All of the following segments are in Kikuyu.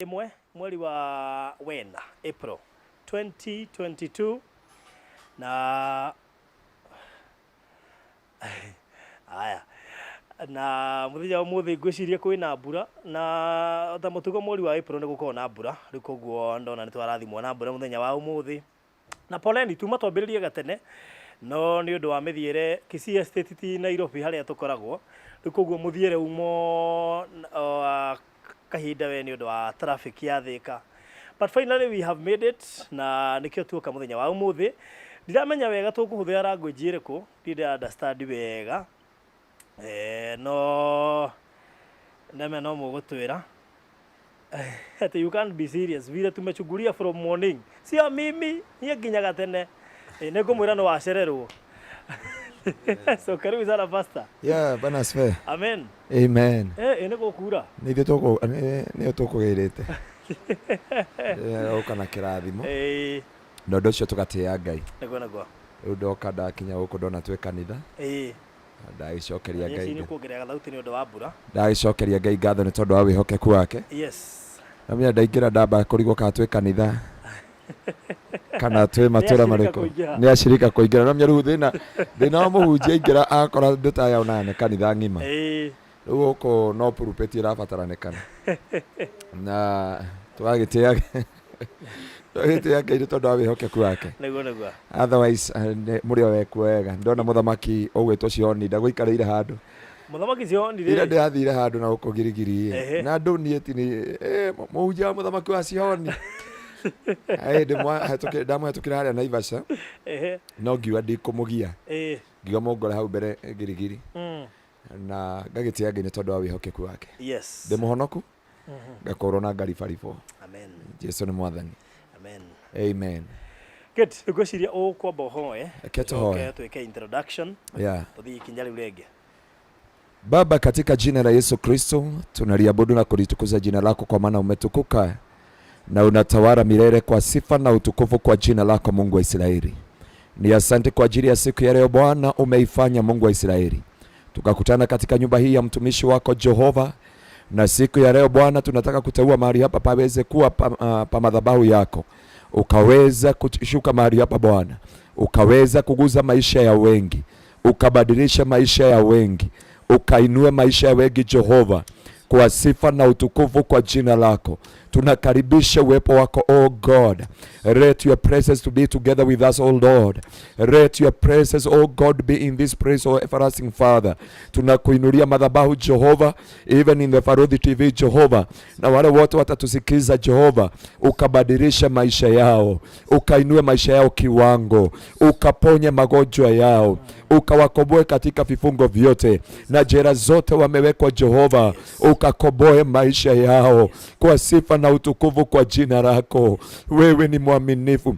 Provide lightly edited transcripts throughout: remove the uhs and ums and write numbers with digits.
Ĩmwe mweri wa wena, April 2022. Na aya na muthenya wa umuthi ngwiciria kwina mbura, na ta mutugo mweri wa April nĩ gũkoragwo na mbura. Rĩu koguo ndona nĩ twarathimwo na mbura muthenya wa umuthi. Na poleni tuma twambĩrĩrie gatene, no nĩ ũndũ wa mĩthiĩre Kisii Estate ti Nairobi harĩa tũkoragwo. Rĩu koguo mũthiĩre umo wa kahinda we nĩ ũndũ wa traffic ya Thika, but finally we have made it, na nĩkĩo tuoka mũthenya wa ũmũthĩ. Ndiramenya wega tũkũhũthĩra language ĩrĩkũ, ndirĩ understand wega, no ndamenya no mũgũtwĩra ati you can't be serious vile tumechungulia from morning. Sio mimi, niĩ nginyaga tene. Nĩ ngũmwĩra no wacererwo. So karibu sana, Pastor. Yeah, bwana asifiwe. Amen. Amen. Nĩ gũkura. Nĩ ithuĩ tũkũ nĩyo tũkũgĩrĩte. Ũka na kĩrathimo. Na ũndũ ũcio tũgatĩĩa Ngai. Nĩguo. Rĩu ndoka ndakinya gũkũ ndona twĩ kanitha. Ndagĩcokeria Ngai. Nĩ kuongerera thauti nĩ ũndũ wa mbura. Ndagĩcokeria Ngai ngatho nĩ tondũ wa wĩhokeku wake. Namenya ndaingĩra ndamba kũrigwo kana twĩ kanitha kana twĩ matũra marĩkũ. Nĩ acirika kũingĩra. Namenya rĩu thĩna wa mũhunjia aingĩra akora ndũtayaonaga nĩ kanitha ng'ima. Rĩu gũkũ no pulpit ĩrabataranĩkana. Na tũgagĩtĩa Ngai nĩ tondũ wa wĩhokeku wake. Nĩguo. Otherwise mũrĩ o wekuo wega. Ndona mũthamaki ũgwĩtwo Cioni ndagũikarĩire handũ. Mũthamaki Cioni rĩ. Ira ndĩrathire handũ na gũkũ Girigiri. Na andũ niĩ ti nĩ mũhunjia wa mũthamaki wa Cioni. Ndamũhetũkĩra harĩa Naivasha. No ngiuga ndikũmũgia. Ngiuga mũngore hau mbere Girigiri. Na ngagĩtĩa Ngai nĩ tondũ wa wĩhokeku wake. Ndĩ mũhonoku. Ngakorwo na ngaribaribwo. Amen. Jesu nĩ mwathani. Amen. Amen. Good. Ngwĩciria ũkwamba ũhoe. Reke tũhoe. Twĩke introduction. Tũthiĩ ikinya rĩu rĩngĩ. Baba, katika jina la Yesu Kristo tunaliabudu na kulitukuza jina lako, kwa maana umetukuka na unatawala milele kwa sifa na utukufu kwa jina lako, Mungu wa Israeli. Ni asante kwa ajili ya siku ya leo Bwana umeifanya, Mungu wa Israeli. Tukakutana katika nyumba hii ya mtumishi wako Jehova, na siku ya leo Bwana tunataka kuteua mahali hapa paweze kuwa pa madhabahu yako. Ukaweza kushuka mahali hapa Bwana, ukaweza kuguza maisha ya wengi, ukabadilisha maisha ya wengi, ukainue maisha ya wengi Jehova, kwa sifa na utukufu kwa jina lako. Tunakaribisha uwepo wako, oh God. Let your presence to be together with us, oh Lord. Let your presence, oh God, be in this place, oh everlasting Father. Tunakuinulia madhabahu Jehova, even in the Farodhi TV Jehova, na wale wote watatusikiza Jehova, ukabadilisha maisha yao, ukainue maisha yao kiwango, ukaponye magonjwa yao, ukawakomboe katika vifungo vyote na jera zote wamewekwa Jehova, ukakomboe maisha yao kwa sifa na utukufu kwa jina lako. Wewe ni mwaminifu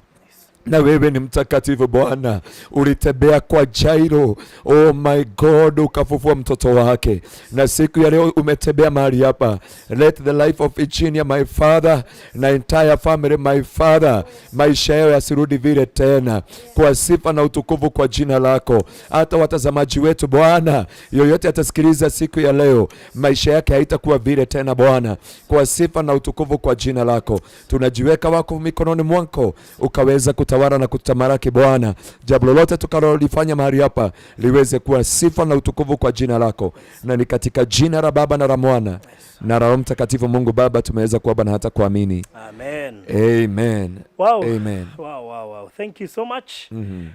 na wewe ni mtakatifu Bwana. Ulitembea kwa Jairo, oh my God, ukafufua mtoto wake, na siku ya leo umetembea mahali hapa. Let the life of Virginia, my father, na entire family, my father, maisha yao yasirudi vile tena, kwa sifa na utukufu kwa jina lako. Hata watazamaji wetu Bwana, yoyote atasikiliza siku ya leo, maisha yake haitakuwa vile tena Bwana, kwa sifa na utukufu kwa jina lako. Tunajiweka wako mikononi mwako, ukaweza kutawala na kutamalaki Bwana. Jambo lolote tukalolifanya mahali hapa liweze kuwa sifa na utukufu kwa jina lako, na ni katika jina la Baba na la Mwana na la Roho Mtakatifu Mungu Baba tumeweza kuomba na hata kuamini. Amen. Amen. Wow. Amen. Wow. Thank you so much.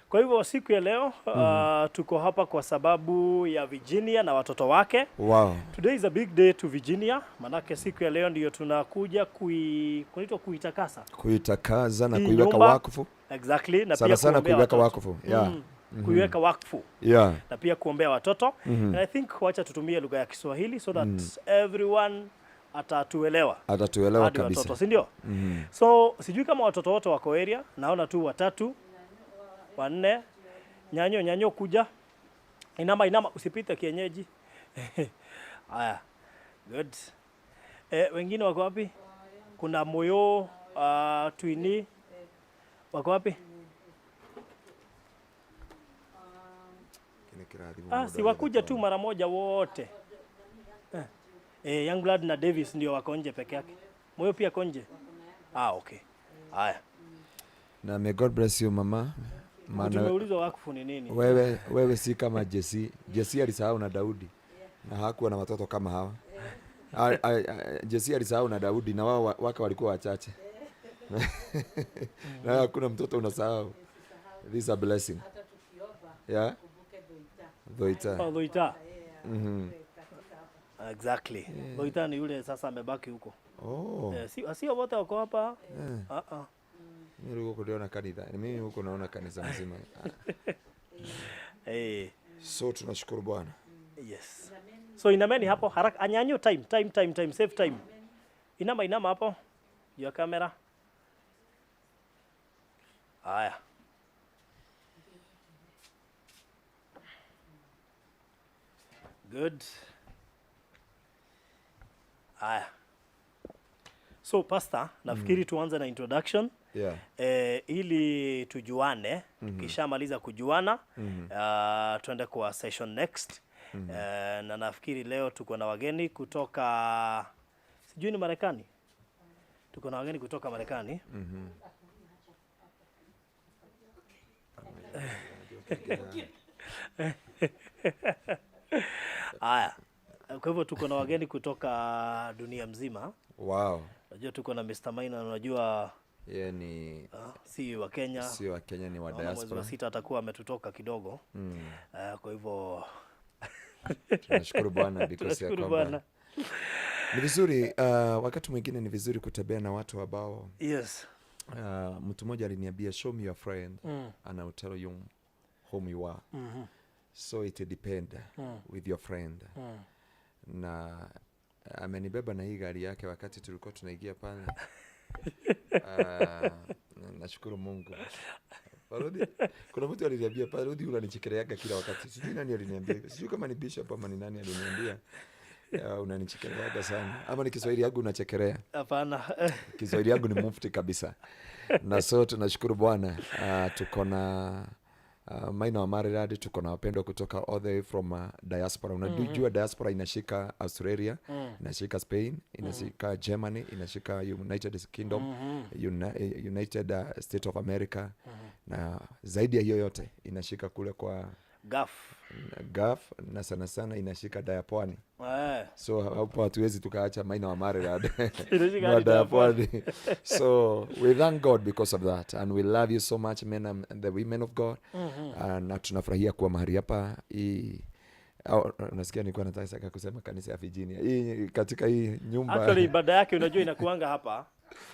Kwa hivyo siku ya leo tuko hapa kwa sababu ya Virginia na watoto wake. Wow. Today is a big day to Virginia, manake siku ya leo ndiyo tunakuja kuitwa kuitakasa. Kuitakaza na Hii kuiweka nyumba. wakfu. Exactly, na Sana pia sana kuombea kuiweka watoto. wakfu. Yeah. Kuiweka wakfu. Na pia kuombea watoto. And I think wacha tutumie lugha ya Kiswahili so that everyone atatuelewa. Atatuelewa Hadi kabisa. watoto, si ndio? So sijui kama watoto wote wako area, naona tu watatu, wanne. Nyanyo, nyanyo kuja. Inama, inama, usipite kienyeji. Haya. Good. Wengine wako wapi? Kuna Moyo, Twini. Wako wapi? Si wakuja tu mara moja wote. Youngblood na Davis ndio wako nje peke yake. Moyo pia ako nje. Ah, okay. Haya. Na may God bless you, mama. Maana Tumeulizwa wakfu ni nini? wewe si kama Jesse. Jesse alisahau na Daudi na hakuwa na watoto kama hawa. Jesse alisahau na Daudi na wao wake walikuwa wachache. Na hakuna mtoto unasahau. This is a blessing. Yeah. Dhoita. Oh, Dhoita. Exactly. Dhoita ni yule sasa amebaki huko. Oh. Eh, sio wote wako hapa. Ah ah. Mimi huko niliona kanisa. Mimi huko naona kanisa mzima. Eh, So tunashukuru Bwana. Yes. So inameni hapo haraka, anyanyu, time time time time, save time. Inama, inama hapo. Juu ya kamera. Haya. Good. Haya. So pastor, nafikiri tuanze na introduction. Ili tujuane. Tukishamaliza kujuana, tuende kwa session next. Na nafikiri leo tuko na wageni kutoka, sijui ni Marekani. Tuko na wageni kutoka Marekani. Haya. Kwa hivyo tuko na wageni kutoka dunia mzima. Unajua tuko na Mr. Maina, unajua Yeye ni si wa Kenya. Si wa Kenya, ni wa Naona mwezi wa diaspora. 6 atakuwa ametutoka kidogo. Kwa hivyo Tunashukuru Bwana because ya Tunashukuru kwamba Bwana. Ni vizuri, wakati mwingine ni vizuri kutembea na watu ambao mtu mmoja aliniambia, show me your friend and I will tell you whom you are. So it depend with your friend. Na amenibeba na hii gari yake wakati tulikuwa tunaingia pale. Nashukuru Mungu. Parodi, kuna mtu aliniambia, Parodi unanichekeleaga kila wakati. Sijui nani aliniambia. Sijui kama ni bishop ama ni nani aliniambia. Unanichekeleaga sana. Ama ni Kiswahili yangu unachekelea? Hapana. Kiswahili yangu ni mufti kabisa. Na so tunashukuru Bwana. Tuko na Maina wa Maridadi, tuko na wapendwa kutoka all the way from diaspora. Unajua diaspora inashika Australia, inashika Spain, inashika Germany, inashika United Kingdom, United States of America. Na zaidi ya hiyo yote inashika kule kwa Gulf. Gulf, na sana sana inashika Daya Pwani. So hapo hatuwezi tukaacha Maina wa Maridadi. Inashika Na hadi Daya Daya Pwani. Pwani. So we thank God because of that, and we love you so much, men and the women of God. Na tunafurahia kuwa mahali hapa. Hii, au, unasikia nilikuwa nataka kusema kanisa ya Virginia. Hii katika hii nyumba. Actually ibada yake unajua inakuanga hapa.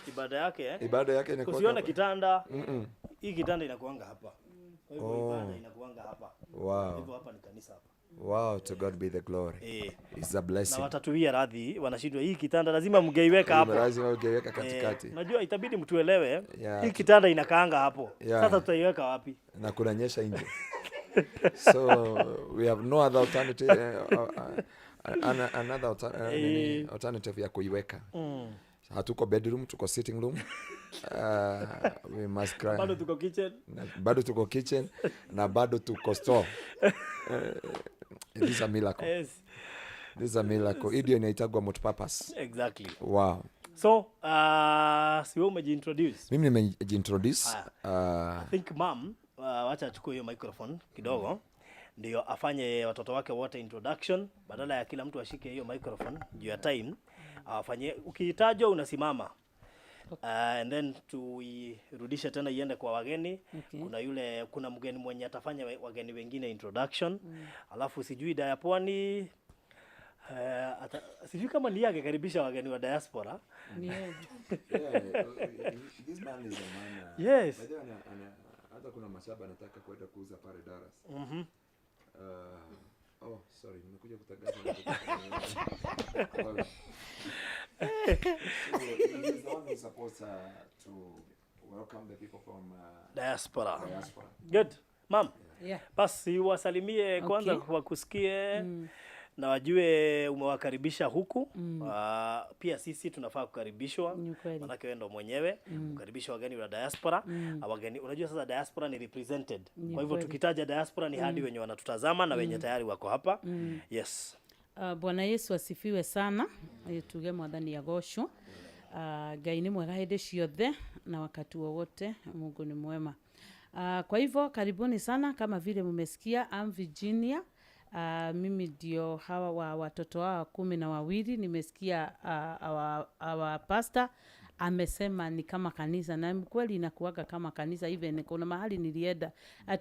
Ibada yake, Ibada yake inakuanga Usione hapa. kitanda. Hii kitanda inakuanga hapa. Kwa hivyo ibada inakuanga hapa. Kwa hivyo hapa ni kanisa hapa. Wow, to God be the glory. It's a blessing. Na watatuia radhi, wanashindwa hii kitanda lazima mngeiweka hapo. Lazima ungeiweka katikati. Unajua itabidi mtuelewe. Hii kitanda inakaanga hapo. Sasa tutaiweka wapi? Na kunanyesha nje. So we have no other alternative, another nini, alternative ya kuiweka. Hatuko bedroom, tuko sitting room. We must cry. Bado tuko kitchen. Na, bado tuko kitchen na bado tuko store. This is a miracle. This is a miracle. Hii ndio inaitagwa multipurpose. Exactly. Wow. So, si wewe umejiintroduce? Mimi nimejiintroduce. I think mom, wacha achukue hiyo microphone kidogo. Ndio afanye watoto wake wote introduction, badala ya kila mtu ashike hiyo microphone juu ya time. Afanye, ukihitajwa unasimama. And then tuirudishe tena iende kwa wageni. Kuna mgeni mwenye atafanya wageni wengine introduction. Alafu sijui Daya Pwani, sijui kama ni yeye angekaribisha wageni wa diaspora. Ni yeye. Yeah, this man is a man. By the way, hata kuna mashamba anataka kwenda kuuza pale Dallas. Oh, sorry, nimekuja kutangaza na kutoka. So, he is the one who's supposed to welcome the people from diaspora. Diaspora. Good. Ma'am. Basi wasalimie kwanza wakusikie. Na wajue umewakaribisha huku. Pia sisi tunafaa kukaribishwa. Ni kweli. Manake wewe ndo mwenyewe kukaribisha wageni wa diaspora. Wageni, unajua sasa diaspora ni represented. Ni Kwa hivyo kweli. tukitaja diaspora ni hadi wenye wanatutazama na wenye tayari wako hapa. Yes. Bwana Yesu asifiwe sana. Tuge mwathani agocwo. Ngai nĩ mwega hĩndĩ ciothe na wakati wowote Mungu ni mwema. Kwa hivyo karibuni sana, kama vile mmesikia, I'm Virginia. Mimi ndio hawa wa watoto hawa 12. Nimesikia our pastor amesema ni kama kanisa, na kweli inakuwaga kama kanisa. Even kuna mahali nilienda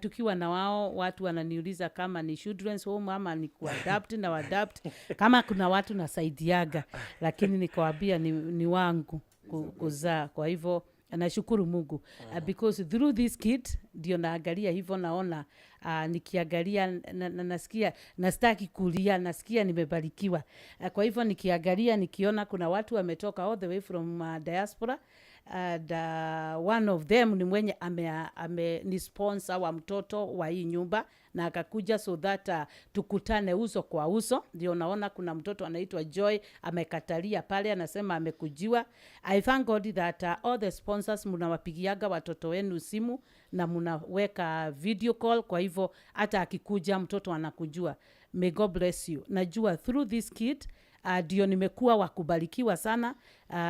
tukiwa na wao, watu wananiuliza kama ni children's home ama ni kuadopt na adopt, kama kuna watu nasaidiaga, lakini nikawaambia ni wangu kuzaa. Kwa hivyo nashukuru Mungu because through this kid ndio naangalia hivyo, naona nikiangalia na nasikia nastaki kulia, nasikia nimebarikiwa. Kwa hivyo nikiangalia nikiona kuna watu wametoka all the way from diaspora, and one of them ni mwenye ame ni sponsor wa mtoto wa hii nyumba na akakuja so that tukutane uso kwa uso. Ndio naona kuna mtoto anaitwa Joy amekatalia pale, anasema amekujiwa. I thank God that all the sponsors mnawapigiaga watoto wenu simu na mnaweka video call, kwa hivyo hata akikuja mtoto anakujua. May God bless you. Najua through this kid ndio nimekuwa wakubarikiwa sana.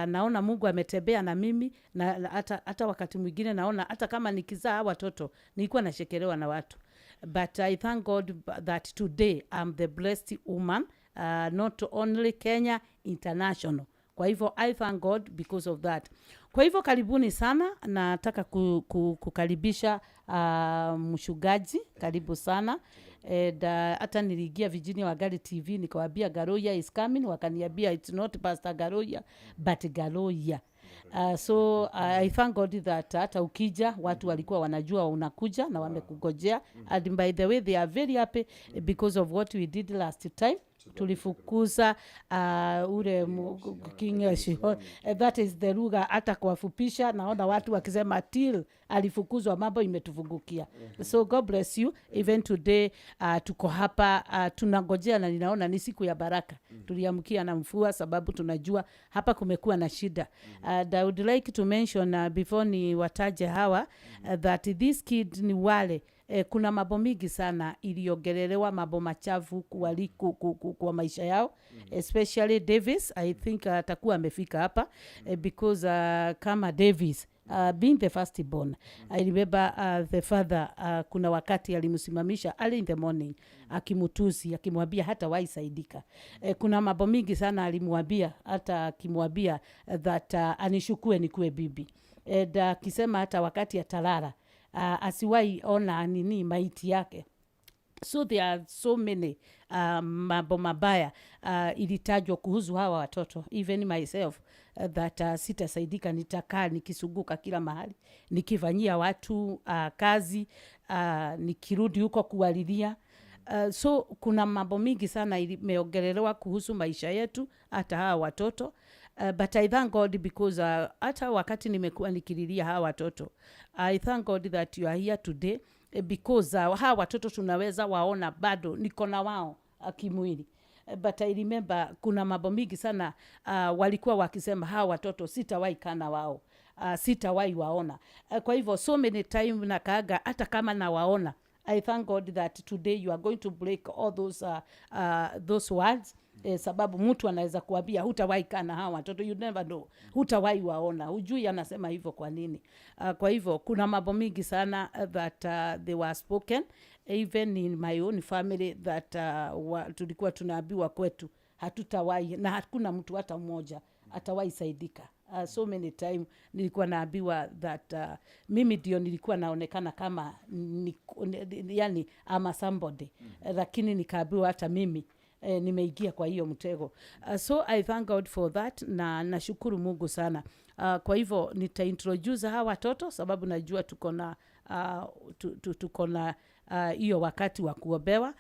Naona Mungu ametembea na mimi na hata wakati mwingine naona hata kama nikizaa watoto nilikuwa nashekelewa na watu, but I thank God that today I'm the blessed woman, not only Kenya, international. Kwa hivyo I thank God because of that. Kwa hivyo karibuni sana, nataka kukaribisha mchungaji, karibu sana. And hata niliingia Virginia Wangari TV nikawaambia Garoya is coming, wakaniambia it's not Pastor Garoya but Garoya. So I thank God that hata ukija watu walikuwa wanajua unakuja na wamekugojea. And by the way, they are very happy because of what we did last time. Tulifukuza ule king Shihon. That is the lugha, hata kuwafupisha naona watu wakisema till alifukuzwa, mambo imetufungukia. So God bless you. Even today tuko hapa, tunangojea na ninaona ni siku ya baraka. Tuliamkia na mvua sababu tunajua hapa kumekuwa na shida. I would like to mention before ni wataje hawa that this kid ni wale kuna mambo mingi sana iliongelelewa, mambo machafu kwa maisha yao, especially Davis. I think atakuwa amefika hapa because kama Davis being the first born, I remember the father kuna wakati alimsimamisha early in the morning akimutusi, akimwambia hata waisaidika. Kuna mambo mingi sana alimwambia, hata akimwambia that anishukue nikuwe bibi, and akisema hata wakati atalala asiwahi ona nini maiti yake. So there are so many mambo mabaya ilitajwa kuhusu hawa watoto, even myself, that sitasaidika, nitakaa nikizunguka kila mahali nikifanyia watu kazi, nikirudi huko kuwalilia. So kuna mambo mingi sana imeongelelewa kuhusu maisha yetu, hata hawa watoto. But I thank God because hata wakati nimekuwa nikililia hawa watoto, I thank God that you are here today because hawa watoto tunaweza waona bado niko na wao kimwili. But I remember kuna mambo mingi sana walikuwa wakisema hawa watoto sitawahi kaa wao, sitawahi waona. Kwa hivyo so many time nakaaga hata kama nawaona. I thank God that today you are going to break all those words. Sababu mtu anaweza kuambia hutawahi kaa na hawa watoto, you never know, hutawahi waona, hujui anasema hivyo kwa nini. Kwa hivyo kuna mambo mingi sana that they were spoken even in my own family that tulikuwa tunaambiwa kwetu hatutawahi na hakuna mtu hata mmoja atawahi saidika. So many time nilikuwa naambiwa that mimi ndio nilikuwa naonekana kama yani ama somebody, lakini nikaambiwa hata mimi nimeingia kwa hiyo mtego. So I thank God for that na nashukuru Mungu sana. Kwa hivyo nitaintroduce hawa watoto sababu najua tuko na hiyo wakati wa kuombewa,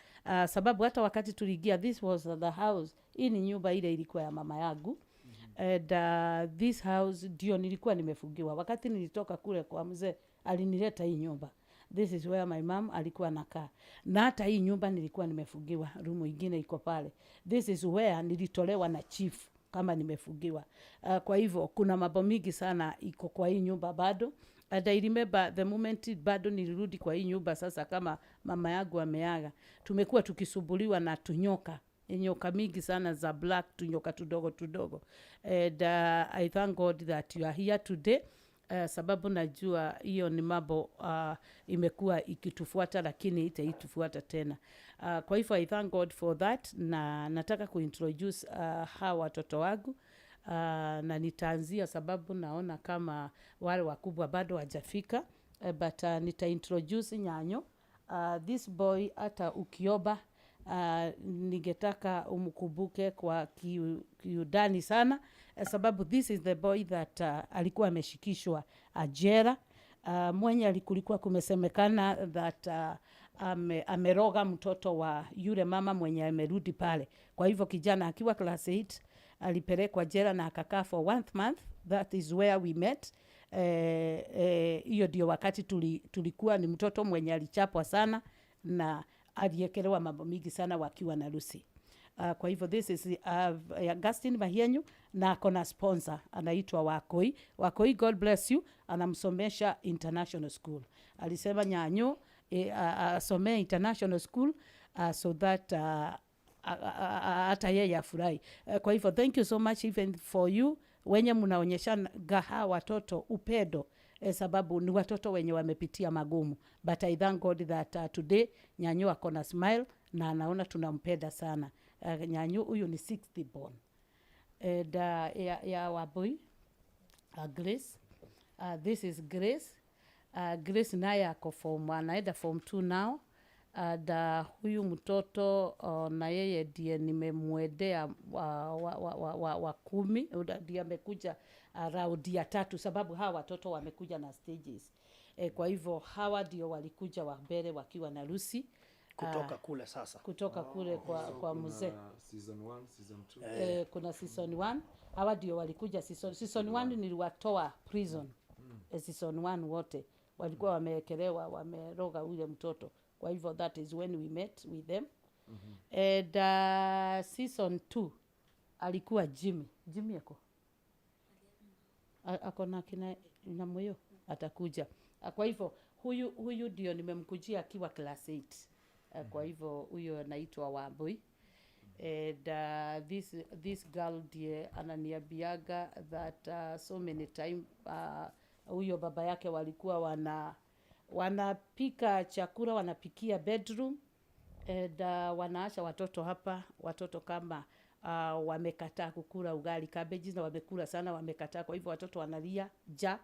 sababu hata wakati tuliingia, this was the house, hii ni nyumba ile ilikuwa ya mama yangu, and this house ndio nilikuwa nimefungiwa wakati nilitoka kule kwa mzee, alinileta hii nyumba. This is where my mom alikuwa nakaa, na hata hii nyumba nilikuwa nimefungiwa, room ingine iko pale. This is where nilitolewa na chief kama nimefungiwa. Kwa hivyo kuna mambo mingi sana iko kwa hii nyumba bado. And I remember the moment bado nilirudi kwa hii nyumba sasa kama mama yangu ameaga, tumekuwa tukisumbuliwa na tunyoka. Nyoka mingi sana za black, tunyoka tudogo tudogo. And I thank God that you are here today, sababu najua hiyo ni mambo imekuwa ikitufuata, lakini itaitufuata tena. Kwa hivyo I thank God for that, na nataka kuintroduce hawa watoto wangu, na nitaanzia sababu naona kama wale wakubwa bado hawajafika, but nitaintroduce Nyanyo. This boy, hata ukiomba, ningetaka umkumbuke kwa kiundani sana, sababu this is the boy that alikuwa ameshikishwa jela, mwenye kulikuwa kumesemekana that ameroga mtoto wa yule mama mwenye amerudi pale. Kwa hivyo kijana akiwa class 8 alipelekwa jela na akakaa for one month. That is where we met. Hiyo ndio wakati tulikuwa ni mtoto mwenye alichapwa sana na aliekelewa mambo mingi sana wakiwa na Lucy. Kwa hivyo this is Augustine Mahienyu na ako na sponsor anaitwa Wakoi. Wakoi, God bless you, anamsomesha international school. Alisema Nyanyo asomee international school so that hata yeye afurahi. Kwa hivyo thank you so much even for you wenye mnaonyesha hawa watoto upendo, sababu ni watoto wenye wamepitia magumu, but I thank God that today Nyanyo ako na smile na anaona tunampenda sana. Nyanyo huyu ni 60 born. And ya Wabui, Grace, this is Grace. Grace naye ako form, anaenda form 2 now. And huyu mtoto na yeye ndiye nimemwendea wa 10, ndiye amekuja raundi ya tatu, sababu hawa watoto wamekuja na stages. Kwa hivyo hawa ndio walikuja wa mbele wakiwa na Lucy. Kutoka kule sasa. Kutoka kule kwa mzee. Season 1, season 2. Kuna season 1, hawa ndio walikuja season 1, niliwatoa prison. Season 1 wote walikuwa wamewekelewa wameroga ule mtoto. Kwa hivyo that is when we met with them. And season 2 alikuwa Jimmy. Jimmy ako na kina na moyo atakuja. Kwa hivyo huyu ndio nimemkujia akiwa class 8. Kwa hivyo huyo anaitwa Wambui. And this girl ndiye ananiambiaga that so many time huyo baba yake walikuwa wanapika chakula, wanapikia bedroom, and wanaacha watoto hapa, watoto kama wamekataa kukula ugali cabbages, na wamekula sana, wamekataa, kwa hivyo watoto wanalia ja.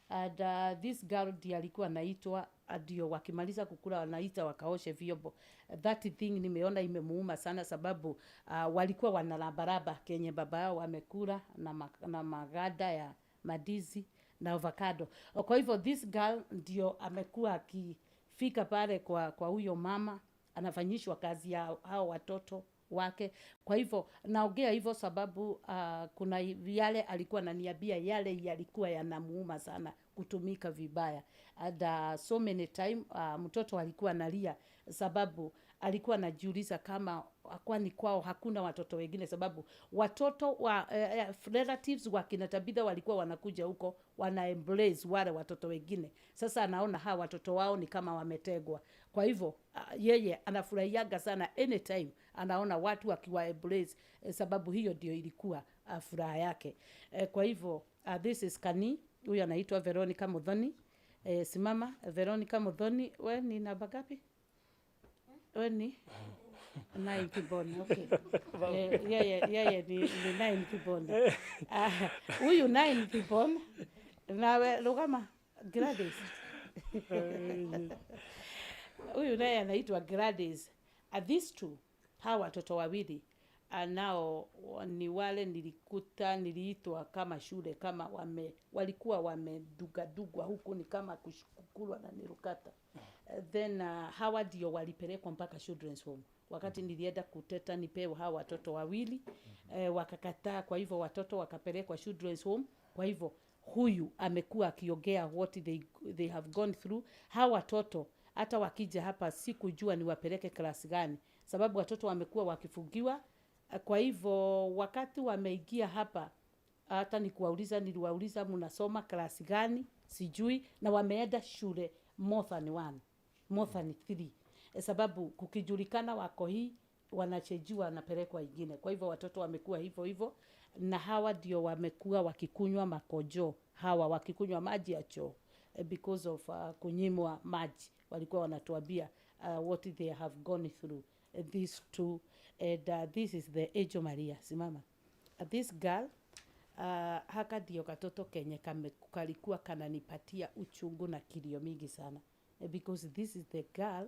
And this girl ndiye alikuwa anaitwa, ndio wakimaliza kukula wanaita wakaoshe vyombo. That thing nimeona imemuuma sana, sababu walikuwa wanarabaraba kenye baba yao wamekula na magada ya mandizi na avocado. Kwa hivyo this girl ndio amekuwa akifika pale kwa huyo mama, anafanyishwa kazi ya hao watoto wake. Kwa hivyo naongea hivyo sababu kuna yale alikuwa ananiambia, yale yalikuwa yanamuuma sana, kutumika vibaya. And so many time mtoto alikuwa analia sababu alikuwa anajiuliza kama kwani kwao hakuna watoto wengine, sababu watoto wa relatives wa kina Tabitha walikuwa wanakuja huko wana embrace wale watoto wengine. Sasa anaona hawa watoto wao ni kama wametegwa. Kwa hivyo yeye anafurahiaga sana anytime anaona watu wakiwa embrace, sababu hiyo ndio ilikuwa furaha yake. Kwa hivyo this is Kani, huyu anaitwa Veronica Muthoni. Simama Veronica Muthoni, we ni namba ngapi? We ni nine born, okay. Yeye ni nine born. Huyu nine born, nawe rugama Gladys. Huyu naye anaitwa Gladys. These two, hawa watoto wawili nao ni wale nilikuta, niliitwa kama shule kama walikuwa wamedugadugwa huku ni kama kukulwa na nirukata. Then hawa ndio walipelekwa mpaka children's home. Wakati nilienda kuteta nipewe hawa watoto wawili, wakakataa. Kwa hivyo watoto wakapelekwa children's home. Kwa hivyo huyu amekuwa akiongea what they have gone through. Hawa watoto hata wakija hapa sikujua niwapeleke class gani, sababu watoto wamekuwa wakifungiwa. Kwa hivyo wakati wameingia hapa, hata nikuwauliza, niliwauliza mnasoma class gani, sijui, na wameenda shule more than one, more than three, sababu kukijulikana wako hii Wanachenjiwa, wanapelekwa ingine. Kwa hivyo watoto wamekuwa hivyo hivyo, na hawa ndio wamekuwa wakikunywa makojo, hawa wakikunywa maji ya choo, because of kunyimwa maji. Walikuwa wanatuambia what they have gone through, these two. And this is the Angel Maria. Simama. This girl, haka ndio katoto kenye kalikuwa kananipatia uchungu na kilio mingi sana, because this is the girl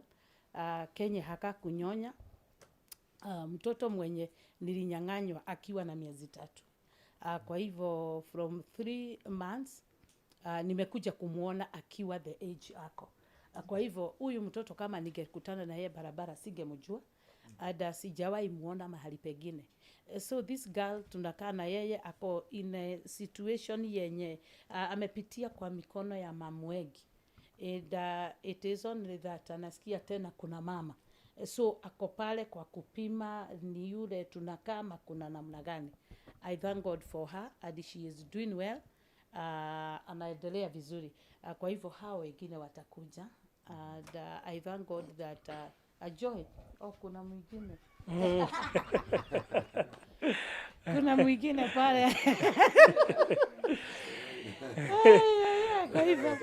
kenye haka kunyonya, mtoto mwenye nilinyang'anywa akiwa na miezi 3. Kwa hivyo from 3 months nimekuja kumwona akiwa the age ako. Kwa hivyo huyu mtoto kama ningekutana na yeye barabara singemjua, ada sijawahi muona mahali pengine. So this girl tunakaa na yeye, ako in a situation yenye amepitia kwa mikono ya mamwegi, and it is only that anasikia tena kuna mama. So ako pale kwa kupima ni yule tunakaa ama kuna namna gani. I thank God for her and she is doing well. Anaendelea vizuri. Kwa hivyo hao wengine watakuja, and I thank God that Joy, oh, kuna mwingine pale. Ai, ai, ai, kwa hivyo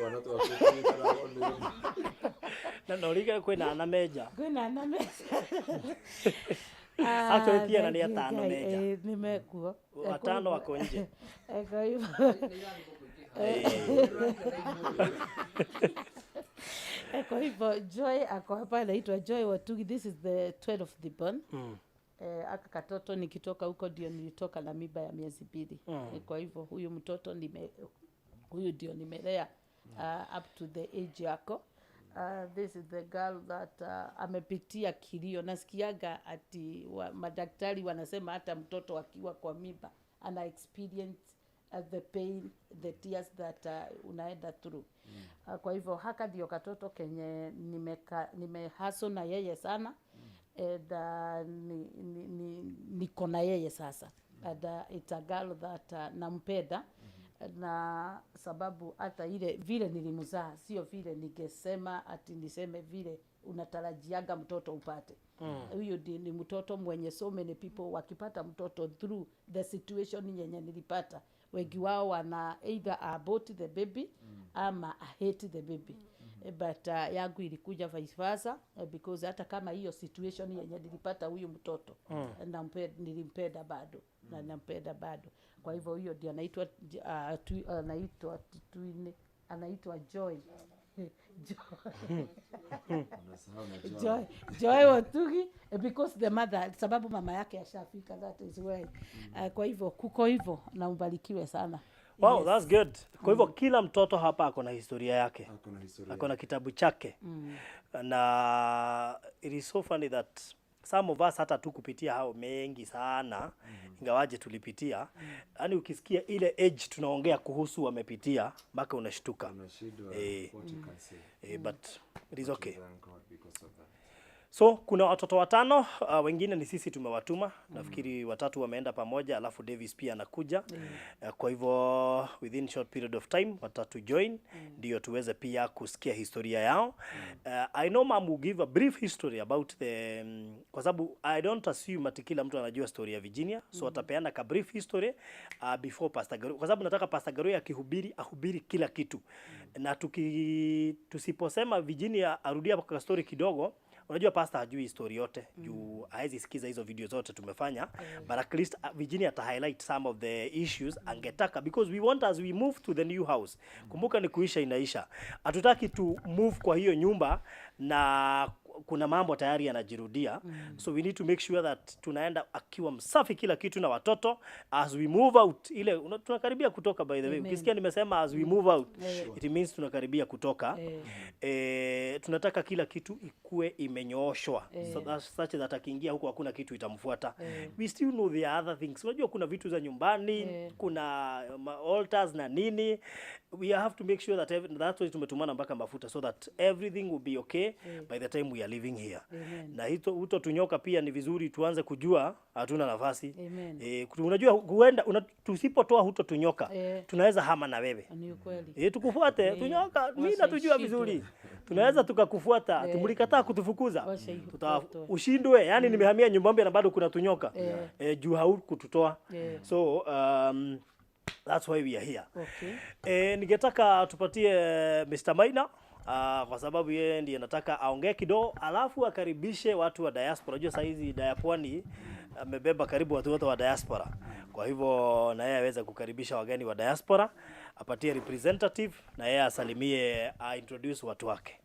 Na ũrigane kwĩna ana menja. Kwĩna ana meza. Actually, pia na nĩ atano menja. Nimekuo. Watano wako nje. Kwa hivyo Joy ako hapa, anaitwa Joy Watugi. This is the 12th born. Aka katoto nikitoka huko ndio nilitoka na mimba ya miezi 2. Kwa hivyo huyu mtoto huyu ndio nimelea up to the age yako. This is the girl that amepitia kilio. Nasikiaga ati madaktari wanasema hata mtoto akiwa kwa mimba ana experience the pain, the tears that unaenda through. Kwa hivyo haka ndio katoto kenye nimehaso na yeye sana, and niko na yeye sasa, and it's a girl that nampenda na sababu hata ile vile nilimzaa sio vile ningesema ati niseme vile unatarajiaga mtoto upate. Huyu ni mtoto mwenye so many people wakipata mtoto through the situation yenye nilipata, wengi wao wana either abort the baby ama hate the baby. But yangu ilikuja vice versa, because hata kama hiyo situation yenye nilipata huyu mtoto, nilimpenda bado na nampenda bado. Kwa hivyo huyo ndio anaitwa anaitwa twin, anaitwa Joy, Joy, Joy, Joy Watugi, because the mother, sababu mama yake ashafika, that is why. Kwa hivyo kuko hivyo na ubarikiwe sana. Wow, that's good. Kwa hivyo kila mtoto hapa ako na historia yake. Ako na historia. Ako na kitabu chake. Na it is so funny that some of us hata tu kupitia hao mengi sana, ingawaje tulipitia. Yaani ukisikia ile age tunaongea kuhusu wamepitia mpaka unashtuka. Unashindwa what you can say. But it is okay. Thank God because of that. So kuna watoto watano, wengine ni sisi tumewatuma. Nafikiri watatu wameenda pamoja, alafu Davis pia anakuja. Kwa hivyo within short period of time watatu join ndio tuweze pia kusikia historia yao. I know mom will give a brief history about the kwa sababu I don't assume ati kila mtu anajua story ya Virginia, so atapeana ka brief history before Pastor Garu, kwa sababu nataka Pastor Garu akihubiri ahubiri kila kitu. Na tusiposema Virginia arudie hapo kwa story kidogo, unajua pastor hajui story yote juu haezi sikiza hizo video zote tumefanya, but at least Virginia ata highlight some of the issues angetaka, because we want, as we move to the new house, kumbuka ni kuisha inaisha, hatutaki to move kwa hiyo nyumba na kuna mambo tayari yanajirudia. So we need to make sure that tunaenda akiwa msafi kila kitu na watoto as we move out ile tunakaribia kutoka, by the way. Amen. Ukisikia nimesema as we move out, it means tunakaribia kutoka. Tunataka kila kitu ikue imenyooshwa so that, such that akiingia huko hakuna kitu itamfuata. We still know there are other things, unajua kuna vitu za nyumbani, kuna altars na nini. We have to make sure that that's why tumetumana mpaka mafuta so that everything will be okay by the time we are leaving here. Amen. Na hito huto tunyoka pia ni vizuri tuanze kujua hatuna nafasi. Amen. Unajua huenda tusipotoa huto tunyoka, tunaweza hama na wewe. Ni ukweli. Tukufuate tunyoka, mimi Wacha natujua ishindwe. vizuri. Tunaweza tukakufuata. Eh. Mlikataa kutufukuza. Wacha Tuta ikufuatwe. ushindwe. Yani nimehamia nyumba mpya na bado kuna tunyoka. Eh. Eh, juu haukututoa. Eh. So that's why we are here. Okay. Ningetaka tupatie Mr. Maina kwa sababu yeye ndiye nataka aongee kidogo alafu akaribishe watu wa diaspora. Unajua saa hizi Diapwani amebeba karibu watu wote wa diaspora. Kwa hivyo na yeye aweze kukaribisha wageni wa diaspora, apatie representative na yeye asalimie, a introduce watu wake.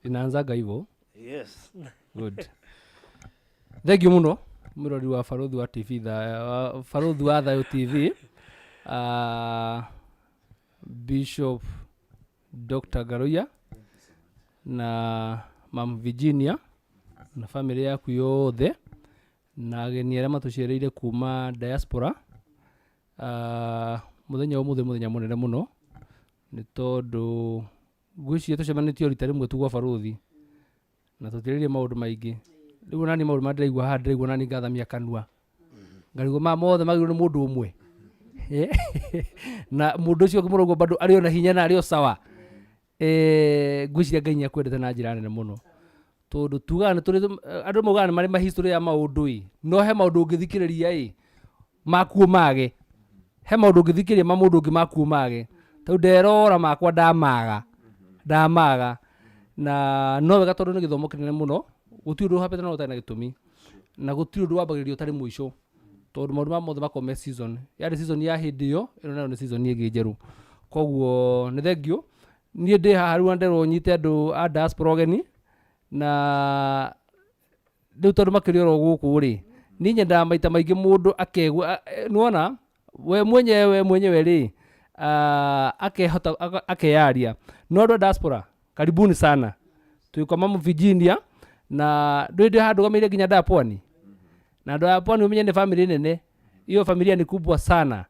Inaanzaga hivyo. Yes. Good, thank you muno mwirori wa Baruthi wa TV Baruthi wa Thayo TV, Bishop Dr. Ngaruiya na Mam Virginia na family yaku yothe na ageni arĩa matũcereire kuma diaspora. Mũthenya ũmũthĩ mũthenya mũnene mũno nĩ tondũ ngwĩciria tũcemanĩtie o rita rĩmwe tu gwa baruthi na tũtirĩrie maũndũ maingĩ. Rĩu onani maũndũ marĩa ndĩraigua haha, ndĩraigua nani ngathamia kanua ngarigwo maya mothe magĩrĩirwo nĩ mũndũ ũmwe. Na mũndũ ũcio ũngĩ bado arĩ ona hinya na arĩ o sawa. Ngwĩciria Ngai nĩakwendete na njĩra nene mũno tondũ tugaga nĩ tũrĩ andũ maugaga nĩ marĩ ma history ya maũndũ ĩ, no he maũndũ ũngĩthikĩrĩria ĩ makuo mage, he maũndũ ũngĩthikĩrĩria ma mũndũ ũngĩ makuo mage. Tondũ nderora makwa ndamaga ndamaga na no wega tondũ nĩ gĩthomo kĩnene mũno. Gũtirĩ ũndũ ũhapĩte no ũtarĩ na gĩtũmi na gũtirĩ ũndũ wambagĩrĩria ũtarĩ mũico tondũ maũndũ maya mothe makoragwo me season. Yarĩ season ya hĩndĩ ĩyo, ĩno nayo nĩ season ĩngĩ njerũ. Koguo nĩ thengiũ niĩ ndĩ haha rĩu na nderwo nyite andũ a diaspora ũgeni na rĩu tondũ makĩrĩ oro gũkũ rĩ, niĩ nyendaga maita maingĩ mũndũ akegua nĩwona we mwenyewe rĩ akehota akeyaria. No andũ a diaspora, karibuni sana. Twĩ kwa Mamu Virginia na ndũĩ ndĩ handũ gamĩire nginya nda pwani na andũ a pwani ũmenye nĩ family nene. Hiyo familia ni kubwa sana,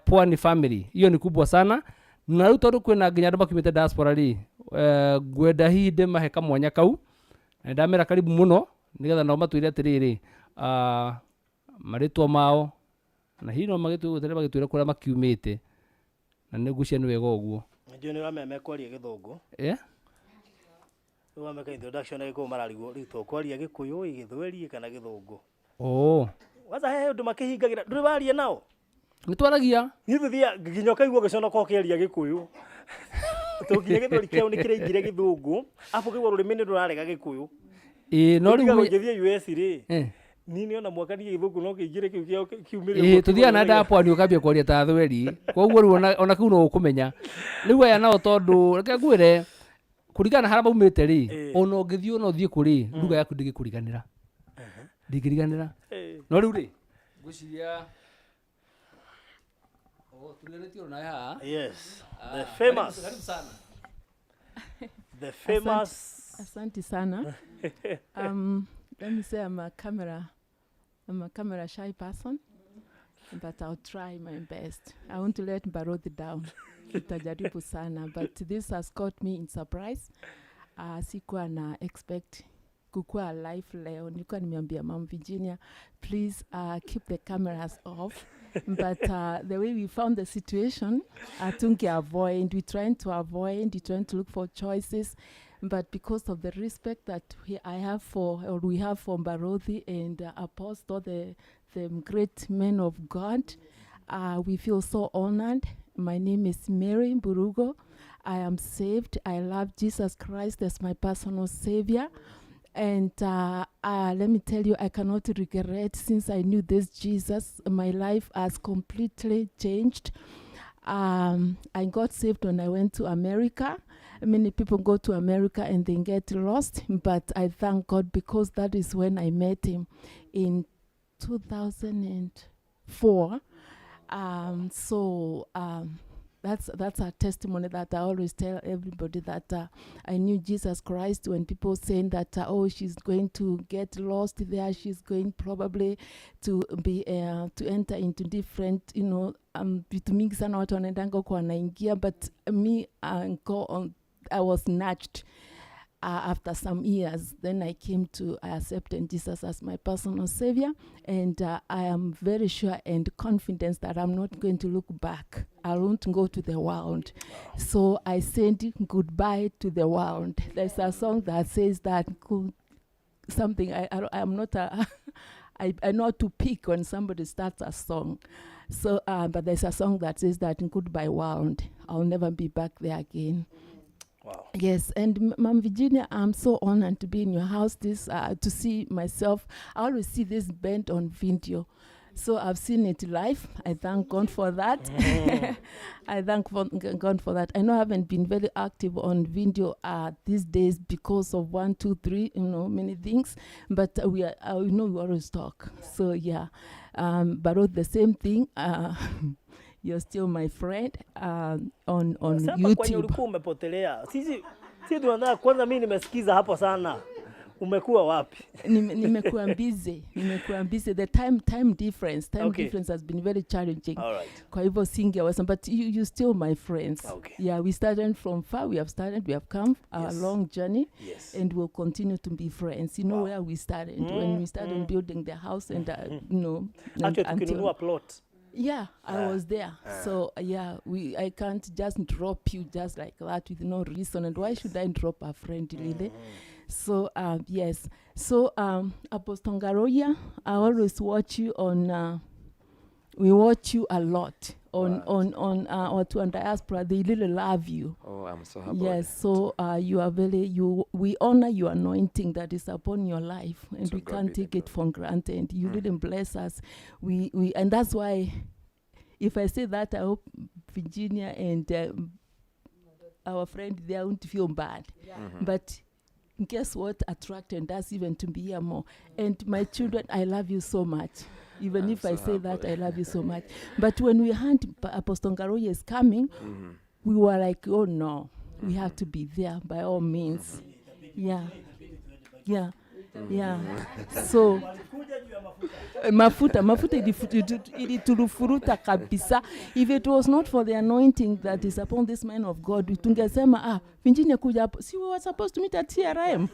Pwani family hiyo ni kubwa sana. Na rĩu tondũ kwĩna nginya andũ makiumĩte diaspora rĩ, ngwenda hihi ndĩmahe kamwanya kau na ndamera karibu mũno nĩgetha nao matwĩre atĩrĩrĩ, marĩtwa mao na hihi no magĩtwĩre magĩtwĩre kũrĩa makiumĩte na nĩ ngwĩciria nĩ wega ũguo. Najua nĩ ũramenya mekwaria gĩthũngũ. Yeah? Rĩu wameka introduction agĩkũyũ mararigwo rĩu tũkwaria gĩkũyũ, gĩthweri kana gĩthũngũ. Oh. Kwanza he ũndũ makĩhingagĩra, ndũrĩ waria nao? Nĩ twaragia. Niĩ tũthia nginya ũkaigua ũgĩconoka ũkĩaria gĩkũyũ tondũ nginya gĩthweri kĩao nĩ kĩraingĩra gĩthũngũ, arabu ũkaigua rũrĩmĩ nĩ rũrarega gĩkũyũ. Ĩĩ, no rĩu Tiga ngĩthiĩ US rĩ, niĩ nĩ ona mwaka niĩ gĩthũngũ no kĩingĩre kĩu kĩao kiumĩre Ĩĩ ũguo. Tũthiaga na nda pwani ũkambia kwaria ta thweri, koguo rĩu ona kĩu no ũkũmenya. Rĩu aya nao tondũ reke ngwĩre kũringana na harĩa maumĩte rĩ, ona ũngĩthiĩ ona ũthiĩ kũrĩ lugha yaku ndĩngĩkũriganĩra, ndingĩriganĩra. No rĩu rĩ ngwĩciria oh, tũriganĩtio nawe haha. Yes, the Ah, famous karibu sana. The famous. Asante sana. Let me say I'm a camera shy person, but I'll try my best. I want to let Barothi down. Nitajaribu sana, but this has caught me in surprise. Sikuwa na expect kukuwa live leo. Nilikuwa nimeambia Mom Virginia, please keep the cameras off. But the way we found the situation, hatunge avoid. We're trying to avoid, we're trying to look for choices. But because of the respect that I have for, or we have for Barothi and Apostle, the great men of God, we feel so honored. My name is Mary Burugo. I am saved. I love Jesus Christ as my personal savior. And let me tell you, I cannot regret since I knew this Jesus. My life has completely changed. I got saved when I went to America. Many people go to America and they get lost, but I thank God because that is when I met him in 2004. So that's a testimony that I always tell everybody that I knew Jesus Christ when people saying that oh, she's going to get lost there, she's going probably to be to enter into different vitu mingi sana watu wanaendanga huko wanaingia, but me go on, I was snatched. After some years, then I came to, I accepted Jesus as my personal savior, and I am very sure and confident that I'm not going to look back. I won't go to the world. So I said goodbye to the world. There's a song that says that good something. I'm not a I know how to pick when somebody starts a song. So, but there's a song that says that goodbye world. I'll never be back there again. Wow. Yes, and Ma'am Virginia, I'm so honored to be in your house this to see myself. I always see this band on video. So I've seen it live. I thank God for that. I thank God for that. I know I haven't been very active on video these days because of 1, 2, 3, many things. But we always talk. So yeah, but all the same thing. You're still my friend on Sema kwenye YouTube. Ulikuwa umepotelea. Sisi tunataka kwanza, mimi nimesikiza hapo sana. Umekuwa wapi? Nimekuwa busy, nimekuwa busy. The time difference, time difference has been very challenging. All right. Kwa hivyo singeweza, but you still my friends. Yeah, we started from far, we have started, we have come a long journey and we'll continue to be friends. You know where we started, when we started building the house and and Actually until tukinunua plot. Yeah, I was there. So yeah, we I can't just drop you just like that with no reason. And why should I drop a friend, really? So yes. So Apostle Ngaruiya, I always watch you on. We watch you a lot on on watu wa diaspora. They really love you. Oh, I'm so happy. Yes, so you are very you. We honor your anointing that is upon your life, and To we God can't be the take it glory. for granted. You really bless us. We and that's why, if I say that, I hope Virginia and our friend there won't feel bad. But guess what attracted us even to be here more? And my children, I love you so much. Even I'm if I so say that, happy. I love you so much. But when we heard Apostle Ngaruiya is coming, we were like, oh no, we have to be there by all means. Yeah. So mafuta ilitufuruta kabisa. If it was not for the anointing that is upon this man of God, tungesema, ah, Virginia kuja hapo. See, we were supposed to meet at TRM.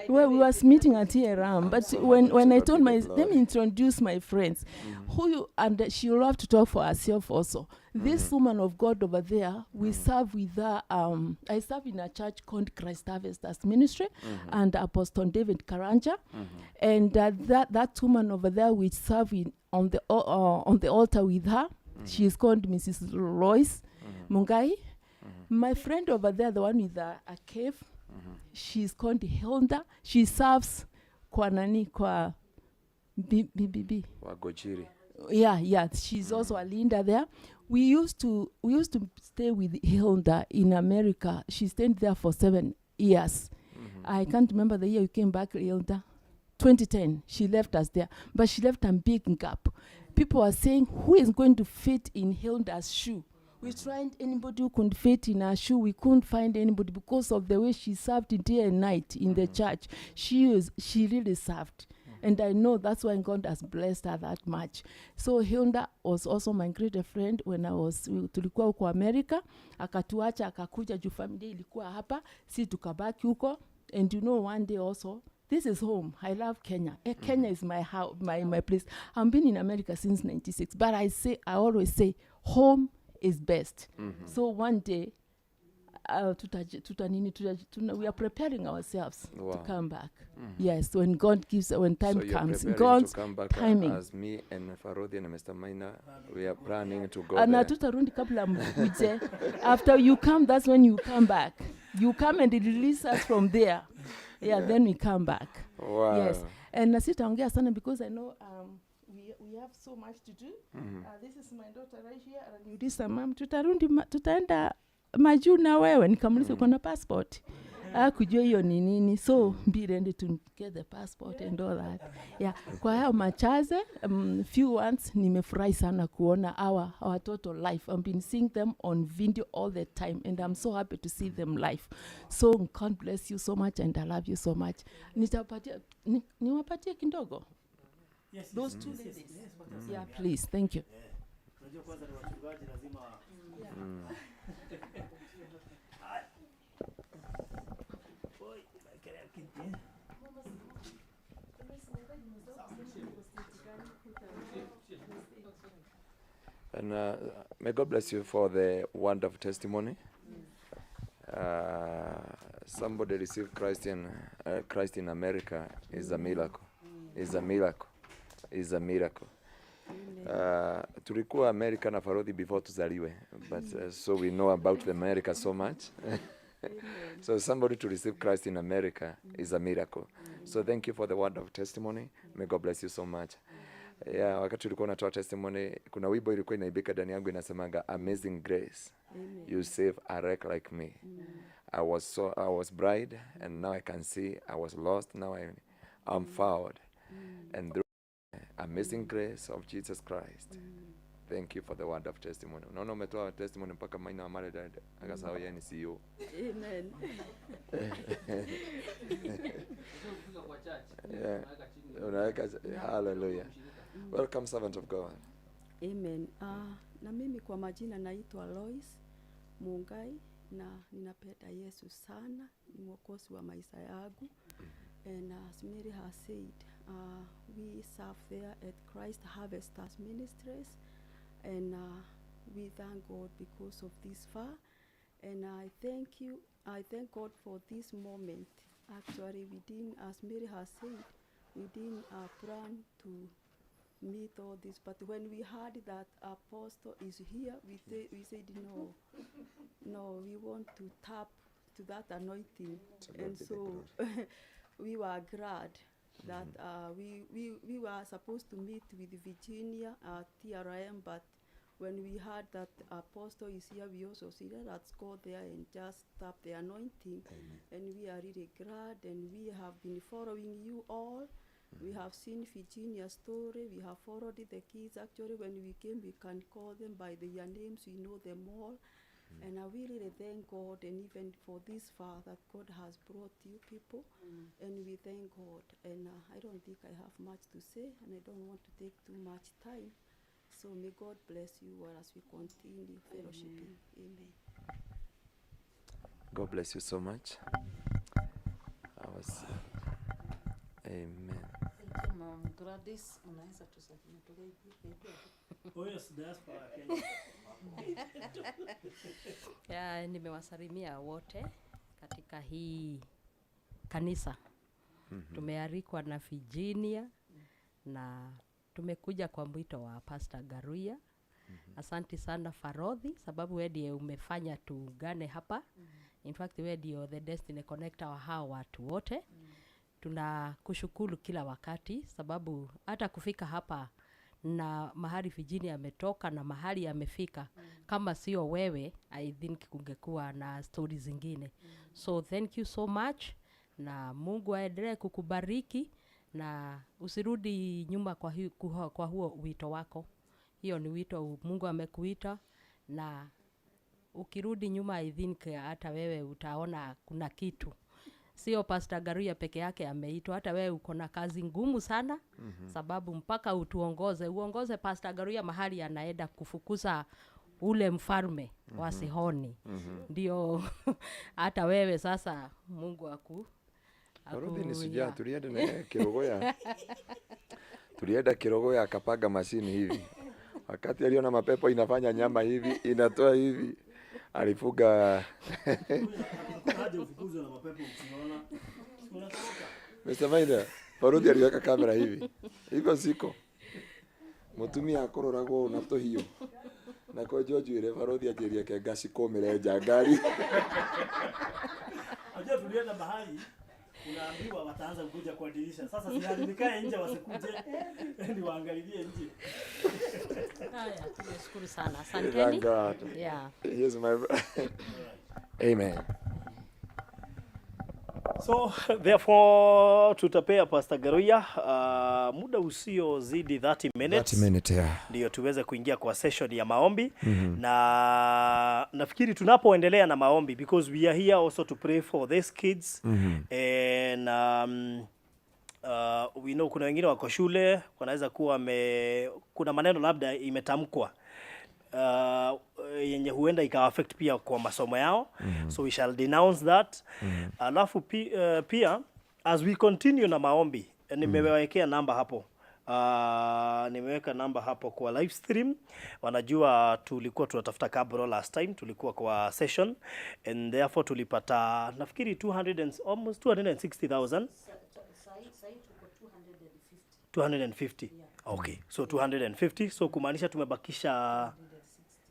Well, we was meeting at TRM, but So happy when to I God told be my, the let me glory. Introduce my friends, who you, and she will have to talk for herself also. This woman of God over there, we serve with her. I serve in a church called Christ Harvesters Ministry, and Apostle David Karanja, and that woman over there, we serve in on the altar with her. She is called Mrs. Royce Mungai. My friend over there, the one with a cave, she's called Hilda. She serves kwa nani, kwa BBB. Wagojiri. Yeah. She's also a leader there. We used to stay with Hilda in America. She stayed there for 7 years. I can't remember the year you came back, Hilda. 2010. She left us there, but she left a big gap. People are saying, who is going to fit in Hilda's shoe? We tried anybody who could fit in her shoe. We couldn't find anybody because of the way she served day and night in the church. She really served. And I know that's why God has blessed her that much. So Hilda was also my great friend when I was, tulikuwa huko America, akatuacha akakuja juu familia ilikuwa hapa, si tukabaki huko. And one day also, this is home. I love Kenya. Kenya is my house, my place. I've been in America since 96, but I always say home is best. So one day, tuta nini, we are preparing ourselves to come back. Yes, when God gives, when time So you're comes, preparing God's to come back timing. As me and Farodi and Mr. Maina, we are planning to go Na there. tutarudi kabla mkuje. After you come, that's when you come back. You come and release us from there. Yeah, then we come back. Yes. And na sitaongea sana because I know we have so much to do. This is my daughter right here. Ananiuliza, "Mam, tutarudi tutaenda majuu na wewe?" Nikamuuliza, "Uko na passport?" Kujua hiyo ni nini, so be ready to get the passport and all that. Yeah, kwa hayo machache, few ones, nimefurahi sana kuona our watoto live. I've been seeing them on video all the time and I'm so happy to see them live. So God bless you so much and I love you so much. Nitapatia niwapatie kidogo those two ladies. Yeah, please, thank you. Unajua kwanza ni wachungaji lazima. Pole. And may God bless you for the wonderful testimony. Somebody received Christ in America is a miracle. Is a miracle. Is a miracle. Tulikuwa America na Farodhi before tuzaliwe, but so we know about the America so much. So somebody to receive Christ in America is a miracle. So thank you for the word of testimony. May God bless you so much. Yeah, wakati ulikuwa unatoa testimony, kuna wimbo ilikuwa inaibika ndani yangu inasemanga, "Amazing grace. You save a wreck like me. I was blind and now I can see. I was lost, now I am found. And through amazing grace of Jesus Christ." Thank you for the word of testimony. Unaona umetoa testimony mpaka Maina wa Maridad akasahau yeye ni CEO. Amen. Yeah. Unaweka, hallelujah. Welcome, servant of God. Amen. Na mimi kwa majina naitwa Lois Mungai na ninapenda Yesu sana, ni mwokozi wa maisha yangu. And as Mary has said, we serve there at Christ Harvesters Ministries, and we thank God because of this far. And I thank you, I thank God for this moment. Actually, we didn't, as Mary has said, we didn't plan to meet all this, but when we heard that Apostle is here, we said no, we want to tap to that anointing. To God And be the so we were glad that we were supposed to meet with Virginia at TRM, but when we heard that Apostle is here, we also said, "Let's go there and just tap the anointing." Amen. And we are really glad, and we have been following you all. We have seen Virginia's story. We have followed the kids. Actually, when we came, we can call them by their names. We know them all. And I really thank God, and even for this far that God has brought you people. And we thank God. And I don't think I have much to say, and I don't want to take too much time. So may God bless you all as we continue fellowshipping. Amen. God bless you so much. Amen. Thank you, Mom Gladys. Unaweza tusalimia Oh yes, diaspora ya Kenya. Ya, nimewasalimia wote katika hii kanisa. Tumealikwa na Virginia na tumekuja kwa mwito wa Pastor Garuya. Asante sana Farodhi, sababu wewe ndiye umefanya tuungane hapa. In fact, wewe ndio the destiny connector wa hao watu wote. Tunakushukuru kila wakati, sababu hata kufika hapa na mahali Virginia ametoka na mahali amefika, kama sio wewe, I think kungekuwa na stori zingine. So thank you so much, na Mungu aendelee kukubariki na usirudi nyuma kwa huo wito wako. Hiyo ni wito Mungu amekuita, na ukirudi nyuma, I think hata wewe utaona kuna kitu. Sio Pastor Garuya peke yake ameitwa, hata wewe uko na kazi ngumu sana, sababu mpaka utuongoze, uongoze Pastor Garuya mahali anaenda kufukuza ule mfalme wa Sihoni. Ndio hata wewe sasa Mungu Farodhi ni shujaa, tulienda na yeye Kirogoya. Tulienda Kirogoya akapaga mashini hivi. Wakati aliona mapepo inafanya nyama hivi, inatoa hivi, alifuga. Haja ufukuzwe na mapepo ukiona. Si unatoroka. Mr. Maina, Farodhi aliweka kamera hivi. Hivyo siko. Mutumia akororagwo na tũhiũ. Na kwenjwo njuĩrĩ Farodhi anjĩrie kenga cikũmĩre nja ngari. Unajua tulienda mahali unaambiwa wataanza kukuja kwa dirisha. Sasa si hadi nikae nje wasikuje, niwaangalilie nje. Haya, tumeshukuru sana. Asanteni. Thank God. Yeah. Here's my Amen. So therefore tutapea Pastor Garuya muda usiozidi 30 minutes. 30 minutes, yeah. Ndio tuweze kuingia kwa session ya maombi. Na nafikiri tunapoendelea na maombi, because we are here also to pray for these kids, and we know kuna wengine wako shule, wanaweza kuwa kuna maneno labda imetamkwa yenye huenda ika affect pia kwa masomo yao. So we shall denounce that. Alafu pia As we continue na maombi, nimewawekea namba hapo. Nimeweka namba hapo kwa live stream. Wanajua tulikuwa tunatafuta cabro last time, tulikuwa kwa session and therefore tulipata nafikiri 200 and, almost 260,000. 250. Okay, so 250, so kumaanisha tumebakisha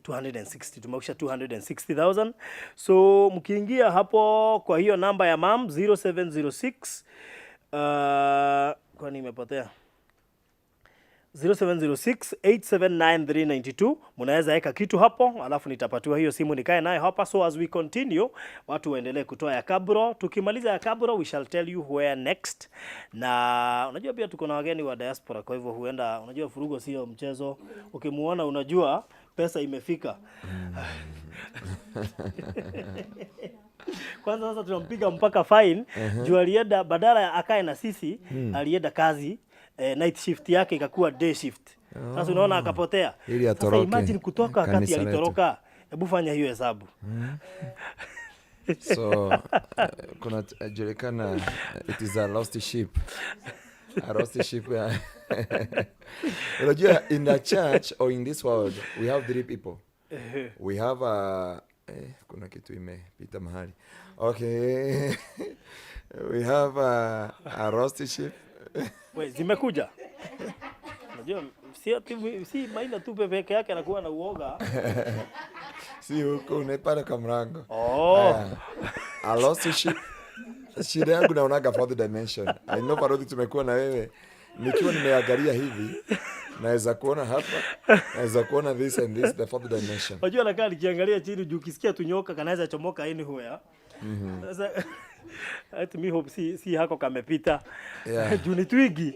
260, tumebakisha 260,000. So mkiingia hapo kwa hiyo namba ya mam 0706, kwani imepotea, 0706 879392, mnaweza weka kitu hapo, alafu nitapatiwa hiyo simu nikae nayo hapa. So as we continue, watu waendelee kutoa ya kabro. Tukimaliza ya kabro, we shall tell you where next. Na unajua pia tuko na wageni wa diaspora, kwa hivyo huenda, unajua furugo sio mchezo, ukimuona unajua pesa imefika. Kwanza sasa tunampiga mpaka fine juu alienda, badala ya akae na sisi, alienda kazi, night shift yake ikakuwa day shift. Sasa unaona akapotea. Ili Sasa atoroke imagine kutoka wakati kanisa letu. alitoroka, hebu fanya hiyo hesabu. So kuna julikana it is a lost sheep, a lost sheep, yeah. Unajua in the church or in this world we have three people. We have a kuna kitu imepita mahali. Okay, we have a lost sheep. We, zimekuja. Unajua si si Maina tu peke yake anakuwa na uoga. Si huko unaipata kwa mlango. Oh. Aya. A lost sheep. Shida yangu naonaga fourth dimension. I know Parodi, tumekuwa na wewe, nikiwa nimeangalia hivi naweza kuona hapa, naweza kuona this and this, the fourth dimension. Unajua nakaa nikiangalia chini juu ukisikia tunyoka kanaweza chomoka anywhere. Sasa let me hope si hako kamepita. Juu ni twigi.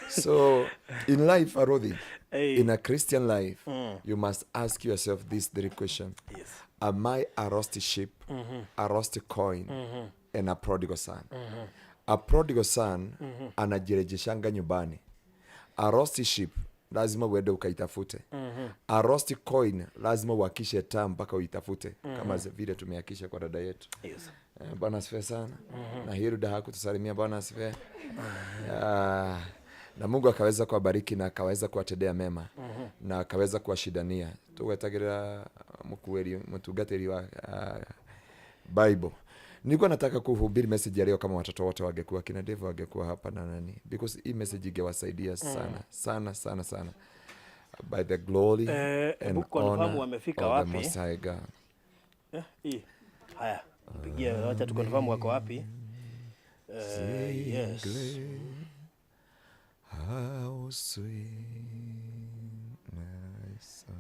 So in life, Arodhi, Hey. in a Christian life, you must ask yourself this three question. Am I a rusty sheep, a rusty coin, and a prodigal son? A prodigal son anajirejeshanga nyumbani. A rusty sheep lazima uende ukaitafute. A rusty coin lazima uakishe taa mpaka uitafute, kama vile tumeakisha kwa dada yetu. Bwana asifiwe sana. Na Hilda hakutusalimia, Bwana asifiwe. Na Mungu akaweza kuwabariki na akaweza kuwatendea mema na akaweza kuwashindania. Tugwetagĩrĩra mũkuĩri mũtungatĩri wa Bible. Nilikuwa nataka kuhubiri message ya leo kama watoto wote wangekuwa, kina Dave wangekuwa hapa na nani, because hii message ingewasaidia sana sana sana sana, by the glory Eh, and hebu confirm honor wamefika of the wapi. Most High God. Hii. Haya, pigia, wacha tu confirm wako wapi. Yes. How sweet my soul.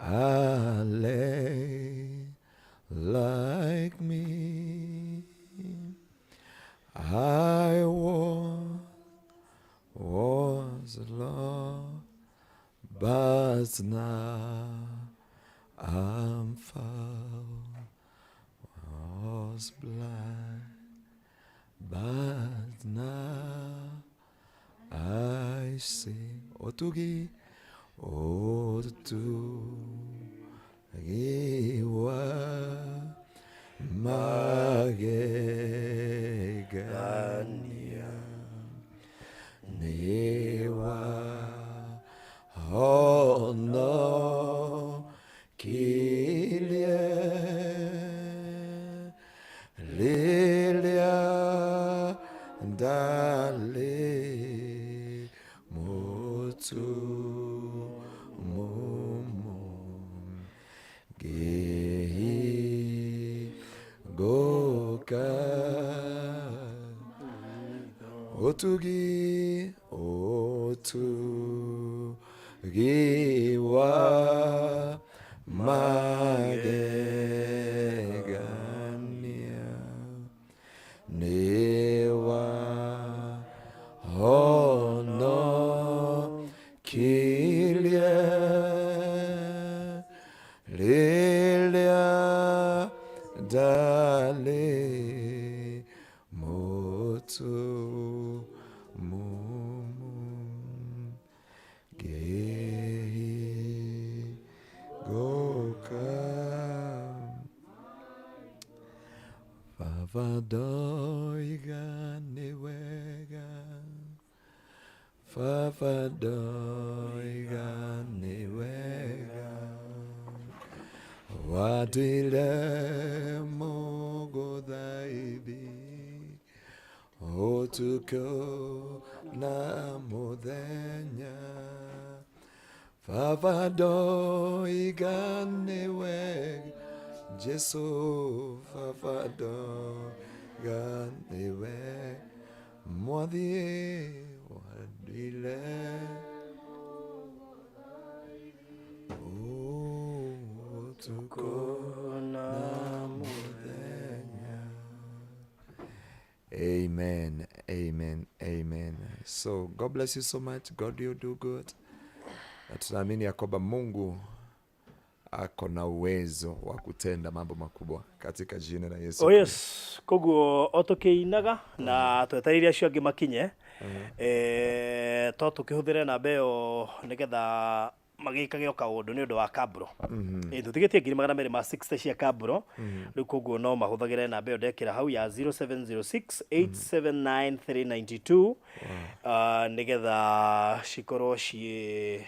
I lay like me. I was lost, but now I'm found. Was blind, but now I see. Otugi, otugi wa magegania niwa ono kilie lilia dali mutu mumu gehi goka otugi otugi wa magegania niwa ono kilie lilia dali mutu mumu gehi goka. Baba ndoiga nĩ wega, Baba ndoiga nĩ wega, watuire mũgũthaithi ũtukũ na mũthenya. Baba ndoiga nĩ wega, Jesu Baba ndoiga nĩ wega, Mwathi wanduire ũtukũ na mũthenya. Amen, amen, amen. So God bless you so much. God you do good. Na tunaamini ya kwamba Mungu ako na uwezo wa kutenda mambo makubwa katika jina la Yesu. Oh yes, koguo o tũkĩinaga na twetereire acio angĩ makinye, to tũkĩhũthĩre namba ĩyo nĩgetha magĩkage o kaũndũ nĩ ũndũ wa kabro. Tũtigĩtie 260,000 cia kabro. Rĩu koguo no mahũthagĩre namba ĩyo ndekĩra hau ya 0706 879 392, nĩgetha cikorwo ciĩ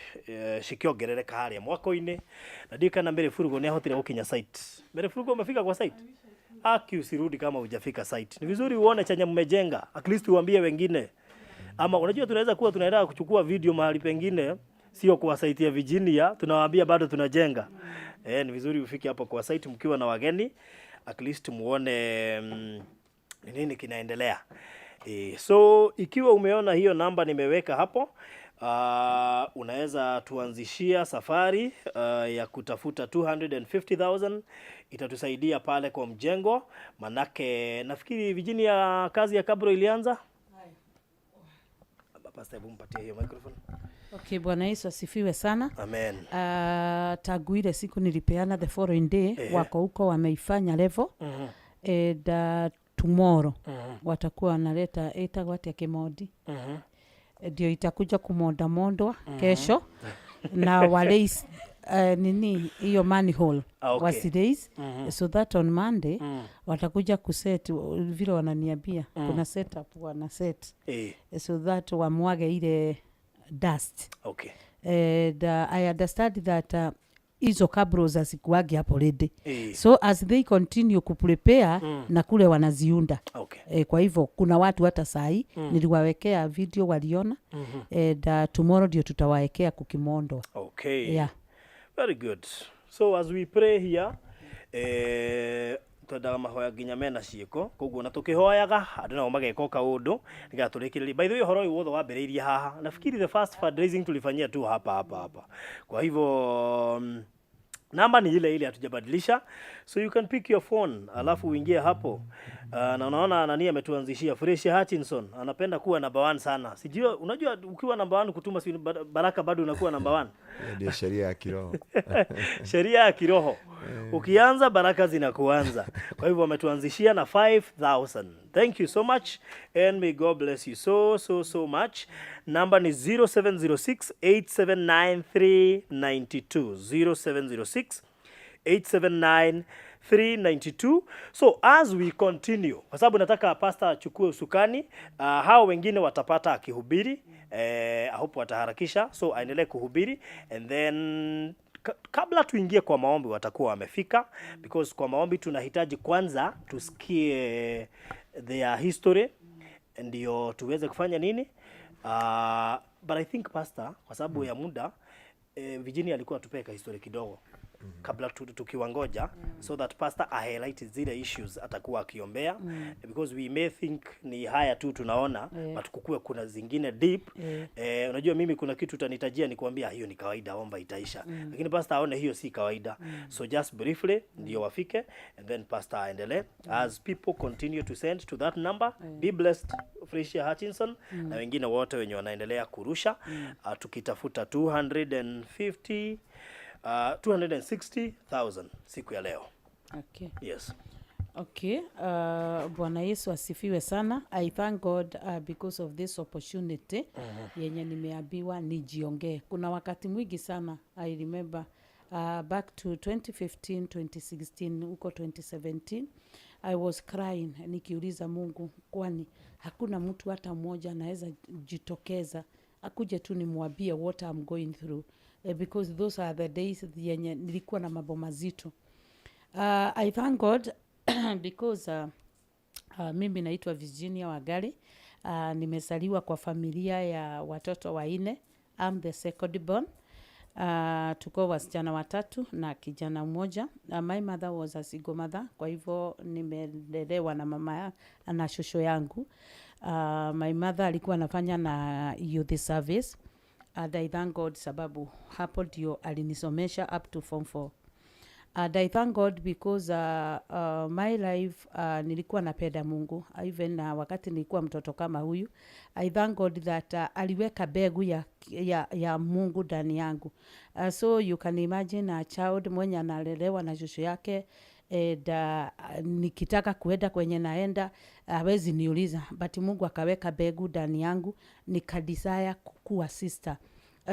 cikĩongerereka harĩa mwako-inĩ. Na ndiũĩ kana Mary Furugo nĩ ahotire gũkinya site. Mary Furugo, umefika kwa site? Aki usirudi kama hujafika site. Ni vizuri uone chenye mmejenga, at least uambie wengine. Ama unajua tunaweza kuwa tunaenda kuchukua video mahali pengine sio kwa site ya Virginia, tunawaambia bado tunajenga. Ni vizuri ufike hapo kwa site mkiwa na wageni, at least muone ni nini kinaendelea. So ikiwa umeona hiyo namba nimeweka hapo, unaweza tuanzishia safari ya kutafuta 250,000, itatusaidia pale kwa mjengo, manake nafikiri Virginia kazi ya kabro ilianza. Pastor, hebu mpatie hiyo microphone. Okay, Bwana Yesu asifiwe sana. Amen. Tangu ile siku nilipeana the following day, wako huko wameifanya level, and tomorrow watakuwa wanaleta ĩtagwo atĩa kĩmondi, ndio itakuja kumondamondwa kesho na walace nini hiyo manhole. Wasiraise so that on Monday watakuja kuset vile wananiambia, kuna setup wana set so that wamwage ile dust. And I understand that hizo cabros hazikuwagi hapo ready, so as they continue kuprepare na kule wanaziunda. Kwa hivyo kuna watu hata sahi niliwawekea video waliona, and tomorrow ndio tutawaekea kukimondwa. Yeah. Very good. So as we pray here, twendaga mahoya nginya mena ciĩko, koguo na tũkĩhoyaga andũ nao mageka o kaũndũ nĩgetha tũrĩkĩrĩrie. By the way, ũhoro ũyũ wothe wambĩrĩirie haha, nafikiri the first fundraising tulifanyia tu hapa hapa hapa. Kwa hivyo namba ni ile ile, hatujabadilisha, so you can pick your phone alafu uingie hapo. Na unaona nani ametuanzishia, Fresh Hutchinson anapenda kuwa number 1 sana. Sijui, unajua ukiwa number 1 kutuma si baraka bado unakuwa number 1. Hiyo ndio sheria ya kiroho. Sheria ya kiroho. Ukianza baraka zinakuanza. Kwa hivyo ametuanzishia na 5000. Thank you so much and may God bless you so so so much. Number ni 0706 879 392. 0706 879 392. So as we continue, kwa sababu nataka pastor achukue usukani, hao wengine watapata akihubiri, I hope wataharakisha, so aendelee kuhubiri and then kabla tuingie kwa maombi watakuwa wamefika, because kwa maombi tunahitaji kwanza tusikie their history ndio tuweze kufanya nini. But I think pastor, kwa sababu ya muda, Virginia alikuwa atupee history kidogo kabla tukiwangoja, so that pastor a highlight zile issues atakuwa akiombea, because we may think ni haya tu tunaona, but kukue kuna zingine deep. Unajua mimi kuna kitu utanitajia nikwambia hiyo ni kawaida, omba itaisha, lakini pastor aone hiyo si kawaida. So just briefly ndio wafike and then pastor aendelee as people continue to send to that number. Be blessed, Frisia Hutchinson na wengine wote wenye wanaendelea kurusha, tukitafuta 250, 260,000 siku ya leo. Yes. Okay. Bwana Yesu asifiwe sana. I thank God because of this opportunity yenye nimeambiwa nijiongee. Kuna wakati mwingi sana I remember Back to 2015, 2016, huko 2017, I was crying nikiuliza Mungu, kwani hakuna mtu hata mmoja anaweza jitokeza akuje tu nimwambie what I'm going through? Because those are the days yenye nilikuwa na mambo mazito. I thank God because mimi naitwa Virginia Wangari. Nimezaliwa kwa familia ya watoto wanne. I'm the second born. Tuko wasichana watatu na kijana mmoja. My mother was a single mother, kwa hivyo nimelelewa na mama na shosho yangu. My mother alikuwa anafanya na youth service, and I thank God sababu hapo ndio alinisomesha up to form 4. And I thank God because my life, nilikuwa napenda Mungu even wakati nilikuwa mtoto kama huyu. I thank God that aliweka mbegu ya Mungu ndani yangu. So you can imagine a child mwenye analelewa na shosho yake, and nikitaka kuenda kwenye naenda hawezi niuliza, but Mungu akaweka mbegu ndani yangu, nikadesire kukuwa sister.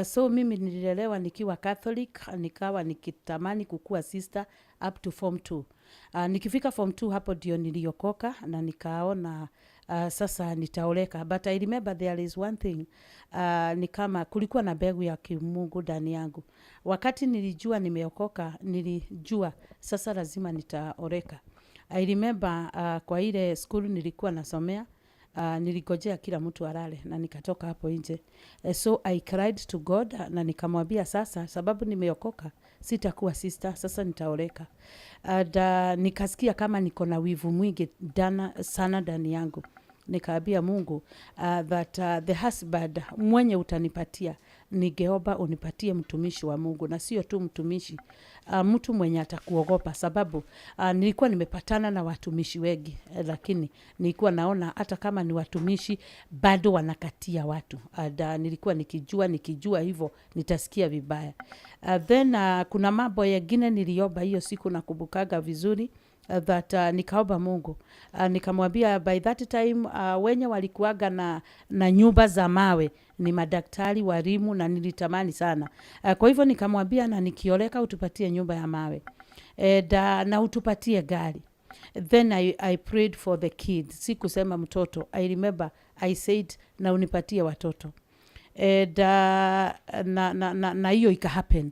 So mimi nililelewa nikiwa Catholic, nikawa nikitamani kukuwa sister up to form 2. Nikifika form 2, hapo ndio niliokoka na nikaona sasa nitaoleka. But I remember there is one thing, ni kama kulikuwa na mbegu ya kimungu ndani yangu. Wakati nilijua nimeokoka, nilijua sasa lazima nitaoleka. I remember kwa ile school nilikuwa nasomea, niligojea kila mtu alale na nikatoka hapo nje. So I cried to God na nikamwambia, sasa sababu nimeokoka, sitakuwa sister, sasa nitaoleka. And nikasikia kama niko na wivu mwingi sana ndani yangu. Nikaambia Mungu that the husband mwenye utanipatia, ningeomba unipatie mtumishi wa Mungu, na sio tu mtumishi, mtu mwenye atakuogopa, sababu nilikuwa nimepatana na watumishi wengi, lakini nilikuwa naona hata kama ni watumishi bado wanakatia watu. And nilikuwa nikijua hivyo nitasikia vibaya. Then kuna mambo yengine niliomba hiyo siku, nakumbukaga vizuri, that nikaomba Mungu, nikamwambia by that time wenye walikuwaga na nyumba za mawe ni madaktari, walimu, na nilitamani sana. Kwa hivyo nikamwambia, na nikioleka utupatie nyumba ya mawe na utupatie gari. Then I prayed for the kids. Sikusema mtoto. I remember I said, na unipatie watoto. And na hiyo ika happen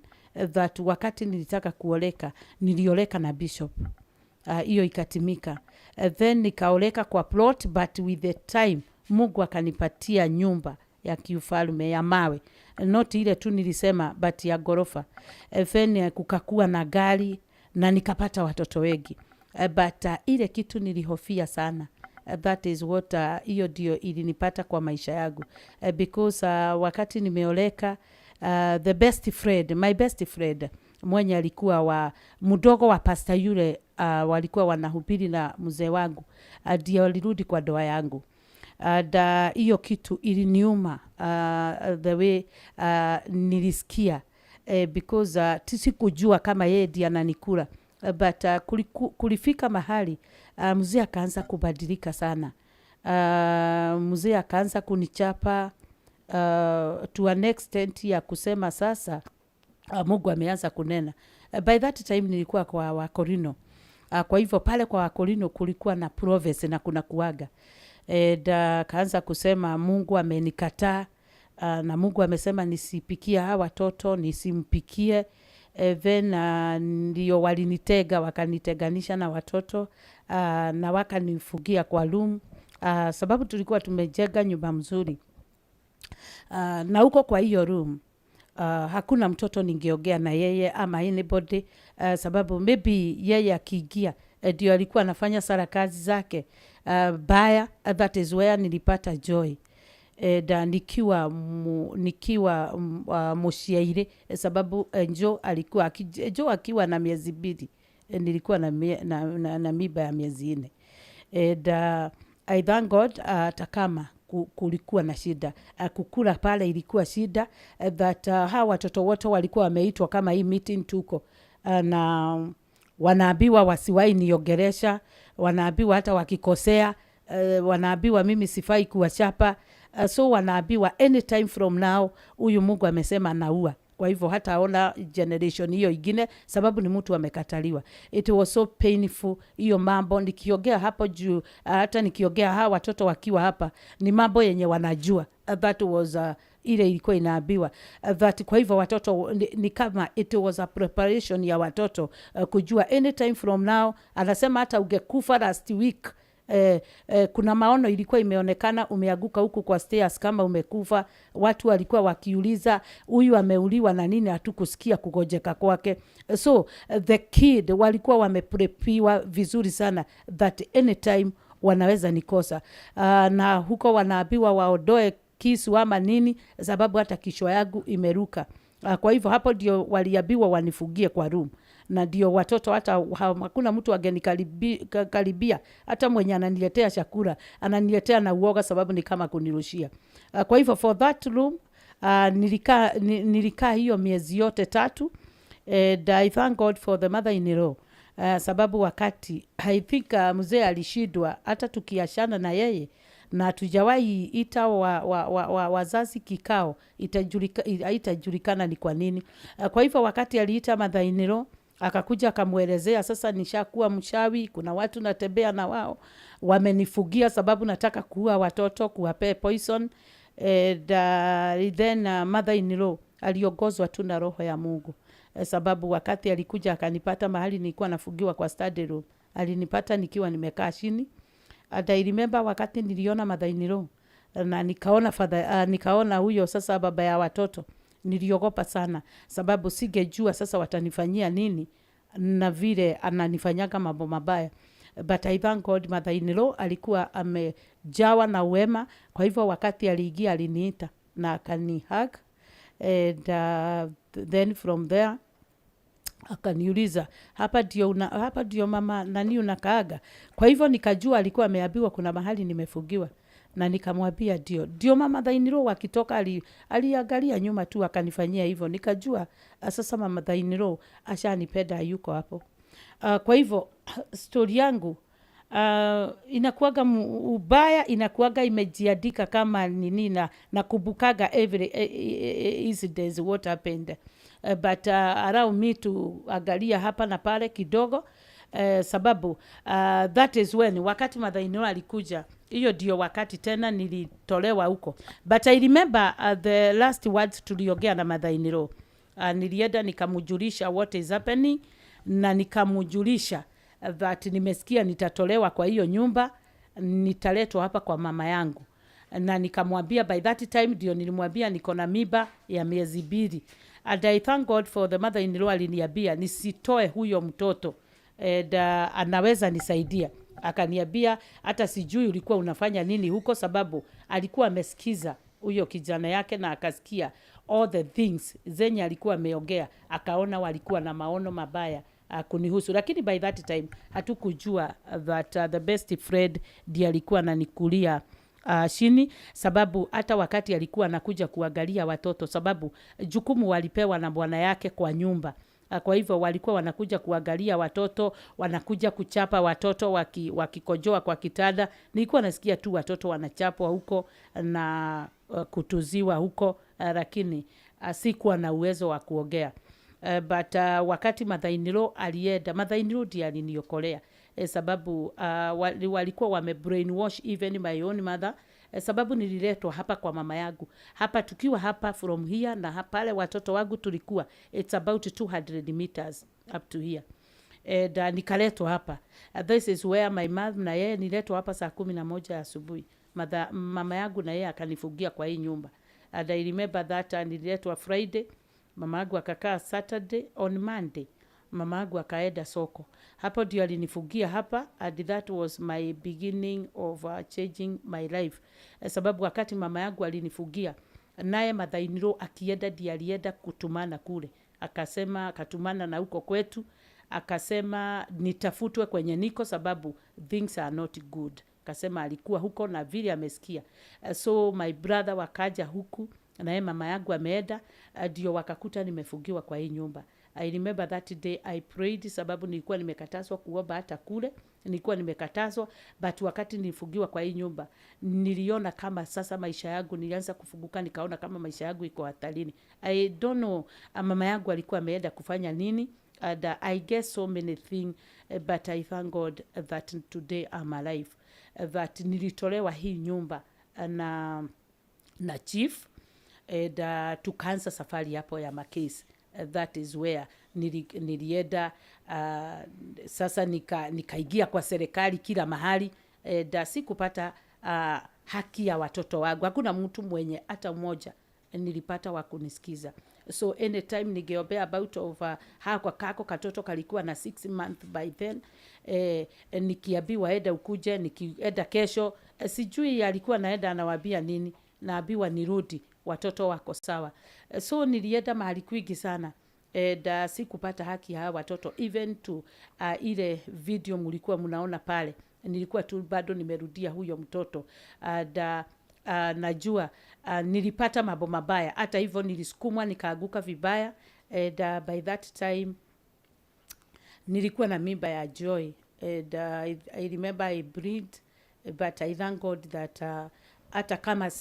that wakati nilitaka kuoleka, nilioleka na bishop. Hiyo ikatimika. Then nikaoleka kwa plot, but with the time Mungu akanipatia nyumba ya kiufalme ya mawe, not ile tu nilisema, but ya ghorofa. Then kukakuwa na gari na nikapata watoto wengi. But ile kitu nilihofia sana, that is what, hiyo ndio ilinipata kwa maisha yangu, because wakati nimeoleka, the best friend, my best friend mwenye alikuwa wa mdogo wa pasta yule walikuwa wanahubiri na mzee wangu, ndio alirudi kwa ndoa yangu. And hiyo kitu iliniuma, the way nilisikia, because sikujua kama yeye ndiye ananikula. But kulifika mahali mzee akaanza kubadilika sana. Mzee akaanza kunichapa to an extent ya kusema sasa Mungu ameanza kunena. By that time nilikuwa kwa Wakorino. Kwa hivyo pale kwa Wakorino kulikuwa na prophecy na kuna kuaga. And kaanza kusema Mungu amenikataa, na Mungu amesema nisipikie hawa watoto, nisimpikie. Then ndio walinitega, wakaniteganisha na watoto, na wakanifungia kwa room, sababu tulikuwa tumejenga nyumba mzuri. Na huko kwa hiyo room hakuna mtoto ningeongea na yeye ama anybody, sababu maybe yeye akiingia, ndio alikuwa anafanya sara kazi zake baya. That is where nilipata Joy. And nikiwa mushiaire, sababu Jo akiwa na miezi 2, nilikuwa na mimba ya miezi 4. And I thank God, hata kama kulikuwa na shida, kukula pale ilikuwa shida, that hawa watoto wote walikuwa wameitwa kama hii meeting tuko, na wanaambiwa wasiwahi niongelesha, wanaambiwa hata wakikosea, wanaambiwa mimi sifai kuwachapa. So wanaambiwa anytime from now huyu Mungu amesema naua. Kwa hivyo hataona generation hiyo ingine, sababu ni mtu amekataliwa. It was so painful hiyo mambo. Nikiongea hapo juu, hata nikiongea hawa watoto wakiwa hapa, ni mambo yenye wanajua. That was ile ilikuwa inaambiwa that kwa hivyo watoto ni kama it was a preparation ya watoto kujua anytime from now. Anasema hata ungekufa last week, kuna maono ilikuwa imeonekana umeanguka huku kwa stairs kama umekufa. Watu walikuwa wakiuliza huyu ameuliwa na nini, hatukusikia kugojeka kwake. So the kid walikuwa wameprepiwa vizuri sana that anytime wanaweza nikosa. Na huko wanaambiwa waondoe kisu ama nini, sababu hata kichwa yangu imeruka. Kwa hivyo hapo ndio waliambiwa wanifugie kwa room, na ndio watoto hata hakuna mtu angenikaribia, hata mwenye ananiletea chakula ananiletea na uoga, sababu ni kama kunirushia. Kwa hivyo for that room nilikaa hiyo miezi yote 3, and I thank God for the mother in law. Sababu wakati I think mzee alishindwa, hata tukiachana na yeye na hatujawahi ita wazazi kikao, haitajulikana ni kwa nini. Kwa hivyo wakati aliita mother in law akakuja akamuelezea, sasa nishakuwa mchawi, kuna watu natembea na wao wamenifugia sababu nataka kuua watoto, kuwapea poison. And then mother in law aliongozwa tu na roho ya Mungu. Sababu wakati alikuja akanipata mahali nilikuwa nafugiwa kwa study room, alinipata nikiwa nimekaa chini. And I remember wakati niliona mother in law na nikaona father, nikaona huyo sasa baba ya watoto, niliogopa sana sababu singejua sasa watanifanyia nini na vile ananifanyaga mambo mabaya. But I thank God mother in law alikuwa amejawa na wema. Kwa hivyo wakati aliingia aliniita na akanihug, and then from there akaniuliza, hapa ndio mama nani unakaaga? Kwa hivyo nikajua alikuwa ameambiwa kuna mahali nimefugiwa, na nikamwambia ndio. Ndio mama mother in law akitoka aliangalia nyuma tu akanifanyia hivyo, nikajua sasa mama mother in law ashanipenda, yuko hapo. Kwa hivyo story yangu inakuwaga ubaya, inakuwaga imejiandika kama nini, na kubukaga every incident what happened. But allow me to angalia hapa na pale kidogo, sababu that is when wakati mother in law alikuja, hiyo ndio wakati tena nilitolewa huko. But I remember the last words tuliongea na mother in law. Nilienda nikamjulisha what is happening, na nikamjulisha that nimesikia nitatolewa kwa hiyo nyumba, nitaletwa hapa kwa mama yangu. Na nikamwambia by that time ndio nilimwambia niko na mimba ya miezi 2. And I thank God for the mother in law aliniambia nisitoe huyo mtoto, and anaweza nisaidia. Akaniambia hata sijui ulikuwa unafanya nini huko, sababu alikuwa amesikiza huyo kijana yake na akasikia all the things zenye alikuwa ameongea, akaona walikuwa na maono mabaya kunihusu. Lakini by that time hatukujua that the best friend ndiye alikuwa ananikulia chini, sababu hata wakati alikuwa anakuja kuangalia watoto, sababu jukumu walipewa na bwana yake kwa nyumba. Kwa hivyo walikuwa wanakuja kuangalia watoto, wanakuja kuchapa watoto wakikojoa kwa kitanda. Nilikuwa nasikia tu watoto wanachapwa huko na kutuziwa huko, lakini sikuwa na uwezo wa kuongea. But wakati mother in law alienda, mother in law ndiye aliniokolea. Sababu walikuwa wame brainwash even my own mother. Sababu nililetwa hapa kwa mama yangu. Hapa tukiwa hapa from here na hapa pale watoto wangu tulikuwa, it's about 200 meters up to here. And nikaletwa hapa. This is where my mom na yeye niletwa hapa saa 11 asubuhi. Mama yangu na yeye akanifungia kwa hii nyumba. And I remember that nililetwa Friday, mama yangu akakaa Saturday, on Monday mama yangu akaenda soko. Hapo ndio alinifungia hapa, and that was my beginning of changing my life. Sababu wakati mama yangu alinifungia, naye mother in law akienda, ndiye alienda kutumana kule. Akasema, akatumana na huko kwetu, akasema nitafutwe kwenye niko sababu things are not good. Akasema alikuwa huko na vile amesikia. So my brother wakaja huku, naye mama yangu ameenda, ndio wakakuta nimefungiwa kwa hii nyumba. I remember that day I prayed, sababu nilikuwa nimekatazwa kuomba hata kule nilikuwa nimekatazwa, but wakati nilifungiwa kwa hii nyumba niliona kama sasa maisha yangu, nilianza kufunguka, nikaona kama maisha yangu iko hatarini. I don't know mama yangu alikuwa ameenda kufanya nini, and I guess so many things, but I thank God that today I'm alive, that nilitolewa hii nyumba na chief, and tukaanza safari hapo ya makesi. That is where nilienda sasa nikaingia kwa serikali kila mahali, and sikupata haki ya watoto wangu. Hakuna mtu mwenye hata mmoja nilipata wa kunisikiza. So anytime ningeombea about of hako kako katoto kalikuwa na 6 month by then, nikiambiwa enda ukuje, nikienda kesho, sijui alikuwa naenda anawambia nini, naambiwa nirudi, watoto wako sawa. So nilienda mahali kwingi sana, and sikupata haki ya hawa watoto. Even to ile video mlikuwa mnaona pale, nilikuwa tu bado nimerudia huyo mtoto, and najua nilipata mambo mabaya. Hata hivyo nilisukumwa nikaaguka vibaya, and by that time nilikuwa na mimba ya Joy, and I remember I breathed, but I thank God that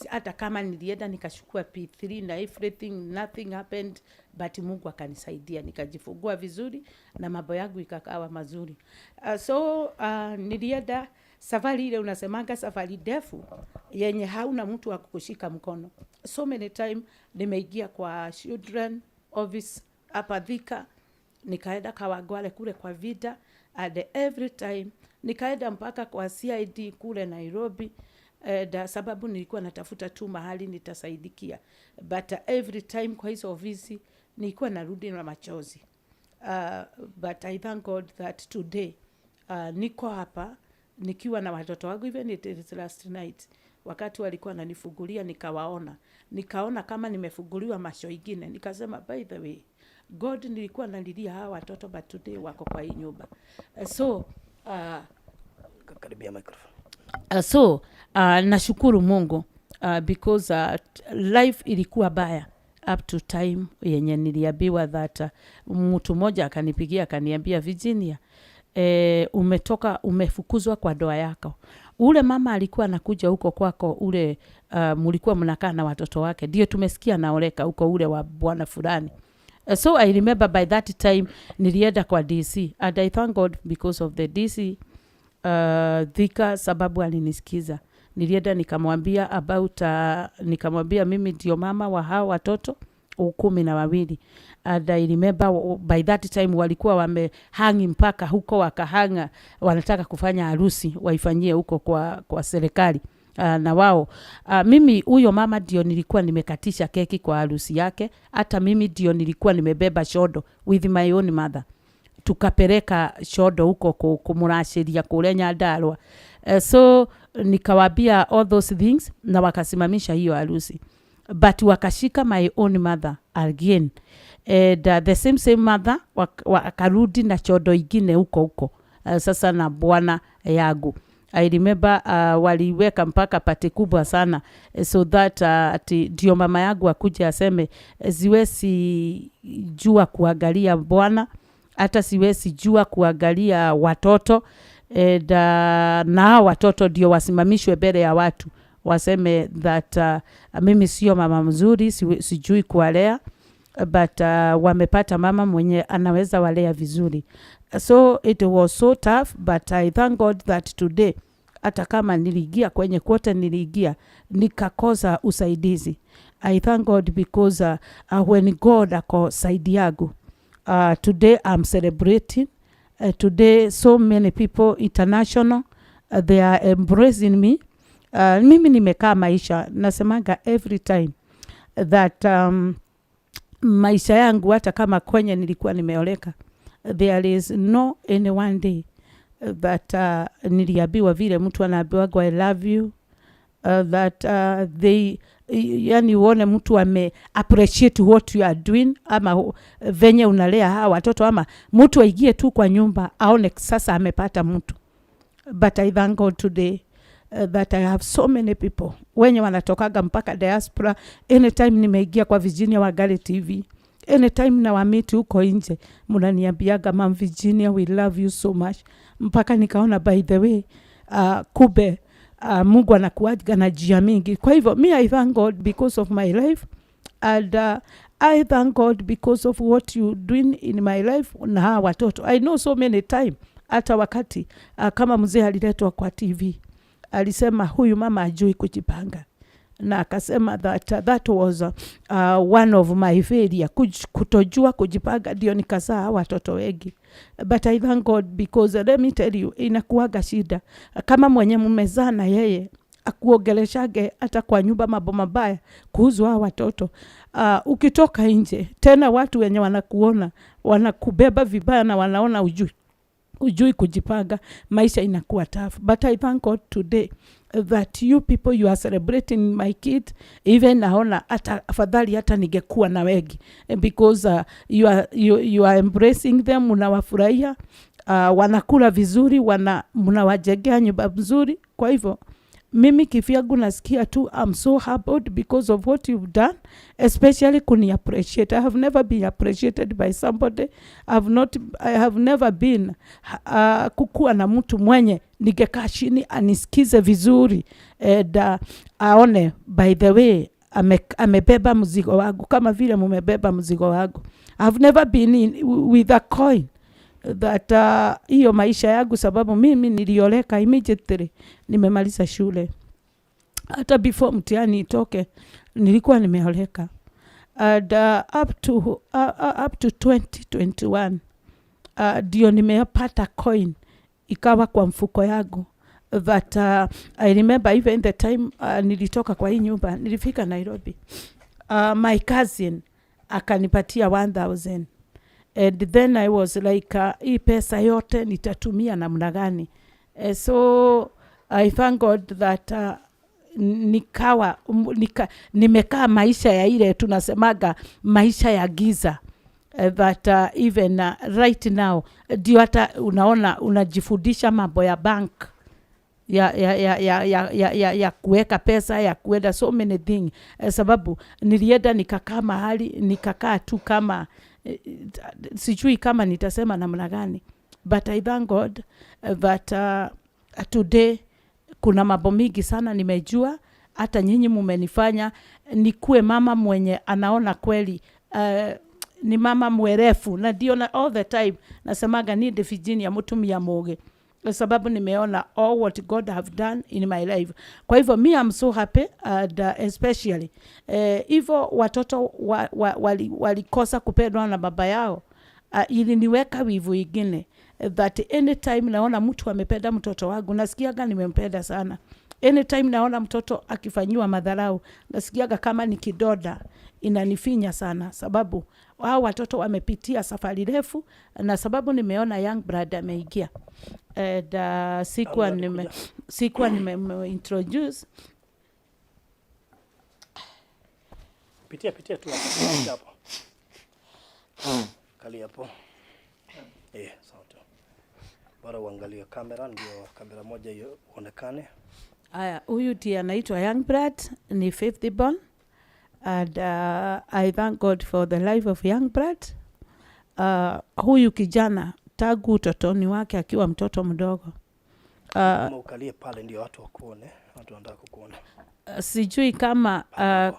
hata kama nilienda nikachukua P3 na everything, nothing happened, but Mungu akanisaidia nikajifungua vizuri na mambo yangu ikakawa mazuri. So nilienda safari ile unasemanga safari ndefu yenye hauna mtu wa kukushika mkono. So many time nimeingia kwa children office hapa Thika, nikaenda Kawangware kule kwa Vida, and every time nikaenda mpaka kwa CID kule Nairobi, sababu nilikuwa natafuta tu mahali nitasaidikia, but every time kwa hizo ofisi nilikuwa narudi na machozi. But I thank God that today niko hapa nikiwa na watoto wangu. Even it is last night wakati walikuwa wananifungulia, nikawaona, nikaona kama nimefunguliwa macho ingine, nikasema, "By the way, God, nilikuwa nalilia hawa watoto, but today wako kwa hii nyumba." So Karibia microphone. So nashukuru Mungu because life ilikuwa baya up to time yenye niliambiwa that mtu mmoja akanipigia akaniambia, "Virginia, umetoka, umefukuzwa kwa ndoa yako. Ule mama alikuwa anakuja huko kwako, ule mlikuwa mnakaa na watoto wake, ndio tumesikia naoleka huko, ule wa bwana fulani." So I remember by that time nilienda kwa DC, and I thank God because of the DC Thika, sababu alinisikiza. Nilienda nikamwambia about nikamwambia mimi ndio mama wa hao watoto 12, and I remember by that time walikuwa wamehangi mpaka huko, wakahanga wanataka kufanya harusi waifanyie huko kwa serikali. Na wao mimi huyo mama ndio nilikuwa nimekatisha keki kwa harusi yake. Hata mimi ndio nilikuwa nimebeba shodo with my own mother, tukapeleka shodo huko kumurashiria kule Nyandarua. So nikawambia all those things na wakasimamisha hiyo harusi, but wakashika my own mother again, and the same same mother wakarudi na chodo ingine huko huko, sasa na bwana yangu. I remember waliweka mpaka party kubwa sana, so that ati ndio mama yangu akuja aseme, siwezi jua kuangalia bwana, hata siwezi jua kuangalia watoto, and na hao watoto ndio wasimamishwe mbele ya watu waseme that mimi sio mama mzuri, sijui kuwalea, but wamepata mama mwenye anaweza walea vizuri. So it was so tough, but I thank God that today, hata kama niliingia kwenye kwote niliingia nikakosa usaidizi, I thank God because when God ako side yangu, today I'm celebrating. Today so many people international, they are embracing me. Mimi nimekaa maisha, nasemanga every time that maisha yangu, hata kama kwenye nilikuwa nimeoleka, there is no any one day that niliambiwa vile mtu anaambiwagwa "I love you," that they, yani uone mtu ame appreciate what you are doing, ama venye unalea hawa watoto, ama mtu aingie tu kwa nyumba aone sasa amepata mtu. But I thank God today that I have so many people wenye wanatokaga mpaka diaspora. Anytime nimeingia kwa Virginia Wangari TV, Anytime nawameet huko nje, mnaniambiaga, "Mam Virginia, we love you so much," mpaka nikaona, by the way, kumbe Mungu anakuaga na njia mingi. Kwa hivyo me, I thank God because of my life and I thank God because of what you doing in my life na hawa watoto. I know so many time, hata wakati kama mzee aliletwa kwa TV, alisema huyu mama ajui kujipanga, na akasema that that was one of my failure, kutojua kujipanga, ndio nikazaa hawa watoto wengi. But I thank God because let me tell you, inakuaga shida kama mwenye mmezaa na yeye akuongeleshage hata kwa nyumba mambo mabaya kuhusu hawa watoto. Ukitoka nje tena, watu wenye wanakuona wanakubeba vibaya na wanaona ujui kujipanga, maisha inakuwa tough. But I thank God today that you people, you are celebrating my kid. Even naona hata afadhali hata ningekuwa na wengi, because you are embracing them, unawafurahia, wanakula vizuri, mnawajengea nyumba mzuri. Kwa hivyo mimi kivyangu nasikia tu I'm so humbled because of what you've done, especially kuni appreciate. I have never been appreciated by somebody. I've not, I have never been kukuwa na mtu mwenye ningekaa chini anisikize vizuri and aone, by the way, amebeba mzigo wangu kama vile mumebeba mzigo wangu. I've never been with a coin that hiyo maisha yangu, sababu mimi nilioleka immediately nimemaliza shule. Hata before mtihani itoke nilikuwa nimeoleka. And up to 2021 ndio nimepata coin ikawa kwa mfuko yangu that I remember even the time nilitoka kwa hii nyumba, nilifika Nairobi, my cousin akanipatia 1000 and then I was like, hii pesa yote nitatumia namna gani? So I thank God that nimekaa maisha ya ile tunasemaga maisha ya giza, that even right now ndio hata unaona unajifundisha mambo ya bank, ya kuweka pesa, ya kuenda so many thing, sababu nilienda nikakaa mahali, nikakaa tu kama sijui kama nitasema namna gani. But I thank God that today kuna mambo mingi sana nimejua. Hata nyinyi mumenifanya nikuwe mama mwenye anaona kweli ni mama mwerefu, na ndio na all the time nasemaga ni Virginia mutumia mugi, kwa sababu nimeona all what God have done in my life. Kwa hivyo me, I'm so happy and especially hivyo watoto walikosa kupendwa na baba yao, iliniweka wivu ingine that anytime naona mtu amependa mtoto wangu, nasikiaga nimempenda sana. Anytime naona mtoto akifanyiwa madharau, nasikiaga kama ni kidonda inanifinya sana, sababu hao watoto wamepitia safari refu, na sababu nimeona young brother ameingia and sikuwa nime introduce. Pitia, pitia tu hapo. Pitia hapo. Kalia hapo. Sawa tu. Bora uangalie kamera, ndio kamera moja hiyo uonekane. Aya, huyu ndiye anaitwa Young Brad, ni fifth born and I thank God for the life of Young Brad. Huyu kijana tangu utotoni wake akiwa mtoto mdogo Kama ukalie pale ndio watu wakuone. Watu wanataka kukuona. Sijui kama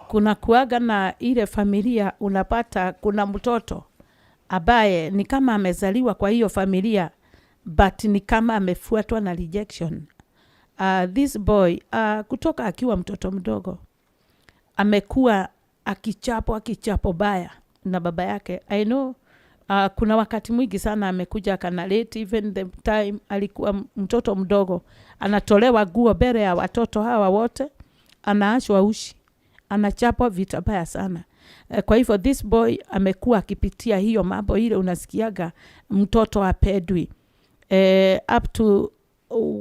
kuna kuaga na ile familia unapata kuna mtoto ambaye ni kama amezaliwa kwa hiyo familia but ni kama amefuatwa na rejection. This boy, kutoka akiwa mtoto mdogo, amekuwa akichapo baya na baba yake. I know kuna wakati mwingi sana amekuja akanarrate even the time alikuwa mtoto mdogo, anatolewa nguo mbele ya watoto hawa wote, anaachwa uchi, anachapwa vita baya sana. Kwa hivyo this boy amekuwa akipitia hiyo mambo ile unasikiaga mtoto apendwi, up to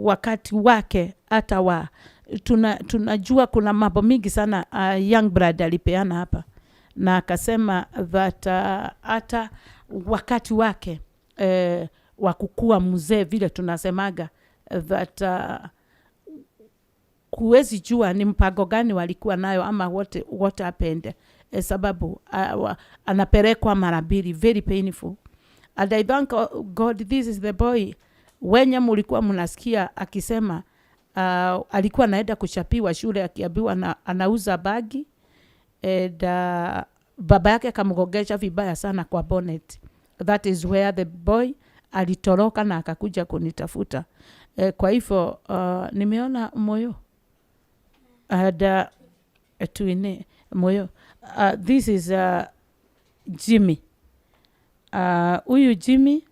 wakati wake hata wa tunajua kuna mambo mingi sana young brother alipeana hapa na akasema that hata wakati wake wa kukua mzee, vile tunasemaga that huwezi jua ni mpango gani walikuwa nayo ama what happened. Sababu anapelekwa mara mbili, very painful. And I thank God, this is the boy wenye mulikuwa mnasikia akisema alikuwa anaenda kuchapiwa shule akiambiwa anauza bagi, and baba yake akamgogesha vibaya sana kwa bonnet. That is where the boy alitoroka na akakuja kunitafuta. Kwa hivyo nimeona moyo and tuine moyo. This is Jimmy. Huyu Jimmy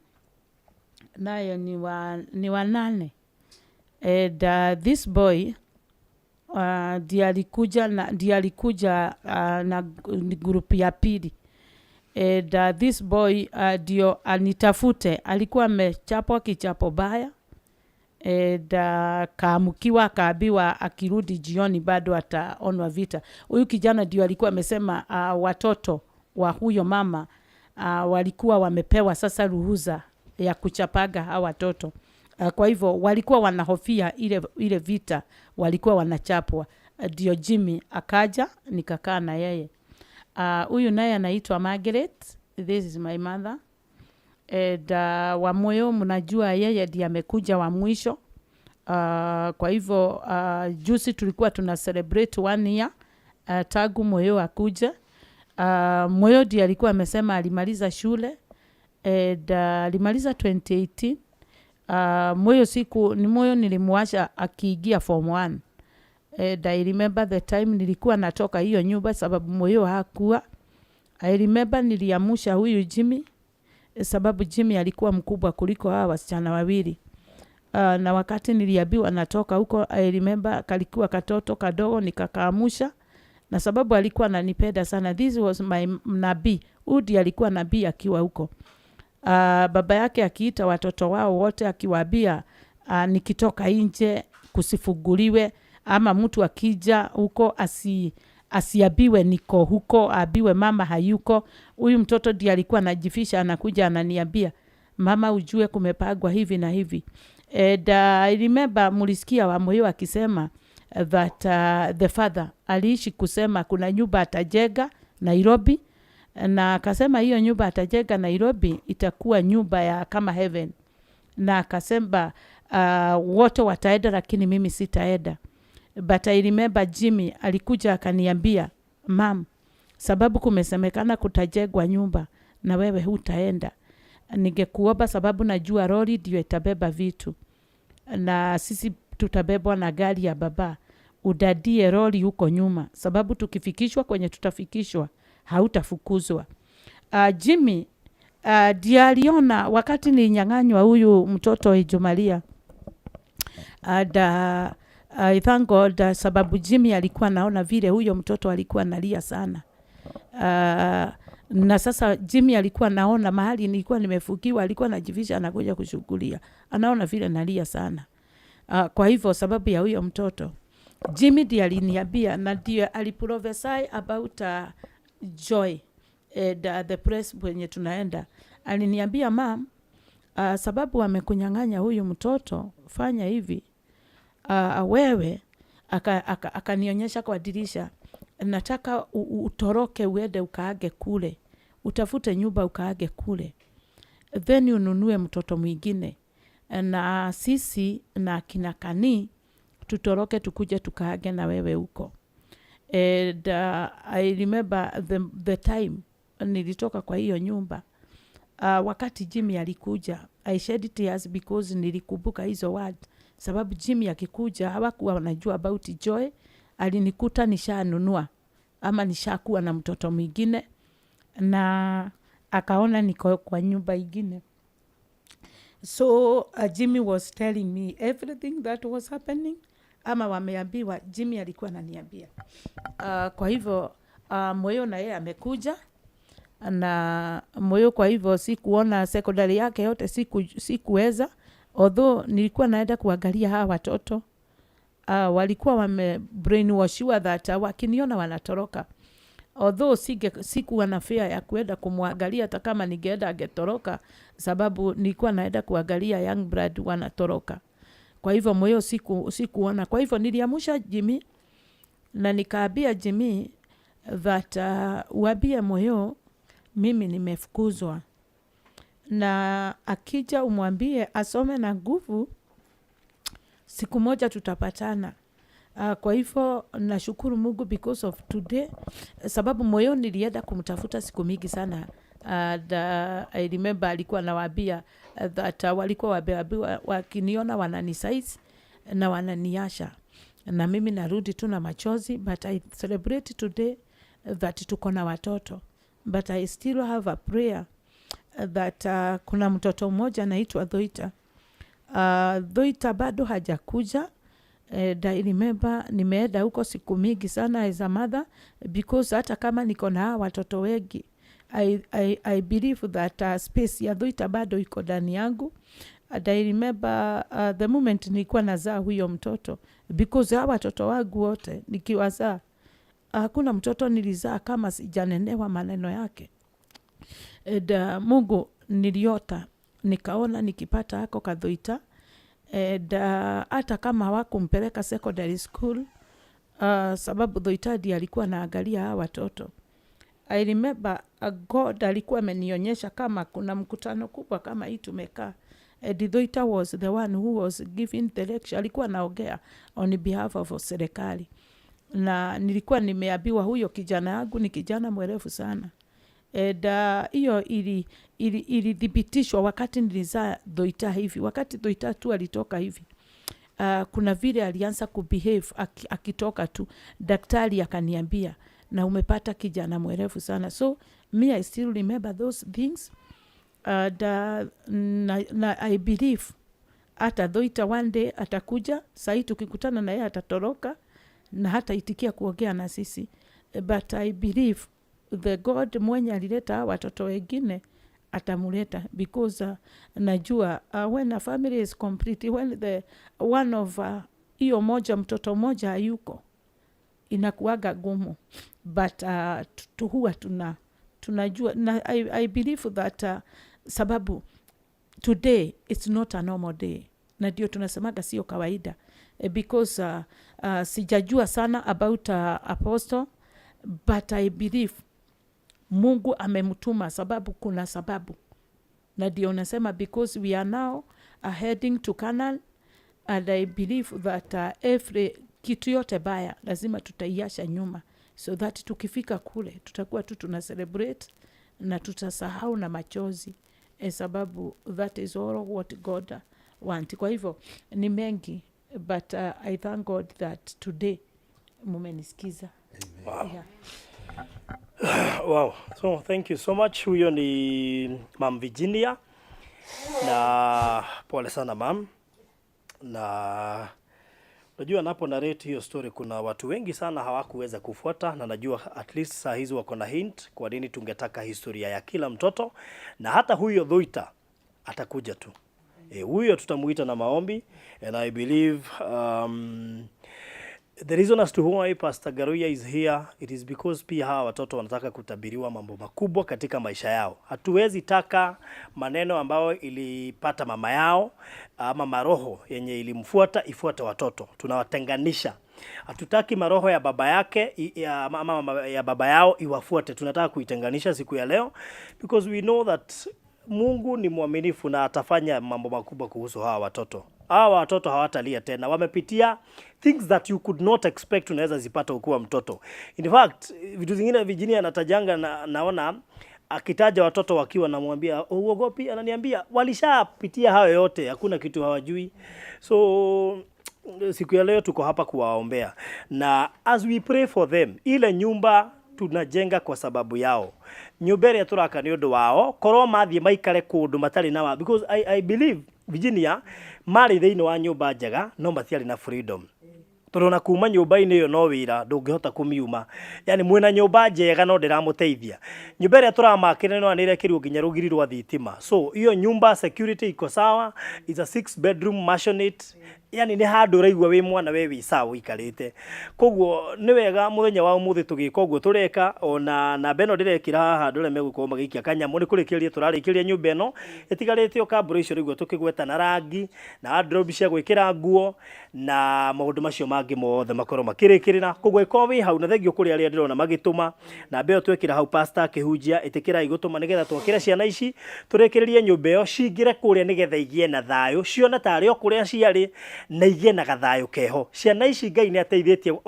naye ni wa nane, and this boy ndiye alikuja na group ya pili, and this boy ndio anitafute. Alikuwa amechapwa kichapo baya, and kaamukiwa, akaambiwa akirudi jioni bado ataonwa vita. Huyu kijana ndio alikuwa amesema watoto wa huyo mama walikuwa wamepewa sasa ruhusa ya kuchapaga hawa watoto. Kwa hivyo walikuwa wanahofia ile vita walikuwa wanachapwa. Ndio Jimmy akaja, nikakaa na yeye. Huyu naye anaitwa Margaret. This is my mother. And Wamoyo mnajua yeye ndiye amekuja wa mwisho. Kwa hivyo juzi tulikuwa tuna celebrate one year tangu Moyo akuja. Moyo ndiye alikuwa amesema alimaliza shule, and alimaliza 2018. Moyo siku ni Moyo nilimwacha akiingia form 1, and I remember the time nilikuwa natoka hiyo nyumba sababu Moyo hakuwa. I remember niliamusha huyu Jimmy sababu Jimmy alikuwa mkubwa kuliko hawa wasichana wawili. Na wakati niliambiwa natoka huko, I remember kalikuwa katoto kadogo, nikakaamusha, na sababu alikuwa ananipenda sana. This was my nabii. Udi alikuwa nabii akiwa huko. Baba yake akiita watoto wao wote akiwaambia nikitoka nje kusifunguliwe, ama mtu akija huko asiambiwe niko huko, aambiwe mama hayuko. Huyu mtoto ndiye alikuwa anajifisha, anakuja ananiambia, "Mama, ujue kumepangwa hivi na hivi." And I remember mulisikia Wamoyo akisema that the father aliishi kusema kuna nyumba atajenga Nairobi, na akasema hiyo nyumba atajenga Nairobi itakuwa nyumba ya kama heaven, na akasema wote wataenda lakini mimi sitaenda. But I remember Jimmy alikuja akaniambia, "Mum, sababu kumesemekana kutajengwa nyumba na wewe hutaenda, ningekuomba, sababu najua lori ndio itabeba vitu na sisi tutabebwa na gari ya baba, udadie lori huko nyuma, sababu tukifikishwa kwenye tutafikishwa hautafukuzwa." Jimmy ndiye aliona wakati nilinyang'anywa huyu mtoto Ijumalia, and I thank God sababu Jimmy alikuwa naona vile huyo mtoto alikuwa analia sana. Na sasa Jimmy alikuwa naona mahali nilikuwa nimefukiwa, alikuwa anajifisha, anakuja kushughulia, anaona vile nalia sana. Kwa hivyo sababu ya huyo mtoto, Jimmy ndiye aliniambia na ndiye aliprophesy about Joy and the place kwenye tunaenda. Aliniambia, "Mum, sababu wamekunyang'anya huyu mtoto, fanya hivi, wewe," akanionyesha kwa dirisha, "nataka utoroke uende ukaage kule, utafute nyumba ukaage kule, then ununue mtoto mwingine, na sisi na kina Kani tutoroke tukuje tukaage na wewe huko." And I remember the time nilitoka kwa hiyo nyumba, wakati Jimmy alikuja, I shed tears because nilikumbuka hizo word, sababu Jimmy akikuja hawakuwa wanajua about Joy. Alinikuta nishanunua ama nishakuwa na mtoto mwingine, na akaona niko kwa nyumba ingine. So Jimmy was telling me everything that was happening, ama wameambiwa, Jimmy alikuwa ananiambia. Kwa hivyo Moyo na yeye amekuja na Moyo, kwa hivyo sikuona secondary yake yote, sikuweza, although nilikuwa naenda kuangalia hawa watoto. Walikuwa wame brainwashiwa that wakiniona wanatoroka, although sikuwa na fear ya kuenda kumwangalia. Hata kama ningeenda angetoroka, sababu nilikuwa naenda kuangalia young blood wanatoroka. Kwa hivyo Moyo sikuona. Kwa hivyo niliamusha Jimmy na nikaambia Jimmy, that uambie moyo mimi nimefukuzwa, na akija umwambie asome na nguvu, siku moja tutapatana. Kwa hivyo nashukuru Mungu because of today, sababu moyo nilienda kumtafuta siku mingi sana. And I remember alikuwa nawaambia that walikuwa wameambiwa wakiniona wananisize na wananiasha na mimi narudi tu na machozi, but I celebrate today that tuko na watoto, but I still have a prayer that kuna mtoto mmoja anaitwa Dhoita. Dhoita bado hajakuja. And I remember nimeenda huko siku mingi sana as a mother, because hata kama niko na hawa watoto wengi, I believe that space ya Dhoita bado iko ndani yangu. And I remember the moment nilikuwa nazaa huyo mtoto, because hawa watoto wangu wote nikiwazaa, hakuna mtoto nilizaa kama sijanenewa maneno yake. And Mungu, niliota nikaona nikipata hako kadhoita, and hata kama hawakumpeleka secondary school, sababu Dhoita ndiye alikuwa anaangalia hawa watoto. I remember God alikuwa amenionyesha kama kuna mkutano kubwa kama hii tumekaa. And Dhoita was the one who was giving the lecture, alikuwa anaongea on behalf of serikali, na nilikuwa nimeambiwa huyo kijana yangu ni kijana mwerevu sana. And hiyo ilithibitishwa wakati nilizaa Dhoita hivi. Wakati Dhoita tu alitoka hivi, kuna vile alianza kubehave akitoka tu, daktari akaniambia, "Na umepata kijana mwerevu sana." So me, I still remember those things. Na I believe hata Dhoita one day atakuja. Sahii tukikutana na yeye atatoroka na hata itikia kuongea na sisi, but I believe the God mwenye alileta hawa watoto wengine atamuleta, because najua when a family is complete, when the one of hiyo moja, mtoto mmoja hayuko, inakuaga gumu, but huwa tunajua na I believe that sababu today it's not a normal day, na ndio tunasemaga sio kawaida, because sijajua sana about apostle, but I believe Mungu amemtuma sababu kuna sababu, na ndio nasema because we are now heading to Canaan, and I believe that every kitu yote baya lazima tutaiasha nyuma, so that tukifika kule tutakuwa tu tuna celebrate na tutasahau na machozi, sababu that is all what God want. Kwa hivyo ni mengi, but I thank God that today mumenisikiza. Yeah. Wow. So thank you so much. Huyo ni Mam Virginia, na pole sana, mam. Na unajua napo narrate hiyo story, kuna watu wengi sana hawakuweza kufuata, na najua at least saa hizi wako na hint kwa nini tungetaka historia ya kila mtoto, na hata huyo Dhoita atakuja tu. Huyo tutamuita na maombi, and I believe the reason as to why Pastor Garuya is here, it is because pia hawa watoto wanataka kutabiriwa mambo makubwa katika maisha yao. Hatuwezi taka maneno ambayo ilipata mama yao ama maroho yenye ilimfuata ifuate watoto. Tunawatenganisha. Hatutaki maroho ya baba yake ama ya baba yao iwafuate. Tunataka kuitenganisha siku ya leo because we know that Mungu ni mwaminifu na atafanya mambo makubwa kuhusu hawa watoto. Hawa watoto hawatalia tena. Wamepitia things that you could not expect unaweza zipata ukiwa mtoto. In fact, vitu zingine Virginia anatajanga na, naona akitaja watoto wakiwa, namwambia, "Uogopi?" Ananiambia walishapitia hayo yote, hakuna kitu hawajui. So siku ya leo tuko hapa kuwaombea, na as we pray for them, ile nyumba tunajenga kwa sababu yao, nyumba ĩrĩa tũraka nĩ ũndũ wao, korwo mathiĩ maikare kũndũ matarĩ na wa, because I believe Virginia marĩ thĩinĩ wa nyũmba njega no matiarĩ na freedom, tondũ ona kuma nyũmba-inĩ ĩyo no wĩra ndũngĩhota kũmiuma. Yani mwĩna nyũmba njega no ndĩramũteithia. Nyũmba ĩrĩa tũramakĩra no nĩ ĩrekĩrwo nginya rũgiri rwa thitima, so hiyo nyumba security iko sawa. It's a six bedroom maisonette. Yani nĩ handũ ũraigua wĩ mwana we wĩ sawa ũikarĩte. Koguo nĩ wega mũthenya wa ũmũthĩ tũgĩka ũguo tũreka, ona namba ĩno ndĩrekĩra haha andũ arĩa megũkorwo magĩikia kanyamũ nĩ kũrĩkĩrĩria tũrarĩkĩrĩria nyũmba ĩno ĩtigarĩte o kambura icio ũraigua tũkĩgweta na rangi na wardrobe cia gwĩkĩra nguo na maũndũ macio mangĩ mothe makorwo makĩrĩkĩrĩra. Koguo ĩkorwo wĩ hau na thengiũ kũrĩ arĩa ndĩrona magĩtũma namba ĩyo twekĩra hau pastor akĩhunjia, ĩtĩkĩrai gũtũma nĩgetha twakĩre ciana ici tũrĩkĩrĩrie nyũmba ĩyo cingĩre kũrĩa nĩgetha igĩe na thayũ, cione tarĩ o kũrĩa ciarĩ na igĩe na gathayũ keho. Ciana ici Ngai nĩ ateithĩtie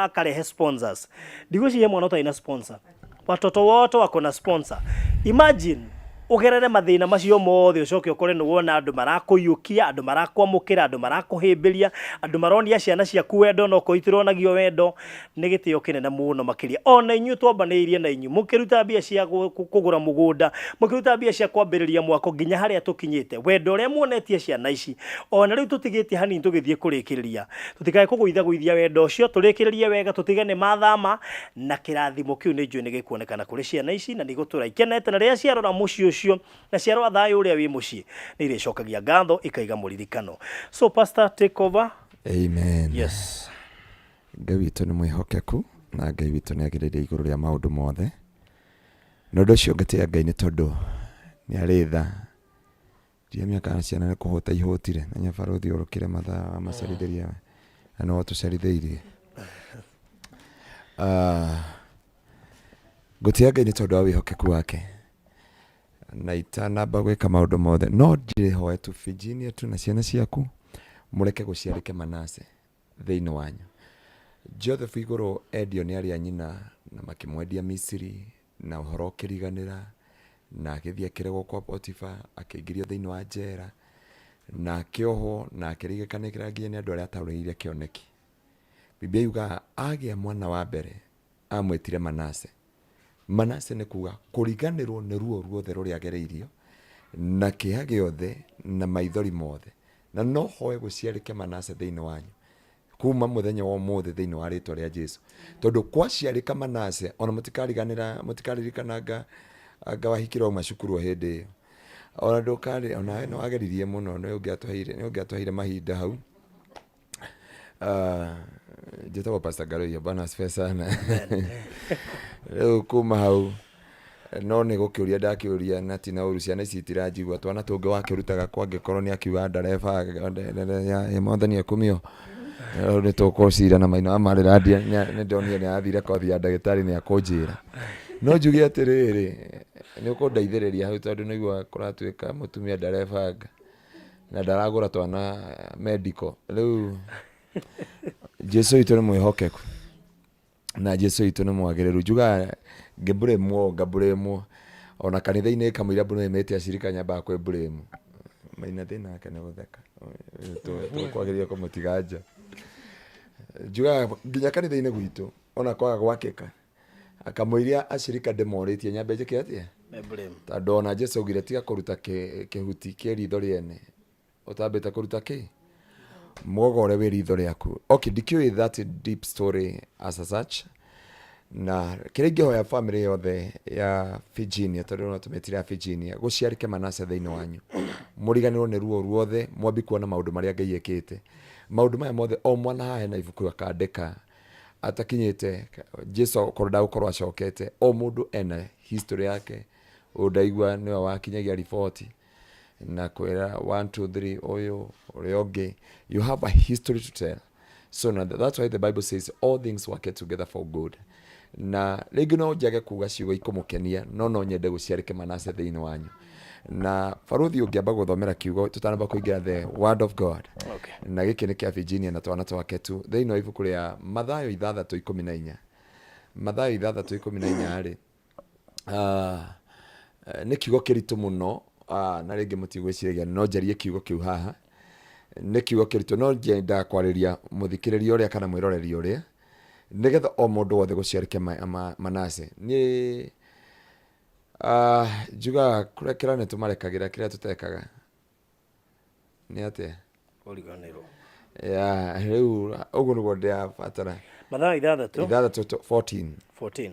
akarehe sponsors. Ndigwĩciria he mwana ũtarĩ na sponsor. Watoto wote wako na sponsor. Imagine ũgerere mathĩna macio mothe ũcoke ũkore nĩ wona andũ marakũiyũkia, andũ marakwamũkĩra, andũ marakũhĩmbĩria, andũ maronia ciana ciaku wendo na okorwo itironagio wendo, nĩ gĩtĩo kĩnene mũno makĩria. Ona inyuĩ twambanĩirie na inyuĩ, mũkĩruta mbia cia kũgũra mũgũnda, mũkĩruta mbia cia kwambĩrĩria mwako nginya harĩa tũkinyĩte, wendo ũrĩa muonetie ciana ici, ona rĩu tũtigĩtie hanini tũgĩthiĩ kũrĩkĩrĩria, tũtikae kũgũithagũithia wendo ũcio, tũrĩkĩrĩrie wega tũtige nĩ mathama, na kĩrathimo kĩu nĩ njũĩ nĩ gĩkuonekana kũrĩ ciana ici na nĩ igũtũra ikenete, na rĩrĩa ciarora mũciĩ ũcio na ciarora thayũ ũrĩa wĩ mũciĩ nĩ irĩcokagia ngatho ikaiga mũririkano. So pastor, take over. Amen. Yes. Ngai witũ nĩ mwĩhokeku na Ngai witũ nĩ agĩrĩire igũrũ rĩa maũndũ mothe. Na ũndũ ũcio ngatĩĩa Ngai nĩ tondũ nĩ arĩ tha. Ndiramenya kana ciana nĩ kũhũta ihũtire na nyabarũthi ũrũkĩre mathaa amacerithĩria na no tũcerithĩirie. Ah, ngũtĩĩa Ngai nĩ tondũ wa wĩhokeku wake na itanamba gwĩka maũndũ mothe no ndĩhoe tu Virginia tu na ciana ciaku mũreke gũciarĩke Manase thĩinĩ wanyu. Joseph igũrũ endio nĩ arĩa nyina na makĩmwendia Misiri na ũhoro ũkĩriganĩra, na agĩthiĩ akĩregwo kwa Potifa, akĩingĩrio thĩinĩ wa njera, na akĩohwo, na akĩririkanĩra nginya nĩ andũ arĩa ataũrĩire kĩoneki. Biblia yugaga agĩa mwana wa mbere amwĩtire Manase. Manase nĩ kuga kũriganĩrwo nĩ ruo ruothe rũrĩa agereirio, na kĩeha gĩothe, na maithori mothe. Na no hoe gũciarĩke Manase thĩinĩ wanyu kuma mũthenya wa ũmũthĩ thĩinĩ wa rĩtwa rĩa Jesu. Tondũ kwaciarĩka Manase, ona mũtikariganĩra, mũtikaririkana anga, anga wahikire wauma cukuru o hĩndĩ ĩyo. Ona ndũkarĩ, ona nĩ wageririe mũno, nĩ ũngĩatũheire, nĩ ũngĩatũheire mahinda hau. Ah, njĩtagwo Pastor Ngaruiya, Bwana asifiwe sana. Rĩu kuma hau no nĩ gũkĩũria ndakĩũria na ti na ũru ciana ici itiranjigua twana tũngĩ wakĩrutaga kwa angĩkorwo nĩ akiuga ndareba mwathani akumio rĩu nĩ tũkũcira na maina wa marĩra nĩ ndonire nĩ athire kothi ya ndagĩtarĩ nĩ akũnjĩra no njuge atĩrĩrĩ nĩ ũkũndeithĩrĩria hau tondũ nĩguo kũratuĩka mũtumia ndarebanga na ndaragũra twana medical rĩu Jesu witũ nĩ mwĩhokeku na Jesu witũ nĩ mwagĩrĩru njugaga ngĩmburĩmwo ngambũrĩmwo ona kanitha-inĩ kamũira mbũrĩmĩte acirika nyambaga kwĩmburĩmu maina thĩna wake nĩ gũtheka tũkwagĩrĩire kũmũtiga nja njugaga nginya kanitha-inĩ gwitũ ona kwaga gwakĩka Akamũiria acirika ndĩmorĩtie nyambe njĩke atĩa? Blame. Tondũ ona Jesu augire tiga kũruta kĩhuti kĩ ritho rĩene ũtambĩte kũruta kĩ mũgogo ũrĩa wĩ ritho rĩaku. Okay, ndikĩũĩ that deep story as a such na kĩrĩa ingĩhoya family yothe ya Virginia tondũ no tũmĩtire ya Virginia gũciarĩke Manase thĩinĩ wanyu mũriganĩrwo nĩ ruo ruothe mwambi kuona maũndũ marĩa Ngai ekĩte maũndũ maya mothe o mwana haha hena ibuku akandĩka atakinyĩte Jesu okorwo ndagũkorwo acokete o mũndũ ena history yake ũyũ ndaigua nĩwe wakinyagia riboti na kwĩra 1 2 3 ũyũ ũrĩa ũngĩ you have a history to tell so na that's why the bible says all things work together for good na rĩngĩ no njage kuga ciugo ikũmũkenia no no nyende gũciarĩke Manase thĩinĩ wanyu na barũthi ũngĩamba gũthomera kiugo tũtanamba kũingĩra the word of god Okay. na gĩkĩ nĩ kĩa Virginia na twana twake tu thĩinĩ wa ibuku rĩa Mathayo ithathatũ ikũmi na inya Mathayo ithathatũ ikũmi na inya rĩ ah, eh, nĩ kiugo kĩritũ mũno ah, na rĩngĩ mũtigwĩciragia no njarie kiugo kĩu haha nĩ kiugo kĩritũ no nyendaga kwarĩria mũthikĩrĩria ũrĩa kana mwĩroreri ũrĩa nĩgetha o mũndũ wothe gũciarĩke Manase niĩ ah, njugaga kũrekera nĩ tũmarekagĩra kĩrĩa tũtekaga nĩ atĩa Kũriganĩrwo. ya rĩu ũguo nĩguo ndĩrabatara Mathayo ithathatũ ithathatũ 14 14.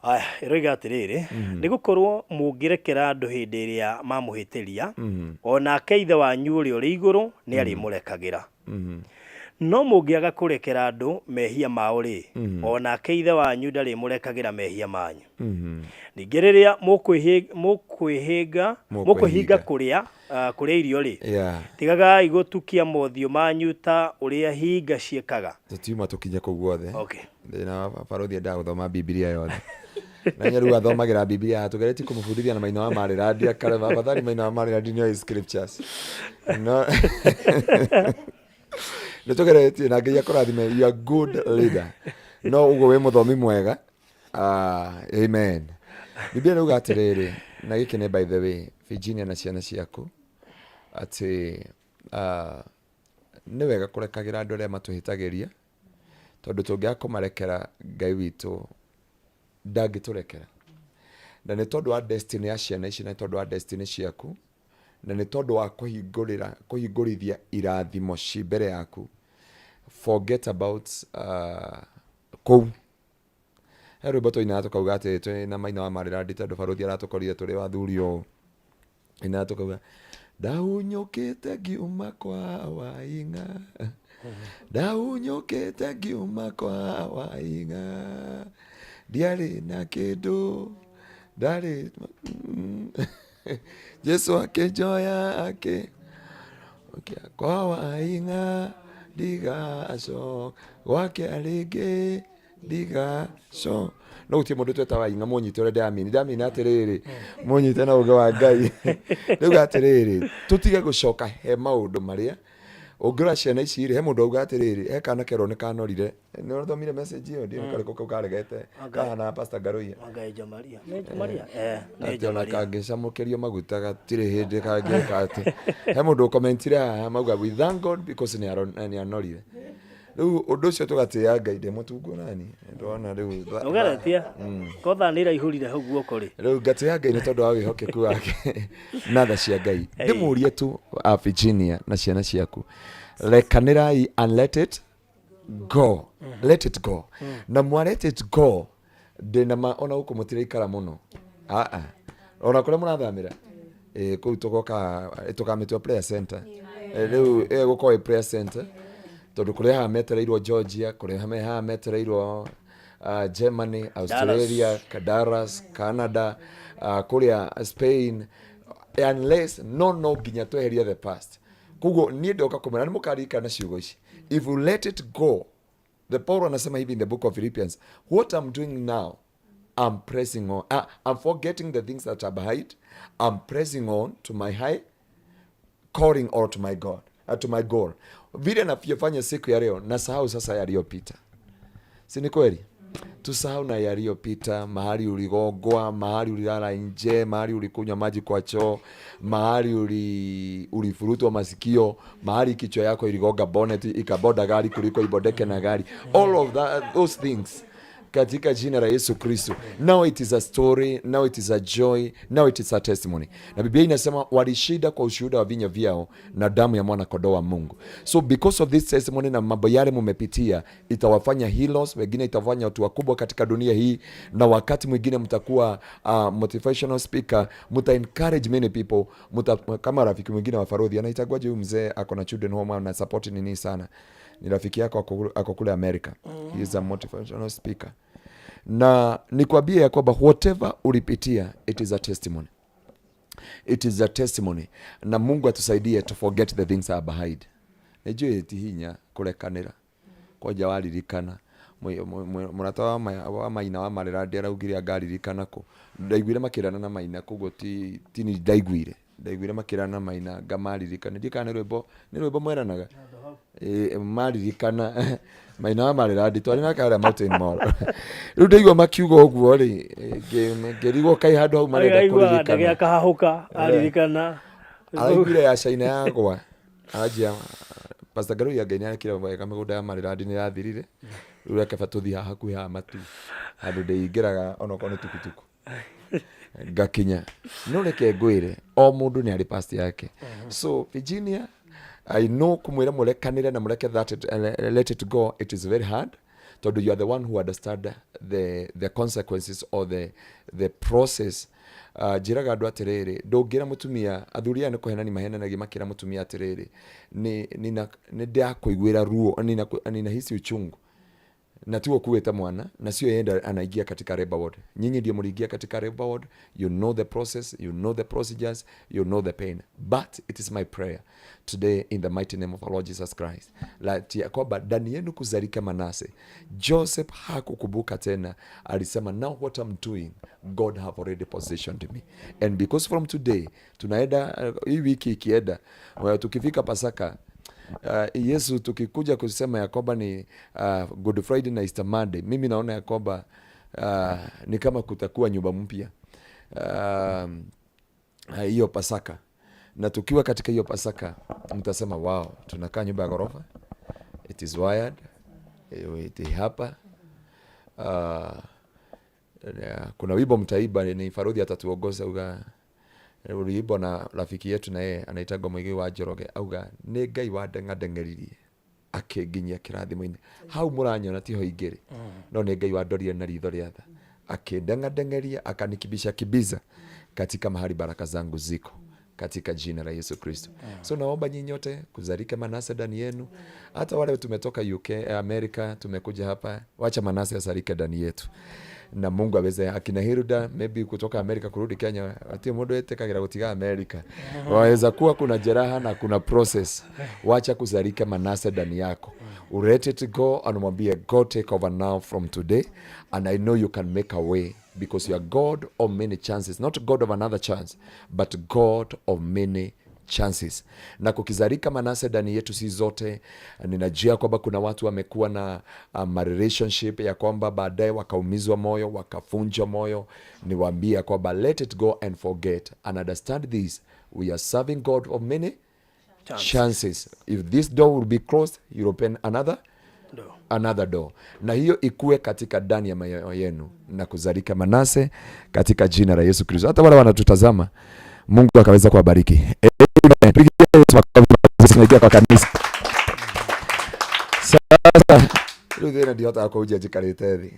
Aya, ĩroiga atĩrĩrĩ, nĩ gũkorwo mũngĩrekera andũ hĩndĩ ĩrĩa mamũhĩtĩria, o nake Ithe wanyu ũrĩa ũrĩ igũrũ nĩ arĩmũrekagĩra. No mũngĩaga kũrekera andũ mehia mao-rĩ, o nake Ithe wanyu ndarĩmũrekagĩra mehia manyu. Ningĩ rĩrĩa mũkwĩhinga Mũkwĩhinga. kũrĩa kũrĩa irio-rĩ, Yeah. tigagai gũtukia mothiũ manyu ta ũrĩa hinga ciĩkaga. Tũtiuma tũkinye kũu guothe. Okay. Thĩna wa barothi endaga gũthoma Bibilia yothe. Na nyaru athomagĩra Bibilia tũgeretie kũmũbundithia na maina wa Marĩrandi akarema. Afadhali maina wa Marĩrandi nĩoĩ scriptures. No nĩ tũgeretie na Ngai akũrathime you are good leader. No ũguo wĩ mũthomi mwega. Ah, amen. Biblia nĩuga atĩrĩrĩ, na gĩkĩ nĩ by the way, Virginia na ciana ciaku, atĩ ah, nĩ wega kũrekagĩra andũ arĩa matũhĩtagĩria, tondũ tũngĩaga kũmarekera Ngai witũ ndangĩtũrekera. Na nĩ tondũ wa destiny ya ciana ici, na nĩ tondũ wa destiny ciaku, na nĩ tondũ wa kũhingũrĩra kũhingũrithia irathimo ci mbere yaku, forget about kũu. He rwĩmbo twainaga tũkauga atĩ twĩ na maina wa Marĩrandi tondũ barũthi aratũkorire tũrĩ athuri ũũ. Twainaga tũkauga ndahunyũkĩte ngiuma kwa Waing'a, ndahunyũkĩte ngiuma kwa Waing'a, ndiarĩ na kĩndũ, ndarĩ Jesu akĩnjoya akĩ kwa Waing'a ndigacoka gwake rĩngĩ ndigaco no gutirĩ mũndũ tweta Waing'a mũnyite ũrĩa ndamini ndamini atĩrĩrĩ mũnyite na ũgĩ wa Ngai rĩu atĩrĩrĩ tũtige gũcoka he maũndũ marĩa ũngĩrora ciana ici rĩ he mũndũ auga atĩrĩrĩ he kana kerwo nĩ kanorire nĩ ũthomire message ĩyo ndiũĩ karĩkũ kau karegete kahana Pastor Ngaruiya Anga Njo Maria. Nĩ Njo Maria? Eh, nĩ atĩ Njo ona Maria. kangĩcamũkĩrio maguta gatirĩ hĩndĩ kangĩka atĩ he mũndũ ũkomentire haha mauga we thank God because nĩ anorire rĩu ũndũ ũcio tũgatĩĩa Ngai ndĩ mũtungu nani ndona rĩu Ũgeretie kotha nĩ iraihũrire hau guoko rĩ. Rĩu ngatĩĩa Ngai nĩ tondũ wa wĩhokeku wake na tha cia Ngai. Ndĩmũrie tu a Virginia na ciana ciaku, rekanĩrai and let it go, let it go. Na mwa let it go ndĩna ma ona gũkũ mũtiraikara mũno, aa ona kũrĩa mũrathamĩra ĩ kũu tũgoka tũkamĩtua prayer center. Rĩu ĩgũkorwo ĩ prayer center tondũ kũrĩa haha metereirwo Georgia, kũrĩa haha metereirwo Germany, Australia, Dallas, Canada, kũrĩa Spain, unless no no nginya tweherie the past. Koguo niĩ ndoka kũmwĩra nĩ mũkaririkana ciugo ici, if you let it go, the Paul anasema hivi in the book of Philippians, what I'm doing now, I'm pressing on. I'm forgetting the things that are behind. I'm pressing on to my high calling or to my God, to my goal. Vile navyofanya siku ya leo, nasahau sasa yaliyopita. Si ni kweli? Tusahau na yaliyopita, mahali uligongwa, mahali ulilala nje, mahali ulikunywa maji kwa choo, mahali ulifurutwa masikio, mahali kichwa yako iligonga bonnet ikaboda gari kuliko ibodeke na gari. All of that, those things katika jina la Yesu Kristo. Now it is a story, now it is a joy, now it is a testimony. Na Biblia inasema walishinda kwa ushuhuda wa vinywa vyao na damu ya mwana kondoo wa Mungu. So because of this testimony na mambo yale mumepitia, itawafanya heroes, wengine itawafanya watu wakubwa katika dunia hii, na wakati mwingine mtakuwa motivational speaker, mta encourage many people, mta, kama rafiki mwingine wa Farodhi anaitagwaje huyu mzee ako na children home ana support nini sana, ni rafiki yako ako kule America. He is a motivational speaker. Na nikwambie ya kwamba whatever ulipitia, it is a testimony. It is a testimony. Na Mungu atusaidie to forget the things are behind. Nĩnjũĩ ti hinya kũrekanĩra. Kwanja waririkana. Mũrata wa Maina wa Marĩrandi araugire angaririkana kũ. Ndaiguire makĩrana na Maina, koguo ti ni ndaiguire. Ndaiguire makĩrana na Maina, ngamaririkana. Ndiũĩ kana nĩ rwĩmbo mweranaga? Ĩ, maririkana Maina wa Marĩrandi twarĩ nake harĩa Mountain Mall. Rĩu ndaigua makiuga ũguo rĩ, ngĩrigwo kaĩ handũ hau marenda Aiguaga kũririkana. ndege akahahũka aririkana. Araiguire ya China yagwa. Anjia Pastor Ngaruiya Ngai nĩarekire wega mĩgũnda ya Marĩrandi nĩyathirire. Rĩu reke ba tũthiĩ haha hakuhĩ haha matu. Handũ ndĩingĩraga onokorwo nĩ tukutuku. Ngakinya. No reke ngwĩre, o mũndũ nĩ arĩ past yake. So Virginia, I know kũmwĩra mũrekanĩre na mũreke that it, let it go, it is very hard. Tondu you are the one who understand the consequences or the process. Njĩraga andũ atĩrĩrĩ, ndũngĩra mũtumia, athuri aya nĩ kũhenani mahenanagia makĩra mũtumia atĩrĩrĩ, nĩ ndakũiguĩra ruo, ninahisi uchungu, na tiwe kuweta mwana na sio yeye ndiye anaingia katika labor ward. Nyinyi ndio mliingia katika labor ward. You know the process, you know the procedures, you know the pain. But it is my prayer today in the mighty name of our Lord Jesus Christ ya kwamba ndani yenu kuzalika Manase. Joseph hakukumbuka tena, alisema, "Now what I'm doing, God have already positioned me." And because from today tunaenda, hii wiki ikienda, tukifika Pasaka, Yesu tukikuja kusema ya kwamba ni Good Friday na Easter Monday, mimi naona ya kwamba ni kama kutakuwa nyumba mpya hiyo Pasaka, na tukiwa katika hiyo Pasaka mtasema, "Wow, tunakaa nyumba ya ghorofa, it is wired, it hapa." Yeah, kuna wimbo mtaimba, ni Farudhi atatuongoza, uga uliimbwa na rafiki yetu na yeye anaitagwo Mũigi wa Njoroge, auga nĩ Ngai wandeng'andeng'eririe akĩnginyia kĩrathimo-inĩ hau mũranyona tiho ingĩrĩ, no nĩ Ngai wandorire na ritho rĩa tha akĩndeng'andeng'eria akanikibisha kibiza katika mahali baraka zangu ziko, katika jina la Yesu Kristo. So naomba nyinyi nyote kuzalike Manase ndani yenu, hata wale tumetoka UK, Amerika, tumekuja hapa, wacha Manase azalike ndani yetu na Mungu aweze. Akina Hilda maybe kutoka Amerika kurudi Kenya, ati mundu etekagira gutiga Amerika, waweza kuwa kuna jeraha na kuna process. Wacha kuzalika Manase ndani yako, let it go and mwambie, "God, take over now from today, and I know you can make a way because you are God of many chances, not God of another chance, but God of many chances." Na kukizalika Manase ndani yetu si zote, ninajua kwamba kuna watu wamekuwa na relationship ya kwamba baadaye wakaumizwa moyo, wakafunjwa moyo. Niwaambie kwamba let it go and forget and understand this: we are serving God of many chances. If this door will be closed, you open another Door. Another door, na hiyo ikue katika ndani ya moyo yenu na kuzalika Manase katika jina la Yesu Kristo. Hata wale wanatutazama, Mungu akaweza kuwabariki. Amen. Pigia Yesu makofi mazuri, tunaingia kwa kanisa sasa. Rĩu thĩna ndihotaga kũhunjia njikarĩte thĩ,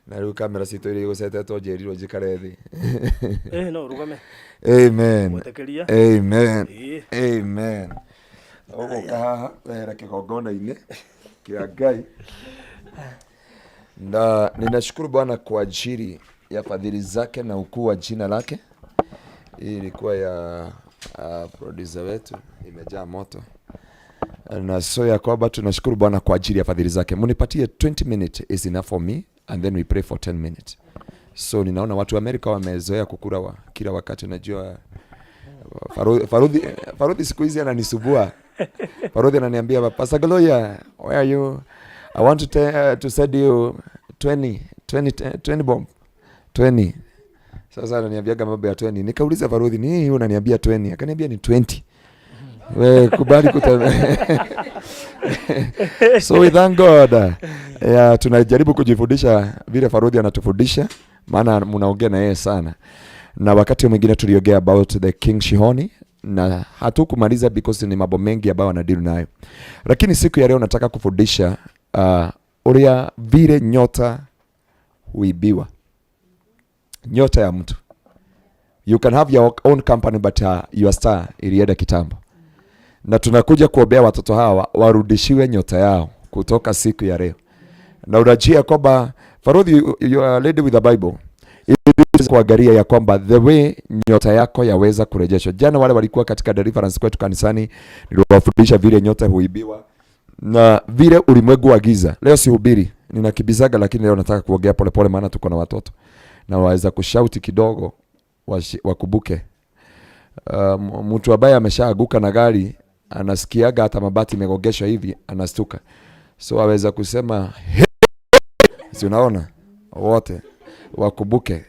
na rĩu kamera citũ iria igũcetetwo njĩrirwo njikare thĩ. No rugame. Amen. Mwĩtĩkĩria. Amen. Ĩĩ. Amen. Ũgũka haha wehera kĩgongona-inĩ kĩa Ngai, na ninashukuru Bwana kwa ajili ya fadhili zake na ukuu wa jina lake. Hii ilikuwa ya producer wetu, imejaa moto, na so ya kwamba tunashukuru Bwana kwa ajili ya fadhili zake. Munipatie 20 minutes is enough for me and then we pray for 10 minutes. So ninaona watu wa Amerika wamezoea kukura kila wakati. Najua Farudhi siku hizi ananisumbua. Farudhi ananiambia, "Pastor Gloria, where are you? I want to send you 20 20 20 bomb 20." Sasa ananiambiaga mambo ya 20. Nikauliza Farudhi, "Ni hii unaniambia 20?" Akaniambia ni 20. We kubali kutembea. So we thank God. Yeah, tunajaribu kujifundisha vile Farudhi anatufundisha, maana mnaongea na yeye sana. Na wakati mwingine tuliongea about the King Shihoni na hatukumaliza because ni mambo mengi ambayo anadeal nayo, lakini siku ya leo nataka kufundisha uria vile nyota huibiwa, nyota ya mtu. You can have your own company, but your star ilienda kitambo, na tunakuja kuombea watoto hawa warudishiwe nyota yao kutoka siku ya leo. Na unajua kwamba Farudhi, you are a lady with the Bible, ili kuangalia ya kwamba the way nyota yako yaweza kurejeshwa. Jana wale walikuwa katika deliverance kwetu kanisani, niliwafundisha vile nyota huibiwa na vile ulimwengu wa giza. Leo sihubiri, ninakibizaga, lakini leo nataka kuongea polepole, maana tuko na watoto na waweza kushauti kidogo wakumbuke. Mtu ambaye ameshaaguka na gari anasikiaga hata mabati imegongeshwa hivi anastuka, so aweza kusema "Hey!" Si unaona wote wakumbuke.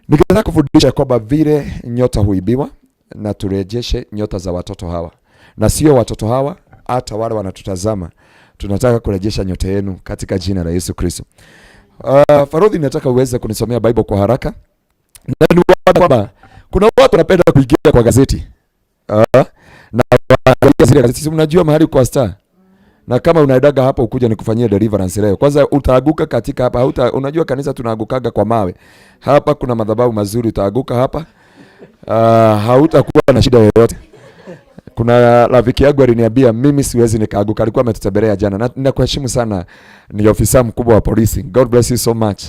Nikitaka kufundisha kwamba vile nyota huibiwa na turejeshe nyota za watoto hawa, na sio watoto hawa, hata wale wanatutazama, tunataka kurejesha nyota yenu katika jina la Yesu Kristo. Farudhi, nataka uweze kunisomea Bible kwa haraka, na ni kwamba kuna watu wanapenda kuingia kwa gazeti na waangalia zile gazeti. Si mnajua mahali kwa star Na kama unaendaga hapa ukuja nikufanyie deliverance leo. Kwanza utaaguka katika hapa. Hauta, unajua kanisa tunaagukaga kwa mawe. Hapa kuna madhabahu mazuri, utaaguka hapa. Hautakuwa na shida yoyote. Kuna rafiki yangu aliniambia mimi siwezi nikaaguka, alikuwa ametutembelea jana. Na ninakuheshimu sana, ni ofisa mkubwa wa polisi. God bless you so much.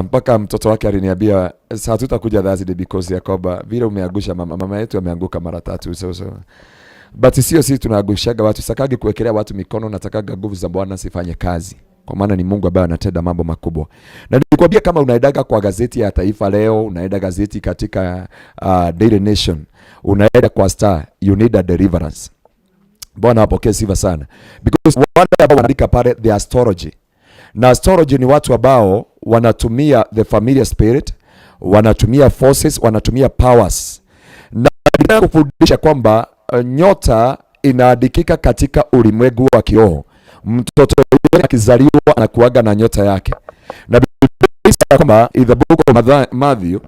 Mpaka mtoto wake aliniambia sasa hatutakuja Thursday because ya kwamba vile umeangusha mama, mama yetu ameanguka mara tatu. So. But sio sisi tunaangushaga watu, sakagi kuwekelea watu mikono, natakaga nguvu za Bwana sifanye kazi. Kwa maana ni Mungu ambaye anatenda mambo makubwa. Na nilikwambia kama unaendaga kwa gazeti ya Taifa Leo, unaenda gazeti katika Daily Nation, unaenda kwa Star, you need a deliverance. Bwana apokee sifa sana. Because wale ambao wanaandika pale the astrology. Na astrology ni watu ambao wanatumia the familiar spirit, wanatumia forces, wanatumia powers. Na nataka kufundisha kwamba nyota inaandikika katika ulimwengu wa kiroho. Mtoto yule akizaliwa anakuaga na nyota yake. Na Biblia inasema kwamba in the book of Matthew,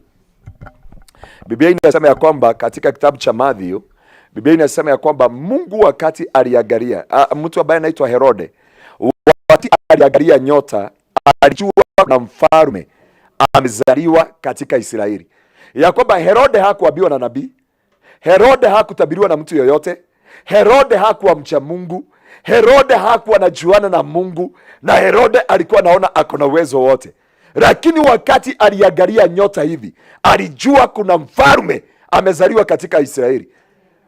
Biblia inasema ya kwamba katika kitabu cha Matthew, Biblia inasema ya kwamba Mungu wakati aliangalia, mtu ambaye anaitwa Herode, wakati aliangalia nyota, alijua na mfalme amezaliwa katika Israeli. Ya kwamba Herode hakuambiwa na nabii, Herode hakutabiriwa na mtu yoyote, Herode hakuwa mcha Mungu, Herode hakuwa anajuana na Mungu, na Herode alikuwa anaona ako na uwezo wote. Lakini wakati aliangalia nyota hivi, alijua kuna mfalme amezaliwa katika Israeli.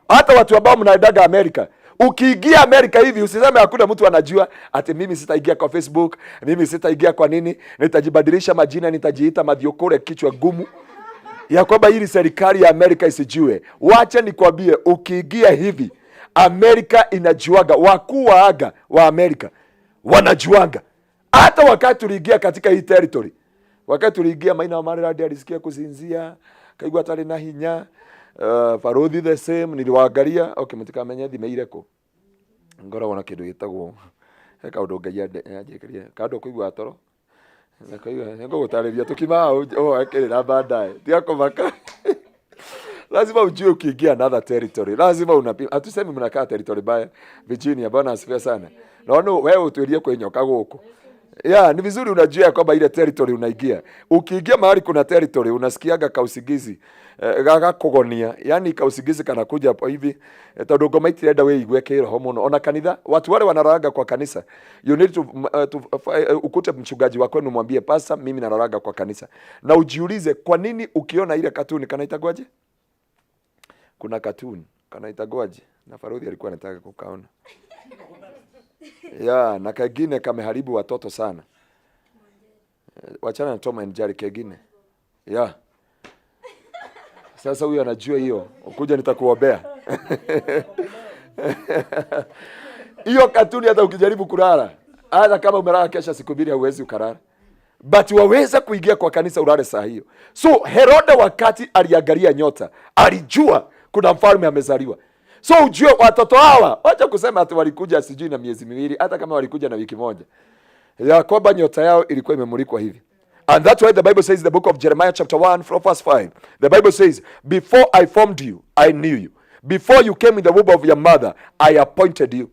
Hata watu ambao mnaendaga Amerika, ukiingia Amerika hivi usiseme hakuna mtu anajua ati mimi sitaingia kwa Facebook, mimi sitaingia kwa nini, nitajibadilisha majina, nitajiita Mathiokore kichwa gumu, ya kwamba ili serikali ya Amerika isijue. Wacha nikwambie, ukiingia hivi Amerika inajuaga, wakuu wa aga wa Amerika wanajuaga. Hata wakati tuliingia katika hii territory, wakati tuliingia Maina wa Maryland alisikia kusinzia, kaigua atarĩ na hinya. Baruthi the same, niliwaangalia, okay, mtikamenye thimeire kũ. Ngoragwo na kĩndũ gĩtagwo he kaũndũ Ngai anjĩkĩrire kando kũigua toro na kaigua nĩngũgũtarĩria tũkiuma hau ũhoe kĩrĩra baadaye, tiga kũmaka. Lazima ujue ukiingia another territory, lazima unapima. Hatusemi mnakaa territory baya Virginia, bwana asifiwe sana. Naona wewe utulie kwenye nyoka gũkũ. Yeah, ni vizuri unajua ya kwamba ile territory unaingia. Ukiingia mahali kuna territory unasikiaga kausingizi gagakugonia, yani kausingizi kanakuja hapo hivi tondu ngoma itirenda wĩigue kĩroho mũno. Ona kanitha, watu wale wanararaga kwa kanisa, you need to ukute mchungaji wako kwenu mwambie pastor, mimi nararaga kwa kanisa, na ujiulize kwa nini ukiona ile katuni kanaitagwaje? Kuna katuni kanaitagwaje? Na Farudhi alikuwa anataka kukaona. Ya, na kengine kameharibu watoto sana. Wachana na Tom and Jerry kengine. Ya. Sasa huyu anajua hiyo. Ukuja nitakuombea. Hiyo katuni hata ukijaribu kulala, hata kama umelala kesha siku mbili hauwezi ukalala. But waweza kuingia kwa kanisa ulale saa hiyo. So Herode wakati aliangalia nyota, alijua kuna mfalme amezaliwa. So ujue watoto hawa, wacha kusema ati walikuja sijui na miezi miwili, hata kama walikuja na wiki moja, ya kwamba nyota yao ilikuwa imemulikwa hivi. And that's why the Bible says in the book of Jeremiah chapter 1 from verse 5, the Bible says, before I formed you, I knew you. Before you came in the womb of your mother, I appointed you.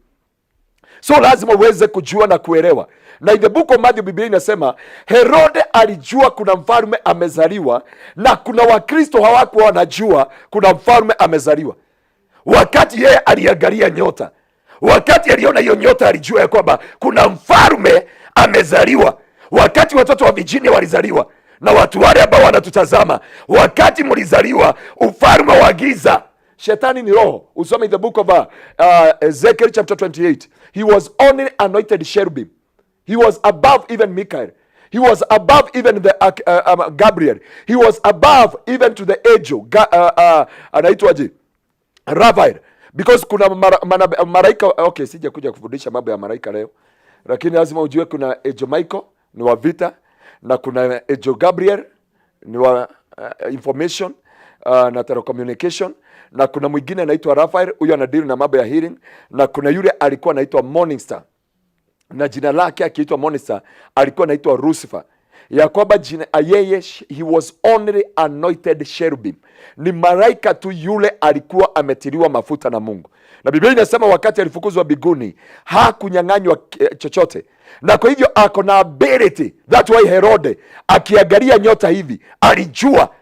So lazima uweze kujua na kuelewa. Na in the book of Matthew, Biblia inasema Herode alijua kuna mfalme amezaliwa, na kuna Wakristo hawakuwa wanajua kuna mfalme amezaliwa. Wakati yeye aliangalia nyota, wakati aliona hiyo nyota, alijua ya kwamba kuna mfalme amezaliwa. Wakati watoto wa Virginia walizaliwa na watu wale ambao wanatutazama, wakati mlizaliwa, ufalme wa giza, shetani ni roho. Usome the book of Ezekiel chapter 28. He was only anointed cherubim. He was above even Michael. He was above even the Gabriel. He was above even to the angel anaitwaje? Raphael. Because kuna maraika. Okay, sija kuja kufundisha mambo ya maraika leo, lakini lazima ujue kuna angel Michael ni wa vita na kuna angel Gabriel ni wa information na telecommunication, na kuna mwingine anaitwa Raphael, huyo anadeal na mambo ya healing, na kuna yule alikuwa anaitwa Morning Star na jina lake akiitwa Morning Star alikuwa anaitwa Lucifer. Ya kwamba jina, yeye he was only anointed cherubim, ni malaika tu yule alikuwa ametiliwa mafuta na Mungu. Na Biblia inasema wakati alifukuzwa mbinguni hakunyang'anywa chochote, na kwa hivyo ako na ability. That's why Herode akiangalia nyota hivi alijua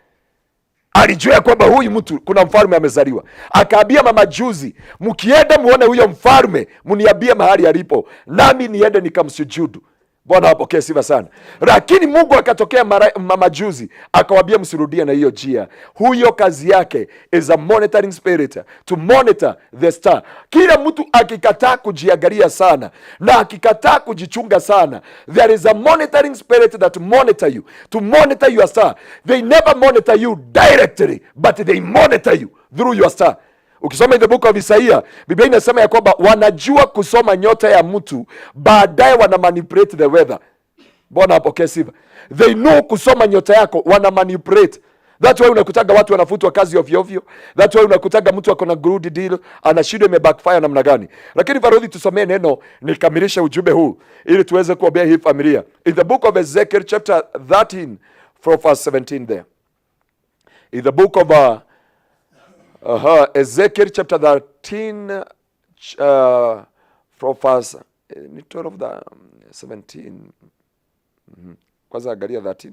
ya kwamba huyu mtu kuna mfalme amezaliwa. Akaambia mamajuzi, mkienda muone huyo mfalme, mniambie mahali alipo, nami niende nikamsujudu. Bwana apokee sifa sana. Lakini Mungu akatokea mamajuzi akawambia, msirudie na hiyo njia. Huyo kazi yake is a monitoring spirit to monitor the star. Kila mtu akikataa kujiangalia sana na akikataa kujichunga sana, there is a monitoring spirit that monitor you to monitor your star. They never monitor you directly, but they monitor you through your star. Ukisoma in the book of Isaiah, Biblia inasema ya kwamba wanajua kusoma nyota ya mtu, baadaye wana manipulate the weather. Bwana apokee sifa. They know kusoma nyota yako, wana manipulate. That's why unakutaga watu wanafutwa kazi ovyo ovyo. That's why unakutaga mtu ako na good deal anashindwa ime backfire namna gani. Lakini Farodhi, tusomee neno nikamilishe ujumbe huu ili tuweze kuombea hii familia. In the book of Ezekiel chapter 13 from verse 17 there. In the book of Ezekiel chapter 13 from verse ni 12 the 17. Kwanza angalia 13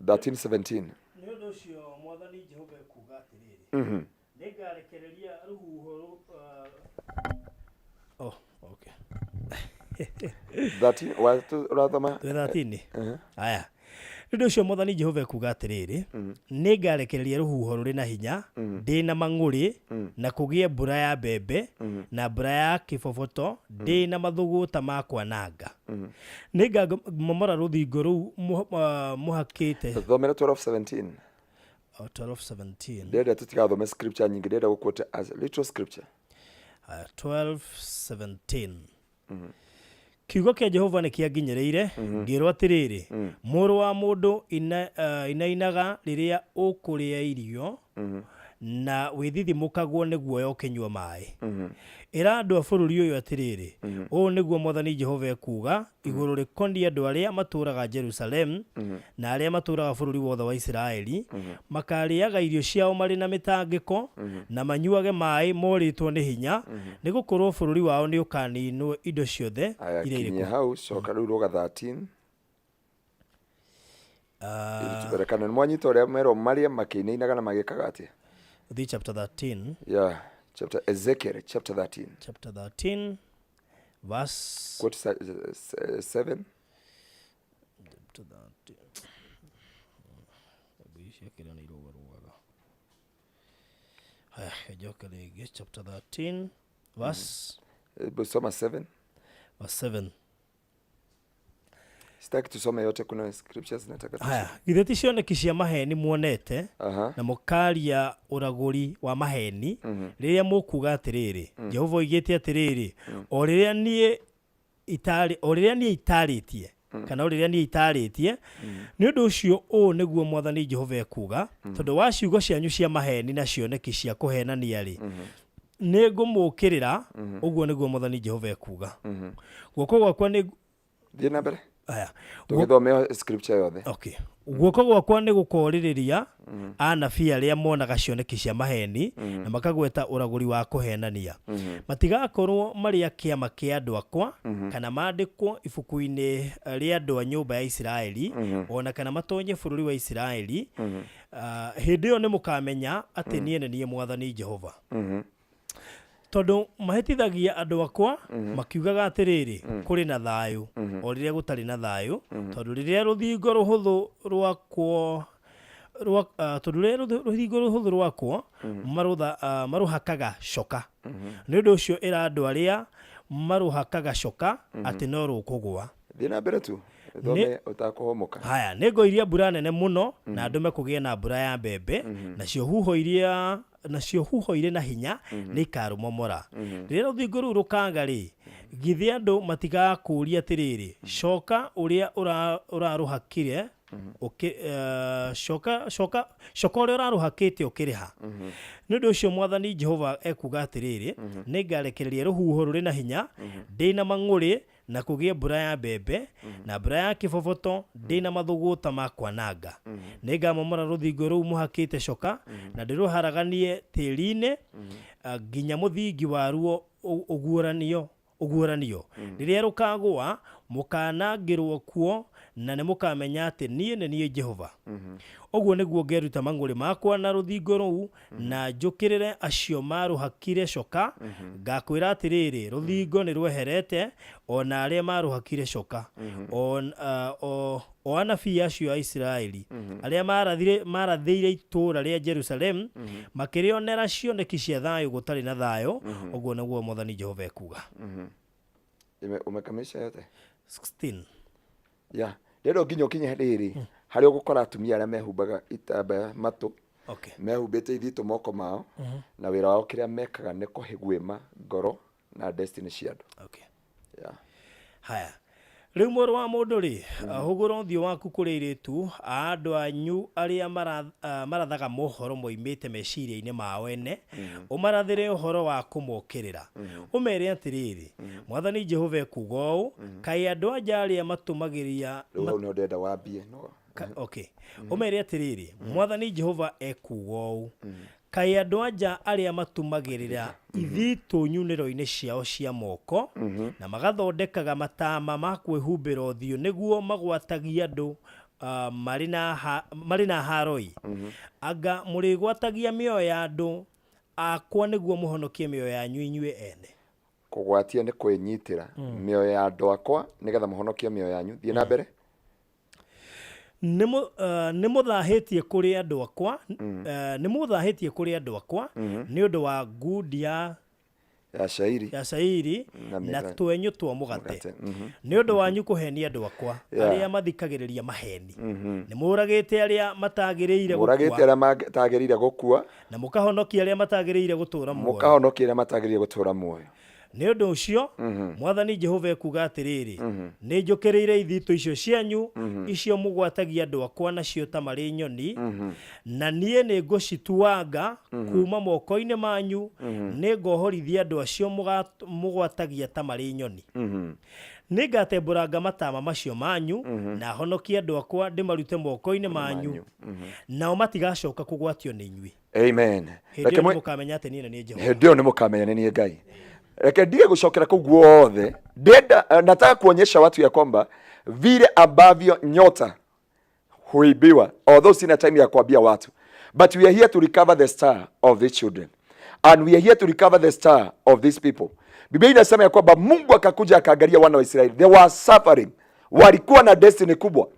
13 17. Nĩ ũndũ ũcio Mwathani Jehova ekuuga atĩrĩrĩ, nĩngarekereria rũhuho oh, okay. 13 ũrathoma? Twĩ 13. Aya, nĩ ũndũ ũcio Mwathani Jehova ekuuga atĩrĩrĩ, nĩngarekereria rũhuho rũrĩ na hinya ndĩ na mang'ũrĩ, na kũgĩe mbura ya mbembe na mbura ya kĩboboto ndĩ na mathũgũta ma kwananga. Nĩngamomora rũthingo rũu mũhakĩte. Thomera 12 17. Oh, 12 17. Ndĩrenda tũtigathome scripture nyingĩ, ndĩrenda gũquote as little scripture. Aya, 12 17. Kiugo kĩa Jehova nĩ kĩanginyĩrĩire ngĩrwo atĩrĩrĩ, mũrũ wa mũndũ, inainaga rĩrĩa ũkũrĩa irio na wĩthithimũkagwo nĩ guoya ũkĩnyua maĩ. Ĩra andũ a bũrũri ũyũ atĩrĩrĩ, ũũ nĩguo Mwathani Jehova ekuuga igũrũ rĩkoniĩ andũ arĩa matũũraga Jerusalemu na arĩa matũũraga bũrũri wothe wa Isiraeli: makarĩaga irio ciao marĩ na mĩtangĩko na manyuage maĩ morĩtwo nĩ hinya, nĩ gũkorwo bũrũri wao nĩ ũkaninwo indo ciothe Aya, iria irĩ kinyia kuo. Hau coka rĩu rũga 13 ili tũperekane. Nĩ mwanyita ũrĩa merwo marĩe makĩinainaga na magĩkaga atĩa? The chapter 13. Yeah, chapter Ezekiel chapter 13. Chapter 13 verse quote 7. Chapter 13. Hebu ici kĩrĩa nĩ irũgarũgaga. Haya, njoke rĩngĩ, chapter 13 verse Hebu soma 7. Verse 7. Sitaki tusome yote, kuna scriptures nataka tusome. Haya, githĩ ti cioneki cia maheni muonete Aha. na mũkaria ũragũri wa maheni rĩrĩa mũkuga atĩrĩrĩ, Jehova oigĩte atĩrĩrĩ, o rĩrĩa niĩ itarĩtie kana o rĩrĩa niĩ itarĩtie? Nĩ ũndũ ũcio ũũ nĩguo Mwathani Jehova ekuuga: tondũ wa ciugo cianyu cia maheni na cioneki cia kũhenania rĩ, nĩ ngũmũũkĩrĩra, ũguo nĩguo Mwathani Jehova ekuuga. Guoko gwakwa nĩ Thiĩ na mbere. Aya. Tũgĩthome scripture yothe. Okay. Guoko gwakwa nĩ gũkorĩrĩria anabii arĩa monaga cioneki cia maheni na makagweta ũragũri wa kũhenania. Matigakorwo marĩ a kĩama kĩa andũ akwa kana mandĩkwo ibuku-inĩ rĩa andũ a nyũmba ya Isiraeli, ona kana matonye bũrũri wa Isiraeli. Hĩndĩ ĩyo nĩ mũkamenya atĩ niĩ nĩ niĩ Mwathani Jehova, tondũ mahĩtithagia andũ akwa makiugaga atĩrĩrĩ, kũrĩ na thayũ, o rĩrĩa gũtarĩ na thayũ. Tondũ rĩrĩa rũthingo rũhũthũ rwakwo tondũ rĩrĩa rũthingo rũhũthũ rwakwo marũhakaga coka. Nĩ ũndũ ũcio ĩra andũ arĩa marũhakaga coka atĩ no rũkũgũa. Thiĩ na mbere tu, thome ũtakũhũmũka. Haya, nĩ ngoiria mbura nene mũno na ndũme kũgĩe na mbura ya mbembe, nacio huho irĩ na hinya nĩ ikarũmomora. Rĩrĩa rũthingo rũu rũkanga rĩ, githĩ andũ matigakũũria atĩrĩrĩ, coka ũrĩa ũrarũhakire coka ũrĩa ũrarũhakĩte ũkĩrĩha? Nĩ ũndũ ũcio Mwathani Jehova ekuga atĩrĩrĩ, nĩ ngarekereria rũhuho rũrĩ na hinya ndĩ na mang'ũrĩ. Na kũgĩe mbura ya mbembe na mbura ya kĩboboto ndĩ na mathũgũta ma kwananga. Nĩngamomora rũthingo rũu mũhakĩte coka na ndĩrũharaganie tĩri-inĩ nginya mũthingi waruo ũguũranio ũguũranio. Rĩrĩa rũkaagũa, mũkaanangĩrwo kuo, na nĩmũkamenya atĩ niĩ nĩ niĩ Jehova. Ũguo nĩguo ngeruta mang'ũrĩ makwa na rũthingo rũu, na njũkĩrĩre acio maarũhakire coka, ngakwĩra atĩrĩrĩ, rũthingo nĩrweherete, o na arĩa maarũhakire coka, o, o, o anabii acio a Isiraeli, arĩa maarathire, maarathĩire itũũra rĩa Jerusalemu, makĩrĩonera cioneki cia thayũ gũtarĩ na thayũ, ũguo nĩguo Mwathani Jehova ekuuga. Umekamilisha yote? 16. Yeah. Ndĩrenda nginya ũkinye rĩrĩ harĩa ũgũkora atumia arĩa mehumbaga itambaya matũ mehumbĩte ithitũ moko mao na wĩra wao kĩrĩa mekaga nĩ kũhĩguĩma ngoro na destiny cia andũ. Yeah. Haya, rĩu mũrũ wa mũndũ rĩ, hũgũra ũthiũ waku kũrĩ airĩtu a andũ anyu arĩa marathaga mohoro moimĩte meciria-inĩ mao ene, ũmarathĩre ũhoro wa kũmokĩrĩra. Ũmeere atĩrĩrĩ, Mwathani Jehova ekuuga ũũ, Kaĩ andũ a nja arĩa matũmagĩria Rĩu hau nĩho ndĩrenda wambie no. Okay. Ũmeere atĩrĩrĩ, Mwathani Jehova ekuuga ũũ, Kaĩ andũ a nja arĩa matumagĩrĩra ithitũ nyunĩro-inĩ ciao cia moko, na magathondekaga mataama ma kwĩhumbĩra ũthiũ nĩguo magwatagie andũ marĩ na marĩ na haaro-ĩ! Anga mũrĩgwatagia mĩoyo ya andũ akwa nĩguo mũhonokie mĩoyo yanyu inyuĩ ene? Kũgwatia nĩ kwĩnyitĩra mĩoyo ya andũ akwa nĩgetha mũhonokie mĩoyo yanyu. Thiĩ na mbere. Nĩ mũthahĩtie kũrĩ andũ akwa, nĩ mũthahĩtie kũrĩ andũ akwa nĩ ũndũ wa ngundi ya ya cairi ya cairi na na twenyũ twa mũgate mũgate. Nĩ ũndũ wanyu kũhenia andũ akwa arĩa mathikagĩrĩria maheni. Nĩ mũũragĩte arĩa matagĩrĩire Mũragĩte gũkua arĩa matagĩrĩire gũkua na mũkahonokia arĩa matagĩrĩire gũtũũra muoyo. Mũkahonokia arĩa matagĩrĩire gũtũũra muoyo. Nĩ ũndũ ũcio Mwathani Jehova ekuuga atĩrĩrĩ, Nĩ njũkĩrĩire ithitũ icio cianyu, icio mũgwatagia andũ akwa nacio ta marĩ nyoni, na niĩ nĩ ngũcituanga kuuma moko-inĩ manyu, nĩ ngohorithia andũ acio mũgwatagia ta marĩ nyoni. Nĩ ngatembũranga mataama macio manyu, na honokie andũ akwa ndĩmarute moko-inĩ manyu, nao matigacoka kũgwatio nĩ inyuĩ. Amen. Hĩndĩ Reke ĩyo mwe- nĩ mũkamenya atĩ niĩ nĩ niĩ Jehova. Hĩndĩ ĩyo nĩ mũkamenya nĩ niĩ Ngai. Reke ndige gũcokera kũu guothe. Ndenda nataka kuonyesha watu ya kwamba vile ambavyo nyota huibiwa, although sina time ya kuambia watu, but we are here to recover the star of these children and we are here to recover the star of these people. Biblia inasema ya kwamba Mungu akakuja akaangalia wana wa Israeli, they were suffering, walikuwa na destiny kubwa,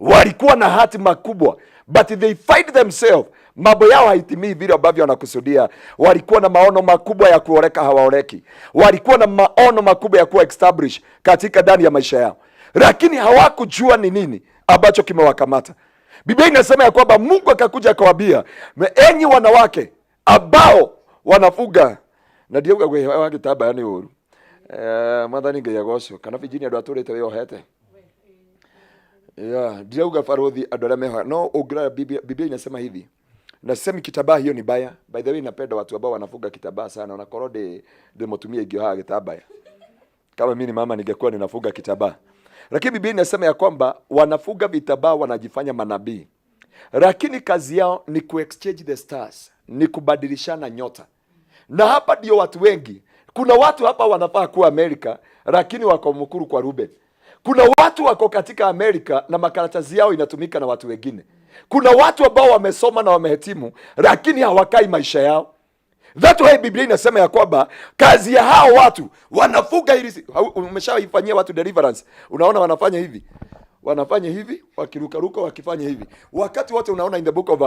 walikuwa na hatima kubwa, but they find themselves mambo yao haitimii vile ambavyo wanakusudia. Walikuwa na maono makubwa ya kuoreka, hawaoreki. Walikuwa na maono makubwa ya kuwa establish katika ndani ya maisha yao, lakini hawakujua ni nini ambacho kimewakamata. Biblia inasema ya kwamba Mungu akakuja akawaambia, enyi wanawake ambao wanafuga na ndiauga gwĩhoya gĩtambaya nĩ ũru. Mwathani Ngai agocwo. Kana Virginia andũ atũrĩte wĩyohete. Yeah, ndirauga barothi andũ arĩa mehoya no ũngĩrora Biblia inasema hivi na sisemi kitambaa hiyo ni baya. By the way, napenda watu ambao wanafunga kitambaa sana, onakorwo ndi mũtumia ingĩohaga gĩtambaya. Kama mimi ni mama ningekuwa ninafunga kitambaa, lakini Biblia inasema ya kwamba wanafunga vitambaa, wanajifanya manabii, lakini kazi yao ni kuexchange the stars, ni kubadilishana nyota. Na hapa ndio watu wengi, kuna watu hapa wanafaa kuwa Amerika lakini wako Mukuru kwa Ruben. Kuna watu wako katika Amerika na makaratasi yao inatumika na watu wengine. Kuna watu ambao wamesoma na wamehitimu lakini hawakai maisha yao. That why Biblia inasema ya kwamba kazi ya hao watu wanafuga hili. Umeshaifanyia watu deliverance, unaona wanafanya hivi, wanafanya hivi, wakirukaruka, wakifanya hivi wakati wote. Unaona in the book of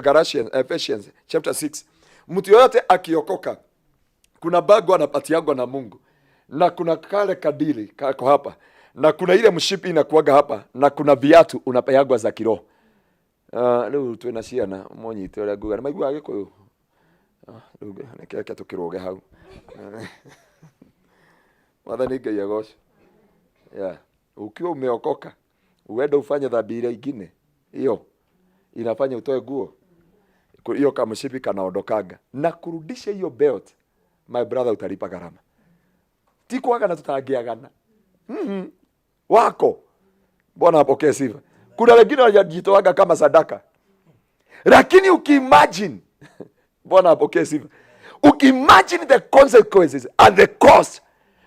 Galatians, Ephesians chapter 6, mtu yoyote akiokoka kuna bago anapatiagwa na Mungu na kuna kale kadiri kako hapa na kuna ile mshipi inakuaga hapa na kuna viatu unapeagwa za kiroho. Rĩu twĩna ciana mũnyite ũrĩa nguga nĩ maiguaga Gĩkũyũ. Rĩu reke tũkĩrũge hau. Mwathani Ngai agocwo. Yeah. Ukiwa umeokoka uende ufanye dhambi ile ingine, hiyo inafanya utoe nguo hiyo, kamshipi kanaondokanga na kurudisha hiyo belt, my brother, utalipa gharama. Ti kwagana tutangĩagana. Wako. Bwana apokee sifa. Kuna wengine wanajitoaga kama sadaka, lakini ukiimagine, Bwana apokee sifa, ukiimagine the consequences and the cost,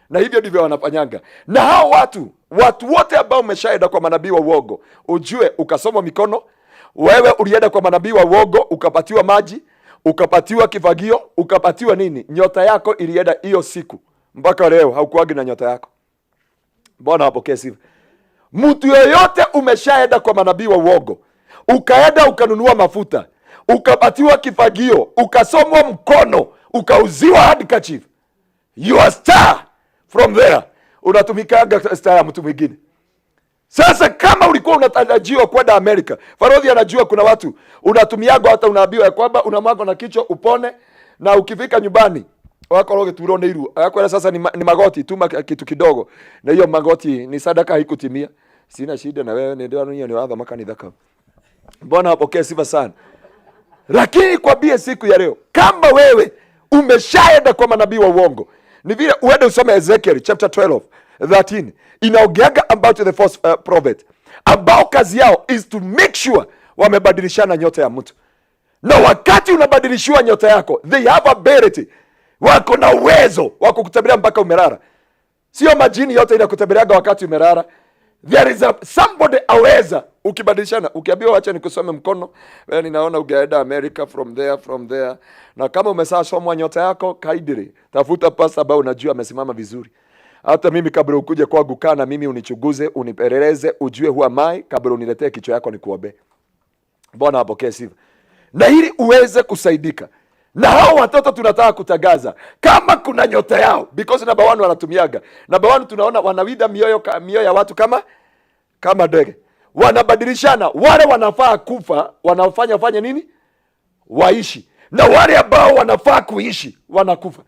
na hivyo ndivyo wanafanyanga na hao watu. Watu wote ambao umeshaenda kwa manabii wa uongo, ujue ukasoma mikono, wewe ulienda kwa manabii wa uongo ukapatiwa maji, ukapatiwa kifagio, ukapatiwa nini, nyota yako ilienda hiyo siku, mpaka leo haukuagi na nyota yako. Bwana apokee sifa. Mtu yoyote umeshaenda kwa manabii wa uongo, ukaenda ukanunua mafuta, ukapatiwa kifagio, ukasomwa mkono, ukauziwa handkerchief, you are star from there, unatumikaga star ya mtu mwingine. Sasa kama ulikuwa unatarajiwa kwenda Amerika, Farodhi anajua kuna watu unatumiaga, hata unaambiwa ya kwamba unamwagwa na kichwa upone, na ukifika nyumbani wakorwo ũgĩturwo nĩ iru, agakwĩra sasa ni magoti, tuma kitu kidogo, na hiyo magoti ni sadaka haikutimia. Sina shida na wewe, ndio ni wathoma kanitha kau. Bwana apokee sifa sana. Lakini kwambie siku ya leo, kama wewe umeshaenda kwa manabii wa uongo, ni vile uende usome Ezekiel chapter 12 13, inaongeaga about the false prophet ambao kazi yao is to make sure wamebadilishana nyota ya mtu, na wakati unabadilishiwa nyota yako, they have ability, wako na uwezo wa kukutabiria mpaka umelala. Sio majini yote inakutembeleaga wakati umelala. There is a somebody aweza ukibadilishana, ukiambiwa wacha nikusome mkono, wewe ninaona ugeenda America from there from there, na kama umeshasomwa nyota yako, kindly tafuta pastor ambao unajua amesimama vizuri. Hata mimi kabla ukuje kwangu, kaa na mimi unichuguze, unipeleleze, ujue who am I kabla uniletee kichwa yako nikuombe. Bwana apokee sifa. Na ili uweze kusaidika. Na hao watoto tunataka kutangaza kama kuna nyota yao, because number one wanatumiaga. Number one tunaona wanawida mioyo ya watu kama ndege. Wanabadilishana, wale wanafaa kufa wanafanya fanya nini? Waishi. Na wale ambao wanafaa kuishi wanakufa.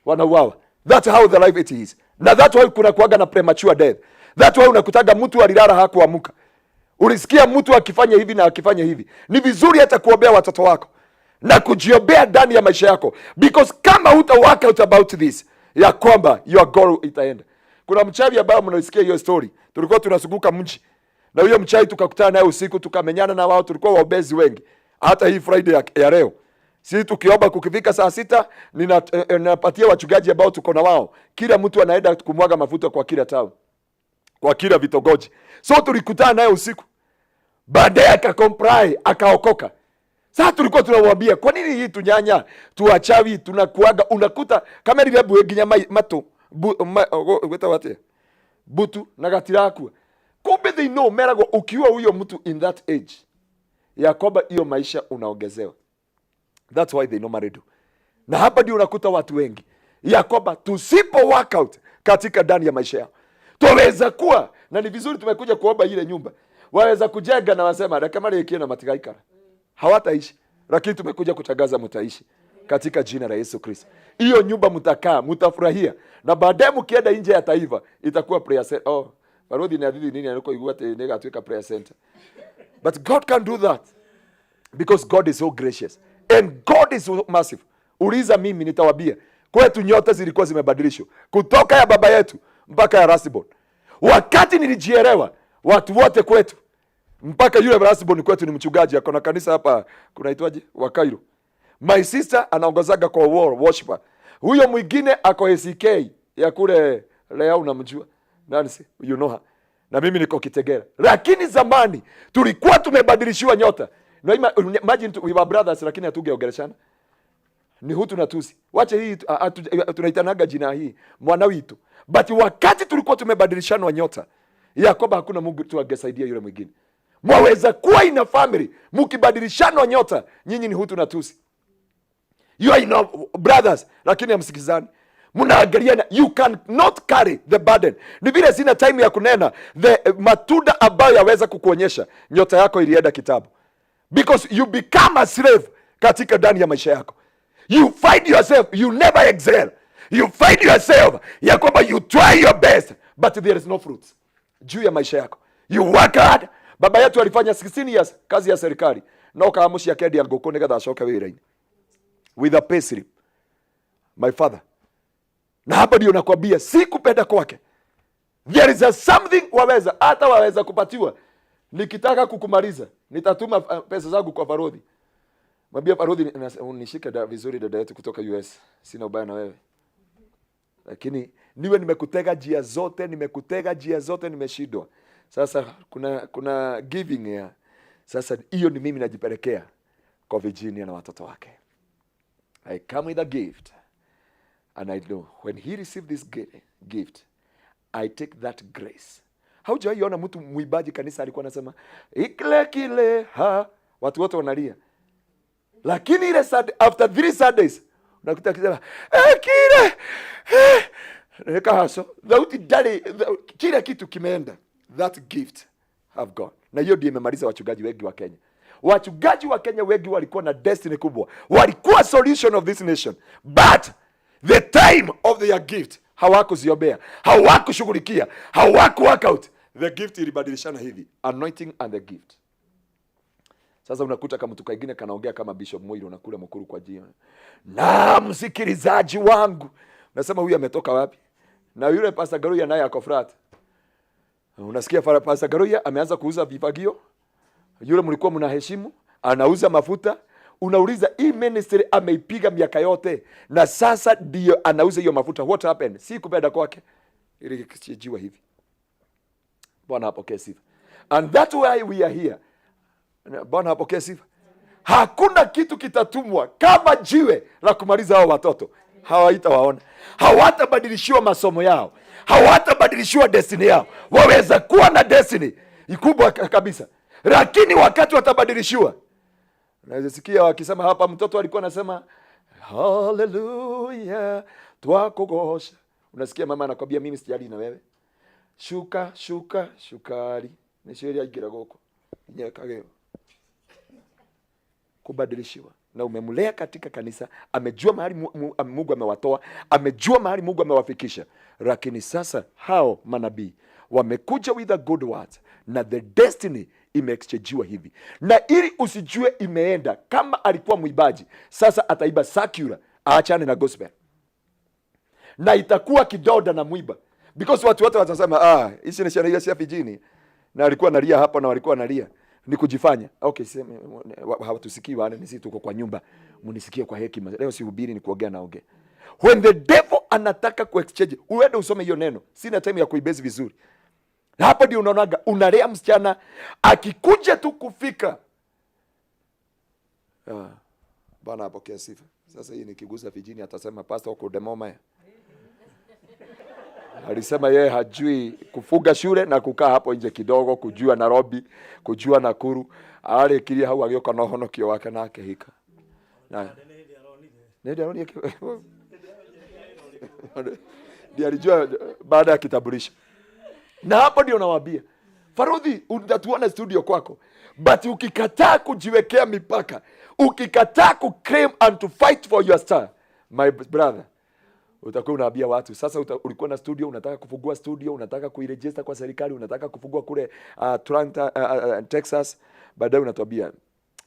Wanauawa. That's how the life it is. Na that's why kuna kuaga na premature death. That's why unakutaga mtu alilala hakuamuka. Ulisikia mtu akifanya hivi na akifanya hivi. Ni vizuri hata kuombea watoto wako na kujiombea ndani ya maisha yako, because kama huta work out about this, ya kwamba your goal itaenda. Kuna mchawi ambaye mnaisikia hiyo story, tulikuwa tunazunguka mji na huyo mchawi tukakutana naye usiku, tukamenyana na wao, tulikuwa waombezi wengi. Hata hii Friday ya leo sisi tukiomba kukifika saa 6, ninapatia wachungaji ambao tuko na wao, kila mtu anaenda kumwaga mafuta kwa kila town, kwa kila vitongoji. So tulikutana naye usiku, baadaye akacomply, akaokoka. Sasa tulikuwa tunamwambia kwa nini hii tunyanya tuachawi tunakuaga, unakuta kama ile bu nginya matu bu, ma, gweta atia butu na gatirakua. Kumbe they know, meragwo ukiwa huyo mtu in that age ya kwamba hiyo maisha unaongezewa. That's why they normally do. Na hapa ndio unakuta watu wengi ya kwamba tusipo work out katika ndani ya maisha yao twaweza kuwa na, ni vizuri tumekuja kuomba ile nyumba, waweza kujenga na wasema reke marikie na matigaikara, hawataishi, lakini tumekuja kutangaza mtaishi katika jina la Yesu Kristo. Hiyo nyumba mtakaa, mtafurahia, na baadaye mkienda nje ya taifa itakuwa prayer center. Oh, Barothi ni hadithi nini aliko igua ati nigatuika prayer center. But God can do that because God is so gracious and God is so merciful. Uliza mimi nitawabia, kwetu nyota zilikuwa zimebadilishwa kutoka ya baba yetu mpaka ya Rasibon. Wakati nilijielewa, watu wote kwetu mpaka yule Rasibon kwetu ni mchungaji, ako na kanisa hapa kunaitwaje, wa Cairo. My sister anaongozaga kwa war worshiper. Huyo mwingine ako ACK ya kule Lea, unamjua Nancy, you know her. Na mimi niko Kitegera. Lakini zamani tulikuwa tumebadilishiwa nyota. Na imagine we were brothers, lakini hatugeongeleshana. Ni Hutu na Tusi. Wache hii tunaitanaga jina hii mwana witu. But wakati tulikuwa tumebadilishanwa nyota ya kwamba hakuna Mungu tu angesaidia yule mwingine. Mwaweza kuwa in a family mkibadilishanwa nyota, nyinyi ni Hutu na Tusi. You are in a brothers, lakini hamsikizani. Mnaangaliana, you cannot carry the burden. Ni vile sina time ya kunena the matunda ambayo yaweza kukuonyesha nyota yako ilienda kitabu, because you become a slave katika ndani ya maisha yako. You find yourself you never excel. You find yourself ya kwamba you try your best but there is no fruits juu ya maisha yako. You work hard. Baba yetu alifanya 16 years kazi ya serikali, no kamuci akendia ngũkũ nĩgetha acoke wĩra-inĩ with a pay slip. My father. Na hapa ndio nakwambia si kupenda kwake. There is a something waweza hata waweza kupatiwa. Nikitaka kukumaliza nitatuma pesa zangu kwa Farodhi, mwambia Farodhi, unishike vizuri dada yetu kutoka US, sina ubaya na wewe, lakini niwe nimekutega njia zote, nimekutega njia zote, nimeshindwa. Sasa kuna giving ya sasa, hiyo ni mimi najipelekea kwa Virginia na watoto wake. I come with a gift and I know when he received this gift, I take that grace. Haujawaiona mtu mwimbaji kanisa alikuwa anasema ikle kile ha, watu wote wanalia, lakini ile Sunday, after 3 Sundays unakuta akisema eh, kile eh, kahaso thauti ndari, kile kitu kimeenda. That gift have gone, na hiyo ndio imemaliza wachungaji wengi wa Kenya. Wachungaji wa Kenya wengi walikuwa na destiny kubwa, walikuwa solution of this nation, but the time of their gift hawakuziombea, hawakushughulikia, hawaku work out the gift. Ilibadilishana hivi, anointing and the gift. Sasa unakuta kama mtu kaingine kanaongea kama Bishop Muiru, unakula mkuru kwa jioni. Na msikilizaji wangu, unasema huyu ametoka wapi? Na yule Pastor Garuya naye ako flat. Unasikia Pastor Garuya ameanza kuuza vifagio, yule mlikuwa mnaheshimu anauza mafuta. Unauliza, hii ministry ameipiga miaka yote na sasa ndio anauza hiyo mafuta. What happened? Si kupenda kwake, ili kijiwa hivi. Bwana apokee sifa. And that's why we are here. Bwana apokee sifa. Hakuna kitu kitatumwa kama jiwe la kumaliza hao watoto, hawaitawaona, hawatabadilishiwa masomo yao, hawatabadilishiwa destiny yao. Waweza kuwa na destiny kubwa kabisa, lakini wakati watabadilishiwa, naweza sikia wakisema hapa, mtoto alikuwa anasema haleluya, twakugosha. Unasikia mama anakwambia, mimi sijali na wewe, shuka shuka shukari nĩcio iria aingĩra gũkũ nyekagĩo kubadilishiwa. Na umemlea katika kanisa, amejua mahali Mungu amewatoa, amejua mahali Mungu amewafikisha, lakini sasa hao manabii wamekuja with a good words na the destiny imeexchangiwa hivi, na ili usijue imeenda. Kama alikuwa mwibaji, sasa ataiba secular, aachane na gospel, na itakuwa kidonda na mwiba, because watu wote watasema, ah, hizi ni sheria cia vijini, na alikuwa analia hapa na walikuwa analia ni kujifanya. Okay, sema hawatusikii wale, ni sisi tuko kwa nyumba, mnisikie kwa hekima. Leo sihubiri, ni kuongea naongea. When the devil anataka kuexchange, uende usome hiyo neno, sina time ya kuibezi vizuri. Na hapo ndio unaonaga unalea msichana akikuja tu kufika. Ah, Bwana apokee sifa. Sasa hii nikigusa vijini atasema, pastor uko demoma. Alisema yeye hajui kufuga shule na kukaa hapo nje kidogo, kujua Nairobi, kujua Nakuru. Arĩkirie hau agĩũka na ũhonokio wake na akĩhika. Na nĩ aronire ndiye alijua baada ya kitambulisho. Na hapo ndio nawaambia, Farudhi, utatuona studio kwako, but ukikataa kujiwekea mipaka, ukikataa ku claim and to fight for your star, my brother, utakuwa unaambia watu sasa ulikuwa na studio, unataka kufungua studio, unataka kuiregister kwa serikali, unataka kufungua kule Atlanta, Texas, baadaye unatuambia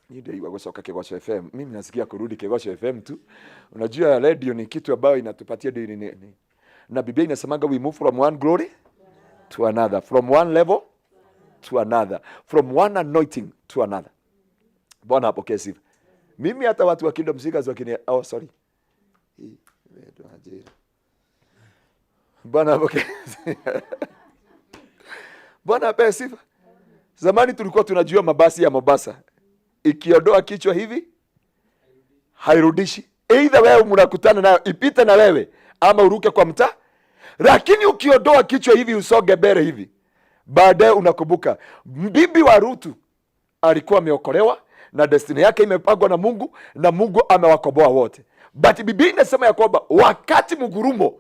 ni ndio iwa gucoka Kigosho FM. Mimi nasikia kurudi Kigosho FM tu. Unajua radio ni kitu ambayo inatupatia dini na Biblia inasemaga we move from one glory to another, from one level to another, from one anointing to another. Bwana apokee sifa. Mimi hata watu wa Kingdom Seekers wakini, oh sorry. Hii, imeitwa ajira. Bwana apokee. Bwana apee sifa. Zamani tulikuwa tunajua mabasi ya Mombasa ikiondoa kichwa hivi hairudishi. Either wewe mnakutana nayo ipite na wewe ama uruke kwa mtaa, lakini ukiondoa kichwa hivi usonge mbele hivi, baadaye unakumbuka bibi wa Rutu alikuwa ameokolewa na destiny yake imepangwa na Mungu na Mungu amewakomboa wote. But Biblia inasema ya kwamba wakati mgurumo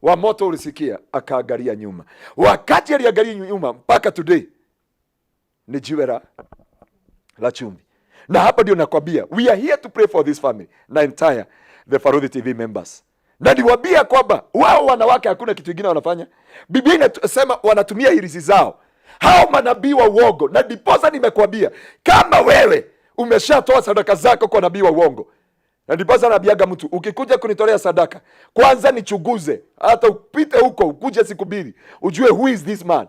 wa moto ulisikia, akaangalia nyuma. Wakati aliangalia nyuma, mpaka today ni jiwe la chumvi. Na hapa ndio nakwambia we are here to pray for this family na entire the Farudhi TV members. Na niwaambia kwamba wao wanawake hakuna kitu kingine wanafanya. Biblia inasema wanatumia hirizi zao, hao manabii wa uongo. Na ndiposa nimekwambia kama wewe umeshatoa sadaka zako kwa nabii wa uongo, Na ndiposa naambiaga mtu, ukikuja kunitolea sadaka, kwanza nichunguze, hata upite huko ukuje siku mbili, ujue who is this man,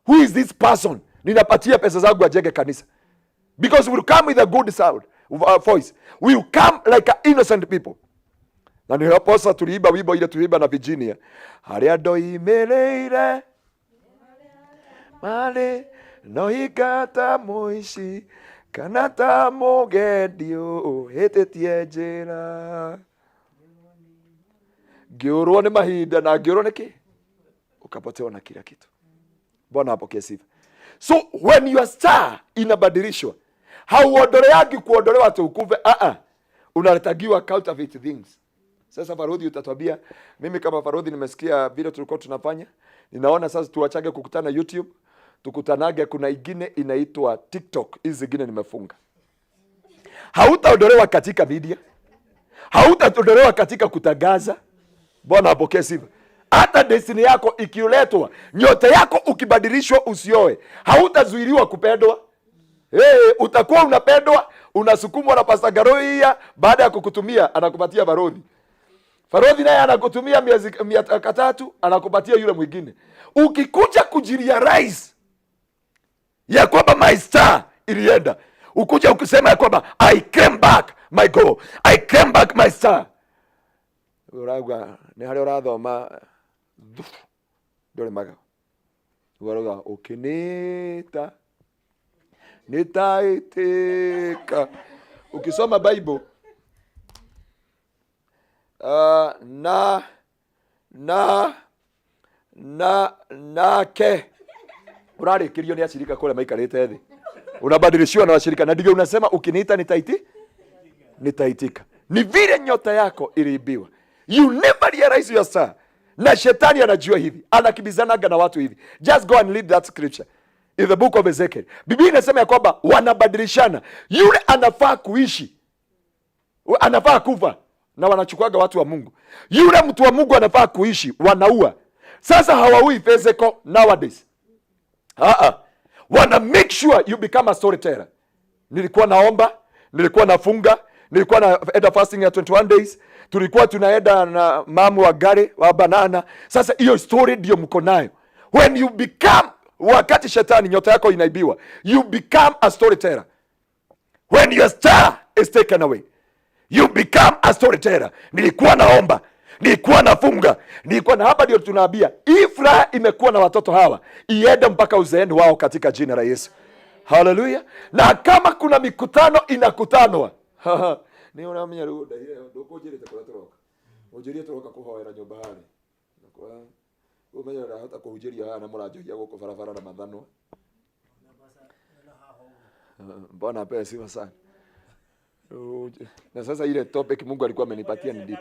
who is this person ninapatia pesa zangu ajenge kanisa. Because we'll come with a good sound, voice. We'll come like a innocent people. Na niliposa tuliimba wimbo ile tuliimba na Virginia, haria ndoimĩrĩire marĩ no hinga ta mũici kana ta mũgendi ũhĩtĩtie njĩra, ngĩũrwo nĩ mahinda na ngĩũrwo nĩ kĩ, ukapotewa na kila kitu. Bwana apokee sifa. So when your star inabadilishwa, hauondoleangi kuondolewa ati ukufe. Ah ah, unaletagiwa counterfeit things. Sasa Farodhi utatwambia, mimi kama Farodhi nimesikia vile tulikuwa tunafanya, ninaona sasa tuwachage kukutana YouTube, tukutanage, kuna ingine inaitwa TikTok, hizi zingine nimefunga. Hautaondolewa katika media, hautaondolewa katika kutangaza. Bwana apokee sifa. Hata destiny yako ikiletwa, nyota yako ukibadilishwa, usioe, hautazuiliwa kupendwa. Hey, utakuwa unapendwa, unasukumwa na Pastor Garoia, baada ya kukutumia anakupatia Farodhi. Farodhi naye anakutumia miezi 300, anakupatia yule mwingine. Ukikuja kujirealize ya kwamba my star ilienda, ukuja ukisema ya kwamba I came back my goal, I came back my star. Urauga nĩ harĩa ũrathoma ndũrĩ maga, urauga ũkĩnĩta nĩtaĩtĩka. Ukisoma Bible na nake urarĩkĩrio nĩ acirika kũrĩa maikarĩte thĩ, unabadilishiwa na washirika, na ndivyo unasema ukiniita nitaitika. Ni vile nyota yako iliibiwa. You never realize your star. Na shetani anajua hivi, anakimbizanaga na watu hivi. Just go and read that scripture in the book of Ezekiel. Biblia inasema ya kwamba wanabadilishana, yule anafaa kuishi anafaa kufa, na wanachukuaga watu wa Mungu. Yule mtu wa Mungu anafaa kuishi, wanaua. Sasa hawaui physical nowadays. Ah ah. Wana make sure you become a storyteller. Nilikuwa naomba, nilikuwa nafunga, nilikuwa naenda fasting ya 21 days, tulikuwa tunaenda na mamu wa gari wa banana. Sasa hiyo story ndio mko nayo. When you become, wakati shetani nyota yako inaibiwa, you become a storyteller. When your star is taken away, you become a storyteller. Nilikuwa naomba, nilikuwa nafunga, nilikuwa na hapa. Ndio tunaambia hii furaha imekuwa na watoto hawa iende mpaka uzeeni wao katika jina la Yesu. Haleluya! Na kama kuna mikutano inakutanwa nĩ ũramenya rĩu ndahire ndũkũnjĩrĩte kũrĩa tũroka ũnjĩrie tũroka kũhoera nyũmba harĩ ũmenye ndahota kũhunjĩria haha na mũranjohia gũkũ barabara na mathanwa. Bwana apewe sifa sana. Na sasa ile topic Mungu alikuwa amenipatia ni deep.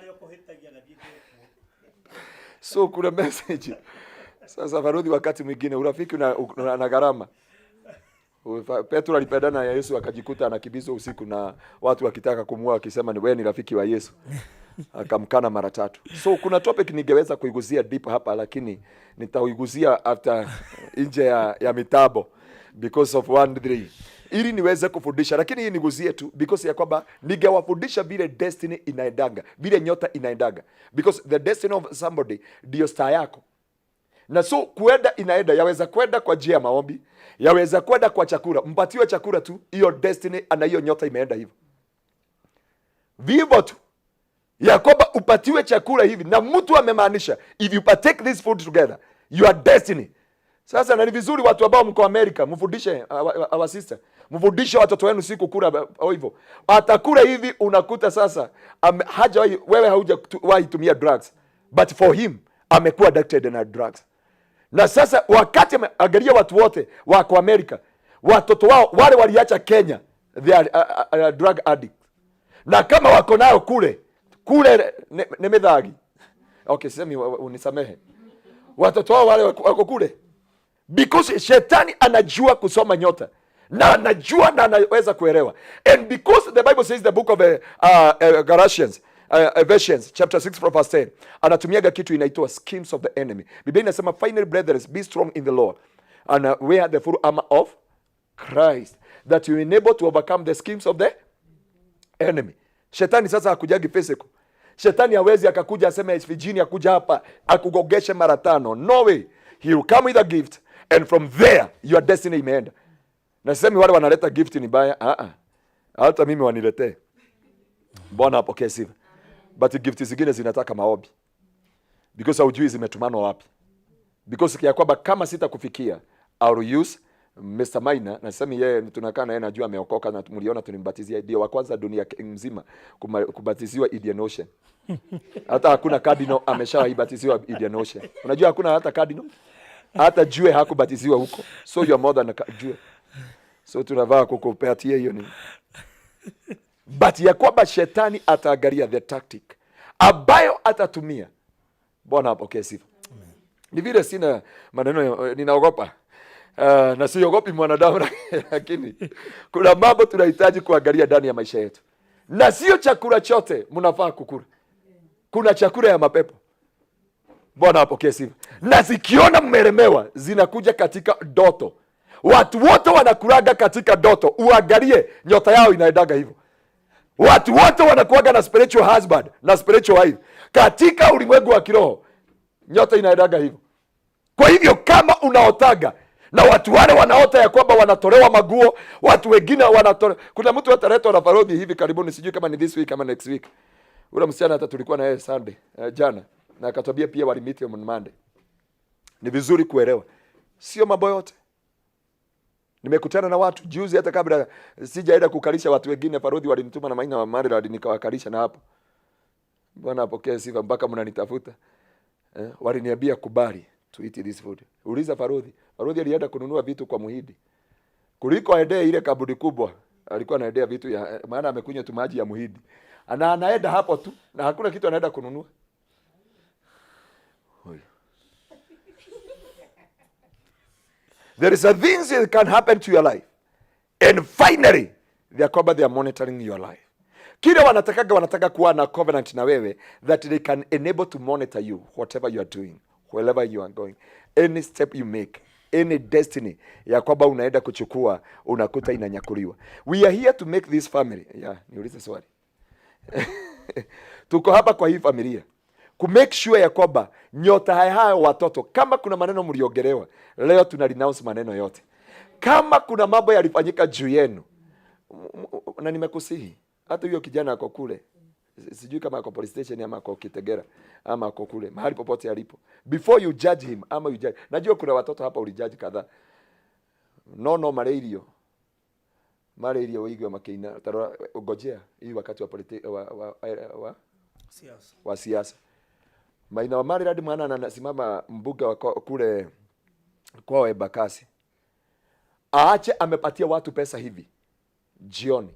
So kuna message. Sasa Farodhi, wakati mwingine urafiki una gharama. Petro alipendana na Yesu akajikuta anakimbizwa usiku na watu wakitaka kumua wakisema ni wewe ni rafiki wa Yesu. Akamkana mara tatu. So kuna topic ningeweza kuiguzia deep hapa, lakini nitauiguzia after nje ya mitabo because of 1 3 ili niweze kufundisha, lakini hii niguzie tu because ya kwamba ningewafundisha vile destiny inaendanga, vile nyota inaendaga, because the destiny of somebody ndio star yako na so kuenda inaenda, yaweza kwenda kwa njia ya maombi, yaweza kwenda kwa chakula. Mpatiwe chakula tu, hiyo destiny ana hiyo nyota imeenda hivyo vivyo tu, ya kwamba upatiwe chakula hivi na mtu amemaanisha, if you partake this food together your destiny. Sasa na ni vizuri watu ambao mko Amerika mfundishe our sister, mfundishe watoto wenu siku kula hivyo, atakula hivi, unakuta sasa hajawahi, wewe haujawahi tumia drugs, but for him amekuwa addicted na drugs. Na sasa wakati angalia watu wote wako Amerika, watoto wao wale waliacha Kenya, they are drug addicts, na kama wako nayo kule kule ni mithagi. Okay, sisemi, unisamehe, watoto wao wale wako kule because shetani anajua kusoma nyota na anajua na anaweza kuelewa, and because the Bible says, the book of Galatians, Ephesians chapter 6 from verse 10, anatumiaga kitu inaitwa schemes of the enemy. Biblia inasema, "Finally, brethren, be strong in the Lord and wear the full armor of Christ, that you enable to overcome the schemes of the enemy." Shetani sasa hakujagi physical. Shetani hawezi akakuja aseme Virginia kuja hapa akugogeshe mara tano. No way. He will come with a gift and from there your destiny imeenda. Na sisemi wale wanaleta gift ni baya. Ah ah. Hata mimi waniletee. Bwana apokee sifa. But gift zingine zinataka maombi. Because haujui zimetumanwa wapi. Because ya kwamba kama sitakufikia I will use Mr. Maina, na sisemi yeye tunakaa na yeye najua ameokoka na mliona tulimbatizia, ndio wa kwanza dunia mzima kubatiziwa Indian Ocean. Hata hakuna cardinal ameshaibatiziwa Indian Ocean. Unajua hakuna hata cardinal? Hata Jue hakubatiziwa huko. So you are more than a Jue. So tunavaa kukupatia hiyo ni. But ya kwamba shetani ataangalia the tactic ambayo atatumia. Bwana apokee sifa. Ni vile sina maneno, ninaogopa. Na siogopi mwanadamu lakini kuna mambo tunahitaji kuangalia ndani ya maisha yetu. Na sio chakula chote mnafaa kukula. Kuna chakula ya mapepo. Bwana apokee sifa. Na zikiona mmelemewa zinakuja katika ndoto. Watu wote wanakulaga katika ndoto. Uangalie nyota yao inaendaga hivyo. Watu wote wanakuaga na spiritual husband na spiritual wife. Katika ulimwengu wa kiroho nyota inaendaga hivyo. Kwa hivyo kama unaotaga na watu wale wanaota ya kwamba wanatolewa maguo, watu wengine wanatolewa. Kuna mtu ataletwa na Farodhi hivi karibuni, sijui kama ni this week ama next week. Ule msichana hata tulikuwa na yeye Sunday, jana, na akatwambia pia walimiti on Monday. Ni vizuri kuelewa, sio mambo yote. Nimekutana na watu juzi, hata kabla sijaenda kukalisha watu wengine, Farodhi walinituma na Maina wa Maryland, nikawakalisha na hapo. Bwana apokee sifa, mpaka mnanitafuta. Waliniambia kubali to eat this food. Uliza Farodhi. Farodhi alienda kununua vitu kwa Muhindi. Kuliko aendee ile kaburi kubwa, alikuwa anaendea vitu ya maana amekunywa tu maji ya Muhindi. Ana anaenda hapo tu na hakuna kitu anaenda kununua. Huyu. There is a things that can happen to your life. And finally, they are kwamba they are monitoring your life. Kile wanatakaga, wanataka kuwa na covenant na wewe that they can enable to monitor you whatever you are doing, wherever you are going, any step you make, any destiny ya kwamba unaenda kuchukua unakuta inanyakuliwa. We are here to make this family. Yeah, niulize swali. Tuko hapa kwa hii familia ku make sure ya kwamba nyota haya watoto, kama kuna maneno mliongelewa leo, tuna renounce maneno yote. Kama kuna mambo yalifanyika juu yenu, na nimekusihi hata huyo kijana ako kule, sijui kama ako police station ama ako Kitegera ama ako kule mahali popote alipo, before you judge him ama you judge. Najua kuna watoto hapa ulijudge kadhaa, no mareirio mareirio wigwe makiina tarora, ngojea hii wakati wa politi, wa Siasa. wa siasa. Maina wa Maryland mwana anasimama mbunge wa kule kwao Embakasi, aache amepatia watu pesa hivi jioni,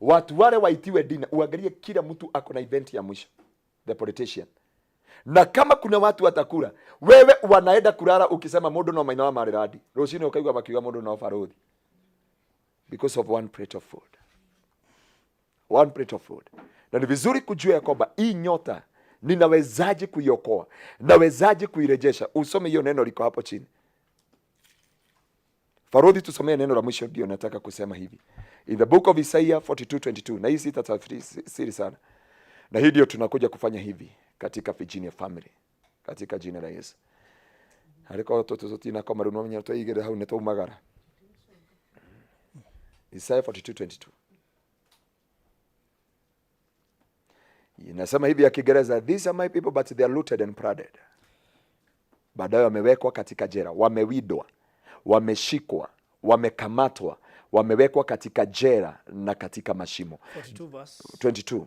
watu wale waitiwe dina. Uangalie kila mtu ako na event ya mwisho, the politician. Na kama kuna watu watakula, wewe wanaenda kulala ukisema mundu no Maina wa Maryland, rucini ukaigua makiuga mundu no Farodhi, because of one plate of food. One plate of food. Na ni vizuri kujua ya kwamba hii nyota ninawezaje kuiokoa, nawezaje kuirejesha. Usome hiyo neno liko hapo chini. Farodhi, tusomee neno la mwisho, ndio nataka kusema hivi. In the book of Isaiah 42:22, na hii sitatafsiri sana. Na hii ndio tunakuja kufanya hivi katika Virginia family, katika jina la Yesu. Hariko toto tutina kwa maruno menya twaigire hau nĩtwaumagara. Isaiah 42:22. Inasema hivi ya Kiingereza, these are my people but they are looted and plundered. Baadaye wamewekwa katika jela, wamewindwa, wameshikwa, wamekamatwa, wamewekwa katika jela na katika mashimo. 42 verse 22.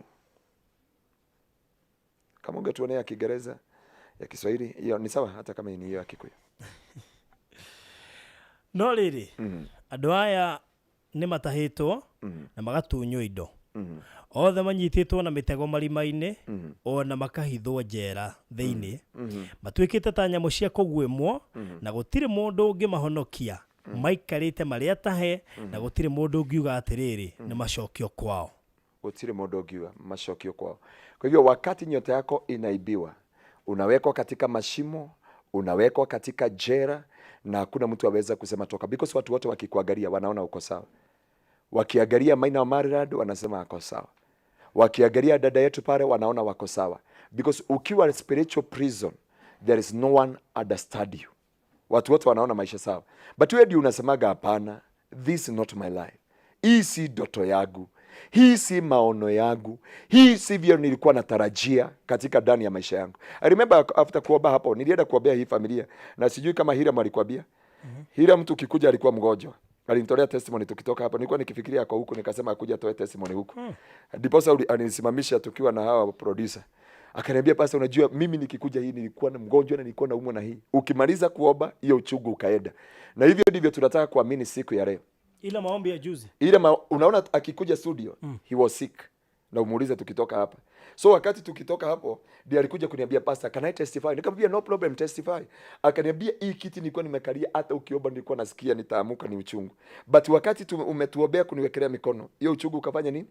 Kama ungetuonea ya Kiingereza, ya Kiswahili, hiyo ni sawa hata kama ni hiyo ya Kikuyu. No rĩrĩ, andũ aya nĩ matahĩtwo na magatunywo indo. Othe manyitĩtwo na mĩtego marima-inĩ, ona makahithwo njera thĩinĩ. Matuĩkĩte ta nyamũ cia kũguĩmwo, na gũtirĩ mũndũ ũngĩmahonokia. Maikarĩte marĩ atahe, na gũtirĩ mũndũ ũngiuga atĩrĩrĩ, nĩ macokio kwao. Gũtirĩ mũndũ ũngiuga macokio kwao. Kwa hivyo wakati nyota yako inaibiwa, unawekwa katika mashimo, unawekwa katika jera, na hakuna mtu aweza kusema toka, because watu wote wakikuangalia wanaona uko sawa. Wakiangalia Maina wa Maryland wanasema ako sawa. Wakiangalia dada yetu pale wanaona wako sawa, because ukiwa spiritual prison there is no one understand you. Watu wote wanaona maisha sawa, but wewe ndio unasemaga hapana, this is not my life, hii si ndoto yangu, hii si maono yangu, hii si vile nilikuwa natarajia katika ndani ya maisha yangu. I remember after kuomba hapo, nilienda kuombea hii familia na sijui kama Hiram alikwambia. Hiram mtu ukikuja alikuwa mgonjwa, alinitolea testimony tukitoka hapo. Nilikuwa nikifikiria kwa huku, nikasema akuja atoe testimony huku, ndiposa alinisimamisha tukiwa na hawa producer, akaniambia, "Pastor, unajua mimi nikikuja hii nilikuwa na mgonjwa na nilikuwa naumwa na hii." Ukimaliza kuomba hiyo uchungu ukaenda. Na hivyo ndivyo tunataka kuamini siku ya leo. Ila maombi ya juzi. Ile unaona akikuja studio, he was sick, na umuulize tukitoka hapa. So wakati tukitoka hapo ndiye alikuja kuniambia, "Pastor, can I testify?" Nikamwambia, "No problem, testify." Akaniambia, "Hii kiti nilikuwa nimekalia, hata ukiomba nilikuwa nasikia nitaamuka, ni uchungu, but wakati umetuombea kuniwekelea mikono, hiyo uchungu ukafanya nini?"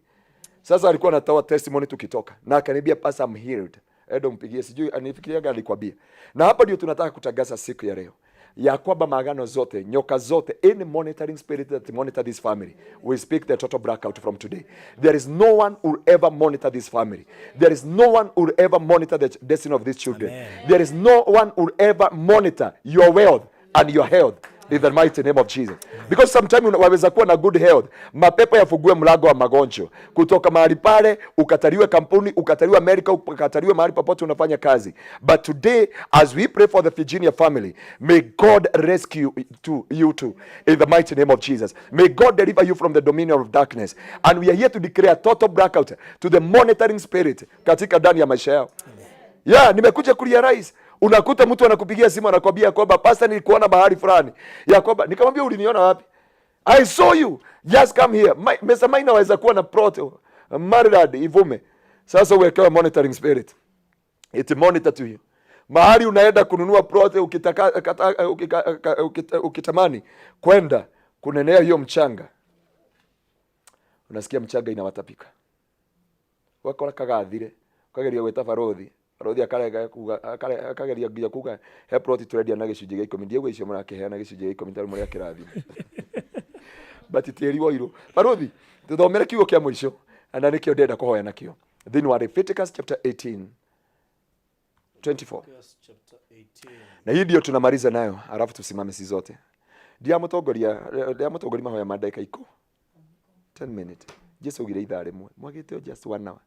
Sasa alikuwa anatoa testimony tukitoka, na akaniambia, "Pastor, I'm healed." Edo mpigie, sijui anifikiriaga alikwambia. Na hapa ndio tunataka kutangaza siku ya leo ya kwamba maagano zote, nyoka zote, any monitoring spirit that monitor this family, we speak the total blackout from today. There is no one who will ever monitor this family. There is no one who will ever monitor the destiny of these children. Amen. There is no one who will ever monitor your wealth and your health in the mighty name of Jesus. Because sometimes waweza kuwa na good health, mapepo yafungue mlango wa magonjwa kutoka mahali pale, ukataliwe kampuni, ukataliwe Amerika, ukataliwe mahali popote unafanya kazi. But today as we pray for the Virginia family, may God rescue you too in the mighty name of Jesus. May God deliver you from the dominion of darkness. And we are here to declare total blackout to the monitoring spirit katika ndani ya maisha yao. Yeah, nimekuja kurealize unakuta mtu anakupigia simu anakwambia kwamba, "Pastor, nilikuona mahali fulani." Ya kwamba nikamwambia, "Uliniona wapi?" "I saw you. Just come here." Mr. Maina waweza kuwa na plot Maryland ivume. Sasa uwekewe monitoring spirit. It monitor to you. Mahali unaenda kununua plot, ukitaka ukitamani kwenda kunenea hiyo mchanga, unasikia mchanga inawatapika. Wakora kagathire, ukageria gwĩta barothi, barothi akarega kuga, akageria nginya kuga he plot turendia na gĩcunjĩ gĩa 10. Ndiaguo icio mũrakĩheana gĩcunjĩ gĩa 10 tarĩ mũrĩa kĩrathi, but tĩri woirwo. Barothi, tũthomere kiugo kĩa mũico na nĩkĩo ndĩrenda kũhoya nakĩo thĩinĩ wa Leviticus chapter 18 24, na hii ndio tunamaliza nayo, alafu tusimame sisi zote. Ndiamũtongoria mahoya ma ndagĩka 10 minute. Jesu augire ithaa rĩmwe, mwagĩte o just one hour.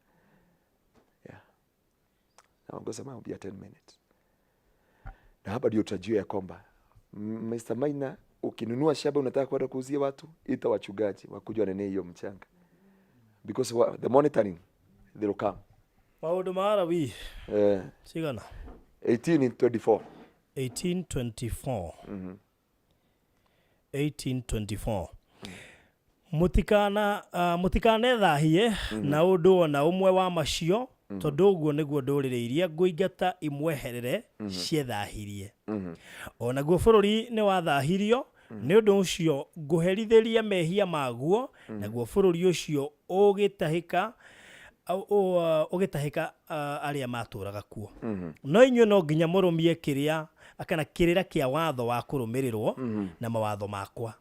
Yeah, naongoza maombi ya 10 minutes, na hapa ndio utajua ya kwamba Mr. Maina, ukinunua shamba unataka kwenda kuuzia watu, ita wachungaji wakuja wanene hiyo mchanga, because the monitoring, they will come. Maũndũ ma Alawii cigana? 1824. 1824. 1824. Mũtikana mũtikanethahie na ũndũ ona ũmwe wa macio, tondũ ũguo nĩguo ndũrĩrĩ iria ngũingata imweherere ciethahirie. O naguo bũrũri nĩ wathahirio, nĩ ũndũ ũcio ngũherithĩria mehia maguo, naguo bũrũri ũcio ũgĩtahĩka arĩa matũraga kuo. No inyuĩ no nginya mũrũmie kĩrĩa kana kĩrĩra kĩa watho wa kũrũmĩrĩrwo na mawatho makwa.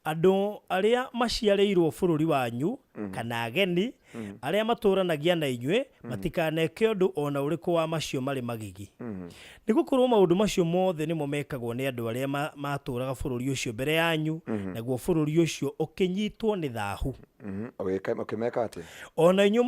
Andũ arĩa maciarĩirwo bũrũri wanyu kana ageni arĩa matũranagia na inyuĩ matikaneke ũndũ ona ũrĩkũ wa macio marĩ magigi, nĩ gũkorwo maũndũ macio mothe nĩmo mekagwo nĩ andũ arĩa matũraga bũrũri ũcio mbere yanyu, naguo bũrũri ũcio ũkĩnyitwo nĩ thahu. Ũkĩmeka atĩa? Ona inyuĩ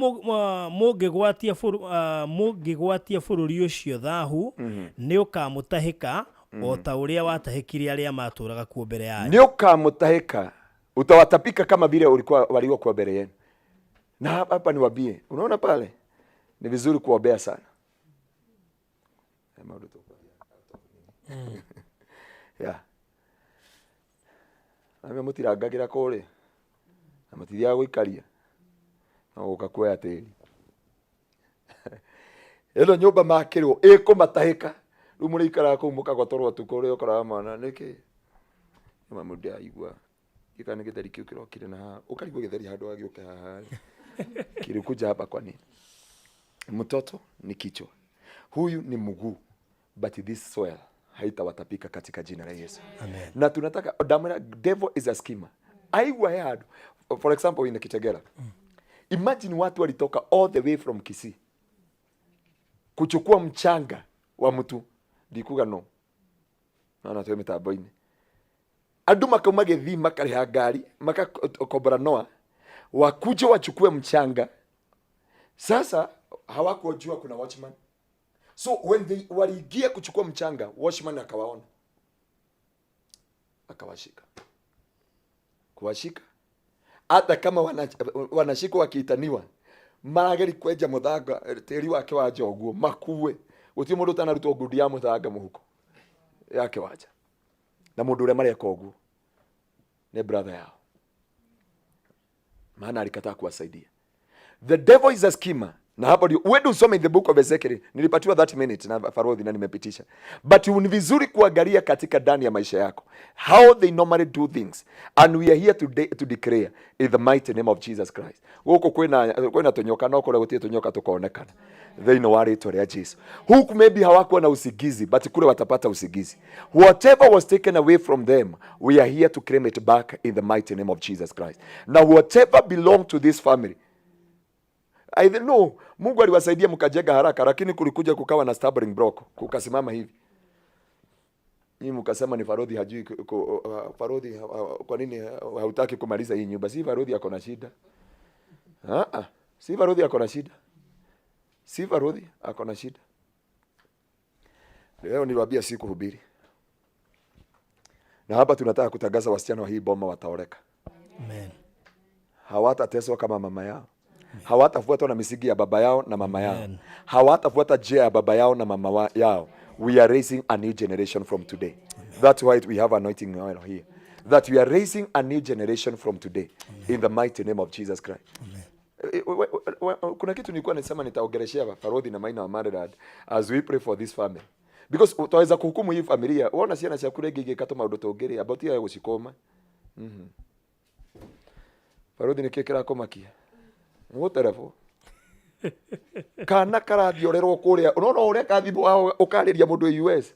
mũngĩgwatia bũrũri ũcio thahu, nĩ ũkamũtahĩka o ta ũrĩa watahĩkire arĩa matũraga kuo mbere yanyu. Nĩ ũkamũtahĩka, utawatapika kama vile ulikuwa waliokuwa mbele yenu. Na hapa niwaambie, unaona pale ni vizuri kuombea sana. Maũndũ yeah. Namwe mũtirangagĩra kũrĩa na mũtithiaga gũikaria no gũka kuoya tĩri ĩno nyũmba makĩrwo ĩkũmatahĩka. Rĩu mũrĩikaraga kũu mũkagotorwo ũtukũ ũrĩa ũkoraga mwana nĩkĩ mamu ndĩraigua gĩka nĩ gĩtheri kĩu kĩrokire na haha ũkarigwo gĩtheri handũ agĩũke haha kilikuja hapa kwa nini? Mtoto ni kichwa, huyu ni mguu, but this soil haitawatapika katika jina la Yesu. Amen. Na tunataka ndamwĩra, devil is a schemer. Aigua he handũ, for example in Kitegera. Imagine watu walitoka all the way from Kisii kuchukua mchanga wa mtu ndikuga no no twĩ mĩtambo-inĩ andũ makauma gĩthii makarĩha ngari makakombora noa wakuje wachukue mchanga. Sasa hawakujua kuna watchman, so when they waliingia kuchukua mchanga, watchman akawaona, akawashika. Kuwashika, hata kama wanashikwa wakiitaniwa marageri kwenja muthanga tĩri wake wanja ũguo makue gũtirĩ mũndũ ũtanarutwo ngundi ya mũthanga mũhuko yake wanja na mũndũ ũrĩa mareka ũguo nĩ brother yao, maana alikataa kuwasaidia. The devil is a schemer. Na hapo ndio uende usome in the book of Ezekiel. Nilipatiwa 30 minutes na Farodhi na nimepitisha, but ni vizuri kuangalia katika ndani ya maisha yako how they normally do things, and we are here today to declare in the mighty name of Jesus Christ, guku kwina tunyoka no kule gutirĩ tunyoka tukonekana thĩinĩ wa rĩtwa rĩa Jesu. Huku maybe hawakuwa na usingizi, but kule watapata usingizi. Whatever was taken away from them, we are here to claim it back in the mighty name of Jesus Christ. Now whatever belonged to this family, I don't know, Mungu aliwasaidia mkajenga haraka, lakini kulikuja kukawa na stumbling block, kukasimama hivi. Nyinyi mkasema ni Farodhi hajui Farodhi, kwa nini hautaki kumaliza hii nyumba? Si Farodhi ako na shida. Ah ah, si Farodhi ako na shida. Si Farodhi ako na shida. Leo niliwaambia si kuhubiri. Na hapa tunataka kutangaza wasichana wa hii boma wataoleka. Amen. Hawatateswa kama mama yao, hawatafuatwa na misingi ya baba yao na mama yao, Amen. Hawatafuata njia ya baba yao na mama yao. We are raising a new generation from today. That's why we have anointing oil here, that we are raising a new generation from today in the mighty name of Jesus Christ. Kuna kitu nilikuwa nisema nitaongeleshea Farodhi na Maina wa Maryland as we pray for this family, because twaweza kuhukumu hii familia wona ciana ciaku rĩngĩ igĩka tũmaũndũ tũngĩrĩ amba ũtige gũcikũma. Farodhi, nĩkĩ kĩrakũmakia? Nĩ gũterebwo kana karathiorerwo kũrĩa ũrona ũrĩa kathimũ ũkarĩria mũndũ wĩ US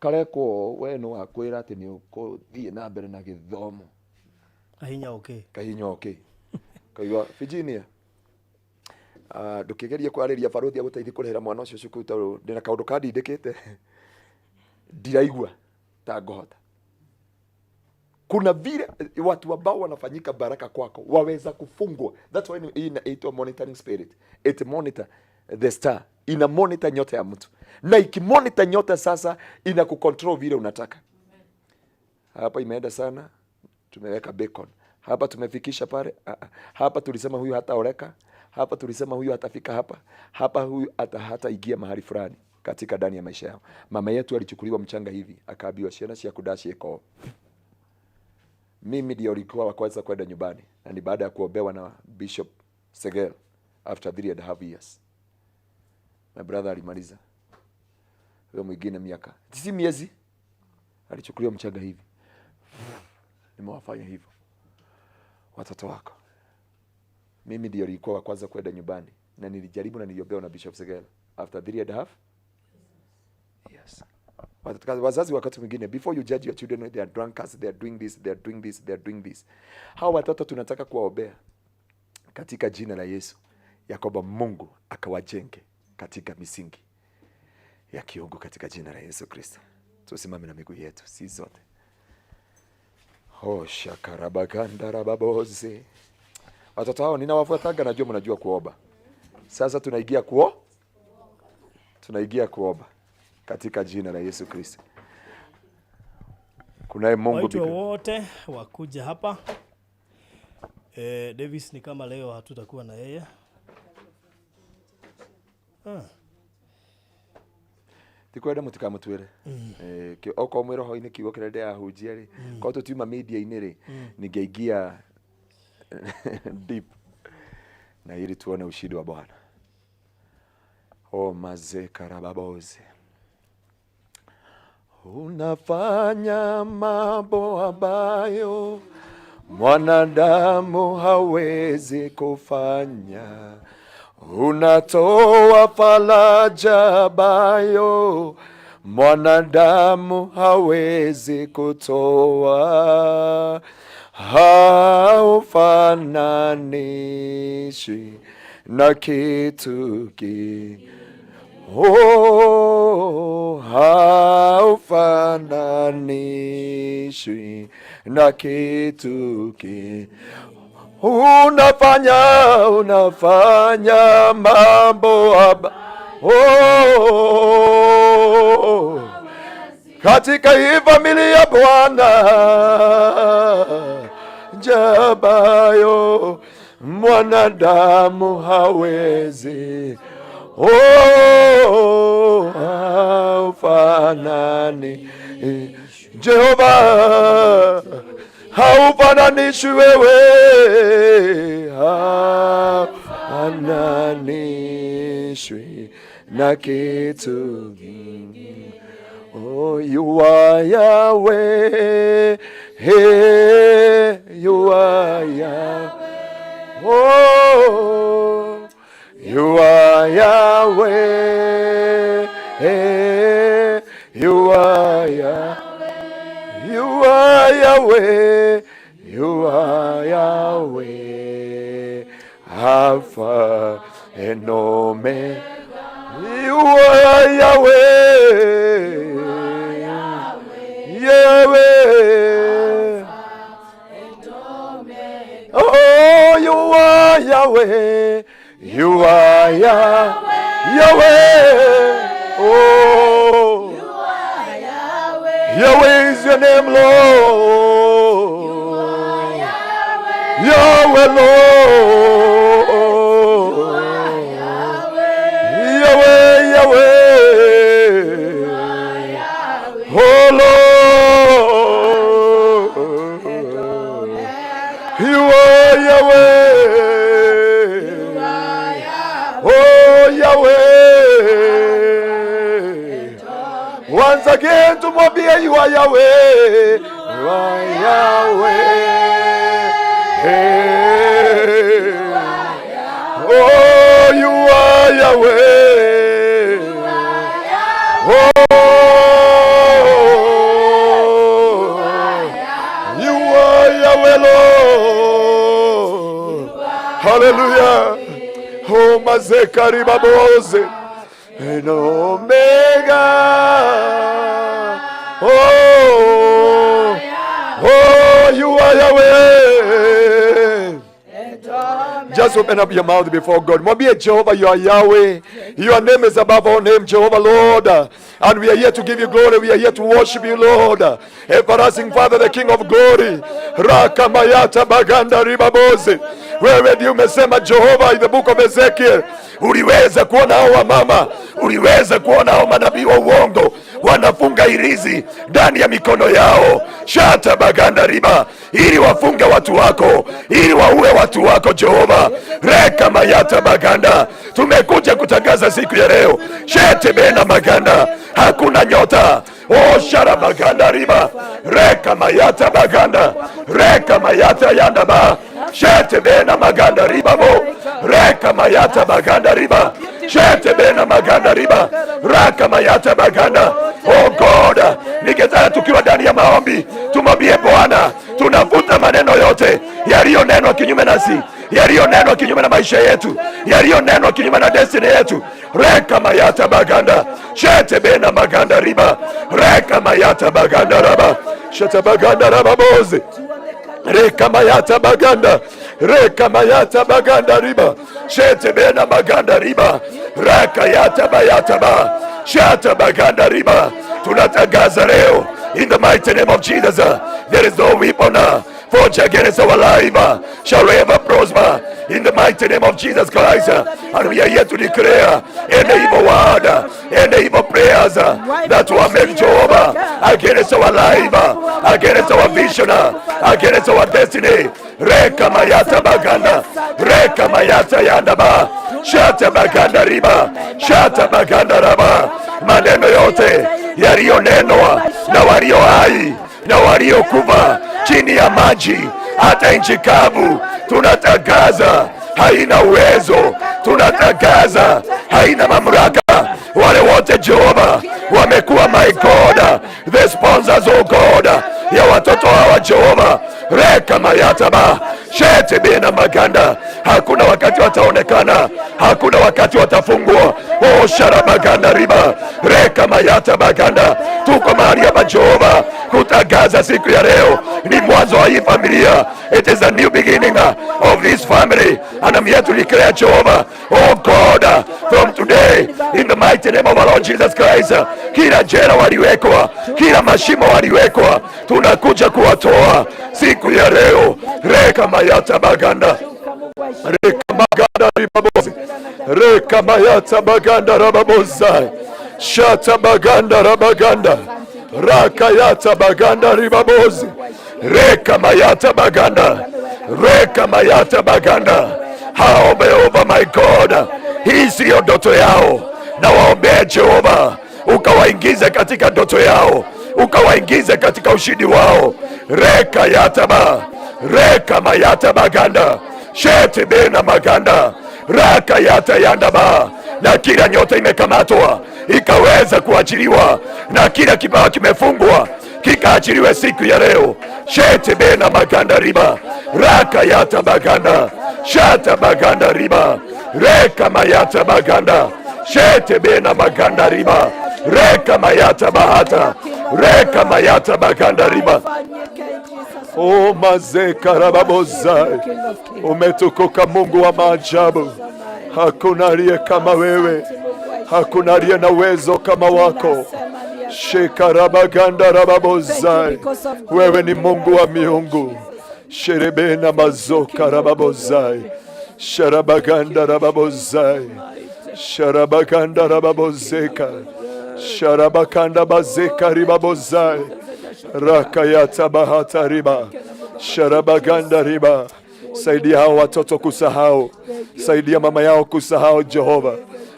karekwo we nĩ wakwĩra atĩ nĩ ũkũthiĩ na mbere na gĩthomo. Kahinya okay. Kahinya okay. Kaigua Virginia, ndũkĩgerie kwarĩria Farodhi agũteithie kũrĩhĩra mwana ũcio cukuru tondũ ndĩna kaũndũ kandindĩkĩte ndiraigua ta ngũhota. Kuna vile watu ambao wanafanyika baraka kwako waweza kufungwa. That's why hii inaitwa monitoring spirit. It monitor the star, ina monitor nyota ya mtu, na ikimonitor nyota sasa inakucontrol vile unataka. Hapa imeenda sana, tumeweka bacon hapa, tumefikisha pale. Ah, ah. Hapa tulisema huyu hataoleka, hapa tulisema huyu hatafika hapa, hapa huyu hataingia mahali fulani katika ndani ya maisha yao. Mama yetu alichukuliwa mchanga hivi, akaambiwa ciana ciaku ndaciĩka. Mimi ndio alikuwa wa kwanza kwenda nyumbani, na ni baada ya kuombewa na Bishop Segel after 3.5 years. My brother alimaliza, huyo mwingine miaka si miezi, alichukuliwa mchanga hivi. Nimewafanya hivyo watoto wako. Mimi ndio nilikuwa wa kwanza kwenda nyumbani, na nilijaribu na niliombewa na Bishop Segel after 3.5 years. Wazazi wakati mwingine, before you judge your children, they are drunkards, they are doing this, they are doing this, they are doing this. Hawa watoto tunataka kuwaombea katika jina la Yesu ya kwamba Mungu akawajenge katika misingi ya kiungu katika jina la Yesu Kristo. Tusimame na miguu yetu si zote. Oh, shakarabaganda rababoze. Watoto hao ninawafuataga, najua mnajua kuomba. Sasa tunaingia kuomba katika jina la Yesu Kristo. Kunaye Mungu Waitwa mbinguni. Wote wakuja hapa. Davis ni kama leo hatutakuwa na yeye. Ah. Tikwenda mũtikamũtuĩre. Okorwo mwĩ roho-inĩ kiugo kĩrĩa ndĩrahunjia rĩ, korwo tũtiuma media-inĩ rĩ, ningeingia deep na ili tuone ushindi wa Bwana. Oh, mazekarababoze, unafanya mambo ambayo mwanadamu hawezi kufanya. Unatoa faraja ambayo mwanadamu hawezi kutoa. Haufananishwi na kitu ki. Oh, haufananishwi na kitu ki. Unafanya mambo oh, katika hii familia Bwana, jabayo mwanadamu hawezi. Oh, haufanani Jehova, haufananishwi wewe, haufananishwi na kitu. Oh, you are Yahweh, hey, you are Yahweh. Oh, you are Yahweh, hey, you are Yahweh. You are Yahweh, you are Yahweh, Alpha and Omega. You are Yahweh, Yahweh. Oh, you are Yahweh, you are Yahweh. Oh, Yahweh is your name, Lord. Yahweh, Lord. Yahweh, Yahweh. Oh, Lord. You are Yahweh. Oh, Yahweh. Once again, tumwambie you are Yahweh. You are Yahweh. Hey. Oh, you are Yahweh. Oh, you are Yahweh, Lord. Hallelujah. Oh, mazekari baboze. And Omega. Oh, oh, you are Yahweh. Just open up your mouth before God. Mwambie Jehovah, you are Yahweh. Your name is above all name, Jehovah Lord. And we are here to give you glory. We are here to worship you, Lord. Everlasting Father, the King of glory. Rakamayata baganda ribaboze. Wewe ndiye umesema Jehovah in the book of Ezekiel. Uliweza kuona hao wamama, uliweza kuona hao manabii wa uongo wanafunga irizi ndani ya mikono yao, shata baganda riba, ili wafunge watu wako, ili waue watu wako Jehova. Reka mayata baganda, tumekuja kutangaza siku ya leo, shete bena maganda, hakuna nyota. Oh, shara baganda riba, reka mayata baganda, reka mayata yandaba, shete bena maganda riba bo, reka mayata baganda riba, shete bena maganda riba, raka mayata baganda. Oh God, ningetaka tukiwa ndani ya maombi tumwambie Bwana, tunavuta maneno yote yaliyonenwa kinyume nasi, yaliyonenwa kinyume na maisha yetu, yaliyonenwa kinyume na destiny yetu. Reka mayata baganda, shete bena maganda riba, reka mayata baganda raba, shete baganda raba bozi. Reka mayata baganda, reka mayata baganda riba, shete bena maganda riba, reka yata bayata ba, shata baganda riba. Tunatangaza leo in the mighty name of Jesus, there is no weapon forged against our life shall ever prosper in the mighty name of Jesus Christ. And we are here to declare any evil word, any evil prayers that were made, Jehovah, against our life, against our vision, against our destiny. Reka mayata baganda, reka mayata yandaba, shata baganda riba, shata baganda raba. Maneno yote yaliyonenwa na walio hai na waliokufa chini ya maji hata nchi kavu, tunatangaza haina uwezo, tunatangaza haina mamlaka. Wale wote Jehova wamekuwa, my God, the sponsors, oh God, ya watoto hawa Jehova, Reka mayataba shete bena maganda. Hakuna wakati wataonekana, hakuna wakati watafungwa. Oh, sharabaganda riba reka mayata baganda. Tuko mahali hapa Jehova kutangaza siku ya leo ni mwanzo wa hii familia. It is a new beginning of this family, and I'm here to declare, Jehovah, oh God, from today, in the mighty name of our Lord Jesus Christ, kila jela waliwekwa, kila mashimo waliwekwa, tunakuja kuwatoa siku ya leo. Reka mayata baganda, reka maganda ribabozi, reka mayata baganda rababozai, shata baganda rabaganda, rakayata baganda ribabozi, reka mayata baganda, reka mayata baganda. Hao Jehova my God, hii siyo ndoto yao, na waombee Jehova ukawaingize katika ndoto yao, ukawaingize katika ushindi wao. Reka yataba, reka mayata baganda, shete bena maganda, raka yata yandaba. Na kila nyota imekamatwa ikaweza kuachiliwa, na kila kipawa kimefungwa kikaachiliwe siku ya leo. Shete bena maganda riba, raka yata baganda, shata baganda riba, reka mayata baganda, shete bena maganda riba, reka mayata bahata, reka mayata baganda riba. O mazeka rababozai, umetukuka Mungu wa maajabu. Hakuna aliye kama wewe, hakuna aliye na uwezo kama wako. Shekarabaganda rababozai, wewe ni Mungu wa miungu. Sherebena mazoka rababozai, sharabaganda rababozai, sharabaganda rababozeka, sharabakanda bazeka ribabozai, rakayata bahata riba, sharabaganda riba. Saidia hao watoto kusahau, saidia mama yao kusahau Jehova.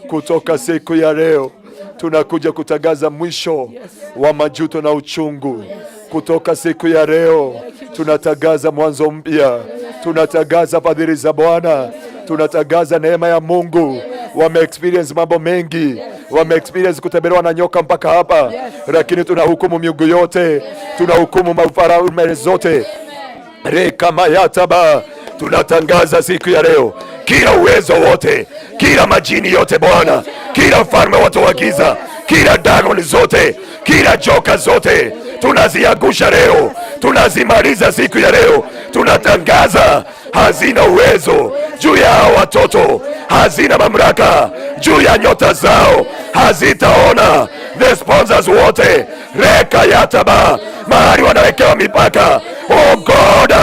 Kutoka siku ya leo tunakuja kutangaza mwisho wa majuto na uchungu. Kutoka siku ya leo tunatangaza mwanzo mpya, tunatangaza fadhili za Bwana, tunatangaza neema ya Mungu. Wame experience mambo mengi, wame experience kutembelewa na nyoka mpaka hapa, lakini tunahukumu miungu yote, tunahukumu mafaraume zote. Rekamayataba, tunatangaza siku ya leo kila uwezo wote, kila majini yote Bwana, kila mfalme wote wa giza, kila dragon zote, kila joka zote, tunaziangusha leo, tunazimaliza siku ya leo. Tunatangaza hazina uwezo juu ya watoto, hazina mamlaka juu ya nyota zao, hazitaona the sponsors wote. Reka yataba, mahali wanawekewa mipaka. Oh God,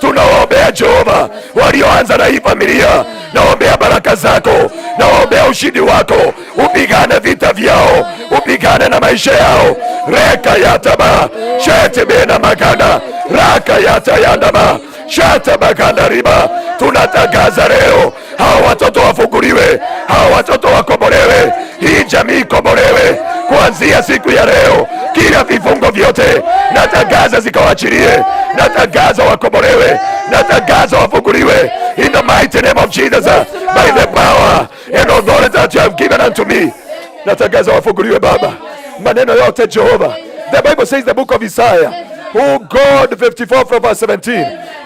tunawaombea Jehova walioanza na hii familia, naombea baraka zako, naombea ushindi wako, upigane vita vyao, upigane na maisha yao. Reka yataba, shete bena maganda, raka yata yandaba, shata baganda riba. Tunatangaza leo hawa watoto wafunguliwe, hawa watoto wakombolewe, hii jamii ikombolewe kuanzia siku ya leo. Kila vifungo vyote natangaza zikawaachilie, natangaza wakombolewe, natangaza wafunguliwe, in the mighty name of Jesus, by the power and authority that you have given unto me. Natangaza wafunguliwe Baba, maneno yote Jehova. The Bible says, the book of Isaiah, oh God, 54 from verse 17,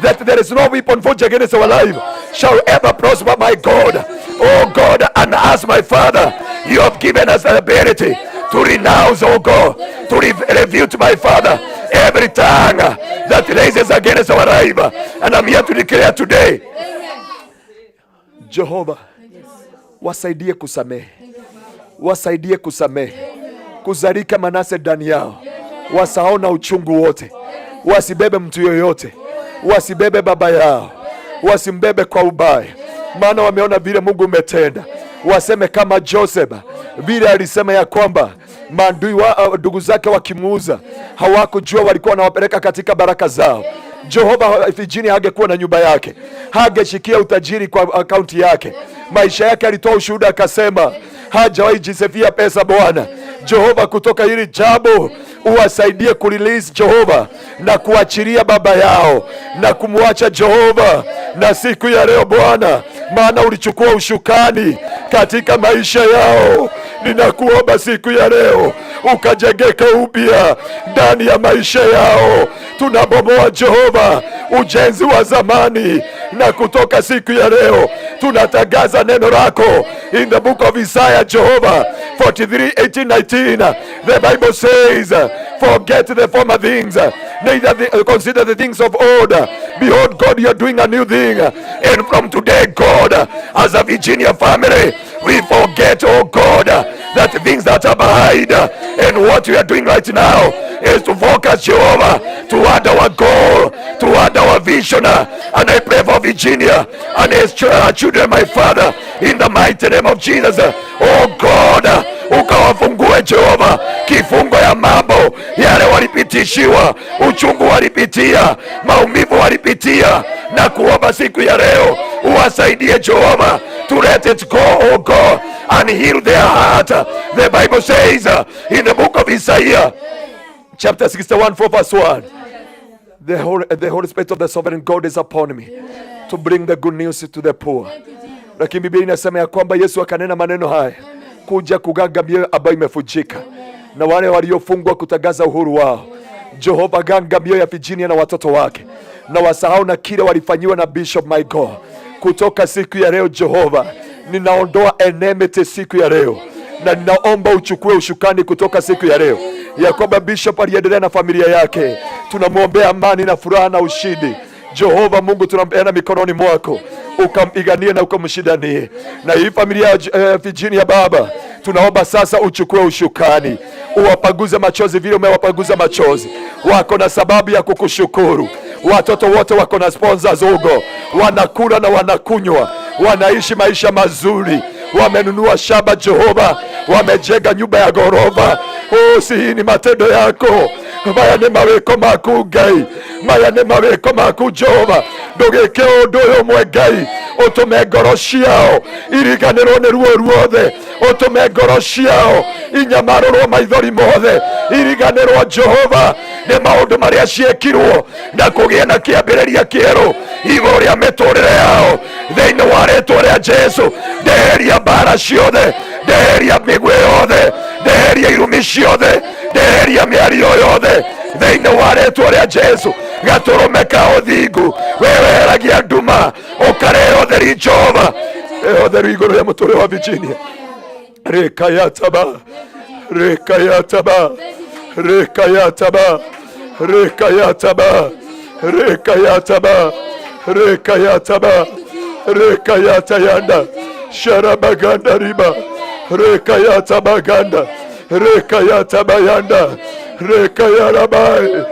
that there is no weapon forged against our life shall ever prosper, my God. Oh God, and as my Father, you have given us the ability to renounce, oh God, to refute, my Father, every tongue that raises against our life. And I'm here to declare today, Jehovah, wasaidie kusamehe, wasaidie kusamehe, kuzalika Manase ndani yao, wasaona uchungu wote, wasibebe mtu yoyote, wasibebe baba yao, wasimbebe kwa ubaya, maana wameona vile Mungu umetenda. Waseme kama Joseph vile alisema ya kwamba maadui wa ndugu zake wakimuuza hawakujua walikuwa wanawapeleka katika baraka zao. Jehova, Virginia hangekuwa na nyumba yake, hangeshikia utajiri kwa akaunti yake. Maisha yake alitoa ushuhuda akasema hajawahi jisifia pesa. Bwana Jehova, kutoka hili jambo uwasaidie kurelease Jehova na kuachilia baba yao na kumwacha Jehova na siku ya leo Bwana, maana ulichukua ushukani katika maisha yao. Ninakuomba siku ya leo ukajengeka upya ndani ya maisha yao. Tunabomoa Jehova ujenzi wa zamani, na kutoka siku ya leo tunatangaza neno lako. In the book of Isaiah, Jehovah 43:18, 19, the Bible says, forget the former things, neither consider the things of old. Behold, God, you are doing a new thing. And from today, God, as a Virginia family, we forget, oh God, that things that are behind, and what we are doing right now is to focus, Jehovah, toward our goal, toward our vision. And I pray for Virginia and his children, my Father, in the mighty name of Jesus. Oh God, ukawafungue Jehova kifungo ya mambo yale walipitishiwa, uchungu walipitia, maumivu walipitia, na kuomba siku ya leo uwasaidie Jehova to let it go, oh God, and heal their heart. The Bible says in the book of Isaiah chapter 61 4 verse 1, the Holy Spirit of the Sovereign God is upon me to bring the good news to the poor. Lakini Biblia inasema ya kwamba Yesu akanena maneno haya kuja kuganga mioyo ambayo imevunjika na wale waliofungwa kutangaza uhuru wao. Jehova, ganga mioyo ya Virginia na watoto wake, na wasahau na kile walifanyiwa na Bishop, my God. Kutoka siku ya leo Jehova, ninaondoa enmity siku ya leo, na ninaomba uchukue ushukani kutoka siku ya leo, ya kwamba Bishop aliendelea na familia yake. Tunamwombea amani na furaha na ushindi. Jehova Mungu, tunampeana mikononi mwako, ukampiganie na ukamshindanie. Na hii familia ya Virginia Baba, tunaomba sasa uchukue ushukani, uwapaguze machozi vile umewapaguza machozi. Wako na sababu ya kukushukuru. Watoto wote wako na sponsors huko, wanakula na wanakunywa, wanaishi maisha mazuri, wamenunua shamba Jehova, wamejenga nyumba ya ghorofa. Oh, si hii ni matendo yako. Maya nĩ mawĩko maku Ngai, maya nĩ mawĩko maku Jehova. Ndũgĩke ũndũ ũyũ ũmwe Ngai, ũtũme ngoro ciao iriganĩrwo nĩ ruo ruothe, ũtũme ngoro ciao inyamarũrwo maithori mothe, iriganĩrwo Jehova nĩ maũndũ marĩa ciĩkirwo, na kũgĩe na kĩambĩrĩria kĩerũ igũrũ rĩa mĩtũrĩre yao thĩinĩ wa rĩtwa rĩa Jesu. Ndeheria mbara ciothe, ndeheria mĩguĩ yothe, ndeheria irumi ciothe, ndeheria mĩario yothe thĩinĩ wa rĩtwa rĩa Jesu. Gatũrũme ka ũthingu, weweheragia nduma ũkarehe ũtheri Jehova, rehe ũtheru igũrũ rĩa mũtũrĩre wa Virginia. Rekayataba, rekayataba, rekayataba, rekayataba, rekayataba, rekayataba, rekayatayanda, sharabaganda riba, rekayatabaganda, rekayatabayanda, rekayarabai.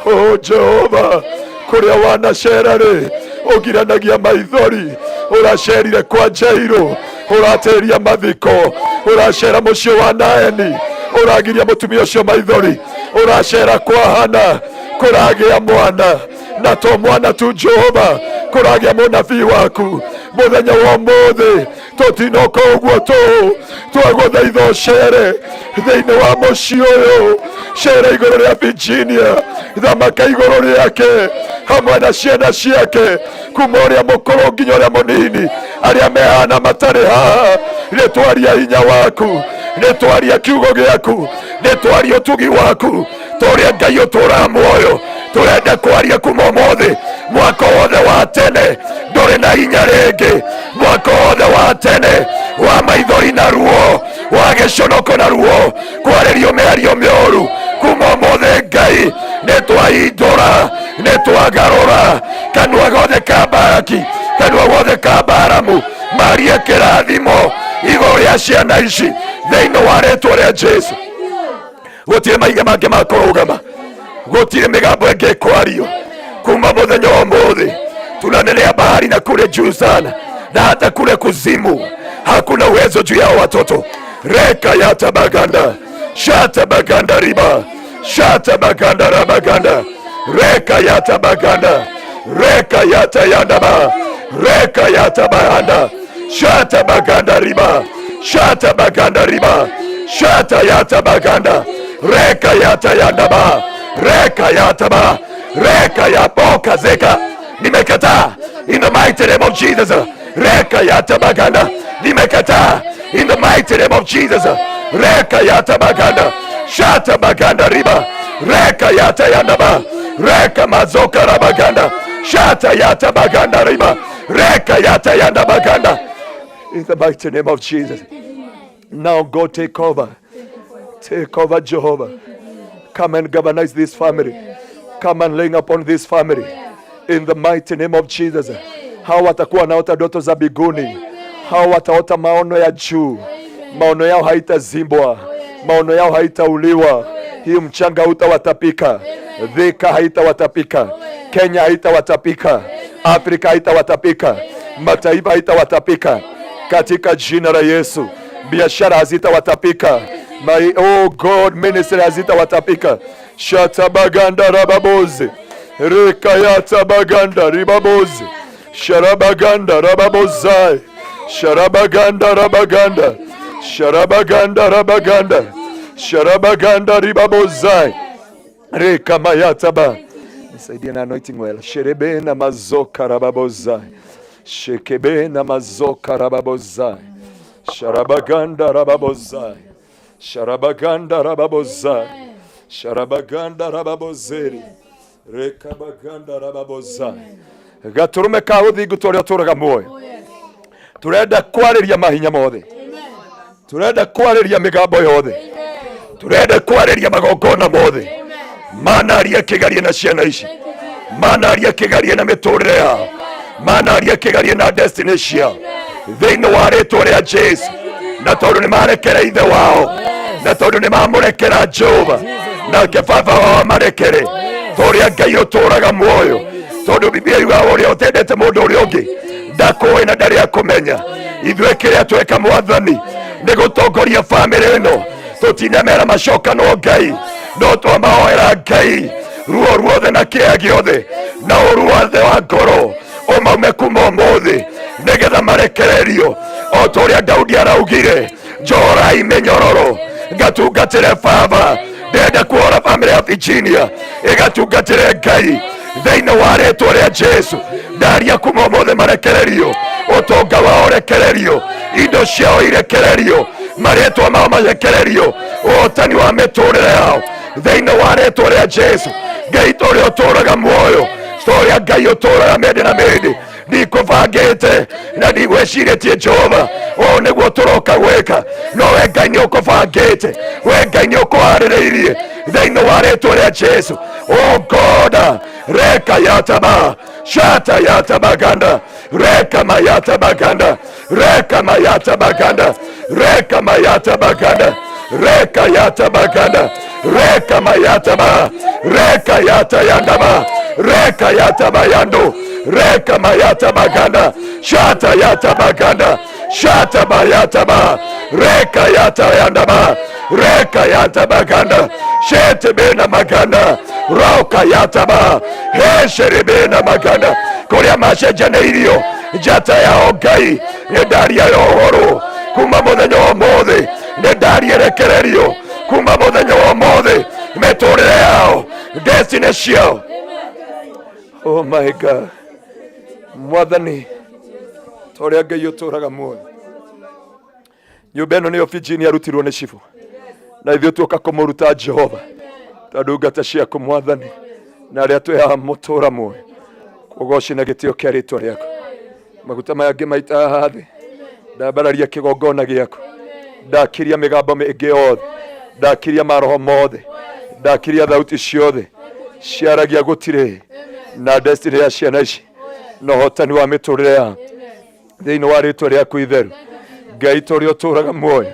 Oh Jehova, kuria wanacera rĩ, ũgiranagia maithori, ũracerire kwa Jairo, ũrateria mathiko, ũracera mũciĩ wa Naeni, ũragiria mũtumia ũcio maithori, ũracera kwa Hana, kũragĩa mwana, na to mwana tu Jehova, kũragĩa mũnabii waku. Mũthenya wa ũmũthĩ tũtinoka ũguo tũ, twagũthaitha ũcere thĩinĩ wa mũciĩ ũyũ, cere igũrũ rĩa Virginia, thamaka igũrũ rĩake hamwe na ciana ciake, kuma ũrĩa mũkũrũ nginya ũrĩa mũnini, arĩa mehana matarĩ haha. Nĩtwaria hinya waku, nĩtwaria kiugo gĩaku, nĩtwaria ũtugi waku, tũrĩa Ngai ũtũũraga muoyo. Tũrenda kwaria kuma ũmũthĩ, mwaka wothe wa tene ndũrĩ na hinya rĩngĩ, mwaka wothe wa tene wa maithori na ruo, wa gĩconoko na ruo, kwarĩrio mĩario mĩũru, kuma ũmũthĩ Ngai nĩtwahingũra, nĩtwagarũra kanua gothe ka Baraki, kanua gothe ka Baramu, marie kĩrathimo igũrũ rĩa ciana ici thĩinĩ wa rĩtwa rĩa Jesu. Gũtirĩ mahiga mangĩ ma kũrũgama, gũtirĩ mĩgambo ĩngĩ ĩkwario kuma mũthenya wa ũmũthĩ. Tunanenea bahari na kule juu sana na hata kule kuzimu, hakuna uwezo juu yao watoto. Reka yatabaganda, shatabaganda riba, shatabaganda rabaganda, reka yatabaganda, reka yatayandaba, reka yatabaganda, shatabaganda riba, shatabaganda riba, shata yatabaganda, reka yatayandaba, reka yataba, reka yaboka zeka. Nimekataa in the mighty name of Jesus. Reka yatabaganda, nimekataa in the mighty name of Jesus. Reka yatabaganda, shatabaganda riba, reka yatayandaba, reka mazoka rabaganda, Shata yata baganda riba. Reka yata yanda baganda. In the mighty name of Jesus. Now go take over. Take over, Jehovah. Come and galvanize this family. Come and laying upon this family. In the mighty name of Jesus. Hawa watakuwa wanaota ndoto za mbinguni. Hawa wataota maono ya juu. Maono yao haitazimbwa. Maono yao haitauliwa. Hii mchanga hautawatapika. Dhika haitawatapika. Kenya haitawatapika. Afrika haitawatapika. Mataifa haitawatapika. Katika jina la Yesu. Biashara hazitawatapika. My oh God, ministry hazitawatapika. Shatabaganda rababozi. Rekayatabaganda ribabozi. Sharabaganda rababozai. Sharabaganda rabaganda. Sharabaganda rabaganda. Sharabaganda ribabozai. Rekamayataba. Nisaidie na anointing oil. Sherebe na mazoka rababozai. Shekebe na mazoka rababozai. Sharabaganda rababozai. Sharabaganda rababozai. Sharabaganda rababozeri. Rekabaganda rababozai. Gaturume ka uthingu ta ũrĩa ũtũraga muoyo. Turenda kwarĩria mahinya mothe. Turenda kwarĩria mĩgambo yothe. Turenda kwarĩria magongona mothe. Manaria kĩgarie na ciana ici. Manaria kĩgarie na mĩtũrĩre yao. Manaria kĩgarie na destiny ciao. Thĩinĩ wa rĩtwa rĩa Jesu. Na tondũ nĩ marekera ithe wao. Na tondũ nĩ mamũrekera Jehova. Nake baba wao amarekere. Ta ũrĩa Ngai ũtũraga muoyo. Tondũ Biblia yugaga ũrĩa ũtendete mũndũ ũrĩa ũngĩ ndakũĩ na ndarĩ akũmenya. Ithuĩ kĩrĩa tweka mwathani nĩ gũtongoria bamĩrĩ ĩno tũtinamera macokanwo Ngai no twamahoera Ngai ruo ruothe na kĩeha gĩothe na ũru wothe wa ngoro ũmaume kuma ũmũthĩ nĩgetha marekererio o ta ũrĩa Daudi araugire njohorai mĩnyororo ngatungatĩre baba ndĩrenda kuohora bamĩrĩ ya Virginia ĩgatungatĩre Ngai thĩinĩ wa rĩtwa rĩa Jesu ndaria kuma ũmũthĩ marekererio ũtonga wao ũrekererio indo ciao irekererio marĩtwa mao marekererio ũhotani wa mĩtũrĩre yao thĩinĩ wa rĩtwa rĩa Jesu Ngai ta ũrĩa ũtũraga muoyo ta ũrĩa Ngai ũtũraga mĩndĩ na mĩndĩ ndikũbangĩte na ndigwĩcirĩtie Jehova ũũ nĩguo tũroka gwĩka no we Ngai nĩ ũkũbangĩte we Ngai nĩ ũkũharĩrĩirie thĩinĩ wa rĩtwa rĩa Jesu oh God reka yataba shata yatabaganda reka mayatabaganda reka mayatabaganda reka mayatabaganda reka yatabaganda reka mayataba reka yatayandaba reka yatabayando reka mayatabaganda shata yatabaganda shata bayataba reka yatayandaba reka yatabaganda shete bena maganda roka yataba heshere bena maganda kuria macenjanĩirio njata yao Ngai nĩ ndaria ya ũhoro kuma mũthenya wa ũmũthĩ nĩ ndaria ĩrekererio kuma mũthenya wa ũmũthĩ mĩtũrĩre yao destiny ciao. Oh my God, mwathani ta ũrĩa Ngai ũtũraga muoyo nyũmba ĩno nĩyo Virginia arutirwo nĩ cibũ na ithuĩ tuoka kũmũruta Jehova ta ndungata ciaku mwathani na arĩa twĩ haha mũtũra muoyo ũgoci na gĩtĩo kĩa rĩtwa rĩaku maguta maya ngĩmaita haha thĩ ndambararia kĩgongona gĩaku ndakiria mĩgambo mĩngĩ yothe ndakiria maroho mothe ndakiria thauti ciothe ciaragia gũtirĩ na destiny ya ciana ici na ũhotani wa mĩtũrĩre yao thĩinĩ wa rĩtwa rĩaku itheru Ngai ta ũrĩa ũtũraga muoyo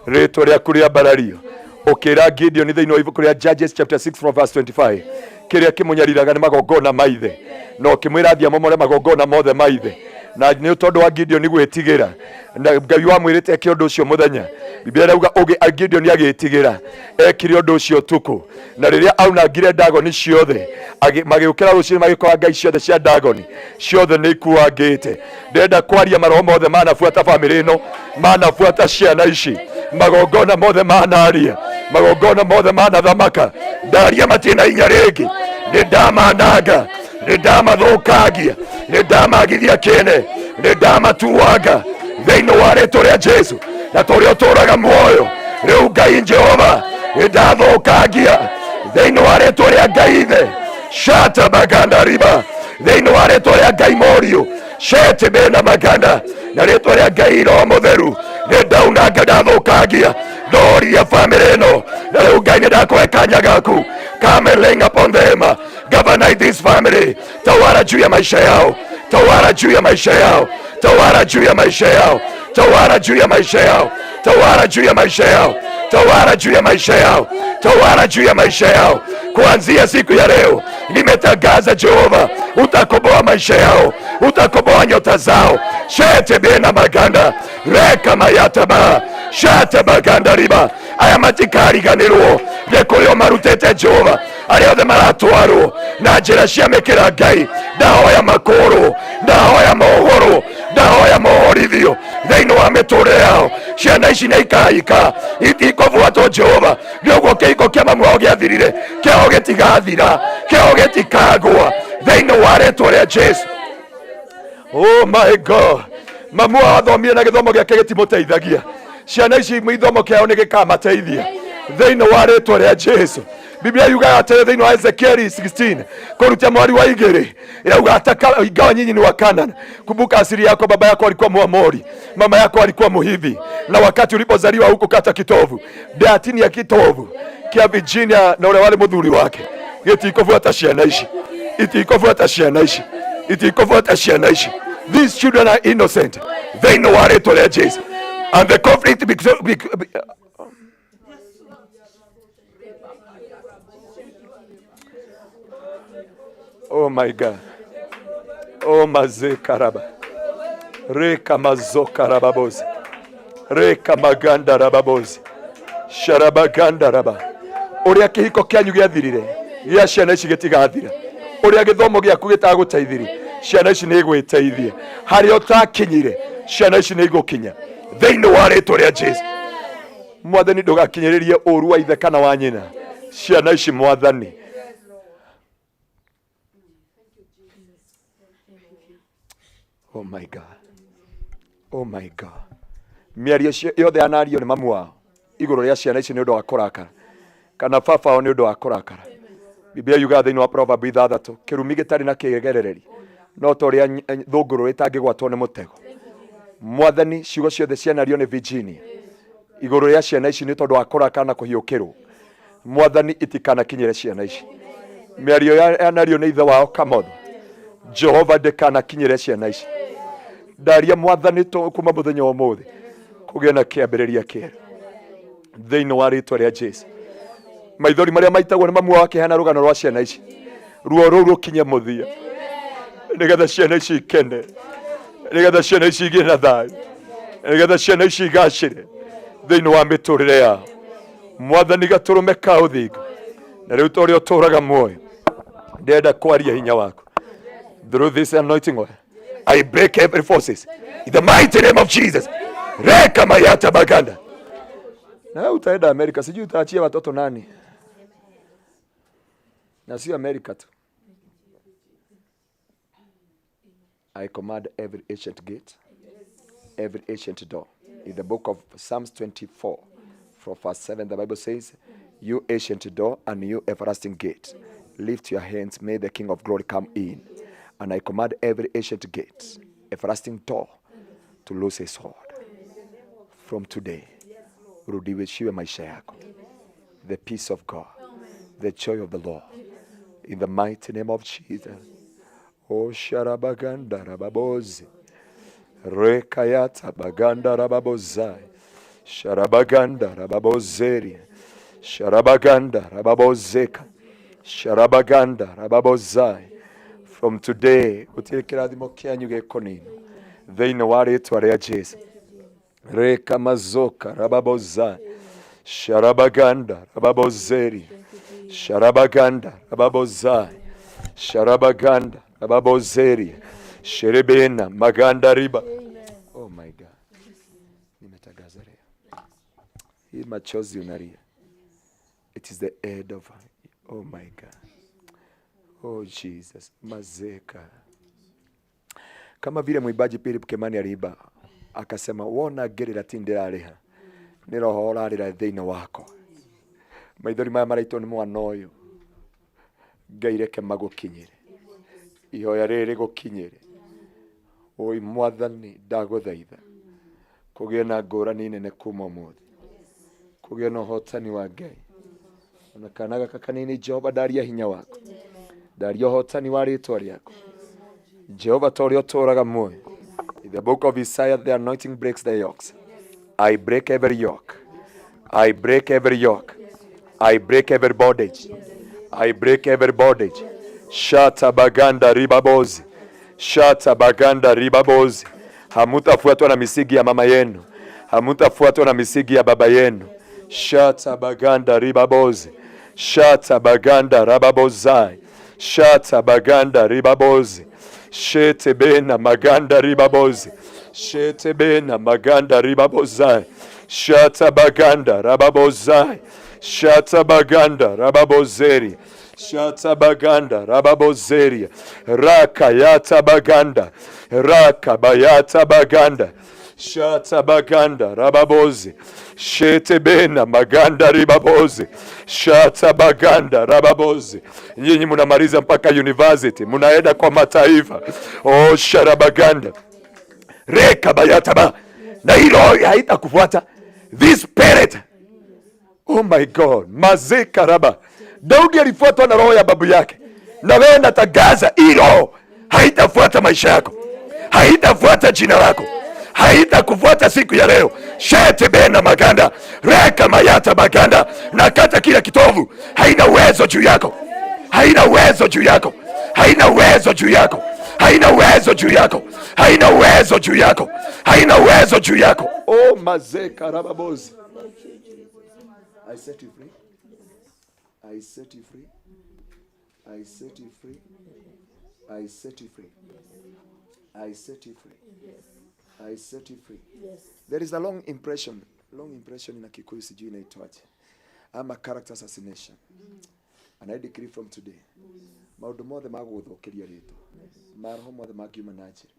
rĩtwa rĩaku rĩambarario ũkĩra Gideon thĩinĩ wa ibuku rĩa Judges chapter 6 from verse 25 kĩrĩa kĩmũnyariraga nĩ magongona ma ithe na ũkĩmwĩra athiĩ amomore magongona mothe ma ithe na nĩ tondũ wa Gideon gwĩtigĩra na Ngai wamwĩrĩte eke ũndũ ũcio mũthenya Biblia ĩrauga ũgĩ Gideon agĩtigĩra ekire ũndũ ũcio ũtukũ na rĩrĩa aunangire ndagoni ciothe magĩũkĩra rũcinĩ magĩkora ngai ciothe cia ndagoni ciothe nĩ ikuangĩte ndĩrenda kwaria maroho mothe manabuata bamĩrĩ ĩno manabuata ciana ici magongona mothe manaria magongona mothe manathamaka ndaria matirĩ na hinya rĩngĩ nĩ ndamananga nĩ ndamathũkangia nĩ ndamagithia kĩene nĩ ndamatuanga thĩinĩ wa rĩtwa rĩa Jesu na ta ũrĩa ũtũraga muoyo rĩu Ngai Jehova nĩ ndathũkangia thĩinĩ wa rĩtwa rĩa Ngai ithe shata baganda riba Thĩinĩ wa rĩtwa rĩa Ngai Mũriũ shete bena maganda na rĩtwa rĩa Ngai Roho Mũtheru, nĩ ndaunanga ndathũkangia ndoria famĩlĩ ĩno, na rĩu Ngai nĩ ndakũhe kanya gaku. Come and laying upon them, govern this family, tawala juu ya maisha yao, tawala juu ya maisha yao, tawala juu ya maisha yao, tawala juu ya maisha yao, tawala juu ya maisha yao, tawala juu ya maisha yao, tawala juu ya maisha yao. Kuanzia siku ya leo nimetangaza, Jehova, utakomboa maisha yao, utakomboa nyota zao. Shete bena maganda reka mayataba shate maganda riba aya matikariganirwo nĩ kũrĩ o marutĩte Jehova arĩa othe maratwarwo na njĩra cia mĩkĩra Ngai, ndahoya makũrwo, ndahoya mohorwo, ndahoya mohorithio thĩinĩ wa mĩtũrĩre yao. Ciana ici nĩ ikahika itikũbuatwo Jehova, nĩ ũguo kĩhiko kĩa mamu wao gĩathirire, kĩao gĩtigathira, kĩao gĩtikagũa thĩinĩ wa rĩtwa rĩa Jesu. Oh my God, mamu wao athomire na gĩthomo gĩake gĩtimũteithagia, ciana ici gĩthomo kĩao nĩ gĩkamateithia thĩinĩ wa rĩtwa rĩa Jesu. Biblia yugaga atĩrĩ thĩinĩ wa Ezekieli 16 kũrutia mwari wa igĩrĩ, irauga hata ingawa nyinyi ni wa Canaan, kumbuka asili yako, baba yako alikuwa Muamori, mama yako alikuwa Muhivi, na wakati ulipozaliwa hukukata kitovu. Ndatini ya kitovu kia Virginia na ũrĩa warĩ mũthuri wake gĩtikũbuata ciana ici, itikũbuata ciana ici, itikũbuata ciana ici. These children are innocent thĩinĩ wa rĩtwa rĩa Jesu. And the conflict Oh my God. Oh mazekaraba. Reka mazoka rababozi. Reka maganda rababozi. Sharabaganda raba. Ũrĩa kĩhiko kĩanyu gĩathirire, gĩa ciana ici gĩtigathira. Ũrĩa gĩthomo gĩaku gĩtagũteithirie, ciana ici nĩ igwĩteithia. Harĩa ũtakinyire, ciana ici nĩ igũkinya. Thĩinĩ wa rĩtwa rĩa Jesu. Mwathani ndũgakinyĩrĩrie ũru wa ithe kana wa nyina. Ciana ici Mwathani. Oh my God. Oh my God. Mĩario yothe yanario nĩ mamu wao igũrũ rĩa ciana ici nĩ ũndũ wa kũrakara kana baba wao nĩ ũndũ wa kũrakara. Biblia yugaga thĩinĩ wa Proverb 6 kĩrumi gĩtarĩ na kĩgerereri no ta ũrĩa thũngũrũ ĩtangĩgwatwo nĩ mũtego. Mwathani, ciugo ciothe cianario nĩ Virginia igũrũ rĩa ciana ici nĩ tondũ wa kũrakara na kũhiũkĩrwo, Mwathani itikanakinyĩre ciana ici. Mĩario yanario nĩ ithe wao Kamotho, Jehova ndĩkanakinyĩre ciana ici. Ndaria Mwathani kuma mũthenya wa ũmũthĩ kũgĩe na kĩambĩrĩria kĩerũ thĩinĩ wa rĩtwa rĩa Jesu. Maithori marĩa maitagwo nĩ mamu wao akĩheana rũgano rwa ciana ici, ruo rũu rũkinye mũthia, nĩgetha ciana ici ikene, nĩgetha ciana ici igĩe na thayũ, nĩgetha ciana ici igacĩre thĩinĩ wa mĩtũrĩre yao. Mwathani gatũrũme ka ũthingu, na rĩu ta ũrĩa ũtũraga muoyo, ndĩrenda kwaria hinya waku through this anointing oil. I break every forces in the mighty name of Jesus. Reka mayata baganda. Na wewe utaenda Amerika, sijui utaachia watoto nani? Na sio Amerika tu. I command every ancient gate, every ancient door. In the book of Psalms 24, from verse 7, the Bible says, You ancient door and you everlasting gate, lift your hands, may the King of glory come in. And I command every ancient gate, everlasting door, to lose his hold. From today, rudishiwe maisha yako. The peace of God, the joy of the Lord. In the mighty name of Jesus. O sharabaganda rababozi. Rekayata baganda rababozai. Sharabaganda rababozeri. Sharabaganda rababozeka. Sharabaganda rababozai. From today, gũtirĩ kĩrathimo kĩanyu gĩkũninwo thĩinĩ wa rĩtwa rĩa Jesu. Reka mazoka rababozai. Sharabaganda rababozeri. Sharabaganda rababozai. Sharabaganda rababozeri. Sherebena maganda riba. Oh my God. Nimetangaza leo. Hii machozi unalia. It is the end of, oh my God. Oh Jesus, mazeka. Kama vile mwimbaji Philip Kimani aliimba akasema, wona ngĩrĩra ti ndĩrarĩha, nĩ roho ũrarĩra thĩinĩ wakwa. Maithori maya maraitwo nĩ mwana ũyũ, Ngai reke magũkinyĩre. Ihoya rĩrĩ rĩgũkinyĩre. Oi Mwathani, ndagũthaitha kũgĩe na ngũrani nene kuma ũmũthĩ, kũgĩe na ũhotani wa Ngai. Ona kana gaka kanini, Jehova, ndaria hinya waku, ndaria ũhotani wa rĩtwa rĩaku, Jehova, ta ũrĩa ũtũũraga muoyo. In the book of Isaiah, the anointing breaks the yokes. I break every yoke. I break every yoke. I break every bondage. I break every bondage. Shata baganda ribabozi. Shata baganda ribabozi. Hamutafuatwa na misingi ya mama yenu. Hamutafuatwa na misingi ya baba yenu. Shata baganda ribabozi. Shata baganda rababozai. Shata baganda ribabozi. Shete bena maganda ribabozi. Shete bena maganda ribabozai. Shata baganda rababozai. Shata baganda rababozeri. Shata baganda rababozeri. Raka yata baganda. Raka bayata baganda. Shata baganda rababozi. Shete bena maganda ribabozi. Shata baganda rababozi. Nyinyi munamaliza mpaka university, munaenda kwa mataifa. Oh, sharabaganda. Reka bayataba. Na hilo haitakufuata. This spirit. Oh my God. Mazeka raba. Daudi alifuatwa na roho ya babu yake. Na wewe natangaza hii roho haitafuata maisha yako. Haitafuata jina lako. Haitakufuata siku ya leo. Shete bena maganda. Reka mayata maganda. Nakata kila kitovu. Haina uwezo juu yako. Haina uwezo juu yako. Haina uwezo juu yako. Haina uwezo juu yako. Haina uwezo juu yako. Haina uwezo juu yako. Oh, mazeka rababozi. I set you free. I set you free. I set you free. I set you free. I set you free. I set you free. There is a long impression. Long impression in Kikuyu, sijui inaitwaje. Ama character assassination. And I decree from today. Maũndũ mothe ma gũgũthũkĩria rĩtwa. Maroho mothe mangiuma na njĩra.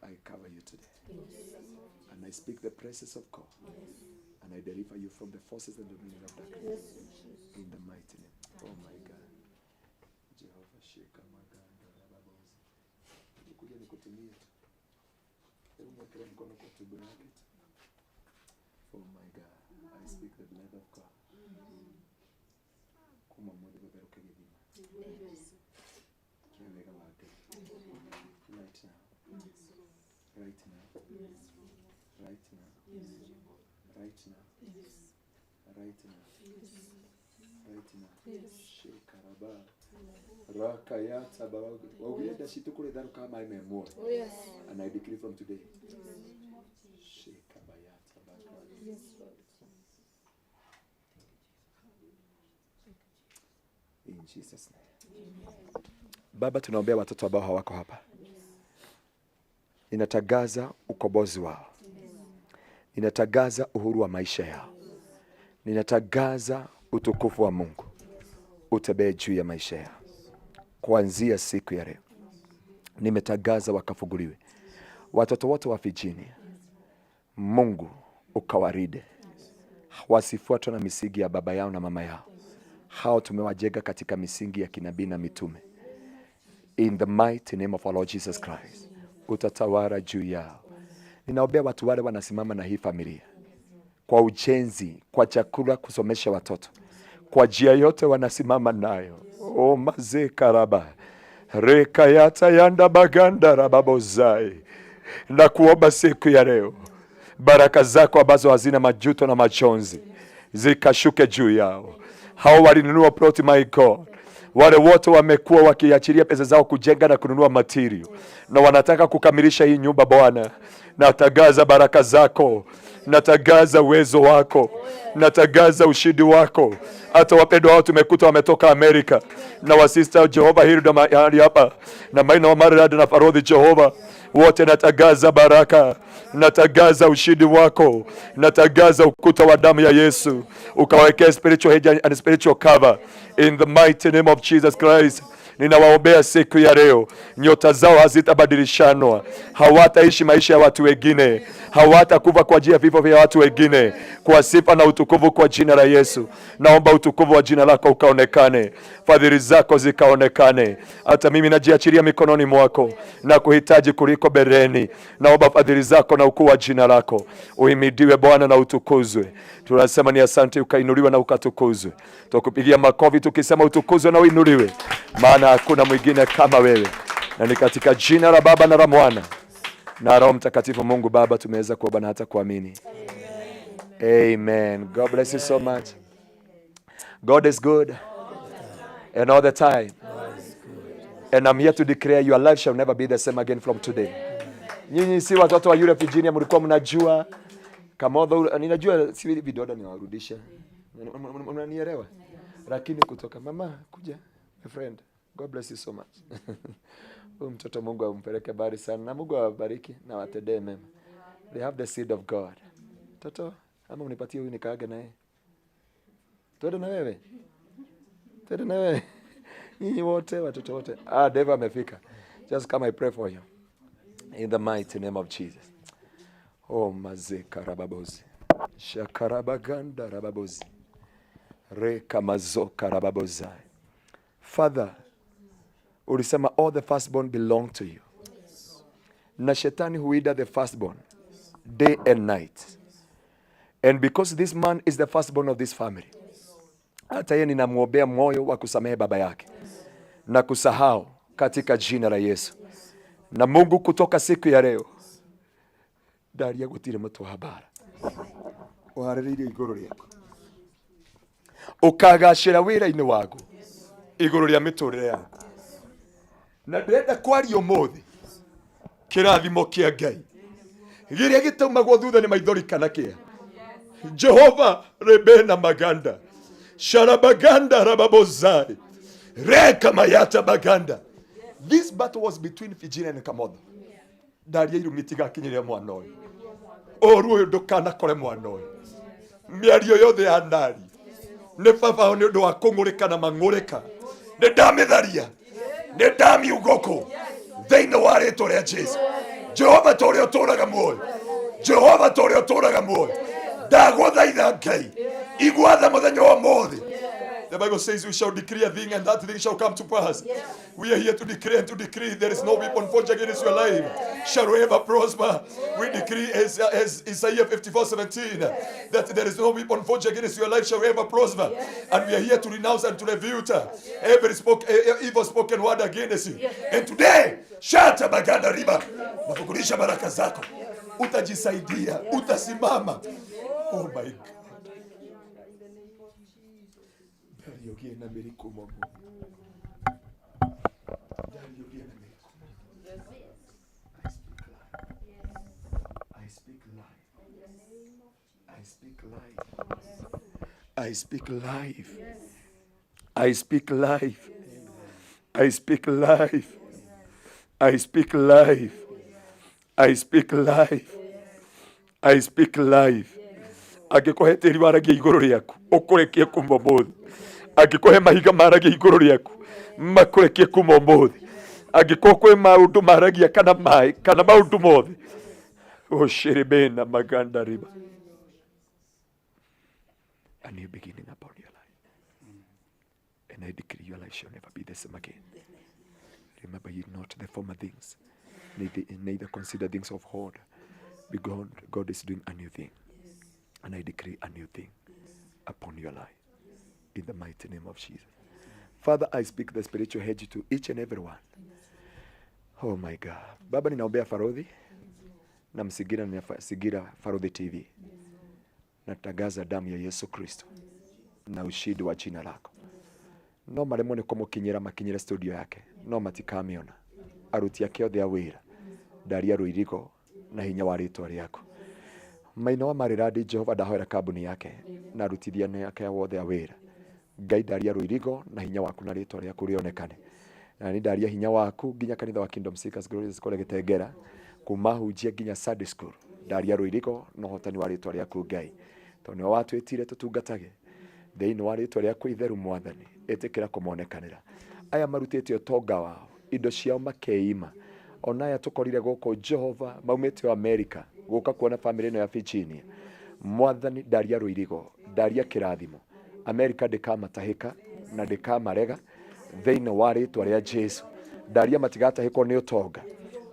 I cover you today. And I speak the presence of God. And I deliver you from the forces and dominion of darkness. In the mighty name. Oh my God. Jehovah shika maganda rababozi. Nikuja nikutumie tu. Hebu mwekelee mkono kwa tumbo yake tu. Oh my God. I speak the blood of God. Kuma mwezi gũtherũke gĩthima kĩa wega wa Ngai. Right now. Right now. Right now. Right now. Right now. Right now. Shekaraba. Rakayata baba. Waugire nda citũ kũrĩ tharũkaga maĩ me muoyo. And I decree from today. Shekabayata baba. In Jesus name. Baba, tunaombea watoto ambao hawako hapa. Ninatangaza ukombozi wao. Ninatangaza uhuru wa maisha yao. Ninatangaza utukufu wa Mungu utembee juu ya maisha yao kuanzia siku ya leo. Nimetangaza wakafunguliwe watoto wote wa Virginia. Mungu ukawaride, wasifuatwe na misingi ya baba yao na mama yao. Hao tumewajenga katika misingi ya kinabii na mitume. In the mighty name of our Lord Jesus Christ, utatawala juu yao. Ninaombea watu wale wanasimama na hii familia kwa ujenzi, kwa chakula, kusomesha watoto, kwa njia yote wanasimama nayo. O maze karaba rekayata yanda baganda rababozai, na kuomba siku ya leo baraka zako ambazo hazina majuto na machozi zikashuke juu yao. Hao walinunua ploti, my God, wale wote wamekuwa wakiachilia pesa zao kujenga na kununua material na wanataka kukamilisha hii nyumba. Bwana, natangaza baraka zako, natangaza uwezo wako, natangaza ushindi wako. Hata wapendwa wao tumekuta wametoka Amerika na wasista Jehova Hilda mahali hapa na Maina wa Maridad na Farodhi Jehova, wote natangaza baraka, natangaza ushindi wako, natangaza ukuta wa damu ya Yesu ukawekea spiritual hedge and spiritual cover in the mighty name of Jesus Christ. Ninawaombea siku ya leo, nyota zao hazitabadilishanwa, hawataishi maisha ya watu wengine, hawatakufa kwa ajili ya vifo vya watu wengine. Kwa sifa na utukufu kwa jina la Yesu, naomba utukufu wa jina lako ukaonekane, fadhili zako zikaonekane. Hata mimi najiachilia mikononi mwako na kuhitaji kuliko bereni. Naomba fadhili zako na ukuu wa jina lako uhimidiwe Bwana na utukuzwe. Tunasema ni asante, ukainuliwe na ukatukuzwe. Tukupigia makofi tukisema utukuzwe na uinuliwe, maana hakuna mwingine kama wewe, na ni katika jina la Baba na la Mwana na Roho Mtakatifu. Mungu Baba, tumeweza kuomba na hata kuamini. Amen. God bless you so much. God is good and all the time. And I'm here to declare your life shall never be the same again from today. Nyinyi si watoto wa yule Virginia mlikuwa mnajua Kamotho, ninajua si vidonda niwarudisha. Mnanielewa? Lakini kutoka mama kuja, my friend. God bless you so much. Huyu mtoto Mungu ampeleke mbali sana na Mungu awabariki na watendee mema. They have the seed of God. Toto, ama unipatie huyu nikaage naye. Twende na wewe. Twende na wewe. Nyinyi wote watoto wote. Ah, Dave amefika. Just come, I pray for you. In the mighty name of Jesus. Oh, mazeka rababozi. Shakarabaganda rababozi. Reka mazoka rababozai. Father, ulisema all the firstborn belong to you. Na shetani huida the firstborn day and night. And because this man is the firstborn of this family, hata yeye ninamwombea moyo wa kusamehe baba yake na kusahau katika jina la Yesu. Na Mungu, kutoka siku ya leo ndaria gutire mutu wa mbara uharĩrĩirio igũrũ rĩaku, ũkagacĩra wĩra-inĩ waku igũrũ rĩa mĩtũrĩre yaku. Na ndĩrenda kwaria ũmũthĩ kĩrathimo kĩa Ngai gĩrĩa gĩtaumagwo thutha nĩ maithori kana kĩa Jehova rebena maganda sharabaganda rababozai reka mayata baganda. This battle was between Virginia and Kamotho. Ndaria irumi itigakinyĩrĩre mwana ũyũ, ũru ũyũ ndũkanakore mwana ũyũ. Mĩario yothe ya nari nĩ baba nĩ ũndũ wa kũng'ũrĩka na mang'ũrĩka, nĩ ndamĩtharia, nĩ ndamiuga kũ thĩinĩ wa rĩtwa rĩa Jesu. Jehova ta ũrĩa ũtũraga muoyo, Jehova ta ũrĩa ũtũraga muoyo, ndagũthaitha Ngai, igua tha mũthenya wa ũmũthĩ. The Bible says we shall decree a thing and that thing shall come to pass. We are here to declare and to decree there is no weapon forged against your life shall ever prosper. We decree as Isaiah 54:17 that there is no weapon forged against your life shall ever prosper. And we are here to renounce and to refute every evil spoken word against you. And today, shata baganda riba, nafukulisha baraka zako. Utajisaidia, utasimama. Oh my God. Ndariũgie na mĩrikumo mũno. Ndariũgie na mĩrikumo. I speak life. I speak life. I speak life. I speak life. I speak life. I speak life. I speak life. I speak life. Angĩkũhe tĩri waragia igũrũ rĩaku, ũkũrekie kuma ũmũthĩ. Angĩkũhe mahiga maragia igũrũ rĩaku, makũrekie kuma ũmũthĩ. Angĩkorwo kwĩ maũndũ maragia kana maĩ kana maũndũ mothe, ũcĩrĩmena maganda riba. A new beginning upon your life. And I decree your life shall never be the same again. Remember ye not the former things, neither consider things of old. Because God is doing a new thing. And I decree a new thing upon your life. In the mighty name of Jesus. Father, I speak the spiritual hedge to each and every one. Oh my God. Baba, ninaombea Farodhi na Msigira na Sigira Farodhi TV. Natangaza damu ya Yesu Kristo na ushindi wa jina lako. No maremwo nĩ kũmũkinyĩra makinyĩre studio yake, no matikamĩona. Aruti ake othe a wĩra, ndaria rũirigo na hinya wa rĩtwa rĩaku. Maina wa Mariradi, Jehova, ndahoera kambuni yake na arutithia ake wothe a wĩra. Ngai, ndaria rũirigo na hinya waku na rĩtwa rĩaku rĩonekane. Na nĩ ndaria hinya waku nginya kanitha wa Kingdom Seekers Glorious kũrĩa Gĩtengera, kuma hunjia nginya Sunday school. Ndaria rũirigo na ũhotani wa rĩtwa rĩaku Ngai, tondũ nĩwe watwĩtire tũtungatage thĩinĩ wa rĩtwa rĩaku itheru. Mwathani, ĩtĩkĩra kũmonekanĩra. Aya marutĩte ũtonga wao, indo ciao makeima. Ona aya tũkorire gũkũ Jehova maumĩte o Amerika gũka kuona famĩlĩ ĩno ya Virginia. Mwathani ndaria rũirigo, ndaria kĩrathimo. Amerika ndĩkamatahĩka na ndĩkamarega thĩinĩ wa rĩtwa rĩa Jesu. Ndaria matigatahĩkwo nĩ ũtonga,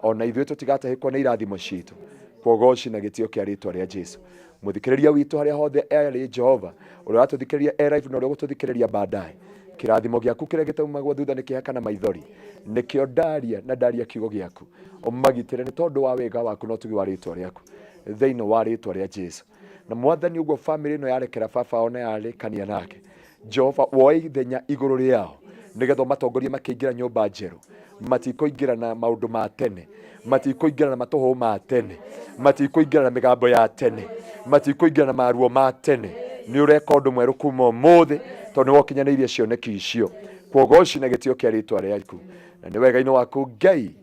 ona ithuĩ tũtigatahĩkwo nĩ irathimo citũ, kwa ũgoci na gĩtĩo kĩa rĩtwa rĩa Jesu. Mũthikĩrĩria witũ harĩa hothe arĩ, Jehova, ũrĩa ũratũthikĩrĩria e live na ũrĩa ũgũtũthikĩrĩria baadaye, kĩrathimo gĩaku kĩrĩa gĩtaumagwo thutha nĩ kĩeha kana maithori, nĩkĩo ndaria na ndaria kiugo gĩaku, ũmagitĩre nĩ tondũ wa wega waku na ũtugi wa rĩtwa rĩaku, thĩinĩ wa rĩtwa rĩa Jesu. Na Mwathani, ũguo famĩlĩ ĩno yarekera baba wao na yarĩkania nake, Jehova, woe ithenya igũrũ rĩao nĩgetha ũmatongorie makĩingĩra nyũmba njerũ. Matikũingĩra na maũndũ ma tene, matikũingĩra na matũhũ ma tene, matikũingĩra na mĩgambo ya tene, matikũingĩra na maruo ma tene. Nĩ ũreka ũndũ mwerũ kuma ũmũthĩ, tondũ nĩ wokinyanĩirie cioneki icio. Kwa ũgoci na gĩtĩo kĩa rĩtwa rĩaku, na nĩ wega-inĩ waku Ngai,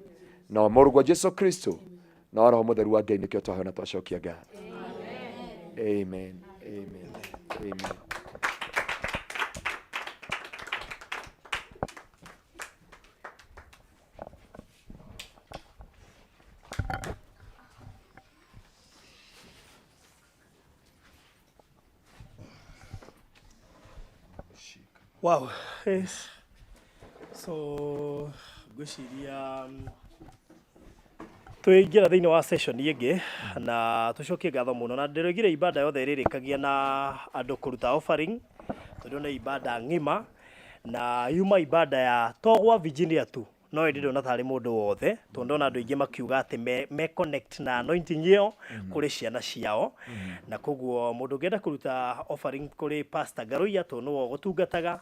na wa mũrũguo Jesu Kristo, na wa Roho Mũtheru wa Ngai, nĩkĩo twaheo na twacokia ngatho. Amen, amen, amen. Wow. Yes. So ngwĩciria twĩingĩra thĩinĩ wa session ĩngĩ na tũcokie ngatho mũno, na ndĩroigire ibada yothe ĩrĩrĩkagia na andũ kũruta offering, tondũ nĩ ibada ng'ima na yuma ibada ya to gwa Virginia tu, no ĩndĩ ndona tarĩ mũndũ wothe, tondũ ndona andũ aingĩ makiuga atĩ me connect na anointing ĩyo kũrĩ ciana ciao. Na koguo mũndũ ũngĩenda kũruta offering kũrĩ Pastor Ngaruiya, tondũ nĩwe ũgũtungataga,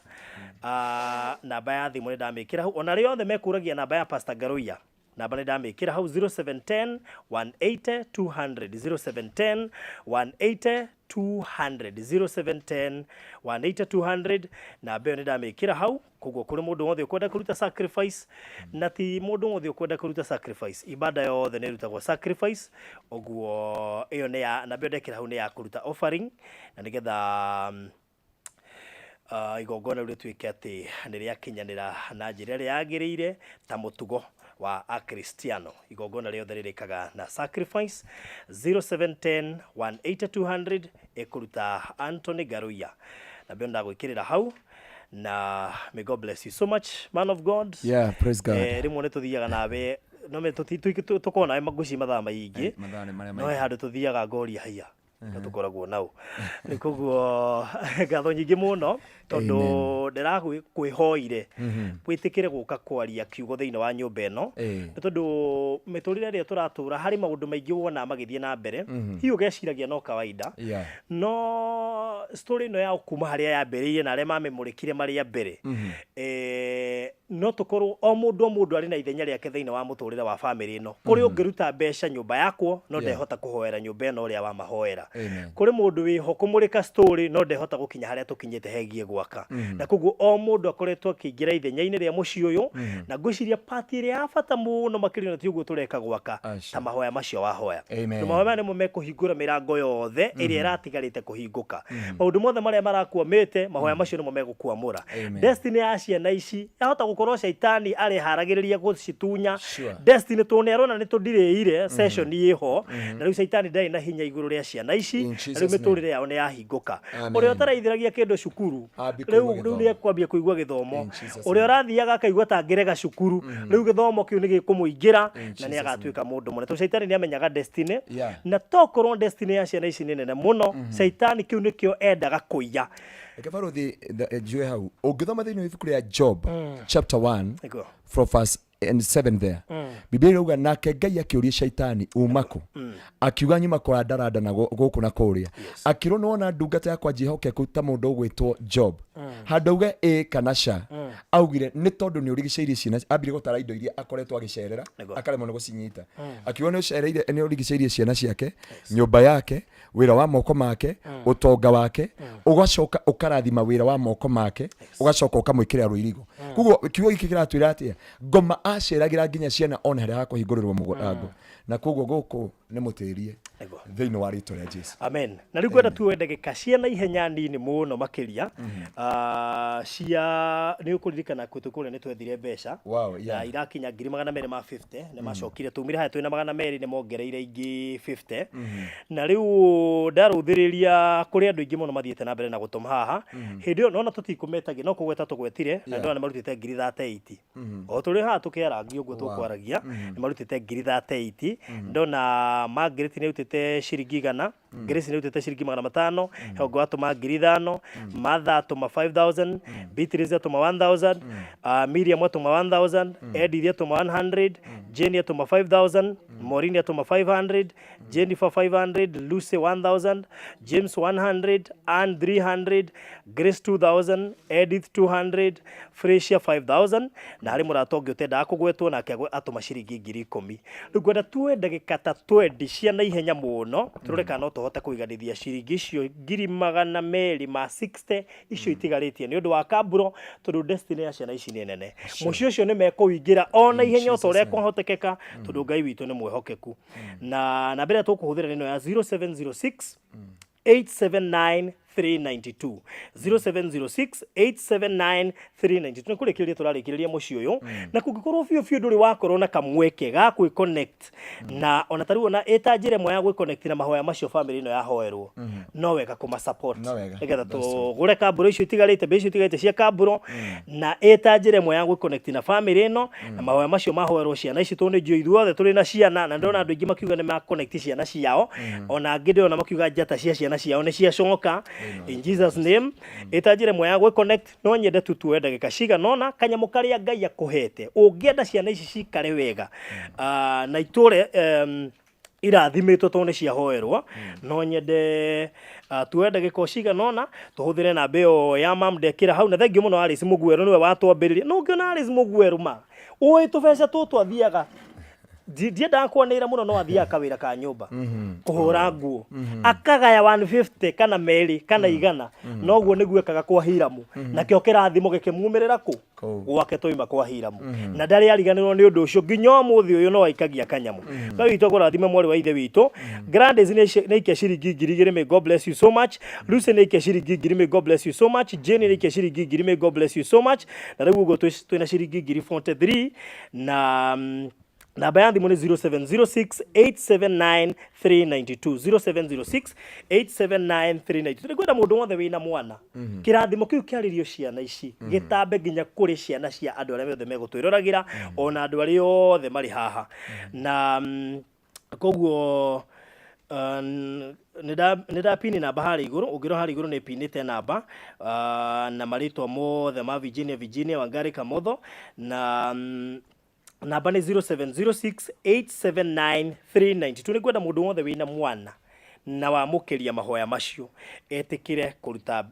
namba ya thimũ nĩ ndamĩkĩra hau. Ona arĩa othe mekũragia namba ya Pastor Ngaruiya, namba nĩ ndamĩkĩra hau, 0710 180 200, 0710 180 200, 0710 180 200. Namba ĩyo nĩ ndamĩkĩra hau. Koguo kũrĩ mũndũ wothe ũkwenda kũruta sacrifice, na ti mũndũ wothe ũkwenda kũruta sacrifice, ibada yothe nĩ ĩrutagwo sacrifice. Ũguo ĩyo nĩ ya namba ĩyo ndekĩra hau nĩ ya kũruta offering, na nĩgetha igongona rĩu rĩtuĩke atĩ nĩ rĩakinyanĩra na njĩra ĩrĩa yagĩrĩire ta mũtugo wa Akristiano. Igongona rĩothe rĩrĩkaga na sacrifice. 0710 180 200 ĩkũruta Anthony Ngaruiya. Namba ĩyo ndagwĩkĩrĩra hau, na may God bless you so much, man of God. Yeah, praise God. Rĩmwe nĩ tũthiaga nawe, no me tũkoragwo nawe ngwĩciria mathaa maingĩ, Mathaa nĩ marĩa no he handũ tũthiaga ngoria haiya na tũkoragwo nao. Rĩu koguo ngatho nyingĩ mũno, tondũ ndĩrakwĩhoire wĩtĩkĩre gũka kwaria kiugo thĩinĩ wa nyũmba ĩno, nĩ tondũ mĩtũrĩre ĩrĩa tũratũra harĩ maũndũ maingĩ wonaga magĩthiĩ na mbere, hihi ũgeciragia no kawaida, no story ĩno ya kuma harĩa yambĩrĩirie na arĩa mamĩmũrĩkire marĩ a mbere, no tũkorwo o mũndũ o mũndũ arĩ na ithenya rĩake thĩinĩ wa mũtũrĩre wa famĩlĩ ĩno. Kũrĩ ũngĩruta mbeca nyũmba yakwo, no ndehota kũhoera nyũmba ĩno ũrĩa wamahoera. Amen. Kũrĩ mũndũ wĩho kũmũrĩka story, no ndehota gũkinya harĩa tũkinyĩte hegiĩ gwaka. Na koguo o mũndũ akoretwo akĩingĩra ithenya-inĩ rĩa mũciĩ ũyũ, na ngwĩciria part ĩrĩa ya bata mũno makĩria na ti ũguo tũreka gwaka, Aca. ta mahoya macio wahoya. Amen. Tondũ mahoya maya nĩmo mekũhingũra mĩrango yothe ĩrĩa ĩratigarĩte kũhingũka. Maũndũ mothe marĩa marakwamĩte, mahoya macio nĩmo megũkwamũra. Amen. Destiny ya ciana ici yahota gũkorwo caitani areharagĩrĩria gũcitunya Sure. destiny, tondũ nĩ arona nĩ tũndirĩire session ĩho, na rĩu caitani ndarĩ na hinya igũrũ rĩa ciana ici. In Na rĩu Jesus' name. mĩtũrĩre yao nĩ yahingũka. Amen. Ũrĩa ũtaraithĩragia kĩndũ cukuru, Ambie rĩu kũigua rĩu gĩthomo. nĩ ekwambia kũigua gĩthomo. In Jesus' Ũrĩa name. ũrathiaga akaigua ta angĩrega cukuru, rĩu gĩthomo kĩu nĩ gĩkũmũingĩra In na nĩ Jesus' name. agatuĩka mũndũ mũnene, tondũ caitani nĩ amenyaga destiny. Yeah. Na tokorwo destiny ya ciana ici nĩ nene mũno, caitani kĩu nĩkĩo endaga kũiya. Reke barothi njue hau. Ũngĩthoma thĩinĩ wa ibuku rĩa Job chapter 1 Nĩguo. from verse and 7 there, Biblia ĩrauga, nake Ngai akĩũria Shaitani, uma kũ? Akiuga, nyuma kũrandaranda na gũkũ na kũrĩa. Akĩrwo, nĩwona ndungata yakwa njĩhokeku ta mũndũ ũgwĩtwo Job? Handũ auge ĩ kana ca, augire nĩ tondũ nĩ ũrigicĩirie ciana. Ambire gũtara indo iria akoretwo agĩcerera akaremwo nĩ gũcinyita. Akiuga nĩ ũcereire, nĩ ũrigicĩirie ciana ciake, nyũmba yake, wĩra wa moko make, ũtonga wake, ũgacoka ũkarathima wĩra wa moko make, ũgacoka ũkamwĩkĩra rũirigo. Koguo kiugo gĩkĩ kĩratwĩra atĩa? Ngoma aceragĩra nginya ciana one harĩa hakũhingũrĩrwo mũrango, na koguo gũkũ nĩ mũtĩrie. Nĩguo. Thĩinĩ wa rĩtwa rĩa Jesu. Amen. Na rĩu ngwenda tuoe ndagĩka cia na ihenya nini mũno makĩria. Cia nĩ ũkũririkana kwĩ kũrĩa nĩ twethire mbeca. Na irakinya 250,000. Nĩ macokire tumire harĩa twĩna 200, nĩ mongereire ingĩ 50. Na rĩu ndarũthĩrĩria kũrĩ andũ aingĩ mũno mathiĩte na mbere na gũtũma haha. Hĩndĩ ĩyo nona tũtikũmetagia, no kũgweta tũgwetire, na ndona nĩ marutĩte 38,000. O tũrĩ haha tũkĩarangia ũguo tũkwaragia, nĩ marutĩte 38,000. Ndona Margaret nĩ arutĩte ciringi 100, Grace nĩ arutĩte ciringi 500, he ũngĩ watũma 5,000, Martha atũma 5000, Beatrice atũma 1000, Miriam atũma 1000, Edith atũma 100, Jenny atũma 5000, Maureen atũma 500, Jennifer 500, Lucy 1000, James 100, Ann 300, Grace 2000, Edith 200, Fresia 5000, na harĩ mũrata ũngĩ ũtendaga kũgwetwo nake atũma ciringi 10,000. Rĩu ngwenda tuoe ndagĩka ta twendi cia naihenya mũno tũrore kana no tũhote kũiganithia ciringi icio 260,000 icio itigarĩtie nĩ ũndũ wa kamburo, tondũ destiny ya ciana ici nĩ nene. Mũciĩ ũcio nĩ mekũingĩra o na ihenya o ta ũrĩa kwahotekeka, tondũ Ngai witũ nĩ mwĩhokeku. Na namba ĩrĩa tũkũhũthĩra nĩ ĩno ya 0706 879 392, 0706 879 392. Nĩ kũrĩkĩrĩria tũrarĩkĩrĩria mũciĩ ũyũ, na kũngĩkorwo biũ biũ ndũrĩ wakorwo na kamweke ga kwĩ connect na ona ta rĩu ona ĩta njĩra ĩmwe ya gwĩ connect na mahoya macio family ĩno yahoerwo, no wega kũma support. No wega. Nĩgetha That's true. tũgũre kamburo icio itigarĩte, mbeca icio itigarĩte cia kamburo, na ĩta njĩra ĩmwe ya gwĩ connect na family ĩno na mahoya macio mahoerwo ciana ici, tondũ nĩ njũĩ ithuothe tũrĩ na ciana, na ndĩrona andũ aingĩ makiuga nĩ ma connect ciana ciao, ona angĩ ndĩrona makiuga njata cia ciana ciao nĩ ciacoka. In Jesus name, ĩta njĩra ĩmwe ya gwĩ connect. No nyende tu tuoe ndagĩka cigana ũna, kanyamũ karĩa Ngai akũhete ũngĩenda ciana ici cikare wega na itũre irathimĩtwo tondũ nĩ ciahoerwo. No nyende tuoe ndagĩka o cigana ũna tũhũthĩre namba ĩyo ya mam ndekĩra hau. Na thengiũ mũno Alice Mũguerũ, nĩwe watwambĩrĩria. No ũngĩona Alice Mũguerũ ma ũĩ tũbeca tũtũ athiaga, ndiendaga kwanĩrĩra mũno, no athiaga kawĩra ka nyũmba kũhũra nguo, akagaya 150 kana merĩ kana 100. Noguo nĩguo ekaga kwa Hiramu, nakĩo kĩrathimo gĩkĩmumĩrĩra kũ Kũu. Gwake twaima kwa Hiramu, na ndarĩ ariganĩrwo nĩ ũndũ ũcio nginya ũmũthĩ ũyũ, no aikagia kanyamũ. Ngai witũ akũrathime, mwarĩ wa ithe witũ. Gladys nĩ aikia ciringi 2,000, may God bless you so much. Lucy nĩ aikia ciringi 1,000, may God bless you so much. Jane nĩ aikia ciringi 1,000, may God bless you so much. Na rĩu ũguo twĩna ciringi 43,000, na namba ya thimũ nĩ 0706 879 392, 0706 879 392. Nĩngwenda mũndũ wothe wĩna mwana, kĩrathimo kĩu kĩarĩrio ciana ici gĩtambe nginya kũrĩ ciana cia andũ arĩa othe megũtwĩroragĩra, ona andũ arĩa othe marĩ haha. Na koguo nĩ ndapini namba harĩa igũrũ. Ũngĩrora harĩa igũrũ nĩ pinĩte namba na marĩtwa mothe ma Virginia, Virginia Wangari Kamotho, na namba nĩ 0706 879 392. Nĩ ngwenda mũndũ wothe wĩna mwana na wamũkĩria mahoya macio etĩkĩre kũruta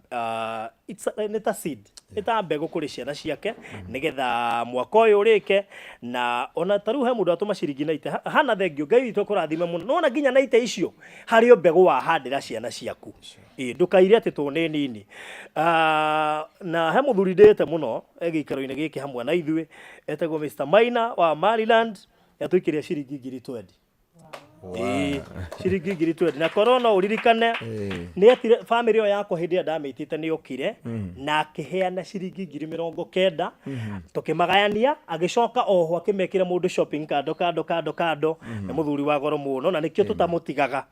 nĩ ta seed, nĩ ta mbegũ kũrĩ ciana ciake, nĩgetha mwaka ũyũ ũrĩke. Na ona ta rĩu he mũndũ atũma ciringi 90. Hana thengio, Ngai witũ akũrathime mũno. Nona nginya 90 icio harĩ o mbegũ wahandĩra ciana ciaku. Ĩ ndũkaire atĩ tũ nĩ nini. Na he mũthuri ndĩte mũno e gĩikaro-inĩ gĩkĩ hamwe na ithuĩ, etagwo Mr Maina wa Maryland, yatũikĩria ciringi 20,000. Ĩĩ, ciringi 20,000. Na korwo no ũririkane, nĩ etire famĩlĩ ĩyo yakwa hĩndĩ ĩrĩa ndamĩtĩte, nĩ okire na akĩheana ciringi 90,000, tũkĩmagayania, agĩcoka oho akĩmekĩra mũndũ shopping kando kando kando kando. Nĩ mũthuri wa goro mũno na nĩkĩo tũtamũtigaga.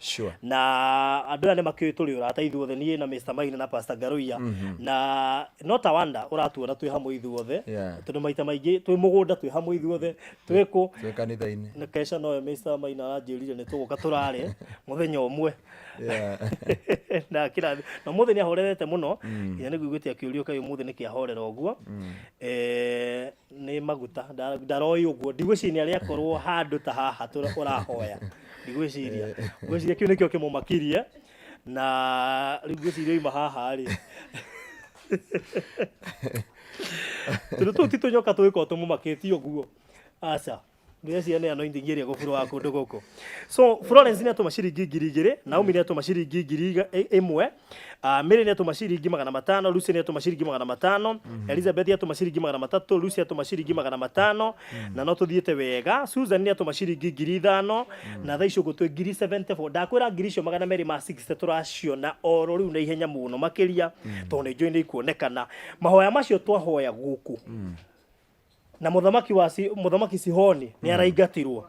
Na andũ aya nĩ makĩũĩ tũrĩ ũrata ithuothe, niĩ na Mr Maina na Pastor Ngaruiya, na no ta wanda ũratuona twĩ hamwe ithuothe, tondũ maita maingĩ twĩ mũgũnda twĩ hamwe ithuothe, twĩ kũ? Twĩ kanitha-inĩ. Na kesha noyo Mr Maina aranjĩrire nĩ tũgũka tũrare mũthenya ũmwe. Na kĩrathi na ũmũthĩ nĩ ahorerete mũno, nginya nĩ nguiguĩte akĩũrio kaĩ ũmũthĩ nĩkĩ ahorera ũguo. Nĩ maguta ndaroĩ ũguo, ndigwĩciria nĩ arĩ akorwo handũ ta haha ũrahoya. Ndigwĩciria, ngwĩciria kĩu nĩkĩo kĩmũmakirie, na rĩu ngwĩciria oima haha rĩ, tondũ tũu ti tũnyoka tũgĩkorwo tũmũmakĩtie ũguo, aca. Ndĩreciria nĩ anointing ĩrĩa gũburo wa kũndũ gũkũ. So Florence nĩ atũma ciringi 2000, Naomi nĩ atũma ciringi 1000, Mary nĩ atũma ciringi 500, Lucy nĩ atũma ciringi 500, Elizabeth atũma ciringi 300, Lucy atũma ciringi 500, na no tũthiĩte wega. Susan nĩ atũma ciringi 5000, na thaa ici ũguo twĩ ngiri 74. Ndakwĩra ngiri icio 260 tũraciona oro rĩu na ihenya mũno makĩria, tondũ nĩ njũĩ nĩ ikuonekana. Mahoya macio twahoya gũkũ na mũthamaki wa Si- mũthamaki Sihoni nĩ araingatirwo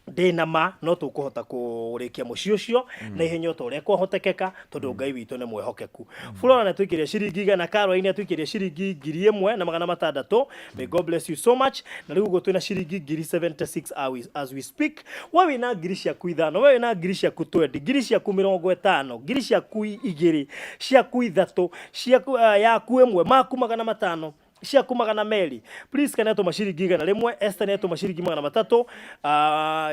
ndĩ na ma no tũkũhota kũrĩkia mũciĩ ũcio na ihenya o ta ũrĩa kwahotekeka tondũ Ngai witũ nĩ mwĩhokeku. Flora nĩ atũikĩria ciringi 100, Caroline atũikĩria ciringi 1600. May God bless you so much. Na rĩu ũguo twĩna ciringi ngiri 76 as we speak. We wĩna ngiri ciaku 5, we wĩna ngiri ciaku 20, ngiri ciaku 50, ngiri ciaku 2, ciaku 3, ciaku yaku 1, maku 500, ciaku 200. Please kana atũma ciringi 100, Esther nĩ atũma ciringi 300,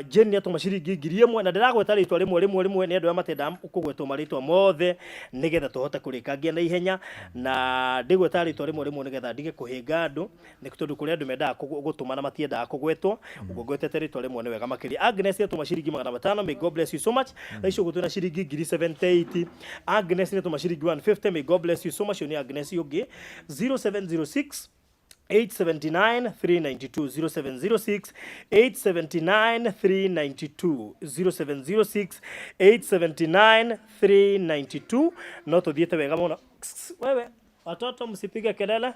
Jane nĩ atũma ciringi 1000, na ndĩragweta rĩtwa rĩmwe rĩmwe rĩmwe nĩ andũ arĩa matendaga kũgwetwo marĩtwa mothe nĩgetha tũhote kũrĩkangia na ihenya, na ndĩgweta rĩtwa rĩmwe rĩmwe nĩgetha ndige kũhĩnga andũ, nĩ tondũ kũrĩ andũ mendaga gũtũma na matiendaga kũgwetwo. Ũguo ngwetete rĩtwa rĩmwe nĩ wega makĩria. Agnes nĩ atũma ciringi 500, may God bless you so much. Thaa ici ũguo twĩna ciringi ngiri 78. Agnes nĩ atũma ciringi 150, may God bless you so much. Ũyũ nĩ Agnes ũngĩ. 0706 879 392, 0706 879 392, 0706 879 392. No tũthiĩte wega mũno. Wewe watoto msipige kelele.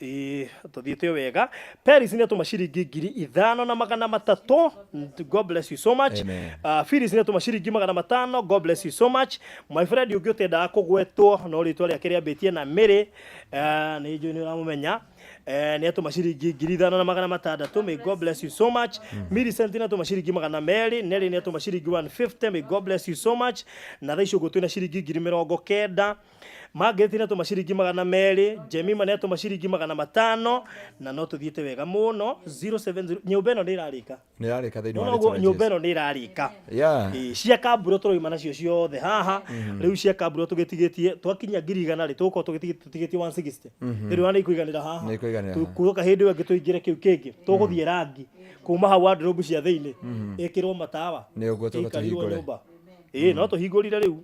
Ĩĩ, tũthiĩte o wega. Peris nĩ atũma ciringi 5300. God bless you so much. Amen. Phyllis nĩ atũma ciringi 500. God bless you so much. My friend ũngĩ ũtendaga kũgwetwo no rĩtwa rĩake rĩambĩtie na Mary, nĩ njũĩ nĩ ũramũmenya. Nĩ atũma ciringi 5600. May God bless you so much. Millicent nĩ atũma ciringi 200. Nelly nĩ atũma ciringi 150. May God bless you so much. Na thaa ici ũguo twĩna ciringi 90,000. Margaret nĩ atũma ciringi 200, Jemima nĩ atũma ciringi 500, na no tũthiĩte wega mũno. 070 nyũmba ĩno nĩ ĩrarĩka. Nĩ ĩrarĩka thĩinĩ wa No ũguo rĩtwa rĩa nyũmba Jesu. ĩno nĩ ĩrarĩka. Ĩĩ, cia kamburo tũroima nacio ciothe haha rĩu. Cia kamburo tũgĩtigĩtie twakinya 100,000 rĩ, tũgũkorwo tũtigĩtie 160 rĩu ona nĩ ikũiganĩra haha. Nĩ ikũiganĩra haha. Kuoka hĩndĩ ĩyo ĩngĩ tũingĩre kĩu kĩngĩ tũgũthiĩ rangi kuma hau, wardrobe cia thĩinĩ ĩkĩrwo matawa. Nĩ ũguo tũka ĩikarirwo tũhingũre. nyũmba. Ĩĩ, no tũhingũrire rĩu.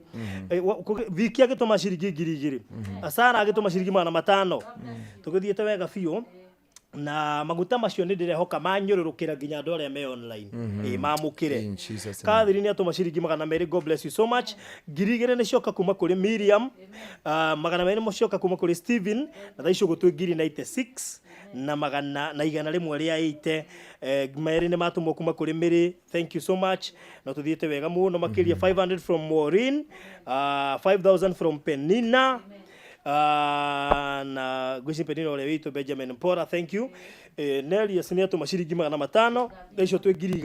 Viki agĩtũma ciringi 2000, Sara agĩtũma ciringi 500. Tũgĩthiĩte wega biũ na maguta macio nĩ ndĩrehoka manyũrũrũkĩra nginya andũ arĩa me online, ĩĩ, mamũkĩre. In Jesus' name. Catherine nĩ atũma ciringi 200. God bless you so much. 2000 nĩ cioka kuma kũrĩ Miriam, 200 nĩ cioka kuma kũrĩ Steven, na thaa ici ũguo twĩ ngiri 96 na magana na 180. 2 nĩ matũmwo kuma kũrĩ Mary, thank you so much. No tũthiĩte wega mũno makĩria. 500 from Maureen, 5000 from Penina, na ngwĩciria Penina ũrĩa witũ Benjamin Mpora, thank you. Nelius nĩ atũma ciringi 500. Thaa icio twĩ ngiri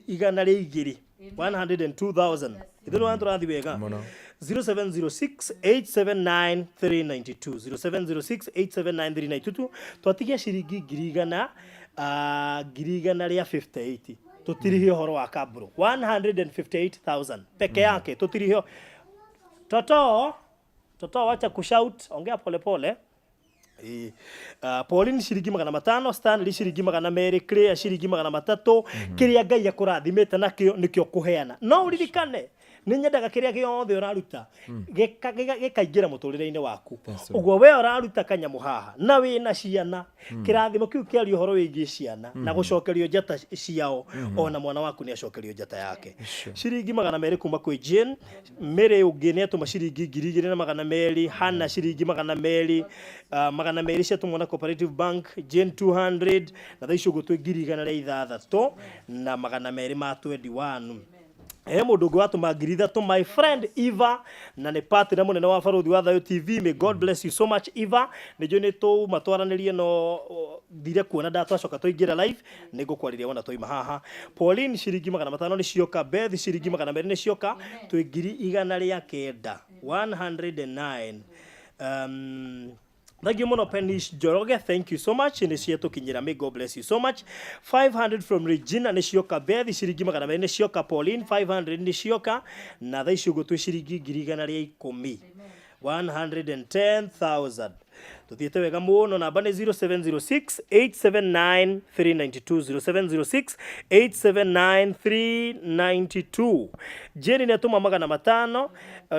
igana rĩa 102,000. 102,000. Ithuĩ nĩ tũrathiĩ wega. Mũno. 0706 879 392, 0706 879 392. Twatigia ciringi 158,000 tũtirihie ũhoro wa kaburo. 158,000 peke yake tũtirihie. Toto, toto, wacha kushout, ongea polepole. Ĩĩ. Pauline ciringi 500, Stanley ciringi 200, Claire ciringi 300. Kĩrĩa Ngai akũrathimĩte nakĩo nĩkĩo kũheana. No ũririkane nĩ nyendaga kĩrĩa gĩothe ũraruta gĩkaingĩra mũtũrĩre-inĩ waku. That's right. Ũguo we ũraruta kanyamũ haha na wĩna ciana, kĩrathimo kĩu kĩaria ũhoro wĩgiĩ ciana na gũcokerio njata ciao, ona mwana waku nĩ acokerio njata yake. Ciringi 200 kuma kwĩ Jane. Mary ũngĩ nĩ atũma ciringi 2200. Hana ciringi 200, 200 ciatũmwo na Cooperative Bank. Jane 200, na thaa ici ũguo twĩ 106,221. He mũndũ ũngĩ watũma 3000, my friend Eva, na nĩ partner mũnene wa Barũthi wa Thayũ TV. May God bless you so much, Eva. Nĩ njũĩ nĩ tũma twaranĩrie, no thire kuona ndatwacoka tũingĩra live nĩ ngũkwarĩria wona twaima haha. Pauline ciringi 500 nĩ cioka. Beth ciringi 200 nĩ cioka. Twĩ 900,000, 109. Thank you mũno Penish Njoroge, thank you so much. Nĩ ciatũkinyĩra. May God bless you so much. 500 from Regina nĩ cioka. Beth ciringi 200 nĩ cioka. Pauline 500 nĩ cioka, na thaa ici ũguo twĩ ciringi 110,000. 110,000. Tuthiĩte wega mũno. Namba nĩ 0706 879 392, 0706 879 392. Jane nĩ atũma 500,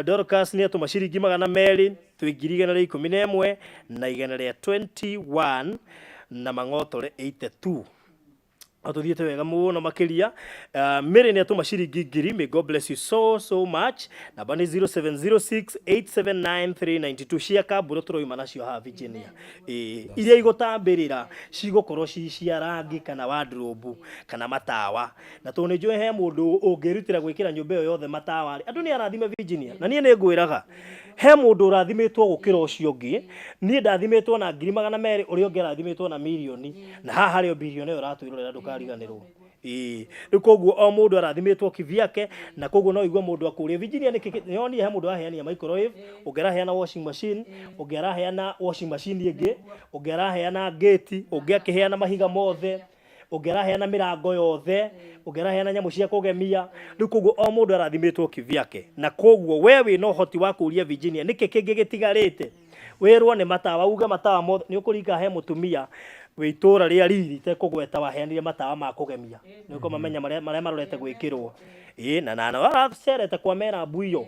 Dorcas nĩ atũma ciringi 200, twĩ 111,000 na 121 na mang'otore 82. No tuthiĩte wega mũno makĩria. Mary nĩ atũma ciringi 1000. May God bless you so so much. Namba nĩ 0706 879 392. Cia kambũro tũroima nacio haha Virginia. Ĩĩ, iria igũtambĩrĩra cigũkorwo ci cia rangi kana wardrobe kana matawa, na tondũ nĩ njũĩ he mũndũ ũngĩrutĩra gwĩkĩra nyũmba ĩyo yothe matawa rĩ, andũ nĩ arathime Virginia, na niĩ nĩ ngwĩraga he mũndũ ũrathimĩtwo gũkĩra ũcio ũngĩ. Niĩ ndathimĩtwo na 200,000, ũrĩa ũngĩ arathimĩtwo na mirioni, na haha harĩ o birioni ĩyo ũratwĩrorera, ndũkariganĩrwo. Ĩĩ, rĩu koguo o mũndũ arathimĩtwo kivyake, na koguo no igue mũndũ akũrie Virginia nĩkĩ nĩwonire he mũndũ araheania microwave, ũngĩ araheana washing machine, ũngĩ araheana washing machine ĩngĩ, ũngĩ araheana gate, ũngĩ akĩheana mahiga mothe, ũngĩ araheana mĩrango yothe, ũngĩ araheana nyamũ cia kũgemia. Rĩu koguo o mũndũ arathimĩtwo kivyake, na koguo we wĩna ũhoti wa kũria Virginia nĩkĩ kĩngĩ gĩtigarĩte. Wĩrwo nĩ matawa, uge matawa mothe nĩ ũkũringa. He mũtumia wĩ itũra rĩa riri tekũgweta waheanire matawa ma kũgemia, nĩ ũkũmamenya marĩa marorete gwĩkĩrwo. Ĩĩ, na aracerete kwa mera mbuiyo.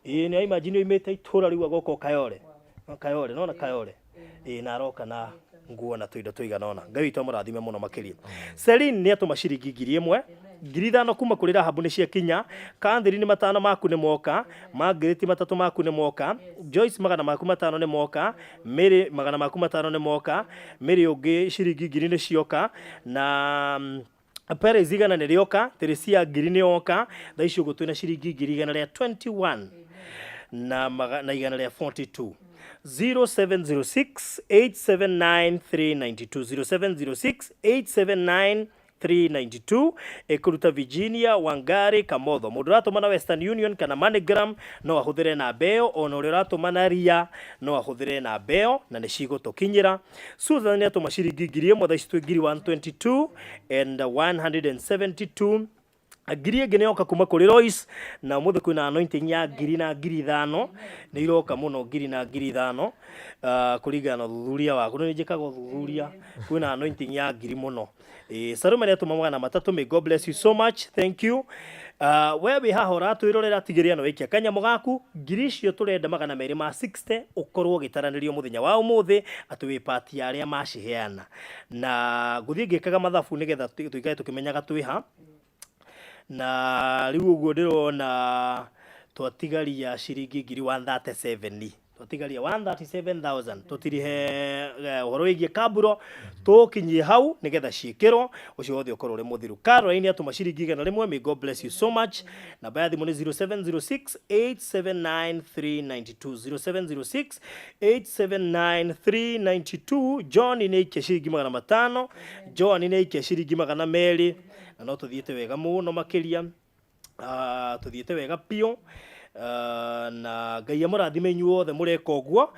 Ĩĩ, nĩ imagine oimĩte itũra rĩu agoka o Kayole Kayole, nona Kayole. Ĩĩ, na aroka na nguo na tũindo tũigana ũna. Ngai witũ amũrathime mũno makĩria. Celine nĩ atũma ciringi 1000, 5000 kuma kũrĩ Rahabu nĩ ciakinya. Catherine, 500 maku nĩ moka. Margaret, 300 maku nĩ moka. Joyce, 500 maku nĩ moka. Mary, 500 maku nĩ moka. Mary ũngĩ, ciringi 1000 nĩ cioka, na Perez 100 nĩ rĩoka. Teresia, 1000 nĩ yoka. Thaa ici ũguo twĩna ciringi 121,000 na 142. 0706 879 392, 0706 879 392, ĩkũruta Virginia Wangari Kamotho. Mũndũ ũratũma na Western Union kana MoneyGram no ahũthĩre namba ĩyo, ona ũrĩa ũratũma na ria no ahũthĩre namba ĩyo na nĩ cigũtũkinyĩra. Susan nĩ atũma ciringi 1000. Thaa ici twĩ 122 and 172. 1000 ĩngĩ nĩ yoka kuma kũrĩ Lois, na ũmũthĩ kwĩna anointing ya 1000 na 5000 nĩ iroka mũno, 1000 na 5000, kũringana na ũthuthuria waku nĩ njĩkaga ũthuthuria, kwĩna anointing ya 1000 mũno. Ĩĩ, Salome nĩ atũma 300. May God bless you so much, thank you. We wĩ haha ũratwĩrorera, tigĩrĩra nĩ waikia kanyamũ gaku. 1000 icio tũrenda 260 ũkorwo ũgĩtaranĩrio mũthenya wa ũmũthĩ atĩ wĩ part ya arĩa maciheana, na ngũthiĩ ngĩkaga mathabu nĩgetha tũikare tũkĩmenyaga twĩ ha. Na rĩu ũguo ndĩrona twatigaria ciringi 137,000, twatigaria 137,000 tũtirihe ũhoro wĩgiĩ kamburo, tũkinyie hau nĩgetha ciĩkĩrwo ũcio wothe ũkorwo ũrĩ mũthiru. Caroline atũma ciringi 100. May God bless you so much. Namba ya thimũ nĩ 0706 879 392, 0706 879 392. John nĩ aikia ciringi 500, Joan nĩ aikia ciringi 200, na no tũthiĩte wega mũno makĩria. Tũthiĩte wega biũ. Na Ngai amũrathime inyuothe mũreka ũguo.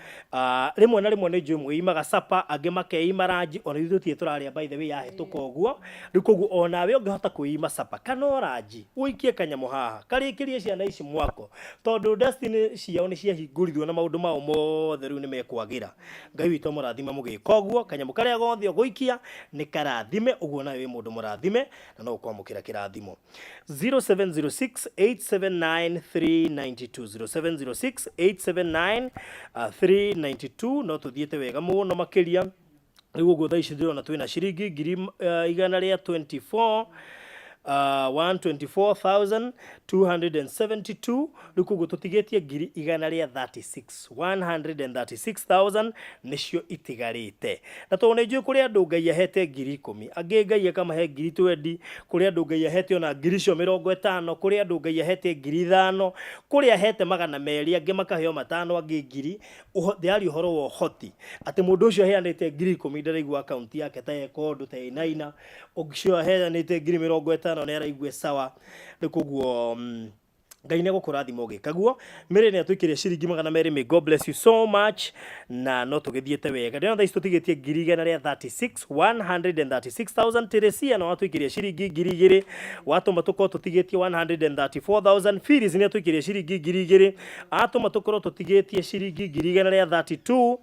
Rĩmwe na rĩmwe nĩ njũĩ mwĩimaga sapa, angĩ makeima ranji, ona ithuĩ tũtirĩ tũrarĩa by the way yahĩtũka ũguo. Rĩu koguo onawe ũngĩhota kwĩima sapa kana o ranji, ũikie kanyamũ haha karĩkĩrie ciana ici mwako, tondũ destiny ciao nĩ ciahingũrirwo na maũndũ mao mothe rĩu nĩ mekwagĩra. Ngai witũ amũrathime mũgĩka ũguo. Kanyamũ karĩa gothe ũgũikia nĩ karathime ũguo, nawe wĩ mũndũ mũrathime na no ũkwamũkĩra kĩrathimo. 0706 879 392, 0706 879 392. No tũthiĩte wega mũno makĩria. Rĩu ũguo thaa ici ndĩrona twĩna ciringi 124,000, 124,272. Rĩu koguo tũtigĩtie 136,000, 136,000 nĩcio itigarĩte. Na tondũ nĩ njũĩ kũrĩ andũ Ngai ahete 10,000, angĩ Ngai akamahe 20,000, kũrĩ andũ Ngai ahete ona 50,000 icio, kũrĩ andũ Ngai ahete 5,000, kũrĩ ahete 200, angĩ makaheo 500, angĩ 1000. Ndĩraria ũhoro wa ũhoti atĩ mũndũ ũcio aheanĩte 10,000 ndaraigua akaunti yake ta eka ũndũ ta ĩnaina, ũcio aheanĩte 50,000 nĩ araigua sawa. Rĩu koguo Ngai nĩ egũkũrathima ũgĩka guo. Mary nĩ atũikĩria ciringi 200. May God bless you so much. Na no tũgĩthiĩte wega, ndĩrona thaa ici tũtigĩtie 136,000, 136,000. Teresia no atũikĩria ciringi 2000, watũma tũkorwo tũtigĩtie 134,000. Phyllis nĩ atũikĩria ciringi 2000, atũma tũkorwo tũtigĩtie ciringi 132,000.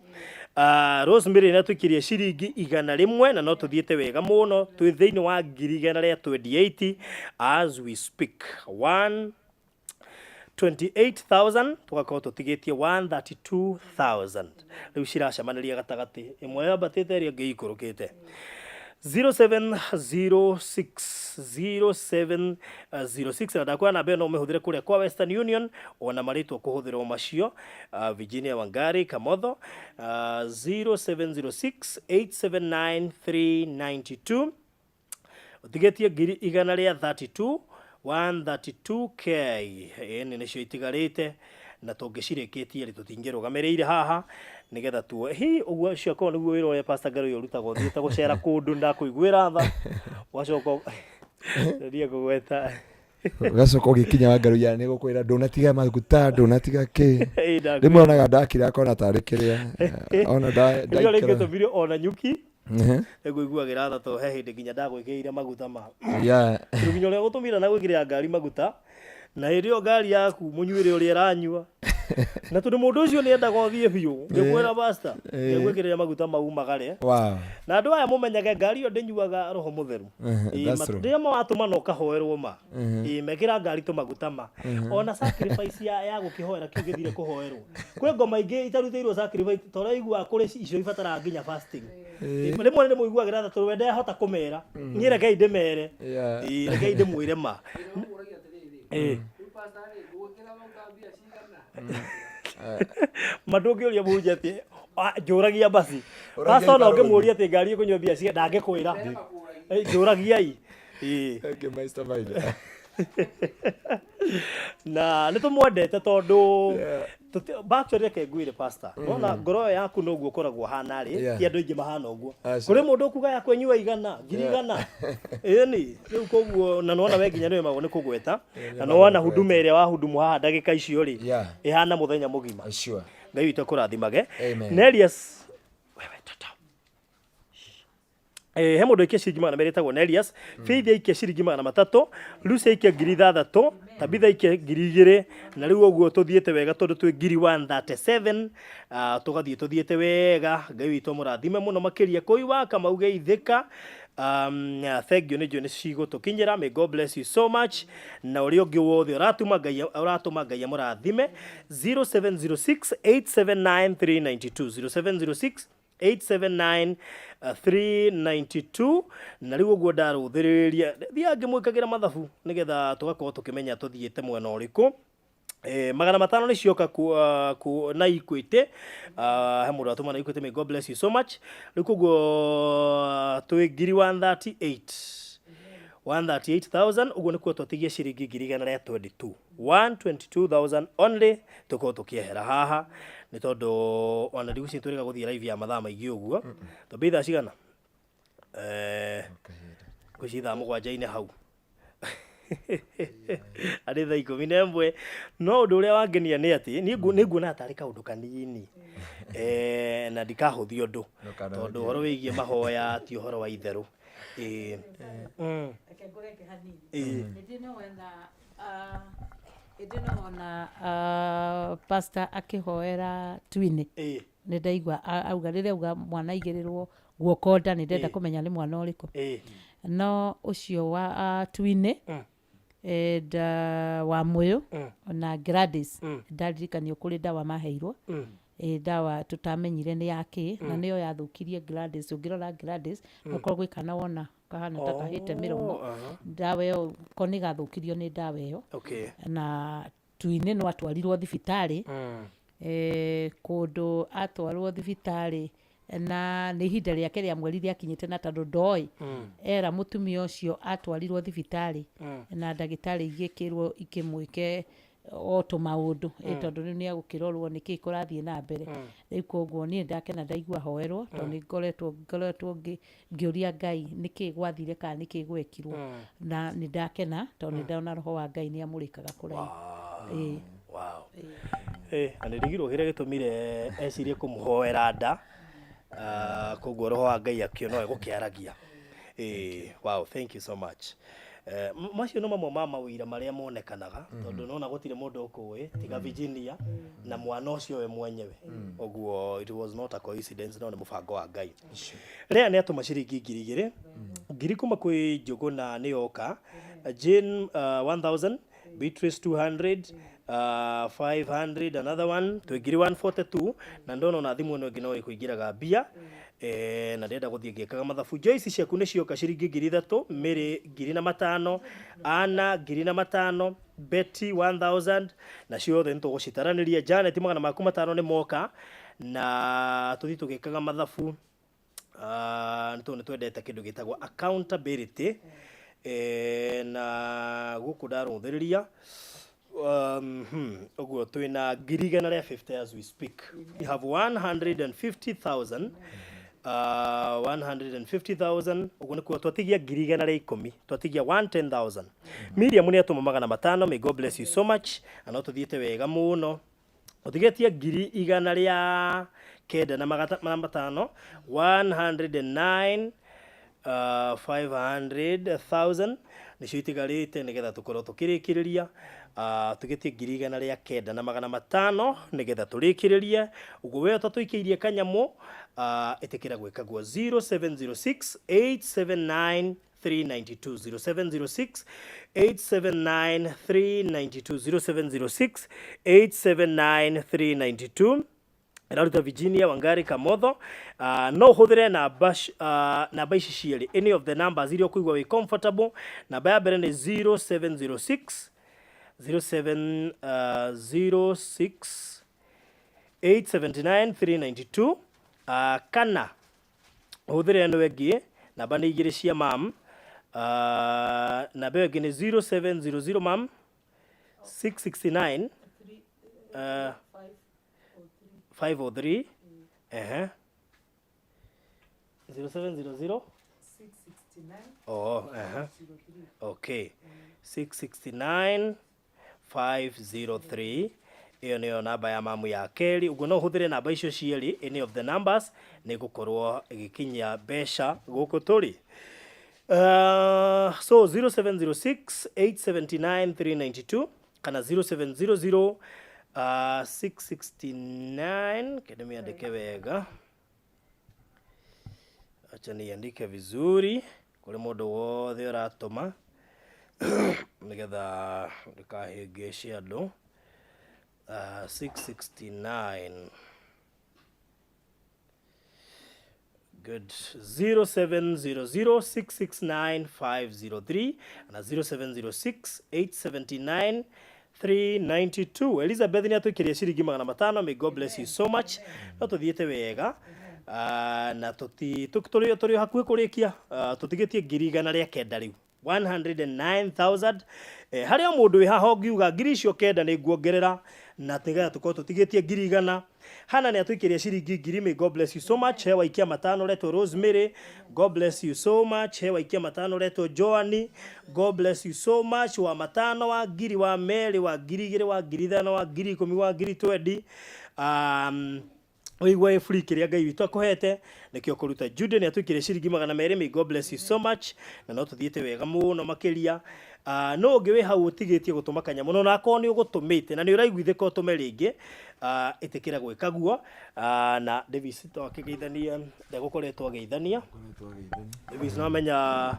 Rosemary nĩ atũikĩrie ciringi 100 na no tũthiĩte wega mũno, twĩ thĩinĩ wa 128,000 as we speak. 128,000, tũgakorwo tũtigĩtie 132,000. Rĩu ciracemanĩria gatagatĩ, ĩmwe yambatĩte, ĩrĩa ĩngĩ ĩikũrũkĩte. 0706 0706, na ndakwĩra namba ĩyo no ũmĩhũthĩre kũrĩa kwa Western Union, ona marĩtwa kũhũthĩrwo macio. Virginia Wangari Kamotho, 0706 879 392. Ũtigĩtie 132,000, 132K ĩni nĩcio itigarĩte, na tũngĩcirĩkĩtie rĩ, tũtingĩrũgamĩrĩire haha nĩgetha tuo hi ũguo. Ũcio akorwo nĩguo wĩra ũrĩa Pastor Ngarũi ũrutaga, ũthiĩte gũcera kũndũ, ndakũiguĩra tha, ũgacoka ndia kũgweta. Ũgacoka ũgĩkinya wa ngaruia nĩ gũkwĩra ndũnatiga maguta, ndũnatiga kĩ. Ĩ, ndakwĩra. Rĩmwe onaga ndakira akona tarĩ kĩrĩa ona Rĩrĩa ndaikara. rĩngĩtũmire ona nyuki nĩngũiguagĩra tha, tondũ he hĩndĩ nginya ndagwĩkĩrĩire maguta ma tondũ nginya ũrĩa gũtũmire na gwĩkĩrĩra ngari maguta, na hĩndĩ ĩyo ngari yaku mũnyuĩre ũrĩa ĩranyua, na tondũ mũndũ ũcio nĩ endaga ũthiĩ biũ, ngĩkwĩra, "Pastor, ngĩgwĩkĩrĩra maguta mau magare." Na andũ aya mũmenyage ngari ĩyo ndĩnyuaga roho mũtheru. Ĩ, That's true. Rĩrĩa mawatũma na ũkahoerwo ma, ĩ, mekĩra ngari tũmaguta ma, ona sacrifice ya gũkĩhoera kĩu gĩthire kũhoerwo. Kwĩ ngoma ingĩ itarutĩirwo sacrifice, ta ũrĩa ũiguaga kũrĩ icio ibataraga nginya fasting. Ĩ, rĩmwe nĩ mũiguagĩra tha tondũ we ndehota kũmera, niĩ rekei ndĩmere. Ĩ, rekei ndĩmwĩre ma. Ĩ. Ma ndũngĩũria mũhunjia atĩ, "Ah, njũragia basi." Ũragia. Pastor, ona Ibarũthi. ũngĩmũria atĩ ngari ĩkũnyua mbia cigana, ndangĩkwĩra. Ĩ, njũragiai. Ĩ. Thank you, Mr. Maina. Na nĩ tũmwendete tondũ actually reke ngwĩre, pastor, nona ngoro ĩyo yaku noguo ũkoragwo hana rĩ, ti andũ aingĩ mahana ũguo. Aca. Kũrĩ mũndũ ũkuga ya kwenyua igana ngiri igana, ĩni rĩu koguo na nona we nginya nĩwe nĩ kũgweta, na nona huduma ĩrĩa wahudumu haha ndagĩka icio rĩ, ĩhana mũthenya mũgima. Ngai witũ akũrathimage. Amen. Nelius, wewe tata. He mũndũ aikia ciringi 200 ĩtagwo Nelius. Faith aikia ciringi 300, Lucy aikia 6,000, Tabitha aikia 2,000, na rĩu ũguo tũthiĩte wega tondũ twĩ 137,000. Tũgathiĩ tũthiĩte wega. Ngai witũ amũrathime mũno makĩria. Kũi wa Kamau geithĩka. Thank you, nĩ njũĩ nĩ cigũtũkinyĩra. May God bless you so much, na ũrĩa ũngĩ wothe ũratuma Ngai ũratũma, Ngai amũrathime. 0706 879 392, 0706 879 392. Na rĩu ũguo ndarũthĩrĩria, thiaga ngĩmwĩkagĩra mathabu nĩgetha tũgakorwo tũkĩmenya tũthiĩte mwena ũrĩkũ. 500 nĩ cioka ku na Equity. He mũndũ atũma na Equity. May God bless you so much. Rĩu koguo twĩ 138,000, 138,000, ũguo nĩkuo twatigia ciringi 122,000, 122,000 only tũkorwo tũkĩehera haha, nĩ tondũ ona ndigũciria twĩrĩga gũthiĩ live ya mathaa maingĩ ũguo. Twambie thaa cigana? Ngwĩciria thaa 7-inĩ hau, arĩ thaa 11. No ũndũ ũrĩa wangenia nĩ atĩ niĩ nĩ nguona tarĩ kaũndũ kanini, na ndikahũthia ũndũ, tondũ ũhoro wĩgiĩ mahoya ti ũhoro wa itherũ. Ĩĩ. Reke ngũrenge hanini. Ĩĩ. Hĩndĩ ĩno wona pastor akĩhoera twini, nĩ ndaigua auga, rĩrĩa auga mwana aigĩrĩrwo guoko nda, nĩ ndenda kũmenya nĩ mwana ũrĩkũ. No ũcio wa twini and wa mũyũ na Gladys, ndaririkanio kũrĩ ndawa maheirwo. Ĩ, ndawa tũtamenyire nĩ yakĩ, na nĩyo yathũkirie Gladys. Ũngĩrora Gladys, okorwo gwĩ kana wona kahana ta kahĩte mĩromo, ndawa ĩyo ko nĩ gathũkirio nĩ ndawa ĩyo. Na twini no atwarirwo thibitarĩ, kũndũ atwarwo thibitarĩ na nĩ ihinda rĩake rĩa mweri rĩakinyĩte, na tondũ ndoĩ era mũtumia ũcio, atwarirwo thibitarĩ na ndagĩtarĩ igĩkĩrwo ikĩmwĩke o tũmaũndũ, tondũ rĩu nĩ egũkĩrorwo nĩkĩ kũrathiĩ na mbere. Rĩu koguo niĩ ndakena ndaigua hoerwo, tondũ nĩ ngoretwo ngĩũria Ngai nĩkĩ gwathire kana nĩkĩ gwekirwo, na nĩ ndakena tondũ nĩ ndona roho wa Ngai nĩ amũrĩkaga kũraihu. Ĩĩ. Wow. Na nĩ ndigirwo kĩrĩa gĩtũmire ecirie kũmũhoera nda. Koguo roho wa Ngai akĩona we gũkĩaragia. Wow, thank you so much. Macio no mamwe ma mawĩra marĩa monekanaga tondũ nona gũtirĩ mũndũ ũkũĩ tiga Virginia na mwana ũcio we mwenyewe. Ũguo it was not a coincidence, no nĩ mũbango wa Ngai. Rĩa nĩ atũma ciringi 2000, ngiri kuma kwĩ Njũgũna nĩ yoka, Jane 1000, Beatrice 200, 500, another one, twĩ ngiri 142, na ndona ona thimũ ĩno ĩngĩ no ĩkũingĩraga mbia. Na ndĩrenda gũthiĩ ngĩkaga mathabu. Joyce, ciaku nĩ cioka ciringi 3000, Mary 1500, Anna 1500, Betty 1000, na ciothe nĩ tũgũcitaranĩria. Janet, magana maku matano nĩ moka, na tũthiĩ tũgĩkaga mathabu. Nĩ tondũ nĩ twendete kĩndũ gĩtagwo accountability. Na gũkũ ndarũthĩrĩria, ũguo twĩna 150,000 as we speak. We have 150,000, 150,000, ũguo nĩkuo twatigia 110,000, twatigia 110,000. Miriam nĩ atũma 500, may God bless you so much, na no tũthiĩte wega mũno. Ũtigĩtie 109,500, 109 500,000 nĩcio itigarĩte nĩgetha tũkorwo tũkĩrĩkĩrĩria. Tũgĩtie 109,500 nĩgetha tũrĩkĩrĩrie. Ũguo we ũtatũikĩirie kanyamũ, ĩtĩkĩra gwĩka guo 0706 879 392, 0706 879 392, 0706 879 392. Ĩraruta Virginia Wangari Kamotho. No ũhũthĩre namba namba ici cierĩ, any of the numbers iria ũkũigua wĩ comfortable. Namba ya mbere nĩ 0706 0706 879 392, kana ũhũthĩre ĩno ĩngĩ. Namba nĩ igĩrĩ cia mam. Namba ĩyo ĩngĩ nĩ 0700, mam, 669 503, ehe, 0700, oh, ehe, okay, 669 503. Ĩyo nĩyo namba ya mamu ya kerĩ. Ũguo no ũhũthĩre namba icio cierĩ, any of the numbers nĩ gũkorwo ĩgĩkinyia mbeca gũkũ tũrĩ. So 0706 879 392 kana 0700 669. Kende miandike wega, acha niandike vizuri kũrĩ mũndũ wothe ũratũma nĩgetha ndĩkahĩngĩce andũ. 669, good, 0700669503 na 0706 879 392. Elizabeth nĩ atũikĩria ciringi 500, may God bless you so much. No tũthiĩte wega, na tũrĩ hakuhĩ kũrĩkia. Tũtigĩtie 109,000 rĩu, 109,000. Harĩ o mũndũ wĩ haha ũngiuga 9,000 nĩ nguongerera na nĩgetha tũkorwo tũtigĩtie 100,000? Hana nĩ atũikĩria ciringi 1000, may God bless you so much. He waikia matano retwo Rosemary, God bless you so much. He waikia matano retwo Joani, God bless you so much. Wa matano, wa ngiri, wa merĩ, wa 2000, wa 5000, wa 10,000, wa 20,000, ũigua ĩ free. Kĩrĩa Ngai witũ akũhete nĩkĩo kũruta. Jude nĩ atũikĩrie ciringi 200, may God bless you so much. Na no tũthiĩte wega mũno makĩria. No ũngĩ wĩ hau ũtigĩtie gũtũma kanyamũ, no nakorwo nĩ ũgũtũmĩte na nĩ ũraiguithĩka ũtũme rĩngĩ, ĩtĩkĩra gwĩka guo. Na Davis to akĩgeithania, ndegũkoretwo ageithania. Davis, no amenya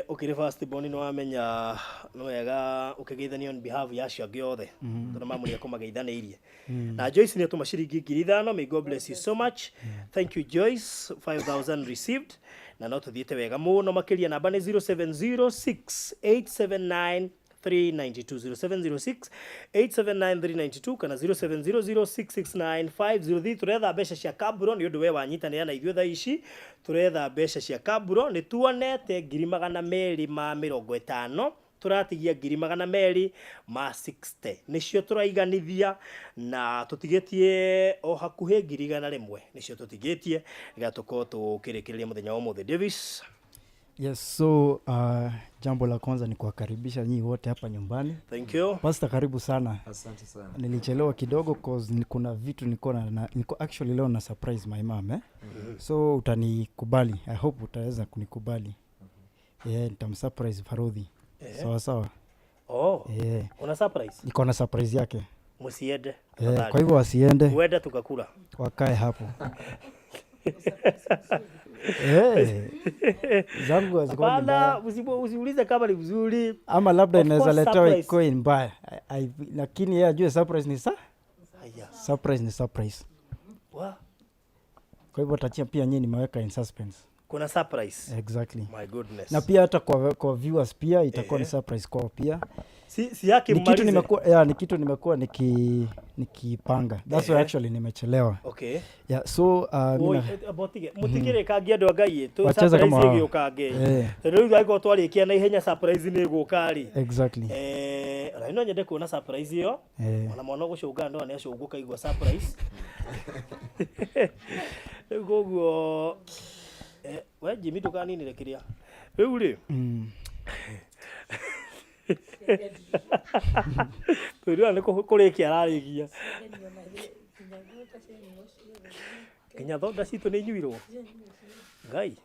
ũkĩrĩ first born, nĩ wamenya nĩ wega ũkĩgeithania on behalf ya acio angĩ othe, tondũ mamu nĩ ekũmageithanĩirie. Na Joyce nĩ atũma ciringi 5000, may God bless you so much. Thank you, Joyce, 5000 received. Na no tũthiĩte wega mũno makĩria. Namba nĩ 0706 879 392, 0706 879 392 kana 0700 669 503. Turetha mbeca cia kamburo nĩ ũndũ we wanyitanĩra na ithuĩ thaa ici. Turetha mbeca cia kamburo. Nĩ tuonete 250,000, tũratigia 260,000, nĩcio tũraiganithia, na tũtigĩtie o hakuhĩ 100,000, nĩcio tũtigĩtie nĩgetha tũkorwo tũkĩrĩkĩrĩria mũthenya wa ũmũthĩ. Davis. Yes, so jambo la kwanza ni kuwakaribisha nyinyi wote hapa nyumbani. Thank you. Pastor, karibu sana. Asante sana. Nilichelewa kidogo cause kuna vitu nilikuwa niko actually leo na surprise my mom, eh? So utanikubali. I hope utaweza kunikubali. Yeah, nitamsurprise Farodhi. Sawa sawa. Oh, Yeah. una surprise? Niko na surprise yake. Msiende. Eh, tafadhali. kwa hivyo wasiende, Huenda tukakula. wakae hapo. Eh, zangu hazikuwa mbaya. Hapana, usiulize kama ni mzuri. Ama labda Of inaweza course, letewa surprise. ikuwe mbaya. Lakini yeye ajue surprise ni sa Haya. surprise ni surprise. Wa, Kwa hivyo tachia pia nyinyi nimeweka in suspense. kuna surprise. Exactly. My goodness. Na pia hata kwa viewers pia itakuwa ni surprise kwao pia. Si yake Ni kitu mmalize. nimekuwa yeah, ni kitu nimekuwa nikipanga. That's why actually nimechelewa. Okay. Yeah, so Oi, mina, botige mutikirĩkangie andũ a Ngai ĩ, Wacheza kama surprise wao. ĩgĩũkange Eh. tondũ rĩu angĩkorwo twarĩkia na ihenya surprise nĩ ĩgũka rĩ. Exactly. Eh, ona no nyende kuona surprise ĩyo. Ona mwana ũgũcũnga ndoa nĩ acũngũka igua surprise. Rĩu koguo we Jimmy ndũkaninĩre kĩrĩa rĩu rĩ. Twĩrĩra nĩ kũrĩkia ararĩkia nginya thonda citũ nĩ inyuirwo Ngai.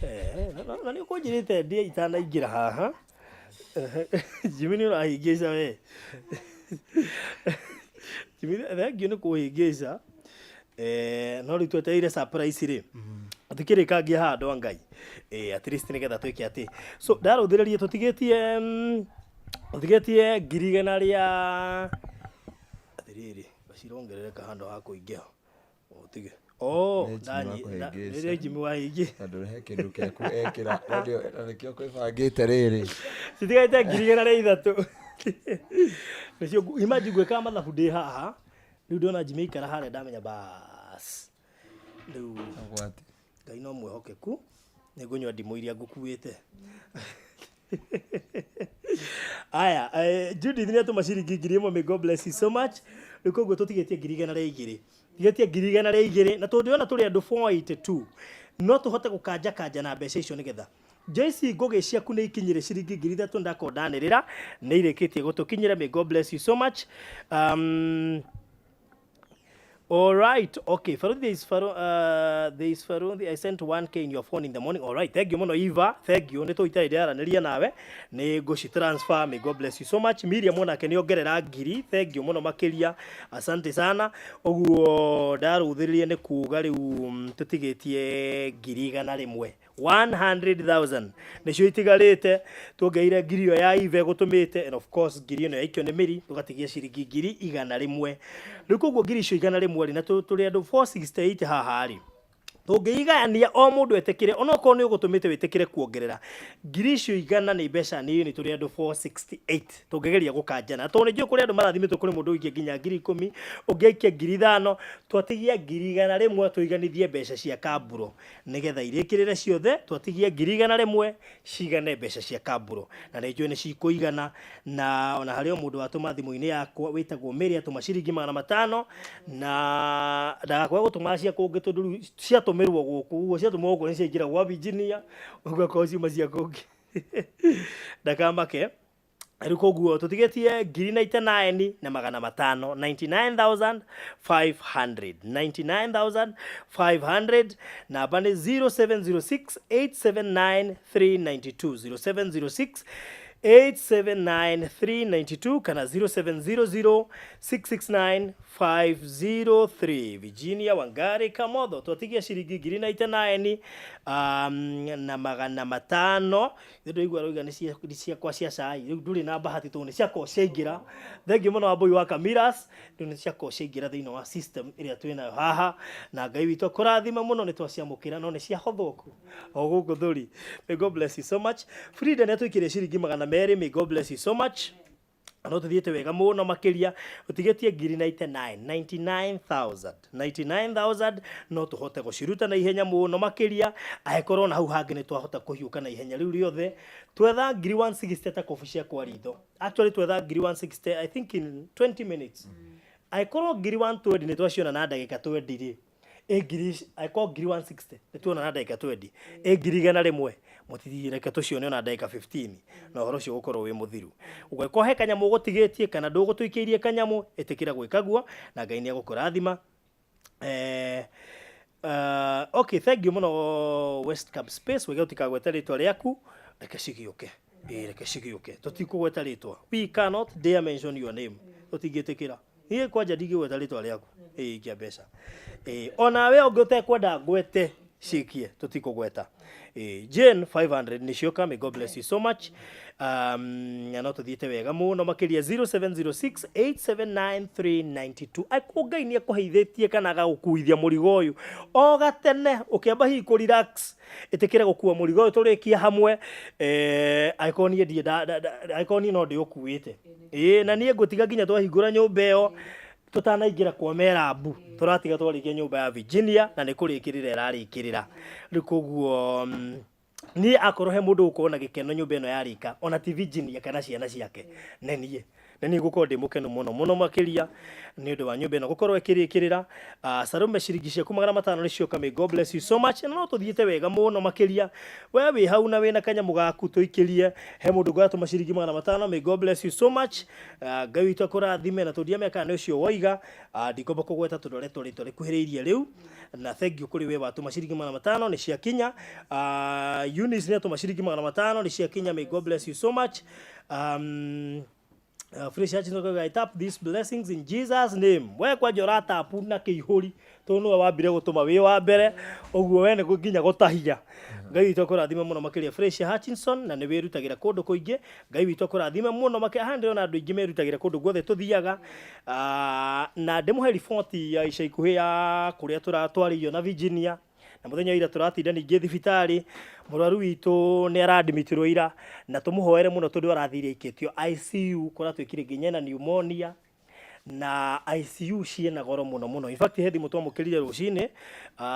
Eh, na nĩ ũkũnjĩrĩte ndĩe itanaingĩra haha. Jimmy nĩ ũrahĩngĩca we. Jimmy, thengiũ nĩ kũhĩngĩca. Eh, no rĩu twetereire surprise rĩ, tũtikĩrĩkangia haha andũ a Ngai. Eh, at least nĩgetha twĩke atĩ so ndarũthĩrĩria tũtigĩtie tũtigĩtie 100,000 rĩa atĩrĩrĩ cirongerereka handũ ha kũingĩha ũtige. Oh, Nĩ Jimmy wa kũhĩngĩca. nĩ Jimmy wahĩngĩ. Tondũ he kĩndũ kĩaku ekĩra na nĩkĩo kwĩbangĩte rĩrĩ. Citigaite 103,000 nĩcio imagine ngwĩkaga mathabu ndĩ haha rĩu ndona Jimmy aikara harĩa ndamenya bas rĩu Ũgwati. Ngai no mwĩhokeku nĩ ngũnyua ndimũ iria ngũkuĩte. Aya, Judith nĩ atũma ciringi 1,000. May God bless you so much. Rĩu koguo tũtigĩtie 102,000, tigĩtie 102,000, na tondũ ona tũrĩ andũ 482 no tũhote gũkanja kanja na mbeca icio nĩgetha Joyce Ngũgĩ ciaku nĩ ikinyire ciringi 3,000 ndakorwo ndanĩrĩra nĩ irĩkĩtie gũtũkinyĩra. May God bless you so much. All right, okay. Faruthi, there is Faruthi. I sent 1K in your phone in the morning. All right, thank you muno Eva. Thank you. Nĩ tũitarĩ ndĩraranĩria nawe. Nĩ ngũci transfer. May God bless you so much. Miriam onake nĩ ongerera 1,000. Thank you muno makĩria. Asante sana. Ũguo ndarũthĩrĩria nĩ kuga rĩu tũtigĩtie 100,000. 100,000 nĩcio itigarĩte, tuongereire 1,000 ĩyo ya Ive gũtũmĩte, and of course 1,000 ĩno yaikio nĩ mĩri, tũgatigia ciringi 100,000. Rĩu koguo 100,000 icio 100 rĩ, na tũrĩ andũ 468 haha rĩ, tũngĩigayania o mũndũ etĩkĩre, onokorwo nĩ ũgũtũmĩte wĩtĩkĩre kuongerera 100,000 icio 100 nĩ mbeca nini, tũrĩ andũ 468 tũngĩgeria gũkanjana, tondũ nĩ njũĩ kũrĩ andũ marathimĩtwo, kũrĩ mũndũ ũikia nginya 10,000, ũngĩ aikia 5,000, twatigia 100,000 tũiganithie mbeca cia kamburo nĩgetha irĩkĩrĩre ciothe, twatigia 100,000 cigane mbeca cia kamburo, na nĩ njũĩ nĩ cikũigana. Na ona harĩ o mũndũ watũma thimũ-inĩ yakwa wĩtagwo Mary, atũma ciringi 500, na ndagakwaga gũtũma cia kũngĩ tondũ rĩu ciatũmĩrwo gũkũ, ũguo ciatũmwo gũkũ nĩ ciaingĩra gwa Virginia, ũguo akorwo ciuma cia kũngĩ ndakamake. Rĩu koguo tũtigĩtie 99,500, 99,500, 99,500. Namba nĩ 0706 879 392, 0706 879 392 kana 0700 669 503. Virginia Wangari Kamotho, twatigia ciringi 99 na 500. Ithe ndũigua rauga nĩ ciakwa cia cai, rĩu ndũrĩ na bahati tondũ nĩ ciakorwo ciaingĩra. Thengiũ mũno Wambui wa Kamiras, rĩu nĩ ciakorwo ciaingĩra thĩinĩ wa system ĩrĩa twĩnayo haha, na Ngai witũ akũrathime mũno, nĩ twaciamũkĩra no nĩ ciahothwo ku o gũkũ thũri. May God bless you so much. Frida nĩ atũikĩrie ciringi 200. May God bless you so much. No tũthiĩte wega mũno makĩria, ũtigĩtie 99,000, 99,000, 99,000, no tũhote gũciruta na ihenya mũno makĩria, angĩkorwo na hau hangĩ nĩ twahota kũhiũka na ihenya rĩu rĩothe twetha 160,000 ta kobi ciakwa ritho. Actually twetha 160,000 I think in 20 minutes, angĩkorwo 120,000 nĩ twaciona na ndagĩka 20 rĩ, ĩ ngiri ici, angĩkorwo 160,000 nĩ tuona na ndagĩka 20, ĩ 100,000 mũtithiĩ, reke tũcione ona ndagĩka 15 na ũhoro ũcio ũgũkorwo wĩ mũthiru. Ũngĩkorwo he kanyamũ ũgũtigĩtie kana ndũgũtũikĩirie kanyamũ, ĩtĩkĩra gwĩka guo na Ngai nĩ egũkũrathima. Okay, thank you mũno West Cup Space, wega ũtikagwete rĩtwa rĩaku, reke cigĩũke. Ĩĩ, reke cigĩũke. Tũtikũgweta rĩtwa. We cannot dare mention your name. Tũtingĩtĩkĩra. Niĩ kwanja ndingĩgweta rĩtwa rĩaku. Ĩĩ, ikia mbeca. Ĩĩ, onawe ũngĩ ũtekwenda ngwete cikie, tũtikũgweta. Ĩĩ, Jane 500 nĩcio may God bless you so much. Na no tũthiĩte wega mũno makĩria 0706 879392. Angĩkorwo Ngai nĩ akũheithĩtie kana agagũkuithia mũrigo ũyũ o gatene ũkĩamba hihi kũ relax, ĩtĩkĩra gũkua mũrigo ũyũ tũrĩkie hamwe. Angĩkorwo niĩ ndirĩ angĩkorwo niĩ no ndĩũkuĩte. Ĩĩ, na niĩ ngũtiga nginya twahingũra nyũmba ĩyo tũtanaingĩra kwa Merabu, tũratiga twarĩkia nyũmba ya Virginia na nĩ kũrĩkĩrĩra ĩrarĩkĩrĩra. Rĩu koguo niĩ akorwo he mũndũ ũgũkorwo na gĩkeno nyũmba ĩno yarĩka, ona ti Virginia kana ciana ciake, nĩ niĩ. Nĩ niĩ ngũkorwo ndĩ mũkenu mũno mũno makĩria nĩ ũndũ wa nyũmba ĩno gũkorwo ĩkĩrĩkĩrĩra. Salome, ciringi ciaku 500 nĩ cioka, may God bless you so much. Na no tũthiĩte wega mũno makĩria. We wĩ hau na wĩna kanyamũ gaku tũikĩrie, he mũndũ ũngĩ ciringi 500, may God bless you so much. Ngai witũ akũrathime na tũndiamenya kana nĩ ũcio woiga. Ndingomba kũgweta tondũ rĩtwa rĩtwa rĩkuhĩrĩirie rĩu. Na thank you kũrĩ we watũma ciringi 500 nĩ ciakinya. Eunice nĩ atũma ciringi 500 nĩ ciakinya, may God bless you so much. Fresh Hutchinson akauga, I tap these blessings in Jesus name. We kwanja ũratapu na kĩihũri tondũ nĩwe wambire gũtũma wĩ wa mbere, ũguo we nĩ nginya gũtahia. Ngai witũ akũrathime mũno makĩria Fresh Hutchinson, na nĩ wĩrutagĩra kũndũ kũingĩ. Ngai witũ akũrathime mũno makĩria. Haha ndĩrona andũ aingĩ merutagĩra kũndũ guothe tũthiaga. Na ndĩmũhe riboti ya ica ikuhĩ ya kũrĩa tũratwarĩirio na Virginia. Na mũthenya wa ira tũratinda ningĩ thibitarĩ, mũrwaru witũ nĩ aradimitirwo ira, na tũmũhoere mũno tondũ arathire aikĩtio ICU, kũratuĩkire nginya ena pneumonia, na ICU ciĩna goro mũno mũno. In fact, he thimũ twamũkĩrire rũcinĩ,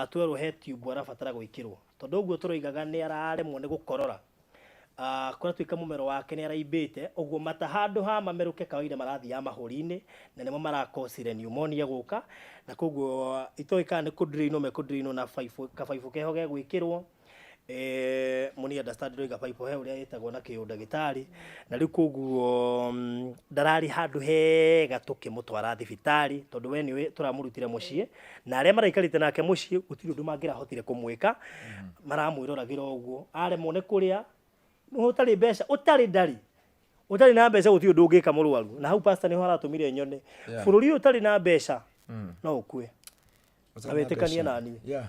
twerwo he tube arabatara gwĩkĩrwo, tondũ ũguo tũroigaga nĩ araremwo nĩ gũkorora. Kũratuĩka mũmero wake nĩ araimbĩte, ũguo mata handũ ha mamerũke kawaida marathiaga mahũri-inĩ, na nĩmo marakosire pneumonia gũka, na koguo itoĩ kana nĩ kũdrainwo mekũdrainwo na baibũ, kabaibũ keho gegwĩkĩrwo. Mũni understand ndĩroiga baibũ he ũrĩa ĩtagwo na kĩũndagĩtarĩ, na rĩu koguo ndararĩ handũ hega tũkĩmũtwara thibitarĩ, tondũ we nĩũĩ tũramũrutire mũciĩ, na arĩa maraikarĩte nake mũciĩ gũtirĩ ũndũ mangĩrahotire kũmwĩka, maramwĩroragĩra ũguo, aremwo nĩ kũrĩa, ũtarĩ mbeca, ũtarĩ ndarĩ, ũtarĩ na mbeca gũtirĩ ũndũ ũngĩka mũrwaru. Na hau pastor nĩho haratũmire nyone, bũrũri ũyũ ũtarĩ na mbeca no ũkue. Na wĩtĩkanie na niĩ.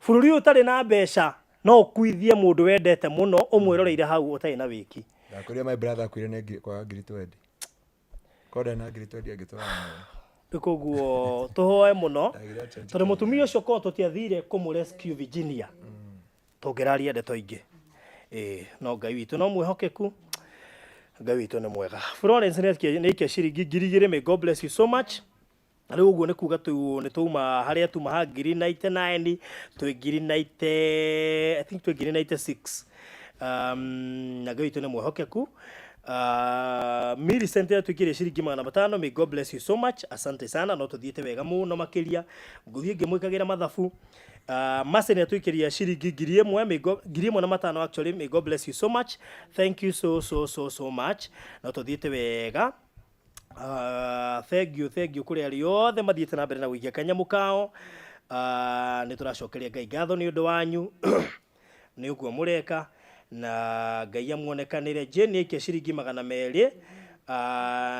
Bũrũri ũyũ ũtarĩ na mbeca no ũkuithie mũndũ wendete mũno ũmwĩroreire hau ũtarĩ na wĩki. Ndakwĩrire my brother akuire nĩ kwaga ngiri 20. Korwo ndarĩ na ngiri 20 angĩtũra muoyo. Rĩu koguo tũhoe mũno tondũ mũtumia ũcio korwo tũtiathire kũmũ rescue Virginia tũngĩraria ndeto ingĩ. Ĩĩ, no Ngai witũ no mwĩhokeku, Ngai witũ nĩ mwega. Florence nĩ aikia ciringi 2000, may God bless you so much. Rĩu ũguo nĩ kuga tu nĩ twauma harĩa tuma ha ngiri 99 twĩ ngiri 90, I think twĩ ngiri 96. Na Ngai witũ nĩ mwĩhokeku. Millicent atuĩkire ciringi 500, may God bless you so much. Asante sana, no tũthiĩte wega mũno makĩria. Ngũthiĩ ngĩmwĩkagĩra mathabu. Mercy nĩ atuĩkĩria ciringi 1000, may God, 1500 actually, may God bless you so much. Thank you so so so so much. No tũthiĩte wega. Thank you, thank you kũrĩ arĩa othe mathiĩte na mbere na gũikia kanyamũ kao. Nĩ tũracokeria Ngai ngatho nĩ ũndũ wanyu nĩ ũguo mũreka, na Ngai amuonekanĩre. Jane aikia ciringi 200,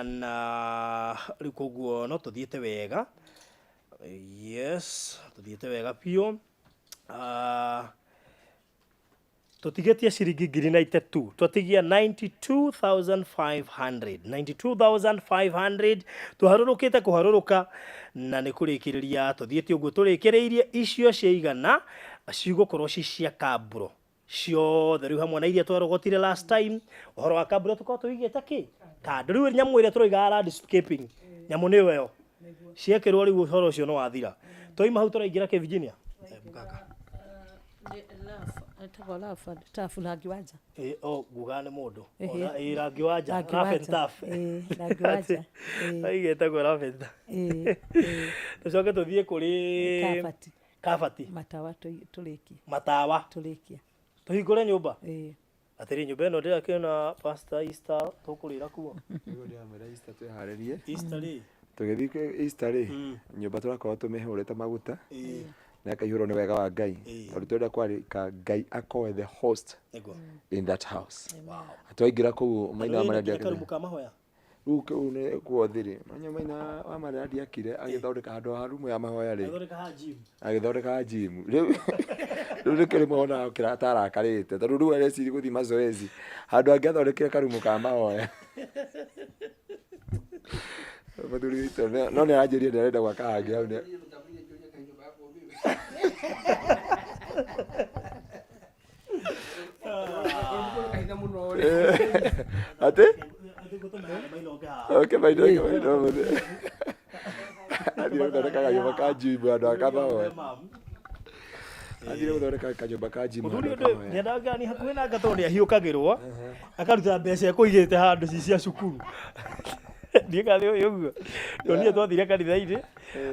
na rĩu koguo no tũthiĩte wega. Yes, tũthiĩte wega biũ. Tũtigĩtie ciringi ngiri na itetu, twatigia 92,500, 92,500 tũharũrũkĩte kũharũrũka, na nĩ kũrĩkĩrĩria tũthiĩte ũguo tũrĩkĩrĩirie. Icio ciaigana cigũkorwo ci cia kamburo ciothe rĩu hamwe na iria twarogotire last time. Ũhoro wa kamburo tũkorwo tũigĩte kĩ kando rĩu nyamũ ĩrĩa tũroiga landscaping, nyamũ nĩyo ĩyo ciekĩrwo rĩu ũhoro ũcio nĩ wathira. Twaima hau tũraingĩra kĩ Virginia? Kaka. Ĩtagwo rough, rangi wa nja. Ĩ, o nguga nĩ mũndũ. Ĩhĩ. Ona, ĩ, rangi wa nja, Rangi wa rough and nja. tough. Ĩ, rangi wa nja. Ĩ. Ĩgetagwo rough and tough. Ĩ, ĩ. Tũcoke tũthiĩ kũrĩ Kabati. Kabati. Matawa tũrĩkie. Matawa. Tũrĩkie. Tũhingũre nyũmba. Ĩ. Atĩrĩ, nyũmba ĩno ndĩrakĩona Pastor Easter tũkũrĩra kuo. Nĩguo ndĩramwĩra Easter twĩharĩrie. Easter rĩ. Tũgĩthiĩ Easter rĩ, nyũmba tũrakorwo tũmĩhũrĩte maguta. Ĩ. Na akaihũrwo nĩ wega wa Ngai. Tondũ tũrenda kwarĩka Ngai akorwe the host Nĩguo. in that house. Twaingĩra kũu Maina wa Andũ Marĩa nginya ndiakire. karumu ka mahoya. Rĩu kũu nĩ kuo thiri. Manya Maina wa Marĩa ndiakire agĩthondeka handũ ha rumu ya mahoya rĩ. Agĩthondeka ha gym. Agĩthondeka gym. Rĩu rĩu nĩkĩo rĩmwe wonaga kĩra atarakarĩte tondũ rĩu areciria gũthiĩ mazoezi handũ angĩathondekire karumu ka mahoya. Mũthuri witũ no nĩ aranjĩrire nĩ arenda gwaka hangĩ hau nĩ atĩ okay maitho okay maitho athire gũthondeka kanyũmba ka gym handũ ha kamahoya athire gũthondeka kanyũmba ka gym Mũthuri handũ ha ũndũ kamahoya nĩendaga ni hakuhĩ nake tondũ nĩahiũkagĩrwo akaruta mbeca ekũigĩte handũ ci cia cukuru ndiĩ kana nĩ ũguo ndonire twathire kanitha-inĩ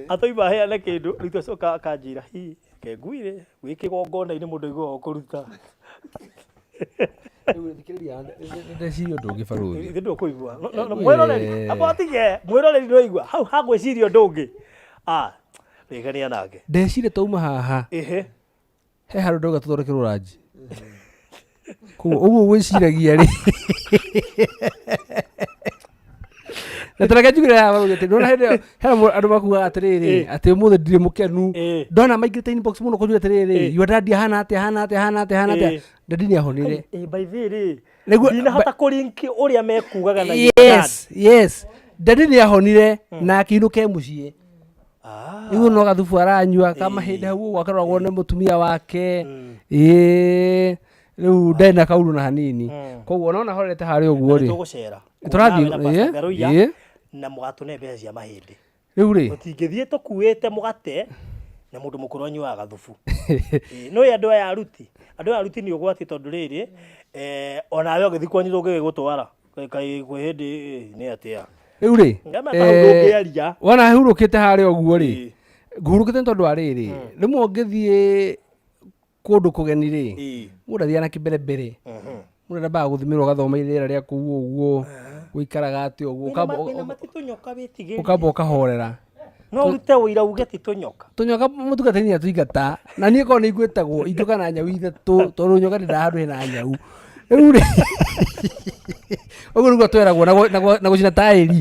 atoima aheane kĩndũ rĩu twacoka akanjĩra hi reke nguire gwĩ kĩgongona-inĩ mũndũ aiguaga kũruta. Rĩu thikĩrĩria ndeciria ũndũ ũngĩ barũthi. Ithe ndũkũigua. No, no, mwĩroreri amba ũtige mwĩroreri ndũraigua hau hagwĩciria ũndũ ũngĩ. Ah, rĩgania nake. Ndeciria twauma haha Ĩhĩ. He handũ ndauga tũthondekerwo ranji. Koguo ũguo gwĩciragia rĩ na tareke njugire haha barũthi atĩ ndona hĩndĩ ĩyo he andũ makugaga atĩrĩrĩ atĩ ũmũthĩ ndirĩ mũkenu. Ndona maingĩrĩte inbox mũno kũnjũria atĩrĩrĩ, your daddy ahana atĩa, ahana atĩa, ahana atĩa, ahana atĩa. Daddy nĩ ahonire. Ĩ, by the way rĩ, Nĩguo- ndinahota kũ-link ũrĩa mekugaga na your dad. Yes, yes. Daddy nĩ ahonire na akĩinũka e mũciĩ. Rĩu no gathubu aranyua kamahĩndĩ hau ũguo akaroragwo nĩ mũtumia wake. Ĩĩ rĩu ndarĩ na kaũndũ na hanini. Koguo ona horete harĩa ũguo rĩ. Tũgũcera. Tũrathiĩ, Nawe na Pastor Ngaruiya, ĩĩ. na mũgatũne mbeca cia mahĩndĩ. Rĩu rĩ. Tũtingĩthiĩ tũkuĩte mũgate na mũndũ mũkũrũ anyuaga gathubu. Ĩĩ, nĩũĩ andũ aya aruti, andũ aya aruti nĩ ũgwati tondũ rĩrĩ, onawe ũgĩthiĩ kwanyu tũngĩgĩgũtwara kaĩ kwĩ hĩndĩ nĩ atĩa? Rĩu rĩ, Ngama ta ũndũ ũngĩaria. wona hurũkĩte harĩa ũguo rĩ, ngũhurũkĩte nĩ tondũ wa rĩrĩ, rĩmwe ũngĩthiĩ kũndũ kũgeni rĩ, mũndũ athiaga na kĩmberembere. Mũndũ endaga gũthimĩrwo ũgathoma rĩera rĩa kũu ũguo, gũikaraga atĩa ũguo, Wĩna matitũnyoka wĩtigĩrie. ũkamba ũkahorera. No ũrute ũira uge ti tũnyoka. Tũnyoka mũtungatĩri nĩ atũingata, na niĩ korwo nĩ ingwĩtagwo ingĩũka na nyau ithatũ, tondũ nyoka ndĩendaga handũ hena nyau. Rĩu rĩ, ũguo nĩguo tweragwo na gũcina taĩri.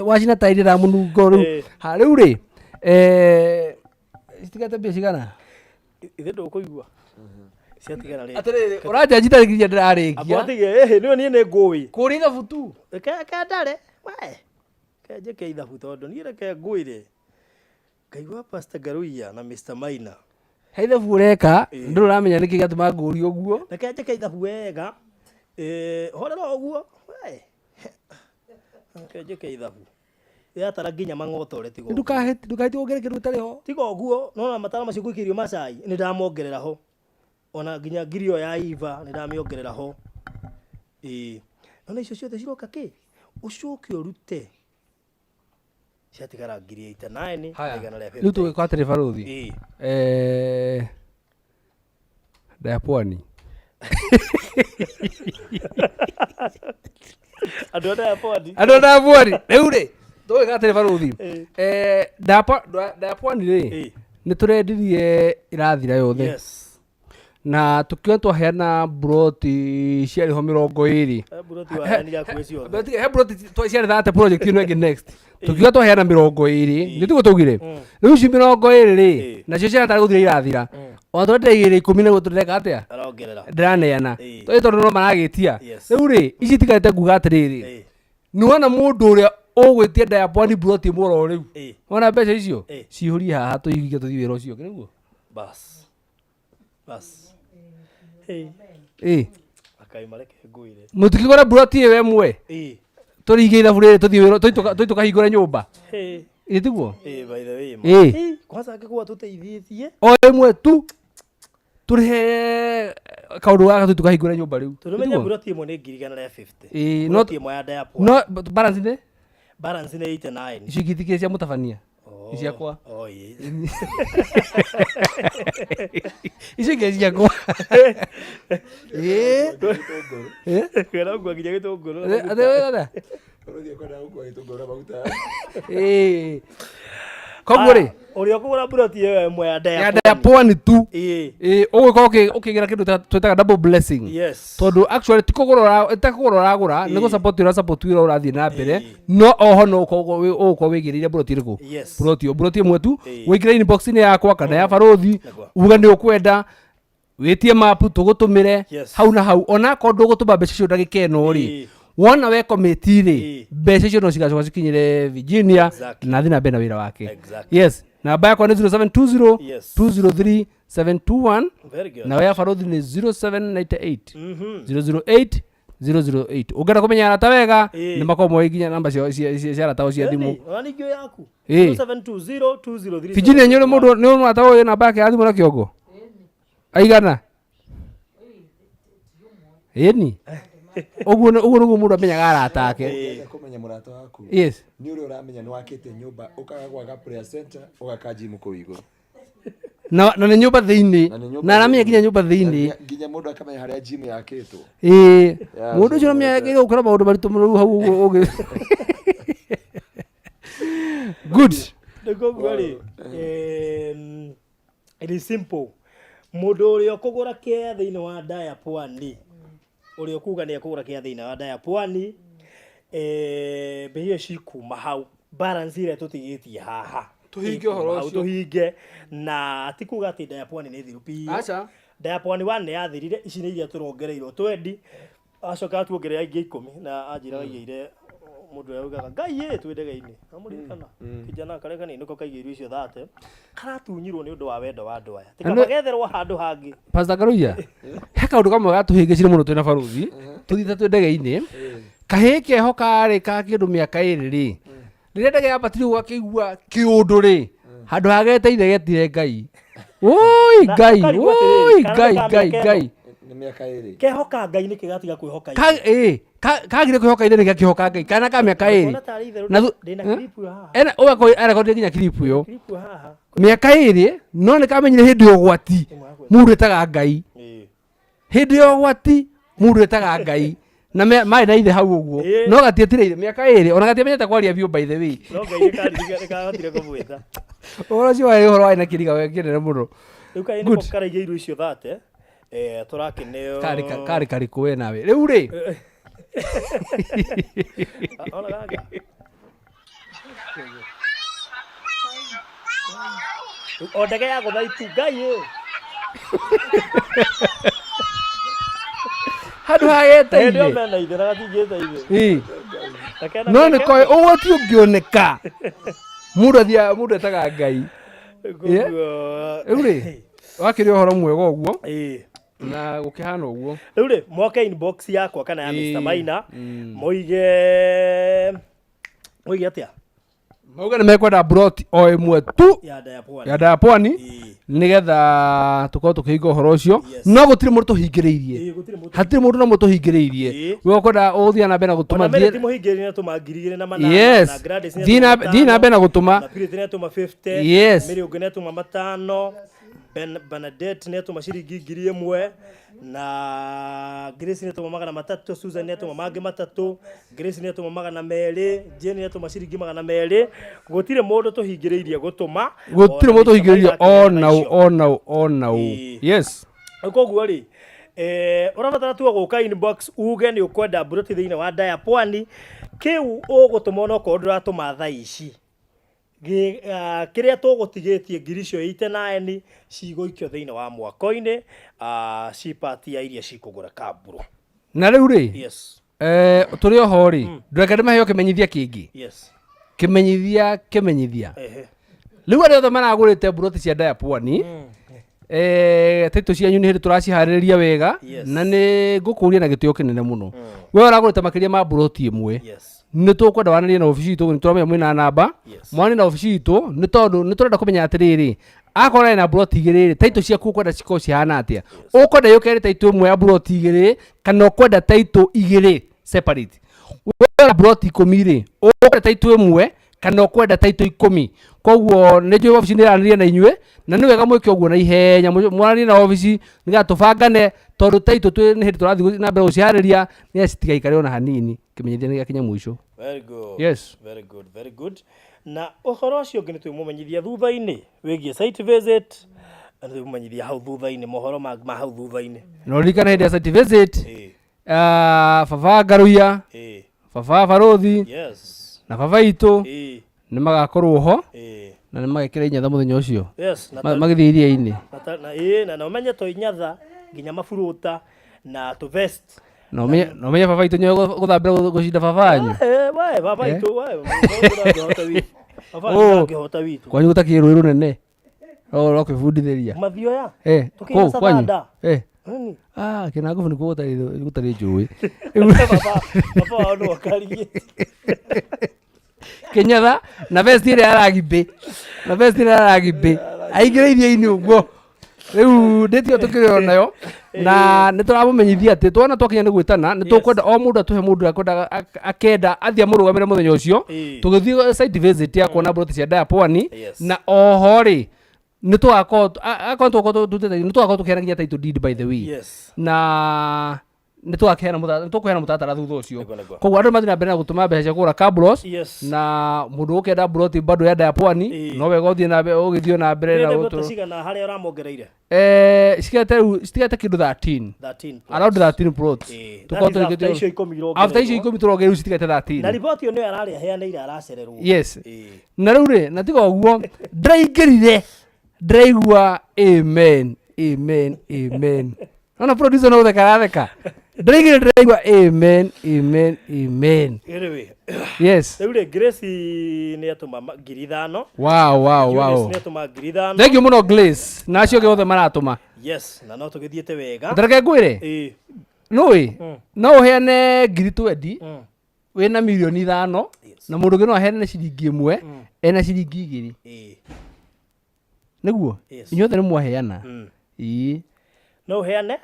Wacina taĩri ĩra mũnungo rĩu. Ha, rĩu rĩ, citigate mbia cigana? Ithe ndũkũigua. Ciatigara rĩ. Atĩrĩrĩ, ũranjanji ndarĩkirie ndĩrarĩkia. Amba ũtige, ĩhĩ, nĩwe niĩ nĩ ngũĩ. Kũrĩa ithabu tu. Reke ndare, we. Reke njĩke ithabu tondũ niĩ reke ngwĩre. Ngaigua Pastor Ngaruiya na Mr. Maina. He ithabu ũreka, ndũrĩ ũramenya nĩkĩ gĩatũma ngũrie ũguo. Reke njĩke ithabu wega. Horera o ũguo. We. Reke njĩke ithabu. Yatara nginya mang'otore tiga ũguo. Ndũkahĩtie wongerere kĩndũ gĩtarĩ ho. Tiga ũguo, nona matara macio ngũikĩrio macai, nĩ ndamongerera ho. Ona nginya ngiri ĩyo ya Eva nĩ ndamĩongerera ho. Ĩĩ. Nona icio ciothe ciroka kĩ? Ũcoke ũrute. Ciatigara ngiri eighty nine na igana rĩa Rĩu fifty. tũgĩka atĩrĩ barũthi. Ĩĩ. Ndaya pwani. Andũ a ndaya pwani. Andũ a ndaya pwani. Rĩu rĩ, tũgĩka atĩrĩ barũthi. Ndaya pwani rĩ, nĩ tũrendirie ĩrathira yothe. Yes. Na tũkiona twaheana mburoti ciarĩ ho 20. He mburoti waheanire hakuhĩ ciothe. But he mburoti ciarĩ thate project ĩno ĩngĩ next. Tũkiuga twaheana 20. Nĩ tiguo twaugire? Rĩu ici 20 rĩ, nacio ciana tarĩ gũthira irathira. Ona tũrenda igĩrĩ ikũmi nĩguo tũreka atĩa? Arongerera. Ndĩraneana. Tondũ tondũ no maragĩtia. Rĩu rĩ, ici itigarĩte nguga atĩrĩrĩ. Nĩwona mũndũ ũrĩa ũgwĩtia ndaya pwani mburoti ĩmwe oro rĩu. Wona mbeca icio? Cihũrie haha tũihinge tũthiĩ wĩra ũcio ũngĩ nĩguo? Bas. Bas. Hey. Akai mareke ngwĩre. Mũtikĩgũre mburoti ĩyo ĩmwe. Tũringe ithabu rĩrĩ tũthiĩ wĩra tũthiĩ tũkahingũre nyũmba. Hey. Ĩ tiguo? By the way. Kwanza angĩkorwo tũteithĩtie. O ĩmwe tu. Tũrĩhe kaũndũ gaka tũthiĩ tũkahingũre nyũmba rĩu. Tondũ menya mburoti ĩmwe nĩ ngiri igana rĩa fifty. Ĩĩ, Mburoti ĩmwe ya ndaya pwani. No, but balance nĩ? Balance nĩ 89. Icio ingĩ itikĩrĩ cia mũtabania. Nĩ ciakwa. Oh, ĩĩ. Icio ingĩ nĩ ciakwa. Ĩĩ. Kwĩra ũguo nginya gĩtũngũrũ na Atĩ- maguta. atĩ- atĩ- Ũrũthiĩ kwenda gũkua gĩtũngũrũ na maguta. Ĩĩ. Koguo rĩ Ũrĩa ũkũgũra mburoti ĩyo ĩmwe ya ya Dayapwani tu Ĩĩ. Ĩĩ, ũgũkorwo ũkĩgĩra kĩndũ twĩtaga double blessing. Yes. Tondũ actually ti kũgũra ta kũgũra ũragũra, nĩ gũ-support ũra support wĩra ũrathiĩ na mbere, no oho no ũgũkorwo wĩigĩrĩire mburoti ĩrĩkũ? Yes. Mburoti ĩyo, mburoti ĩmwe tu, wĩingĩre inbox-inĩ yakwa kana ya barũthi, uge nĩ ũkwenda, wĩtie mapu tũgũtũmĩre. Yes. Hau na hau, onakorwo ndũgũtũma mbeca icio ndagĩka ĩno rĩ, wona we komĩti rĩ, mbeca icio no cigacoka cikinyĩre Virginia na athiĩ na mbere na wĩra wake. Yes, namba yakwa nĩ 0720 203 721. Very good. Nayo ya barothi nĩ 0798 008 008. Ũngĩenda kũmenya arata wega, nĩ makoragwo moĩ nginya namba cia arata ao cia thimũ. Ĩni, ona ningĩ yaku. Ĩĩ. 0720 203 Virginia, nĩ ũrĩ mũndũ, nĩ ũrĩ mũrata ũyũ namba yake ya thimũ na kĩongo aigana? Ĩni, ũguo nĩguo mũndũ amenyaga arata ake. Ũngĩenda kũmenya mũrata waku, nĩ ũrĩa ũramenya nĩ wakĩte nyũmba, ũkaga gwaka prayer center, ũgaka gym kũu igũrũ. Na nĩ nyũmba thĩinĩ. Na nĩ nyũmba Na aramenya thĩinĩ. nginya nyũmba Na thĩinĩ. nginya mũndũ akamenya harĩa gym yakĩtwo. Ĩĩ. Yeah, Mũndũ ũcio so nĩamenya agĩrĩirwo gũkora maũndũ maritũ mũno rĩu hau ũguo ũgĩ good. Rĩu koguo rĩ, it is simple. Mũndũ ũrĩa ũkũgũra kĩa thĩinĩ wa Daya Pwani, ũrĩa ũkuga nĩ ekũgũra kĩa thĩinĩ wa Daya Pwani, mbeca icio cikuma hau balance ĩrĩa tũtigĩtie haha. Tũhinge ũhoro Ĩkuma hau. ũcio. Tũhinge, na ti kuga atĩ Daya Pwani nĩ thiru biũ. Aca. Daya Pwani 1 nĩ yathirire, ici nĩ iria tũrongereirwo twendi, acoka atuongerera ingĩ 10 na anjĩra aigĩire mũndũ ũrĩa ugaga Ngai ĩ twĩ ndege-inĩ, amũririkana kijana karĩa kanini nĩko kaigĩirwo icio thate, karatunyirwo nĩ ũndũ wa wendo wa andũ aya. Na Tikaba getherwo handũ hangĩ. Pastor Karuia, he kaũndũ kamwe gatũhĩngĩcire mũno twĩna baruthi tũthiĩte twĩ ndege-inĩ, kahĩĩ keho karĩ ka kĩndũ mĩaka 2 rĩ, rĩrĩa ndege yambatire ũguo akĩigua kĩũndũ rĩ, handũ ha geteire getire Ngai, oi Na Ngai, ũkarigwo atĩrĩrĩ, oi kana Ngai, nĩ ka Ngai, mĩaka Ngai. ĩno? Nĩ mĩaka 2. Kehoka Ngai nĩkĩ gatiga kwĩhoka Ka ithe? ĩĩ, kagire kwĩhoka ithe nĩkĩ akĩhoka Ngai, kana ka mĩaka 2. Ndikuona tarĩ itherũ. Na Ndĩna eh? clip ĩyo haha. Ena ũgakora arekondire nginya clip ĩyo. Clip ĩyo haha. Mĩaka 2, no nĩ kamenyire hĩndĩ ya ũgwati mũndũ etaga Ngai. Hĩndĩ ya ũgwati mũndũ etaga Ngai, na marĩ na ithe hau ũguo. No gatietire ithe mĩaka 2, ona gatiamenyete kwaria biũ, by the way. No Ngai nĩkarigire, nĩkahotire kũmwĩta. Ũhoro ũcio warĩ ũhoro warĩ na kĩriga kĩnene mũno. Rĩu kaĩ Good. nĩko karaigĩirwo icio thate, tũrakĩneo. Karĩ karĩkũ we nawe rĩu rĩ? Ona gaka. O ndege ya gũtha itu, Ngai ĩ. Handũ ha Hĩndĩ ĩyo geteire mena ithe na gatingĩta ithe. Ĩĩ. Na kena No nĩ mĩaka koĩ ũgwati ũngĩoneka, mũndũ athiaga, mũndũ etaga Ngai. Koguo Rĩu rĩ, wakĩrĩ ũhoro mwega ũguo Ĩĩ. na gũkĩhana ũguo. Rĩu rĩ, moke inbox yakwa kana ya Mr. Maina, moige atĩa? Mauga nĩ mekwenda mburoti o ĩmwe tu Ya Daya Pwani. ya Daya Pwani, nĩgetha tũkorwo tũkĩhinga ũhoro ũcio. No gũtirĩ mũndũ tũhingĩrĩirie. Ĩĩ, gũtirĩ mũndũ. Hatirĩ mũndũ nomwe tũhingĩrĩirie. We ũkwenda ũgũthiĩ na mbere na gũtũma. Ona Mary Thiĩ ti mũhingĩrĩrie, nĩatũma 2400. Na Gladys Thiĩ na nĩatũma thiĩ na mbere na 500, gũtũma. na Purity nĩatũma 50. Yes. Mary ũngĩ nĩatũma 500. Bernadette nĩatũma ciringi 1000, na Grace nĩatũma 300, Susan nĩatũma mangĩ 300, Grace nĩatũma 200, Jane nĩatũma ciringi 200. Gũtirĩ mũndũ tũhingĩrĩirie gũtũma. Gũtirĩ Ona mũndũ Mr. tũhingĩrĩirie. Maina Ona ũ icio. ona ũ ona ũ. Yes. Koguo rĩ, ũrabatara tu gũka inbox uge nĩ ũkwenda mburoti thĩinĩ wa Daya Pwani, kĩu ũgũtũma onokorwo ndũratũma thaa ici. Kĩrĩa tũgũtigĩtie ngiri icio 89 cigũikio thĩinĩ wa mwako-inĩ, ci part ya iria cikũgũra kamburo. Na rĩu rĩ, Yes. Tũrĩ oho rĩ, ndũreke ndĩmaheo kĩmenyithia kĩngĩ. Yes. Kĩmenyithia. Rĩu arĩa othe maragũrĩte mburoti cia Daya Pwani, taitũ cianyu nĩ hĩndĩ tũraciharĩrĩria wega. Yes. Na nĩ ngũkũria na gĩtĩo kĩnene mũno, we ũragũrĩte makĩria ma mburoti ĩmwe, Yes. nĩ tũkwenda wanĩrie na obici itũ, nĩ tũramenya mwĩna namba. Yes. Mwanĩrie na obici itũ, nĩ tondũ nĩ tũrenda kũmenya atĩrĩrĩ, akorwo arĩ na mburoti 2 rĩ, taitũ ciaku ũkwenda cikorwo cihana atĩa? Ũkwenda yũke ĩrĩ taitũ ĩmwe ya mburoti 2, kana ũkwenda taitũ 2 separate? Wĩ na mburoti 10 rĩ, ũkwenda taitũ ĩmwe kana ũkwenda taitũ 10? Koguo nĩ njũĩ obici nĩ ĩranĩria na inyuĩ, na nĩ wega mwĩke ũguo na ihenya, mwaranĩrie na obici nĩgetha tũbangane, tondũ taitũ twĩ nĩ hĩndĩ tũrathiĩ na mbere gũciharĩria nĩgetha citigaikare ona hanini. Kĩmenyithia nĩ gĩakinya mũico. Very good. Yes. Very good, very good. Na ũhoro ũcio ũngĩ nĩ twĩmũmenyithia thutha-inĩ wĩgiĩ site visit, na nĩ twĩmũmenyithia hau thutha-inĩ mohoro ma ma hau thutha-inĩ. Na ũririkane hĩndĩ ya site visit, ah, baba Ngaruiya, baba Barũthi na baba itũ nĩ magakorwo ho na nĩ magekĩra inyatha mũthenya ũcio. Yes, na Magĩthiĩ iria-inĩ. Na ĩĩ, na ũmenye to inyatha nginya maburuta na tũ vest. Na ũmenye baba itũ nĩwe gũthambĩra gũcinda baba wanyu. Eh, we baba itũ, we ndangĩhota witũ. Baba Oh. ndangĩhota witũ. Kwanyu gũtakĩrĩ rũĩ rũnene no kwĩbundithĩria. Mathioya. Eh, Tũkĩina kũu kwanyu. Savanda. Eh. Nini? Ah, Kĩnangobu nĩkuo gũtarĩ njũĩ. Baba, baba wao nĩwe ũkarigĩte. Kĩnyatha na vest ĩrĩa ya ragibĩ, na vest ĩrĩa ya ragibĩ aingĩre iria-inĩ ũguo. Rĩu ndĩtio tũkĩrĩ o nayo na nĩ tũramũmenyithia atĩ tuona twakinya nĩ gwĩtana nĩ tũkwenda o mũndũ atũhe mũndũ ũrĩa akwenda akenda athiĩ amũrũgamĩre mũthenya ũcio tũgĩthiĩ site visit ya kuona mburoti cia Daya Pwani. Na oho rĩ, nĩ tũgakorwo akorwo tũgakorwo tũtutĩte, nĩ tũgakorwo tũkĩheana nginya title deed, by the way. Na nĩ tũgakeana nĩ tũkũheana mũtaratara thutha ũcio. Nĩguo, nĩguo. Koguo andũ mathiĩ na mbere na gũtũma mbeca cia kũgũra cabros. Na mũndũ ũkenda mburoti bado ya Daya Pwani, no wega ũthiĩ na mbere ũgĩthiĩ na mbere na Ũrenda gũtũ mburoti cigana harĩa ũramongereire? Eh, cigate rĩu citigate kĩndũ 13. 13 plots. Around 13 plots. Tũkorwo That is after tũrĩkĩtie- icio ikũmi irongereirwo. After icio 10 tũrongereirwo citigate 13. Na riboti ĩyo nĩyo ararĩ aheanĩire aracererwo. Yes. Na rĩu rĩ, na tiga ũguo ndĩraingĩrire ndĩraigua amen, amen, amen. Ona producer no gũtheka aratheka. Ndĩraingĩrire ndĩraigua amen, amen, amen. Anyway. Yes. Rĩu rĩ, Grace nĩ atũma 5,000. Wow. Eunice nĩ atũma 5,000. Thank you mũno Grace na acio angĩ othe maratũma. Yes, na no tũgĩthiĩte wega. Tareke ngwĩre, nũĩ no ũheane ngiri twendi wĩna mirioni 5, na mũndũ ũngĩ no aheane ciringi 1 ena ciringi 2. Nĩguo inyuothe nĩ mwaheana. Ĩĩ. No ũheane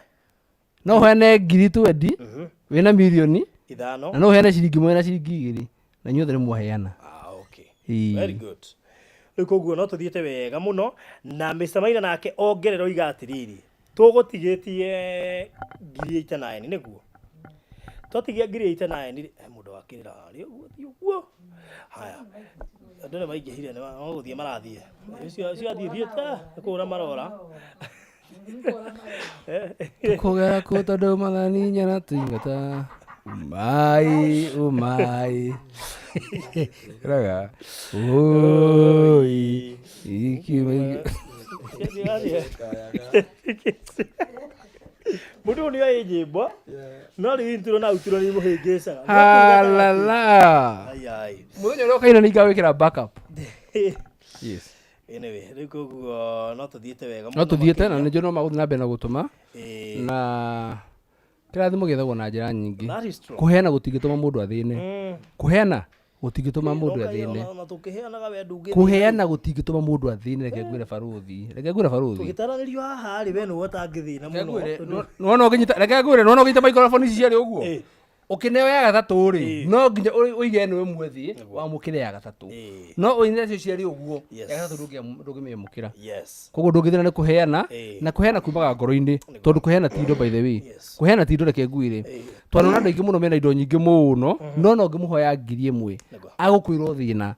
No ũheane ngiri twendi wĩna mirioni 5, na no ũheane ciringi 1 na ciringi 2, na inyuothe nĩ mwaheana. Ah, okay. Ĩĩ. Very good. Rĩu koguo no tũthiĩte wega mũno na Mr. Maina nake ongerera oiga atĩrĩrĩ, tũgũtigĩtie ngiri 89, nĩguo twatigia ngiri 89 rĩ, mũndũ wakĩrĩra harĩa ũguo thiĩ ũguo. Haya, andũ nĩ maingĩhire, nĩ no gũthiĩ marathiĩ, ũcio ũcio athiĩ thiĩte nĩ kũũra marora. Tũkũgera kũ tondũ mathani nyana tũingata umai umai raga oi iki. Mũndũ ũyũ nĩ oĩ nyĩmbo, no rĩu intro na outro nĩ imũhĩngĩcaga. Halala. Ai, ai. Mũthenya ũrĩa ũkaina nĩ ingagwĩkĩra backup. Yes. Anyway, rĩu koguo no tũthiĩte wega No mũno tũthiĩte na makĩria. nĩ njũĩ no magũthiĩ na mbere na gũtũma. Na kĩrathimo gĩethagwo na njĩra nyingĩ. That is true. Kũheana gũtingĩtũma mũndũ athĩne. Kũheana gũtingĩtũma mũndũ Ũkaigua athĩne. ona tũkĩheanaga we ndũngĩthĩna. Kũheana gũtingĩtũma mũndũ athĩne. Reke ngwĩre barũthi, reke ngwĩre barũthi. Tũgĩtaranĩrio haha rĩ, we nĩwe ũtangĩthĩna Reke mũno. ngwĩre, Tondũ- nĩwona ũkĩnyita, reke ngwĩre, nĩwona ũkĩnyita microphone ici cierĩ ũguo ũkĩneo ya gatatũ rĩ, no nginya ũige ĩno ĩmwe thĩ wamũkĩre ya gatatũ. No ũine nacio cierĩ ũguo, ya gatatũ ndũngĩmĩamũkĩra. Koguo ndũngĩthĩna nĩ kũheana. Na kũheana kumaga ngoro-inĩ, tondũ kũheana ti indo, by the way. Kũheana ti indo. Reke ngwĩre, twanona andũ aingĩ mũno mena indo nyingĩ mũno, no ũngĩmũhoya 1,000 agũkwĩra thĩna.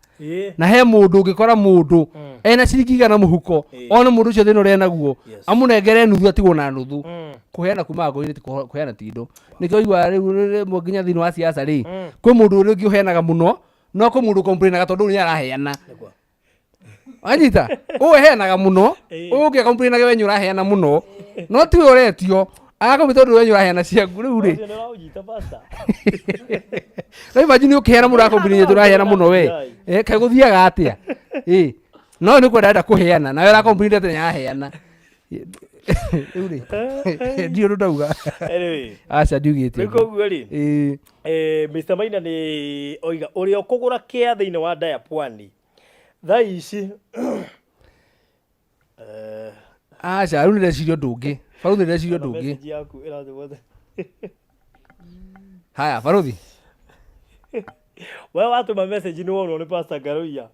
Na he mũndũ ũngĩkora mũndũ ena ciringi 100 mũhuko, one mũndũ ũcio thĩna ũrĩa enaguo, amũnengere nuthu atigwo na nuthu. Kũheana kumaga ngoro-inĩ, ti kũheana ti indo. Nĩkĩo ũiguaga rĩu rĩmwe nginya thĩinĩ wa siasa rĩ, kwĩ mũndũ ũrĩa ũngĩ ũheanaga mũno, no kwĩ mũndũ complainaga tondũ nĩ araheana. Wanyita, ũyũ eheanaga mũno, ũyũ ũngĩ acomplainaga we nĩ ũraheana mũno, no tiwe ũretio agakomplain tondũ we nĩ ũraheana ciaku rĩu rĩ. Ũcio nĩ ũraũnyita, pastor. No imagine ũkĩheana mũndũ acomplain atĩ ũraheana mũno we. Eh, kaĩ gũthiaga atĩa? Ĩ, no nĩ kwenda arenda kũheana nawe ũracomplain atĩ nĩ araheana. Rĩu rĩ, ndiũ ũndũ ndauga. Anyway. Aca, ndiugĩte Rĩu ũguo. koguo rĩ, Ĩĩ. Mr. Maina nĩ oiga ũrĩa ũkũgũra kĩa thĩinĩ wa Daya Pwani thaa ici Aca, rĩu nĩ ndeciria ũndũ ũngĩ barũthi, nĩ ndeciria ũndũ ũngĩ. Message yaku ĩratũmwo. Haya barũthi. We watũma message nĩ wonwo nĩ Pastor Ngaruiya.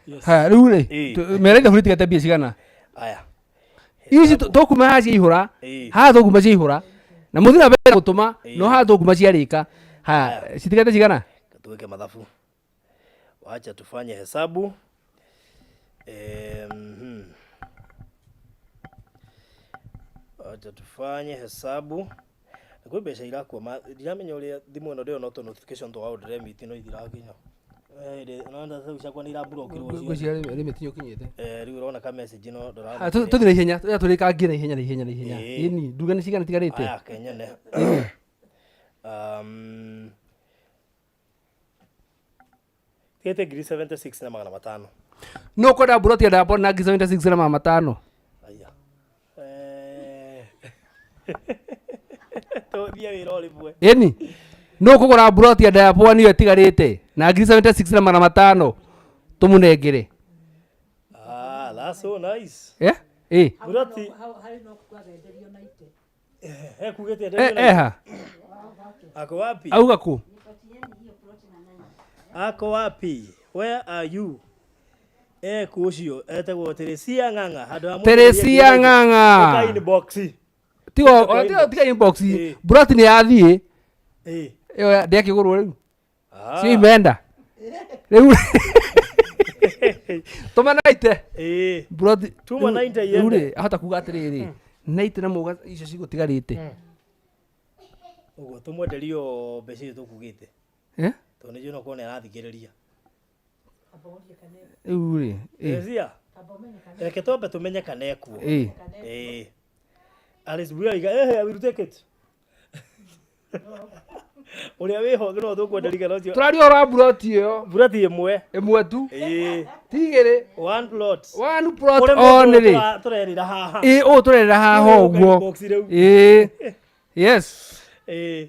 Yes. Haya rĩu rĩ, mera ithabu rĩtigate mbia cigana. Aya. Ici tũkuma haha ciaihũra. Haha tũkuma ciaihũra na mũthiĩ na mbere gũtũma, no haha tũkuma ciarĩka. Haya, citigate cigana? Tuweke mathabu. Wacha tufanye hesabu. Wacha tufanye hesabu. Kwĩ mbeca irakwama, ndiramenya ũrĩa thimũ ĩno ndĩrona tũ notification twa order remit no ithirakinya. Nona rĩu ciakwa nĩ iraburokirwo ciothe. Ngwĩciria limit nĩ ũkinyĩte. Rĩu ũrona ka message no ndũramenya. Ah, tũthiĩ na ihenya, tũrĩa tũrĩkangie na ihenya na ihenya na ihenya. Ĩĩ. Ĩni, nduga nĩ cigana itigarĩte? Aya, kenyene. Tigĩte 76,500. No kwenda mburoti ya ndambona na 76,500. Aya. Tũthiĩ wĩra o rĩmwe. Ĩni. No kũgũra mburoti ya ndambona niyo ĩtigarĩte na 76,500 tũmũnengere. Ah, that's so nice. Eh? Ĩ. Mburoti. Harĩ no kuga wenderio na ite. Kugĩte enderio na ite. Eha. Ako wapi? Auga kũ? Ako wapi? Where are you? Ku ũcio etagwo Teresia Ng'ang'a handũ ha mũndũ Teresia ũrĩa Ng'ang'a. Ũka inbox. Tiga, Ũka ona tiga, inbox. tiga inbox. Ĩ. Mburoti nĩ yathiĩ. Ĩ. Ĩyo ndĩakĩgũrwo rĩu. Ah. Sio imeenda. Rĩu. Tũma naite. Ĩ. Mburoti. Tuma naite Rĩu iende. rĩ, ahota kuga atĩrĩrĩ, naite na mũga icio cigũtigarĩte. Ũguo tũmwenderio mbeca icio tũkugĩte. Eh? Tondũ nĩnjũĩ no korwo nĩ arathikĩrĩria. Rĩu rĩ, ĩ. Teresia. Reke twambe tũmenye kana ekuo. Ĩ. Ĩ. Alice Buya iga, I will take it. Ũrĩa wĩho no tũkwenderia kana ũcio. Tũraria ũhoro wa mburoti ĩyo. Mburoti ĩmwe. Ĩmwe tu. Ĩ. Ti igĩrĩ. One plot. One plot Ũrĩa mũndũ only. tũrerĩra haha. Ĩ, ũũ tũrerĩra haha Ũyũ ũguo. inbox rĩu. Ĩ. Yes. Ĩ.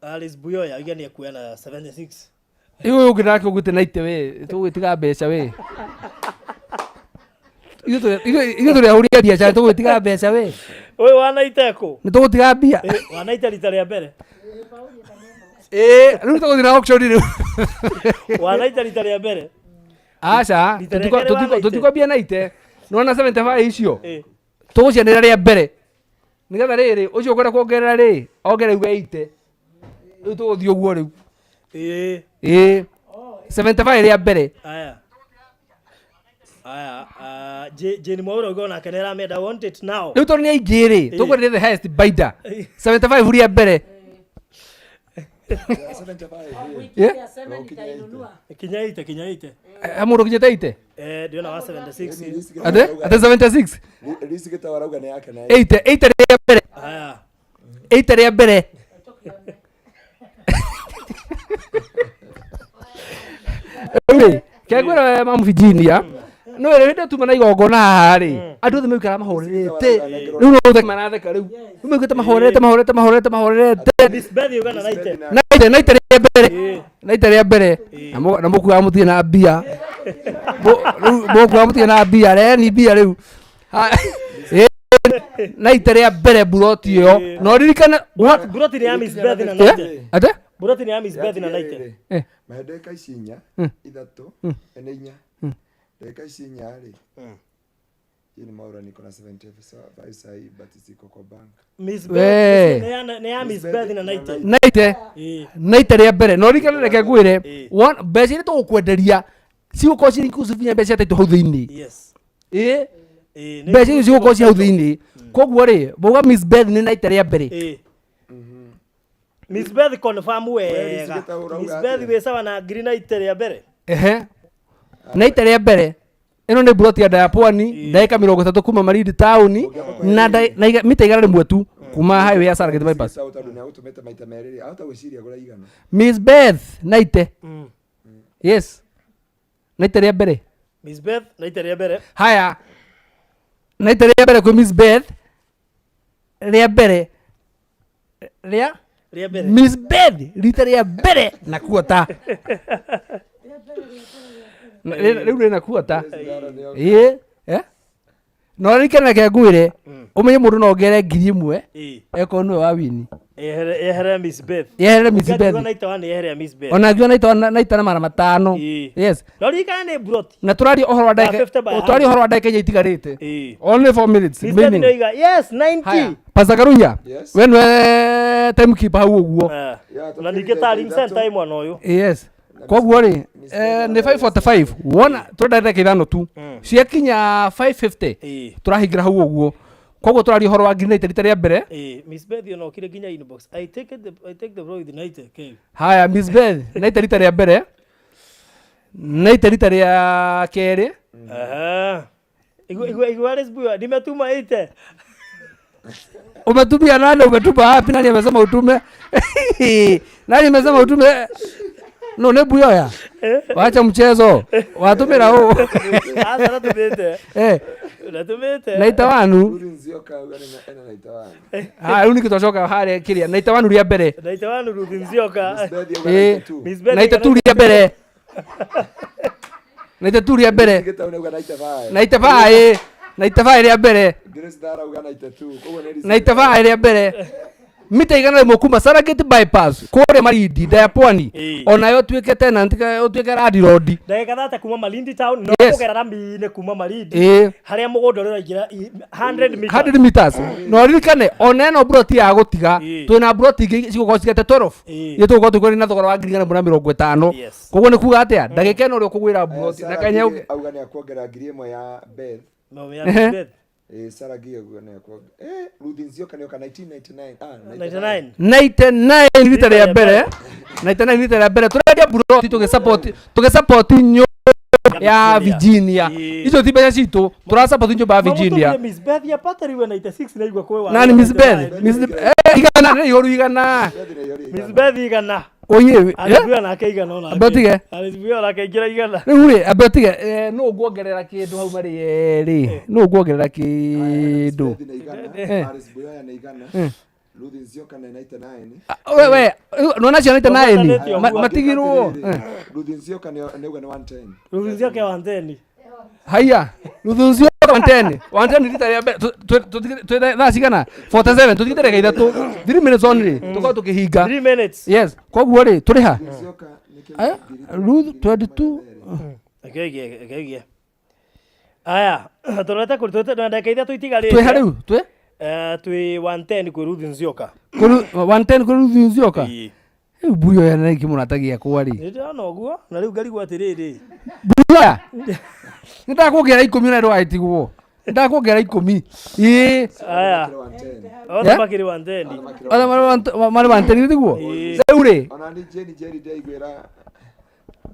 Alice Buyoya oiga nĩ ekuoya na 76. Ĩ, ũyũ ũngĩ nake ũgwĩte naite we, tũgwĩtiga mbeca we. Ithuĩ tũrĩ ahũri a biacara, tũgwĩtiga mbeca we. Ũyũ wanaite kũ? Nĩ tũgũtiga mbia. Ĩ, wanaite rita rĩa mbere. Ĩ, rĩu tũgũthiĩ na auction rĩu. Wanaite rita rĩa mbere. Aca, Rita rĩa kerĩ wanaite. tũtikwambia naite. Nĩwona 75 icio? Ĩ. Tũgũcianĩra rĩa mbere. Nĩgetha rĩrĩ, ũcio ũkwenda kuongerera rĩ, ongerere uge 80. Rĩu tũgũthiĩ ũguo rĩu. Ĩ. Ĩ. 75 rĩa mbere. Aya. Aya, Jane Mwaura uga onake nĩ aramenda, I want it now. Rĩu tondũ nĩ aingĩ rĩ, Ĩ. tũkwendire the highest bidder. Ĩ. 75 rĩa mbere. Yeah? Kinya ite, kinya ite. He mũndũ ũkinyĩte ite? Ndĩrona wa 76. Ate? Ate 76? Risi gĩtawa arauga nĩ yake na 80, 80 rĩa mbere. Aya. 80 rĩa mbere. Rĩu rĩ, kengwĩra we Mamu Virginia, no rĩ hĩndĩ tuma na igongona haha rĩ, andũ othe maikara mahorerete. Rĩu no ũtheke maratheka rĩu. Rĩu maiguĩte mahorerete, mahorerete, mahorerete, mahorerete. Miss Beth uga na naite. Naite, naite rĩa mbere. Naite rĩa mbere. Na mũkuaga mũtirĩ na mbia. Rĩu mũkuaga mũtirĩ na mbia, reheni mbia rĩu. Ha, ĩ, naite rĩa mbere mburoti ĩyo. Na ũririkane, Mburoti nĩ ya Miss Beth na Eh? naite. Ate? Mburoti nĩ ya Miss Beth na naite. Eh. Mahe ndagĩka ici inya, ithatũ, nĩ inya. Ndagĩka ici inya rĩ. Jane Mwaura niko na 75 sahi but siko kwa bank. Miss We. Beth nĩ ya Miss Beth na naite. Naite. Ĩ. Naite rĩa mbere. Na ũririkane reke ngwĩre, Ĩ. mbeca iria tũgũkwenderia cigũkorwo cirĩ inclusive nginya mbeca cia title hau thĩinĩ. Yes. Ĩ. Ĩ, nĩ Mbeca icio cigũkorwo ci hau thĩinĩ. Koguo rĩ, mauga Miss Beth nĩ naite rĩa mbere. Ĩ. Miss Beth confirm wega. Miss Beth Miss Beth wĩ sawa na ngiri naite rĩa mbere. Ehe. Naite rĩa mbere. Ĩno nĩ mburoti ya Ndaya Pwani, ndagĩka mĩrongo ĩtatũ kuma Malindi taũni, na mita 100 tu kuma highway ya Sarageti bypass. Sawa tondũ nĩ agũtũmĩte maita merĩ rĩ, ahota gwĩciria agũra igana. Miss Beth naite. Yes. Naite rĩa mbere. Miss Beth naite rĩa mbere. Haya. Naite rĩa mbere kwĩ Miss Beth. Rĩa mbere. Rĩa? Rĩa mbere. Miss Beth rita rĩa mbere na kuota. Na, rĩu rĩna kuota. Ĩ, eh? No ririkane reke ngwĩre, ũmenye mũndũ no ongerere ngiri ĩmwe, Ĩ. ekorwo nĩwe wa wini. Yehere Miss Beth. Yehere Miss Ũngĩangiuga Beth. naite wa nĩ yehere Miss Beth. Ona ngiuga naita na 500. Ĩ. Yes. No ririkane nĩ mburoti. Na tũraria ũhoro wa ndagĩka, 50 by tũraria ũhoro wa ndagĩka inya itigarĩte. Ĩ. Only 4 minutes Miss Beth remaining. nĩoiga, yes, 90. Haya. Pastor Karunya. Yes. We nĩwe timekeeper hau ũguo. Eh. Yeah, Na ningĩ ta tũkĩrĩ Ring Center ĩ mwena ũyũ. Yes. Koguo rĩ, nĩ 545 wona tũrenda ndagĩka 5 tu ciakinya 550. Tũrahingĩra hau ũguo, koguo tũraria ũhoro wa ngiri 90 rita rĩa mbere. Miss Beth ona okire nginya inbox. I take the floor with 90 K. Haya, Miss Beth, 90 rita rĩa mbere, 90 rita rĩa kerĩ. Aha. Igua igua igua Alice Buya nimetuma 80. Umetumia nani? Umetuma wapi? Nani amesema utume? Nani amesema utume? No nĩ Buyoya, wacha mchezo, watumĩra ũ? Asa natumite. Natumite. Naita wanu. Ruth Nzioka auga nĩ ena naita wanu. Haya, rĩu nĩkĩ twacoka harĩa kĩrĩa naita wanu rĩa mbere. Naita wanu Ruth Nzioka. Miss Beth auga naita tu. Miss Beth Naita tu rĩa mbere, naita tu rĩa mbere. Gĩtau nĩ auga naita five. Naita baĩ, naita baĩ rĩa mbere. Grace Thara auga naita tu. Koguo nĩ receipt. Naita baĩ rĩa mbere, mita 100 kuma Serengeti bypass kũrĩa Malindi ndaya pwani. Onayo ũtuĩke tenant, ũtuĩke landlord. Ndagĩka 30 kuma Malindi town no kũgera rami-inĩ kuma Malindi harĩa mũgũnda ũrĩa ũraingĩra 100 meters. 100 meters. Na ũririkane ona ĩno mburoti ya gũtiga, twĩna mburoti ingĩ cigũkorwo cigete 12 iria tũgũkorwo tũkĩrĩ na thogora wa 150,000. Koguo nĩ kuga atĩa, ndagĩka ĩno ũrĩa ũkũgwĩra mburoti na Sarah kanya Ngigĩ auga nĩ akuongerera 1000 ya Beth. No, ya Miss Beth. Sarah Ngigĩ auga nĩ akuongerera. Ruth Nzioka nĩ oka 1999. Ah, 99. 99 rita rĩa mbere, 99 rita rĩa mbere tũrendia mburoti tũgĩsupport nyũmba ya Virginia. Icio ti mbeca citũ, tũrasupport nyũmba ya Virginia. Mamũtũmire Miss Beth ya patari we 96 na igua kwĩ wa Nani Miss Beth? Miss igana nĩ ihũru igana. Miss Beth igana. Oye. Alice Buya nake igana onake. Ambe ũtige. Alice Buya onake aingĩra igana. Rĩu rĩ, ambe ũtige, nũ nguongerera kĩndũ hau marĩ erĩ, nũ nguongerera kĩndũ? Beth nĩ igana. Alice Buyoya nĩ igana. Ruth Nzioka nĩ 99. We we nona cio 99. Ũgwatanĩtio ũguo. Matigirwo. Ruth Nzioka nĩ auga nĩ 110. Ruth Nzioka 110. Haya, Ruth Nzioka 110, 110 rita rĩa mbere. Twĩ thaa cigana? 47, tũtigĩte ndagĩka 3, 3 minutes only, tũkorwo tũkĩhinga. 3 minutes. Yes, koguo rĩ, tũrĩ ha? Nzioka nĩ Aya, Ruth 22. Reke reke Aya, tũrorete kũrĩ tũrorete na ndagĩka 3 itigarĩte. Twĩ ha rĩu? Twĩ Twĩ 110 kwĩ Ruth Nzioka. Kũrĩ 110 kwĩ Ruth Nzioka. Rĩu Buyoya na nĩkĩ mũrata gĩakwa rĩ? Nĩ ndĩrona ũguo na rĩu ngarigwo atĩrĩrĩ. Buyoya, nĩ ndakuongerera 10 na ndũgagĩtigwo, nĩ ndakuongerera 10 ĩĩ. Aya. Othe makĩrĩ 110. Othe marĩ 110 tiguo rĩu rĩ? Ona nĩ Jane Jerry ndaiguĩra.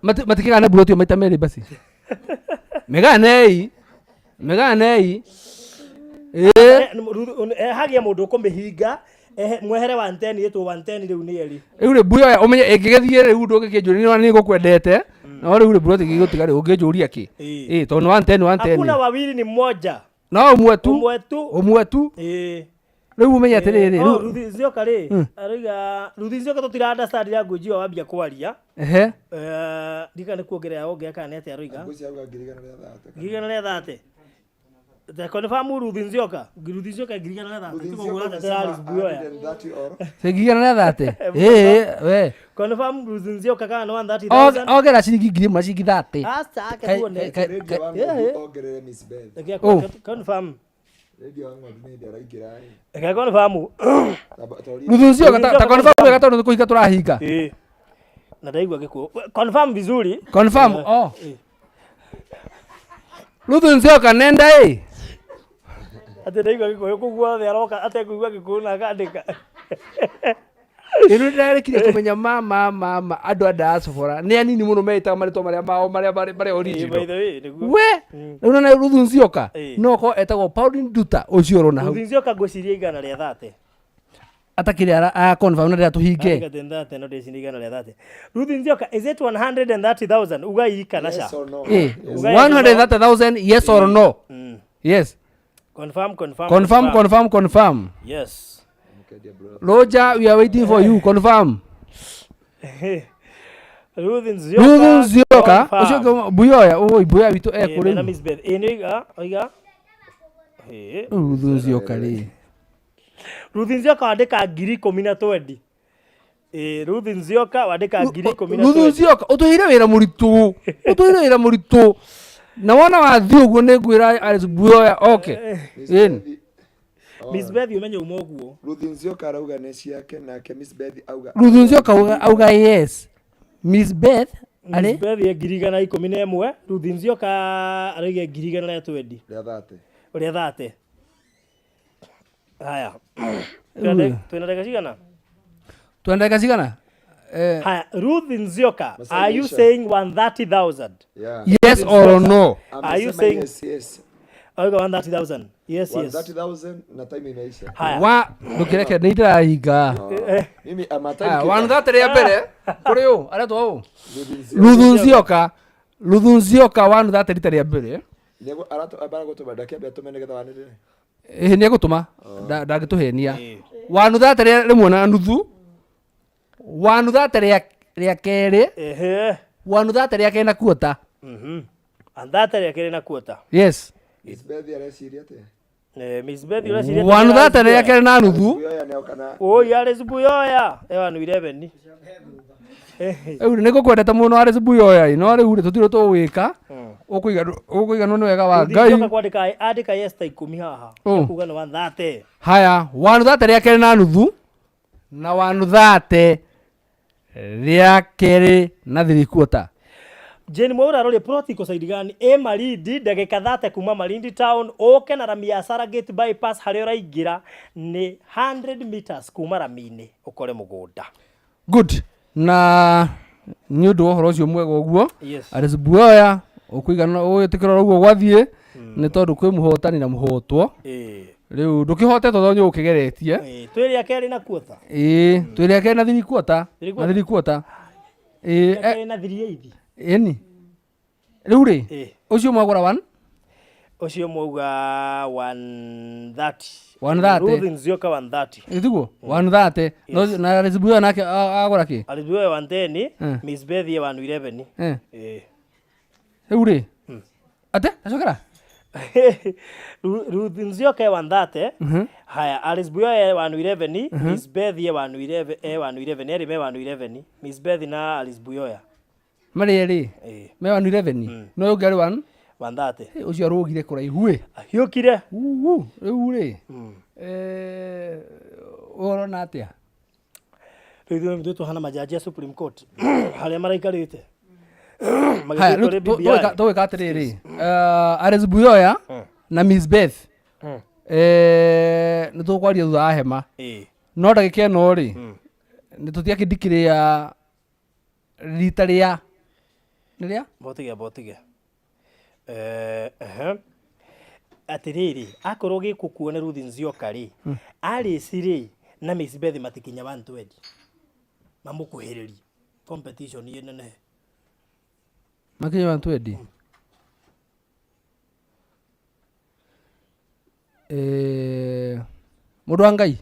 Matikĩgana mburoti ĩyo maita merĩ basi, mĩganei, mĩganei ĩĩ. Hagĩa mũndũ ũkũmĩhinga mwehere 110 ĩtwo 110 rĩu nĩ erĩ. Rĩu rĩ, Buyoya, ũmenye ĩngĩgĩthiĩ rĩu ndũngĩkĩnjũria nĩ nĩ ngũkwendete, no rĩu rĩ, mburoti ĩngĩgũtiga rĩ, ũngĩnjũria kĩ? Ĩĩ, tondũ nĩ 110, 110. Hakuna wawili, ni mmoja. No ũmwe tu. Ũmwe tu. Ũmwe tu. Rĩu ũmenye atĩrĩrĩ, Oh, rĩu Ruth Nzioka rĩ arauga Ruth Nzioka tũtira understand language ĩyo wambia kwaria. Ndika nĩ kuongerera ongerera kana nĩ atĩa aroiga. Ngũci auga 130. 130. The confirm Ruth Nzioka. Ruth Nzioka 130. Ruth Tigo Nzioka gũra amesema Alice Buyoya. 130 or 130 ĩĩ we. Confirm Ruth Nzioka kana nĩ 130,000. Ongera ciringi 1000 na ciringi 30. Aca ake tuone. Radio wa Ng'ondu ongerere Miss Beth. Reke Oh. confirm. Radio wa Ng'ondu nĩ hĩndĩ araingĩra ĩ. Reke confirm. Ta ũria- Ruth Nzioka ta confirm wega tondũ nĩ kũhinga tũrahinga. Na ndaigua gĩkuũ. Confirm vizuri. Confirm, oh. Ruth Nzioka nenda ĩ. Atĩ ndaigua gĩkũyũ kũu guothe aroka atekũigua gĩkũyũ na akandĩka. Rĩu nĩndarĩkirie kũmenya ma ma ma ma andũ a diaspora nĩ anini mũno meĩtaga marĩtwa marĩa mao marĩa marĩ marĩa By original. the way, nĩguo. We rĩu nona Ruth Nzioka no korwo etagwo Pauline Nduta ũcio ũrona hau. Ruth Nzioka ngwĩciria 130. Atakĩrĩ ara confirm na ndĩra tũhinge. Andĩka 30 no ndĩciria 130. Ruth Nzioka, is it 130,000? Ugai kana ca. Yes or no? Eh, Ugai yes or no. 130,000, yes or no? Yes. Confirm, confirm. Confirm, confirm, confirm. Yes. Roger, we are waiting for you. Confirm. Ruth Nzioka. Ruth Nzioka confirm. ũcio ũngĩ Buyoya, oi Buyoya witũ ekũ Mena rĩu? Miss Beth. Ĩ nĩ oiga, oiga. Ruth Nzioka rĩ. Ruth Nzioka wandĩka 10,020. Ruth Nzioka wandĩka ngiri ikũmi na Ruth twendi. Nzioka ũtũheire wĩra mũritũ, ũtũheire wĩra mũritũ na wona wathiĩ ũguo nĩ ngwĩra Alice Buyoya oke. Ĩni. Miss Beth ũmenye uma ũguo. Ruth Nzioka arauga nĩ ciake nake Miss Beth auga Ruth Nzioka auga yes. Miss Beth. Arĩ? Miss Beth 111,000. Ruth Nzioka arauga 120,000. Rĩa 30. Rĩa 30. Haya. Twĩna ndagĩka cigana? Twĩna ndagĩka cigana? Eh, Haya, Ruth Nzioka, Masai are you Nation. saying 130,000? Yeah. Yes or no? Are you Amesema saying yes, yes. Auga 130,000? Yes, yes. 130,000 na time imeisha. Haya. Wa ndũkĩreke nĩ ndĩrahinga. Mimi ama time Haya, keeper. 130 rĩa mbere kũrĩ ũ aretwo ũ? Ruth Nzioka. Ruthu Nzioka. Ruthu Nzioka 130 rita rĩa mbere. Nĩguo ambara gũtũma ndakĩambe atũme nĩgetha wanĩrĩre. Ĩhĩ nĩ egũtũma ndangĩtũhenia. 130 rĩa rĩmwe na nuthu. 130 rĩa kerĩ. Ehe. 130 rĩa kerĩ na kuota. 130 rĩa kerĩ na kuota. Yes. Miss Beth areciria atĩa? Eh, Miss Beth ũreciria 130 rĩa kerĩ na nuthu. Buyoya nĩoka na Oi, Alice Buyoya. E 111. Rĩu nĩ ngũkwendete mũno Alice Buyoya ĩ, no rĩu rĩ tũtirĩ tũgwĩka. Ũkũiganwo nĩ wega wa Ruth Ngai. Nzioka kwandĩka andĩka yes ta 10 haha. Oh. Kuga nĩ 130. Haya, 130 rĩa kerĩ na nuthu na 130 rĩa kerĩ na three quarter. Jane Mwaura aroria plot iko side gani? Ĩ Malindi ndagĩka 30 kuma Malindi town ũke na rami ya Saragate bypass harĩa ũraingĩra nĩ 100 meters kuma rami-inĩ ũkore mũgũnda. Good. Na nĩ ũndũ wa ũhoro ũcio mwega ũguo Yes. Alice Buyoya ũkũiganwo ũgwĩtĩkĩra ũguo gwathiĩ nĩ tondũ kwĩ mũhotani na mũhotwo. Ĩĩ. Rĩu ndũkĩhotetwo tondũ nĩ ũkĩgeretie. Ĩĩ, twĩ rĩa kerĩ na kuota. Ĩĩ, twĩ rĩa kerĩ na three quarter. Three Na quarter. three quarter. Ĩĩ, Rĩa kerĩ na three eight. ĩni. Rĩu rĩ, Ĩĩ. ũcio mwagũra one? Ũcio mwauga 130. 130. Ruth Nzioka 130. Ĩtiguo? 130. No na Alice Buyoya nake agũra kĩ? Alice Buyoya 110, Mm. Miss Beth ye 111. Eh. Ĩĩ. Rĩu rĩ, ate acokera? Ruth Nzioka e 130. Haya, Alice Buyoya e 111, Miss Beth ye 111, e 111, erĩ me 111, Miss Beth na Alice Buyoya. Marĩ erĩ? Ĩĩ. Me 111. No ũyũ ũngĩ arĩ one? 130. Ĩ, ũcio arũgire kũraihu ĩ. Ahiũkire. Uhu, rĩu rĩ, eh, ũrona atĩa? Rĩu ithuĩ ithuĩ tũhana majaji a Supreme Court harĩa maraikarĩte. Haya, Magĩthiĩ rĩu kũrĩ BBI. tũgwĩka atĩrĩrĩ, Alice Buyoya na Miss Beth eh, nĩ tũkwaria thutha wa hema. Ĩĩ. No ndagĩka ĩno rĩ, nĩ tũtiakĩndikĩrĩa rita rĩa nĩ rĩa Botige botige. Eh, ehe. Atĩrĩrĩ, akorwo gĩkũkuo nĩ Ruth Nzioka rĩ, Alice rĩ na Miss Beth matikinya 120. Mamũkuhĩrĩrie. Competition ĩ nenehe. makinya 120. Eh, mũndũ wa Ngai,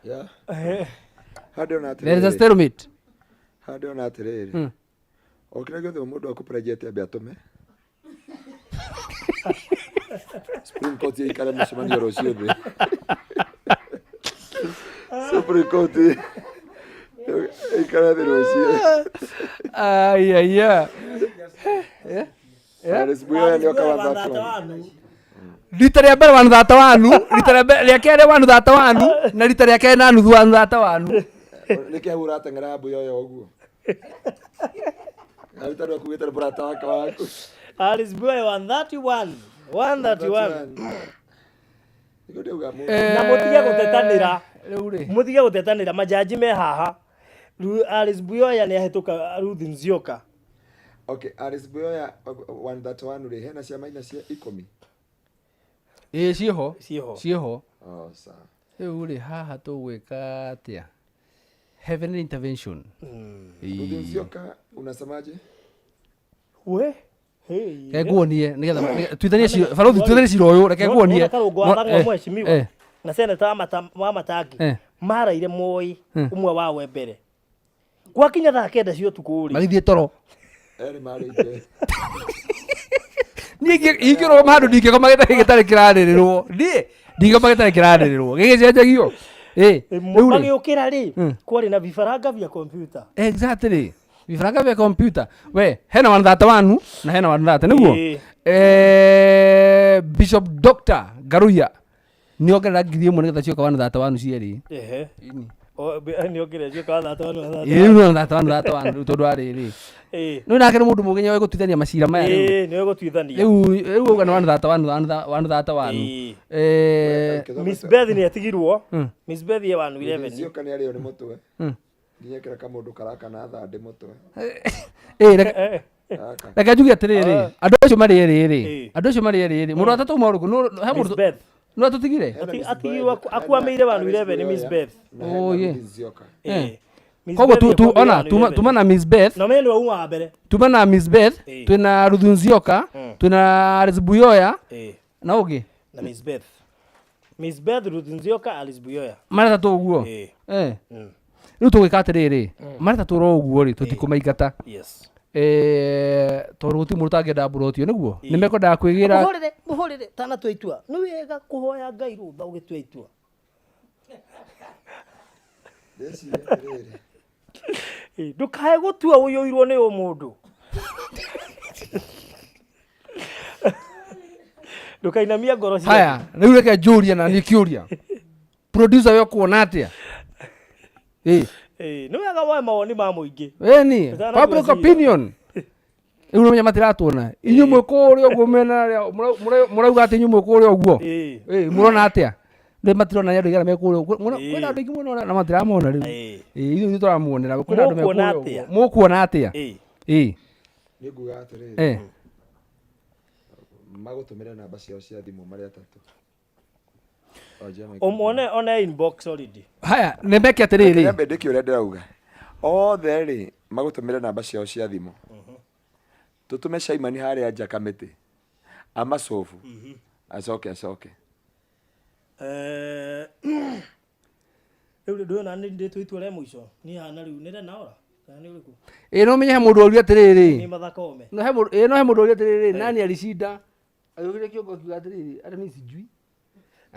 Yeah. Haha ndĩrona there is a atĩrĩrĩ. stalemate. Haha ndĩrona atĩrĩrĩ. O kĩrĩa gĩothe mũndũ akũproject ambe atũme. Supreme Court ĩikare mũcemanio rũciũ thĩ. Supreme Court ĩikare thĩ rũciũ. Ai, ai, ai. Alice Buyoya nĩoka 131. Rita rĩa mbere 131, rita rĩa mbere rĩa kerĩ 131 na rita rĩa kerĩ na nuthu 131. Nĩkĩ hau ũrateng'era Buyoya ũguo? Aruta nĩ akuĩte nĩ mũrata wake waku. Alice Buyoya 131. 131. Nĩkĩo ndĩrauga mũndũ. Na mũtige gũtetanĩra. Rĩu rĩ, Mũtige gũtetanĩra majaji me haha. Alice Buyoya nĩ ahĩtũka Ruth Nzioka. Okay, Alice Buyoya 131 rĩ, hena ciama inya cia ikũmi. ĩĩ ciĩho, Ciĩho. ciĩho. Oh, sawa. Rĩu rĩ, haha tũgwĩka atĩa? Heavenly intervention. Ruth Nzioka unasemaje? We. Hey. Reke nguonie nĩgetha tuithanie cira barothi tuithanie cira ũyũ reke nguonie. Wona Karũngũ wa Thang'wa Eh, mheshimiwa eh, na seneta wa Matangi Eh. maraire Moi ũmwe wao e mbere gwakinya thaa kenda cia ũtukũ rĩ Magĩthiĩ toro. Erĩ marĩ nje. Niĩ ingĩrũgama handũ ndingĩkoma gĩtarĩ gĩtarĩ kĩrarĩrĩrwo. Niĩ ndingĩkoma gĩtarĩ kĩrarĩrĩrwo. Gĩgĩcenjagio. Ĩ, rĩu rĩ. magĩũkĩra rĩ kwarĩ na vifaranga vya kompyuta Exactly. Vifaranga vya kompyuta. We, hena 131 na hena 130 nĩguo? Ĩĩ. Eh, Bishop Dr. Ngaruiya nĩ ongerera 1000 nĩgetha cioka 131 cierĩ. Ehe. Nĩ ongerera ciũka 131. Ĩĩ, rĩu 131 31 rĩu tondũ arĩrĩ Ĩĩ. nĩ nake nĩ mũndũ mũgĩ nĩoĩ gũtuithania macira maya rĩu. Ĩĩ, nĩwe gũtuithania. Rĩu auga nĩ 131 131. Ĩĩ. Eh, Miss Beth nĩ atigirwo. Miss Beth ye 111. Nzioka nĩ arĩo nĩ mũtwe. Nginya kĩra kamũndũ karaka na thandĩ mũtwe. ĩĩ, reke Gaka. reke njuge atĩrĩrĩ, andũ acio marĩ erĩ rĩ, Ĩĩ. andũ acio marĩ erĩ rĩ, mũndũ wa tatũ uma ũrĩkũ? He Miss mũndũ Beth. no atũtigire? Hena Miss Atigirwo Beth, akwamĩire hena 111 nĩ Miss Alice Beth. Na hena Oh, yeah. Ruth Nzioka. Ĩĩ. Miss Koguo Beth tu tu akwamĩire ona tuma 111. tuma na Miss Beth, Na ũmenye nĩwe uma wa mbere. tuma na Miss Beth, Ĩĩ. twĩna Ruth Nzioka, twĩna Alice Buyoya Ĩĩ. na ũngĩ Na Miss Beth. Miss Beth, Ruth Nzioka, Alice Buyoya. marĩ atatũ ũguo. Ĩĩ. Eh. Rĩu tũgwĩka atĩrĩrĩ, marĩ atatũ oro ũguo rĩ, tũtikũmaingata. Yes. Eh, tondũ gũtirĩ mũndũ ũtangĩenda mburoti nĩguo nĩ mekwendaga kwĩgĩra. Mũhũrĩre, mũhũrĩre tana tua itua. Nĩ wega kũhoya Ngai rũtha ũgĩtua itua. Ndĩreciria atĩrĩrĩ. Ĩĩ, ndũkae gũtua ũiyũirwo nĩ ũmũndũ. Ndũkainamia ngoro ciaku. Haya, rĩu reke njũrie na niĩ kĩũria, producer we ũkuona atĩa? Ĩĩ. Ĩĩ, nĩ wega woe mawoni ma mũingĩ. Ĩni Ũtanatua public cira. opinion rĩu nĩmenya matiratuona inyuĩ mwĩ kũrĩa ũguo mena arĩa mũrauga atĩ inyuĩ mwĩ kũrĩa ũguo. Ĩĩ. Ĩĩ, mũrona atĩa? Rĩu matirona nĩ andũ aigana me kũrĩa ũguo. Ĩĩ. Kwĩna andũ aingĩ mũno na matiramona rĩu. Ĩĩ. Ĩĩ, ithuĩ ithuĩ tũramuonera kwĩna andũ me Mũkuona kũrĩa atĩa? ũguo. Mũkuona atĩa? Ĩĩ. Ĩĩ. Nĩ nguga atĩrĩrĩ. Eh. Magũtũmĩre namba ciao cia thimũ marĩ atatũ. Onjia microphone. Ũmwone one inbox already. Haya, nĩ meke atĩrĩrĩ. Nyambe ndĩkie ũrĩa ndĩrauga. Othe rĩ magũtũmĩre namba ciao cia thimũ. Tũtũme Shaimani harĩa nja kamĩtĩ. Amacobu. Acoke acoke. Eh, rĩu ndũyona nĩ ndĩtũ itua rĩa mũico. Niĩ hana rĩu nĩ Renaora kana nĩ ũrĩkũ? Ĩĩ, no menye he mũndũ ũria atĩrĩrĩ. Nĩ Martha Koome. No he mũndũ, ĩĩ, no he mũndũ ũria atĩrĩrĩ, nani alishinda? Agĩũkĩria kĩongo akiuga atĩrĩrĩ, hata mimi sijui.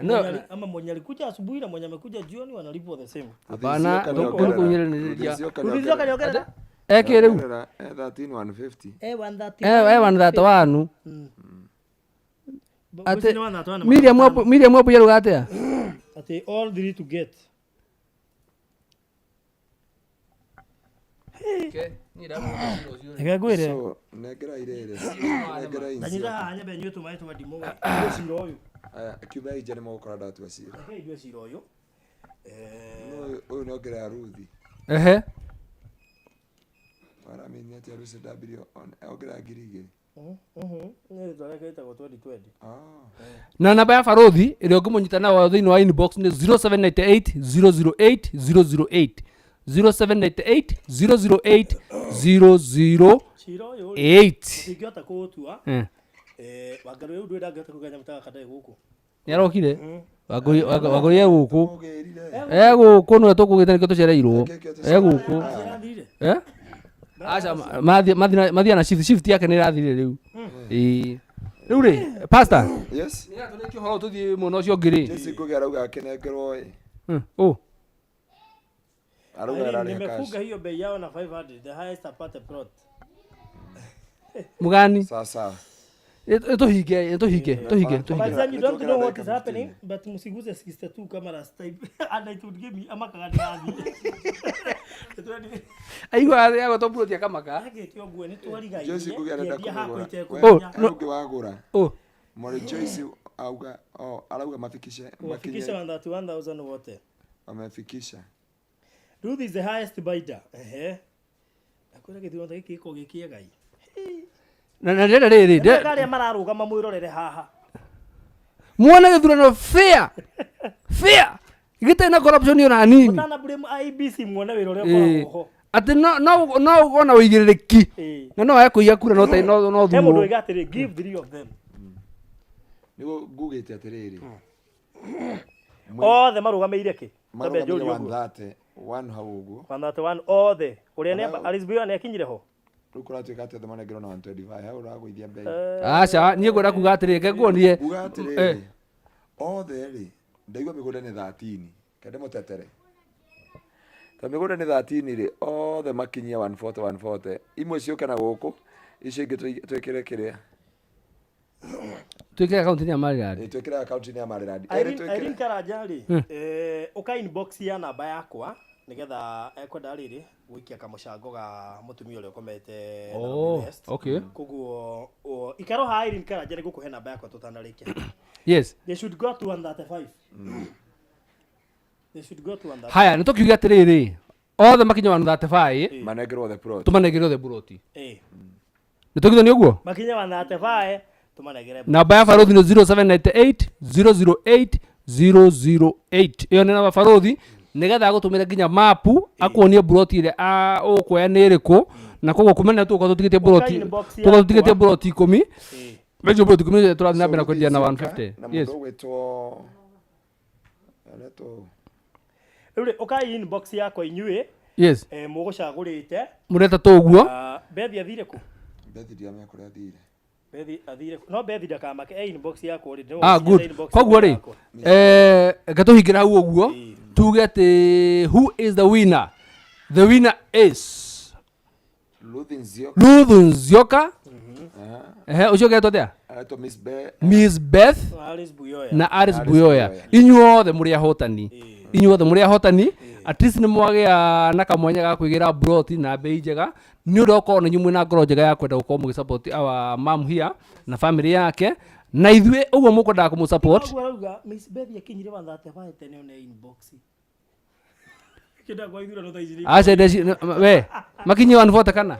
No, Mwenye ali- ama mwenye alikuja asubuhi na mwenye amekuja jioni wanalipwa the same. hapana, Ruth Nzioka tũkũnyiranĩria. nĩongerera. Ruth Nzioka Ruth Nzioka nĩongerera. nĩongerera. Eke rĩu. Nĩongerera, eh, 13,150. Eh, 131. Eh, eh, 131. Bo- Ate- ngwĩciria nĩ 131 na Miriam magana Wabu- Miriam Wabu aruga atĩa? Ati all three to get. Reke ngwĩre. So, nengera irĩrĩ. Nengera Ndanyita Nzioka. haha nyambe nyue tũmaĩ twa ndimũ we. Ndue cira ũyũ. Aya, kiumia inja nĩ mũgũkora ndatua cira. Reke ndue cira ũyũ. No, ũyũ nĩongerera Ruthi. Ehe. Waramini atĩa Ruthi ndambirio ongerera 2,000. Nĩ rĩtwa rĩake rĩtagwo 2020. Ah. Na namba ya barothi ĩrĩa ũngĩmũnyita nayo thĩinĩ wa inbox nĩ 0798 008 008, 0798 008 008. Cira ũyũ rĩ, ndingĩhota kũũtua. Eh. Eh, Wangarĩ ũyũ ndũĩ ndangĩhota kũgĩa nyamũ ta gaka ndarĩ gũkũ. Nĩarokire Wangũri e gũkũ. Mũgĩrire. E gũkũ nĩwe tũkũgĩte nĩkĩo tũcereirwo. E gũkũ. Cirathirire? Eh? Aca mathiĩ na shift shift yake nĩ ĩrathirire rĩu. Ĩĩ. Rĩu rĩ, pastor. Yes. Nĩ atũrĩkie ũhoro tũthiĩ mwena ũcio ũngĩ rĩ. Jesse Ngugi arauga akĩnengerwo ĩ. Ũ. Arauga Irene, ararĩha cash. nimefunga hiyo bei yao na 500 the highest apate plot. Mũgani. Sawa sawa. Tũhinge tũhinge tũhinge By tũhinge. the time you don't know what is Dakika happening, but msiguze 62 kama last time and it would give me amakaga ndĩrathiĩ. Aigua agwetwo mburoti akamaka. Agĩte ũguo nĩ twarigainie Joyce Ngugi arenda ngĩendia hakwa kũmĩgũra. itekũmenya. We, ũngĩ wagũra. Ũ. Mwari Joyce auga, oh, arauga mafikishe Wafikisha makinye 131,000 wote. wamefikisha. Ruth is the highest bidder. Ehe. Nakwĩra gĩthurano ta gĩkĩ gĩkoragwo gĩ kĩega ĩ. Na na ndĩrenda rĩrĩ. Nĩ arĩa mararũgama mwĩrorere haha. Muone gĩthurano fair. Fair. Gĩtarĩ na corruption ona nini. Mũtana blame IEBC muone wĩra ũrĩa Ĩĩ. ũkoragwo ho. Atĩ no no no wona ũigĩrĩrĩki. Ĩĩ. Na no wae kũiya kura no no no He mũndũ thurwo. oiga atĩrĩ, give three of them. Nĩguo ngugĩte atĩrĩrĩ. Othe marũgamĩire kĩ? Tambe Marũgamĩire njũrie ũguo. 130, one hau ũguo. 131 othe. Ũrĩa nĩ Ona- Alice Buya nĩ akinyire ho. Rĩu kũratuĩka atĩ othe manengerwo na 125 hau ũragũithia mbei. Aca niĩ ngwenda kuga atĩrĩ reke nguonie. Nguga atĩrĩrĩ, othe rĩ, ndaigua mĩgũnda nĩ 13, kende mũtetere. Ta mĩgũnda nĩ 13 rĩ, othe makinyie 140 140. Imwe ciũke na gũkũ, icio ingĩ twĩkĩre kĩrĩa. Twĩkĩre akaunti-inĩ ya Maryland. Ĩ, twĩkĩre akaunti-inĩ ya Maryland. Erĩ Irene twĩkĩre Irene Karanja rĩ, ũka inbox ya namba yakwa nĩgetha ekwenda rĩrĩ gũikia kamũcango ga mũtumia ũrĩa ũkomete Oh, Nairobi West. okay. Koguo ikaro ha Irene Karanja nĩngũkũhe namba yakwa tũtanarĩkia. Yes. They should go to 135. They should go to 135. Haya, nĩ tũkiuge atĩrĩrĩ, othe makinye 135 Manengerwo the plot. tũmanengere othe buroti. Eh. Nĩ tũkithania ũguo? Makinye 135 tũmanengere. Namba ya barothi nĩ 0798 008 008. Ĩyo nĩ namba barothi nĩgetha agũtũmĩre nginya mapu akuonie buroti ĩrĩa ũkuoya nĩ ĩrĩkũ, na koguo kumenya tũgũkorwo tũtigĩtie buroti, inbox tũgũkorwo tũtigĩtie yakwa. buroti ikũmi. Icio buroti ikũmi tũrathiĩ na mbere na So, kwendia na Ruth Nzioka 150. na Yes. mũndũ ũgwĩtwo aretwo Rĩu rĩ, ũkai inbox yakwa inyuĩ Yes. mũgũcagũrĩte. Mũreta tũguo. Bethi athire kũ? Bethi ndiramenya kũrĩa athire. Bethi athire kũ? No Bethi ndakamake e inbox yakwa rĩ. Ah, good. Koguo rĩ, reke tũhingĩre hau ũguo, tuge atĩ who is the winner? The winner is Ruth Nzioka. Ruth Nzioka. Ehe, ũcio ũgetwo atĩa? Aretwo Miss Be Miss Beth Alice Buyoya. na Alice Alice Buyoya. Buyoya. Inyuothe mũrĩ ahotani. Inyuothe mũrĩ ahotani. At least nĩ mwagĩa na kamwanya ga kwĩgĩra broti na bei njega nĩ ũndũ wa gũkorwo na inyuĩ mwĩna ngoro njega ya kwenda gũkorwo mũgĩ support our mom here na family yake, na ithuĩ ũguo mũkwendaga kũmũ support. Koguo arauga Miss Bethi akinyire 135 tene one inbox. Kĩnda kwa ithurano thaa ici nĩ Aca ndeci we makinyie 140 kana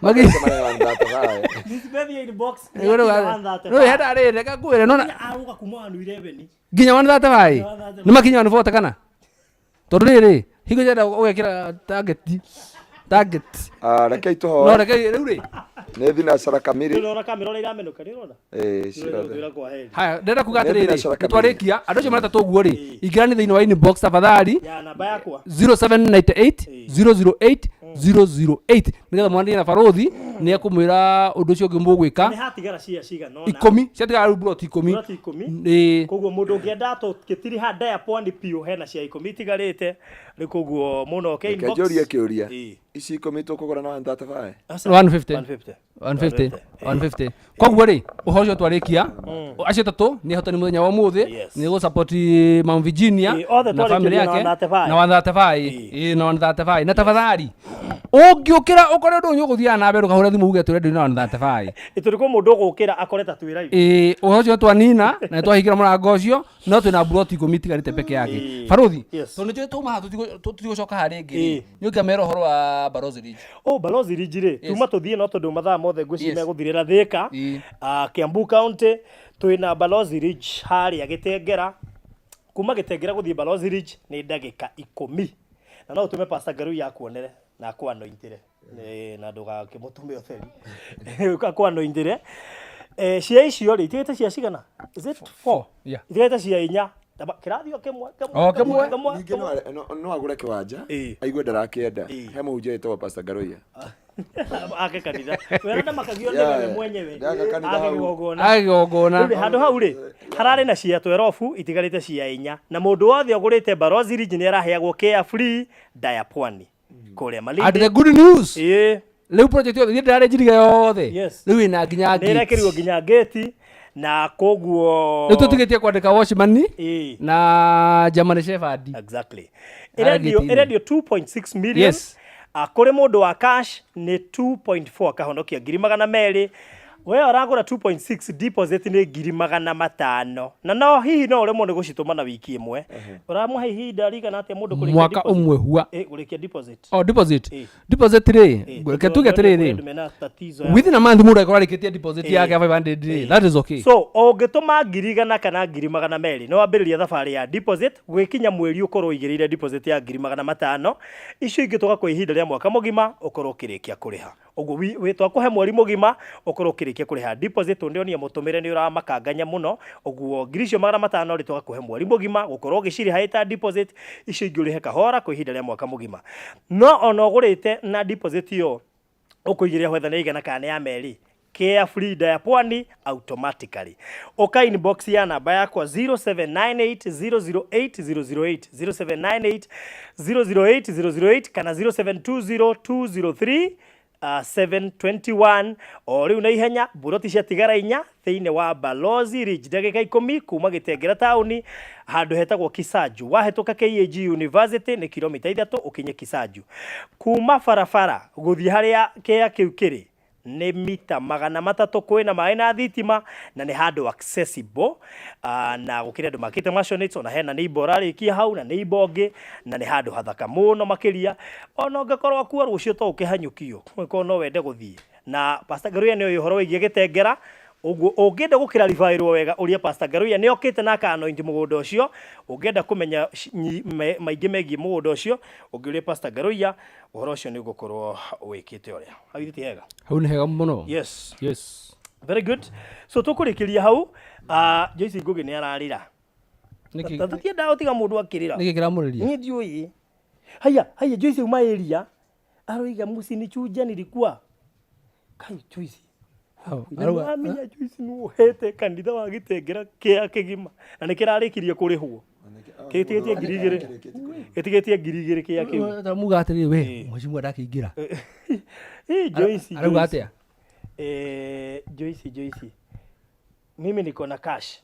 Makinyie- Marĩa 135. Miss Bethi inbox. Rĩu rĩu henda rĩ reke ngwĩre nona Aruga kuma 111. nginya 135 nĩ makinyie 140 kana tondũ rĩrĩ hingo ciothe ũgekĩra target target. Ah, rekei No tũhoe. reke rĩu rĩ Nĩ thinacara kamiri. Ndĩrona kamera ũrĩa iramenũka, nĩũrona? Ĩ, ciothe. Ndĩrona kwa heri. Haya, ndĩrenda kuga Nĩ atĩrĩrĩ, thinacara nĩ kamiri. twarĩkia andũ acio mareta ũguo rĩ, ingĩrani thĩinĩ wa inbox tafadhali Ya namba yakwa. 0798 008 008 nĩgetha mwanĩrie na barothi nĩ ekũmwĩra ũndũ ũcio ũngĩ mũgwĩka. Nĩ hatigara cia cigana ũna. Ikũmi ciatigara rĩu buroti ikũmi. Buroti ikũmi. Ĩĩ. Koguo mũndũ ũngĩenda tũgĩtiriha ndaya pwani piũ hena cia ikũmi itigarĩte. Rĩu koguo mũno okay Reke inbox. njũrie kĩũria. Ĩ. Ici ikũmi tũkũgũra na 135? Aca. 150. 150. 150. 150. Koguo rĩ, ũhoro ũcio twarĩkia, acio atatũ nĩ ahotani mũthenya wa ũmũthĩ Yes. nĩ gũ support Mount Virginia Ĩ, othe na family twarĩkĩria na yake 135. na 135. Ĩ, na 135. Na tafadhali ũngĩũkĩra ũkore ũndũ ũyũ ũgũthiaga na mbere ũkahũra thimũ uge tũrendio na 135. Ĩ, tondũ kwĩ mũndũ ũgũkĩra akore ta twĩ live. Ĩ, ũhoro ũcio twanina na nĩtwahingĩra mũrango ũcio, no twĩna buroti ikũmi itigarĩte peke yake. Ĩ. Barothi, Yes. tondũ nĩnjũĩ twauma haha tũtigũcoka haha rĩngĩ Ĩ. rĩ, nĩ ũngĩamera ũhoro wa Balozi Ridge. Oh, Balozi Ridge rĩ, tuma tũthiĩ no tondũ mathaa mothe ngwĩciria Yes. megũthirĩra Thĩka. Ĩ. Kiambu County twĩna Balozi Ridge harĩa Gĩtengera. Kuma Gĩtengera gũthiĩ Balozi Ridge nĩ ndagĩka ikũmi. Na no ũtũme Pastor Ngarui akuonere na akũanointĩre. Na ndũgakĩmũtũme ũtheri. Akũanointĩre. Cia icio rĩ, itigarĩte cia cigana? Is it four? Yeah. Itigarĩte cia inya. Kĩrathiĩ o kĩmwe, kĩmwe, O kĩmwe. kĩmwe, Ningĩ kĩmwe. no agũre kĩwanja Ĩ. aigue ndarakĩenda. Ĩ. He mũhunjia wĩtagwo Pastor Ngaruiya. Ake kanitha wera ndamakagio nĩ Yeah. wewe mwenyewe. Ndaka kanitha Ake hau. kĩgongona. Agĩgongona. Rĩu rĩ, handũ hau rĩ hararĩ na cia twerobu itigarĩte cia inya, na mũndũ wothe ũgũrĩte Balozi Ridge nĩ araheagwo care free ndaya pwani kũrĩa And Malindi. the good news, Ĩĩ. rĩu project yothe niĩ ndĩrarĩ njiriga yothe. Yes. Rĩu ĩna nginya Nĩ gate. ĩrekĩrirwo nginya gate, na koguo Rĩu tũtigĩtie kwandĩka watchman Ĩĩ. na German Shepherd. Exactly. Harĩa Ĩrendio gate-inĩ. ĩrendio 2.6 million. Yes. Kũrĩ mũndũ wa cash nĩ 2.4 akahonokia ngiri magana merĩ. We ũragũra 2.6 deposit nĩ ngiri magana matano. Na no hihi no ũremwo nĩ gũcitũma na wiki ĩmwe. Ũramũhe ihinda rĩigana atĩa mũndũ kũrĩkia Mwaka deposit? ũmwe hua. Kũrĩkia deposit. Oh, deposit. Ĩ. Deposit rĩ, Ĩ, reke tondũ tuge ndĩrona atĩrĩrĩ, andũ mena tatizo ya within a month mũndũ angĩkorwo arĩkĩtie deposit Ĩ. yake ya 500 rĩ, that is okay. So ũngĩtũma ngiri igana kana ngiri magana merĩ nĩ wambĩrĩria thabarĩ ya deposit, gwĩkinya mweri ũkorwo ũigĩrĩire deposit ya ngiri magana matano, icio ingĩ tũgakũhe ihinda rĩa mwaka mũgima ũkorwo ũkĩrĩkia kũrĩha. Ũguo twakũhe mweri mũgima ũkorwo ũkĩrĩkia kũrĩha deposit, tondũ ndĩronire mũtũmĩre nĩ ũramakanganya mũno. Ũguo ngiri icio magana matano rĩ, tũgakũhe mweri mũgima gũkorwo ũgĩcirĩha ĩta deposit, icio ingĩ ũrĩhe kahora kwa ihinda rĩa mwaka mũgima. No ona ũgũrĩte na deposit ĩyo ũkũigĩrĩra whether nĩ igana kana nĩ ya merĩ, care free ya pwani automatically. Ũka inbox ya namba yakwa 0798 008 008, 0798 008 008 kana 0720 203 721 o rĩu na ihenya mburoti ciatigara inya thĩinĩ wa Balozi Ridge ndagĩka ikũmi kuma Gĩtengera taũni handũ hetagwo Kisaju wahĩtũka KAG University nĩ kilomita ithatũ ũkinye Kisaju kuma barabara gũthiĩ harĩa kĩa kĩu kĩrĩ nĩ mita magana matatũ kwĩna maĩ na thitima na nĩ handũ accessible na gũkĩrĩ andũ makĩte mansionates ona hena neighbor ũrarĩkia hau na neighbor ũngĩ na nĩ handũ hathaka mũno makĩria ona ũngĩkorwo kuo rũciũ to ũkĩhanyũkio ũngĩkorwo no wende gũthiĩ na Pastor Ngaruiya nĩ oĩ ũhoro wĩgiĩ Gĩtengera ũguo ũngĩenda gũkĩraribaĩrwo wega ũria Pastor Ngaruiya nĩ okĩte na aka-anoint mũgũnda ũcio ũngĩenda kũmenya maingĩ megiĩ mũgũnda ũcio ũngĩũria Pastor Ngaruiya ũhoro ũcio nĩ ũgũkorwo wĩkĩte ũrĩa hau ithe ti hega hau nĩ hega mũno yes yes very good so tũkũrĩkĩria hau Joyce Ngugi nĩ ararĩra Nĩkĩ- Ta tũtiendaga gũtiga mũndũ akĩrĩra nĩkĩ kĩramũrĩria niĩ ndiũĩ haya haya Joyce uma area aroiga msinichuje nilikuwa kai Joyce Hau, na arauga- nĩwamenya Joyce nĩ ũhete kanitha wa Gĩtengera kĩa kĩgima na nĩ kĩrarĩkirie kũrĩhwo gĩtigĩtie ngiri igĩrĩ gĩtigĩtie ngiri igĩrĩ kĩa kĩu Ta muga atĩrĩrĩ we mheshimiwa ndakĩingĩra Ĩ, Joyce arauga Joyce. atĩa Eh, Joyce Joyce mimi niko na cash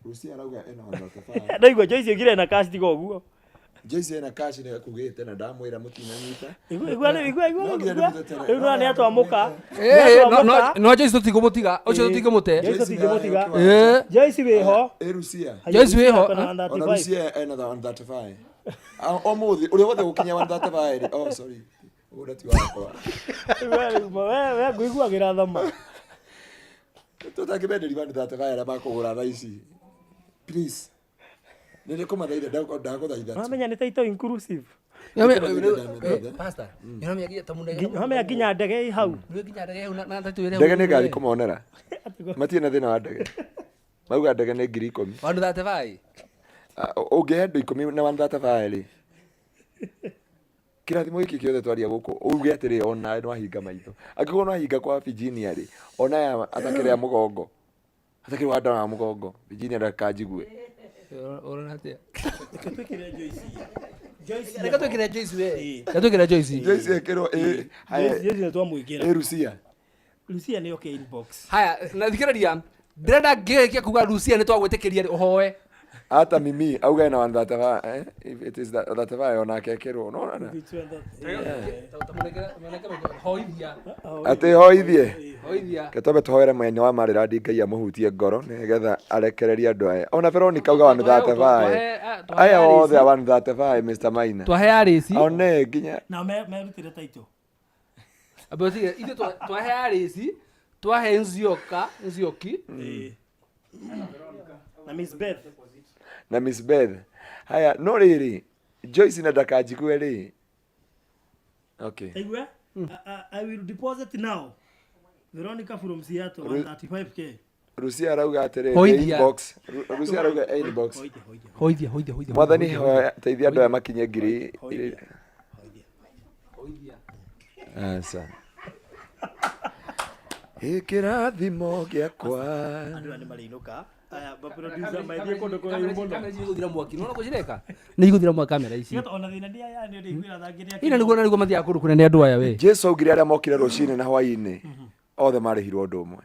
Rusia arauga ena 135 ndaigua Joyce oigire na cash tiga ũguo Joyce ena cash nĩ akugĩte na ndamwĩra mũtinanyita igua igua rĩu, igua igua No nginya igua ndĩmũtetere. rĩu nĩ atwamũka Eh, no- no- no Joyce tũtikũmũtiga ũcio tũtikũmũte Joyce tũtingĩmũtiga Eh. Joyce wĩho Ĩ Rusia Joyce wĩho, Akona eh? ona 135. Rusia ena 135 Ũmũthĩ ũrĩa wothe gũkinya 135 rĩ oh sorry ũrĩa ti wakwa We- we we ngũiguagĩra thama tũtangĩmenderia 135 arĩa makũgũra thaa ici please nĩ ndĩkũmathaitha ndagũthaitha tu. wamenya nĩ taito inclusive Pastor, nĩũramenya nginya ta mũnene- wamenya nginya ndege ĩ hau Nĩũĩ nginya ndege hau na- na taitũ ĩrĩa ndege nĩ hau ngari kũmonera matirĩ na thĩna wa ndege mauga ndege nĩ ngiri ikũmi 135. Ũngĩhe andũ ikũmi na 135 rĩ kĩrathimo gĩkĩ gĩothe twaria gũkũ uge atĩrĩ ona nĩwahinga maitho angĩkorwo nĩwahinga kwa Virginia rĩ ona aya atakĩrĩa mũgongo atakĩrĩ wa ndawa ya mũgongo Virginia ndakanjigue Ũrona atĩa? Reke twĩkĩre Joyce Joyce Reke twĩkĩre Joyce we. Reke twĩkĩre Joyce. Joyce ekĩrwo ĩ haya Joyce nĩ twamwĩkĩra ĩ Rusia Lucia nĩ oke inbox Haya, na thikĩrĩria ndĩrenda ngĩrĩkia kuga Lucia nĩ twagwĩtĩkĩria rĩ ũhoe ata mimi auga ena 135 eh if it is that 35 onake ekĩrwo no na hoithia atĩ hoithie hoithia Reke twambe tũhoere mwene wa marĩrandi Ngai amũhutie ngoro nĩgetha arekererie andũ aya ona Veronica auga 135 aya othe a 135 Mr Maina twahe arĩci one nginya na merutire taito Ambe ũtige, ithuĩ twahe arĩci twahe nzioka nzioki na Miss Beth na Miss Beth haya no rĩrĩ Joyce na ndakanjigue rĩ okay Igwe I will deposit now Veronica from Seattle 135k Rusia arauga atĩrĩ Hoithia. inbox Rusia arauga inbox hoithia hoithia hoithia hoithia hoithia mwathani hoya teithia andũ aya makinye ngiri hoithia hoithia aca ĩkĩrathimo gĩakwa andũ aya nĩ marĩinũka aya ba producer maithiĩ kũndũ kũraihu mũno kamera ici igũthira mwaki nĩwona ũguo cireka nĩ igũthira mwaki kamera ici Cigatũ ona thĩna nĩ aya nĩ ndĩiguĩra tha ngĩrĩa ina nĩguo na nĩguo mathiaga kũndũ kũnene andũ aya we Jesu augire arĩa mokire rũcinĩ na hwaĩ-inĩ othe marĩhirwo ũndũ ũmwe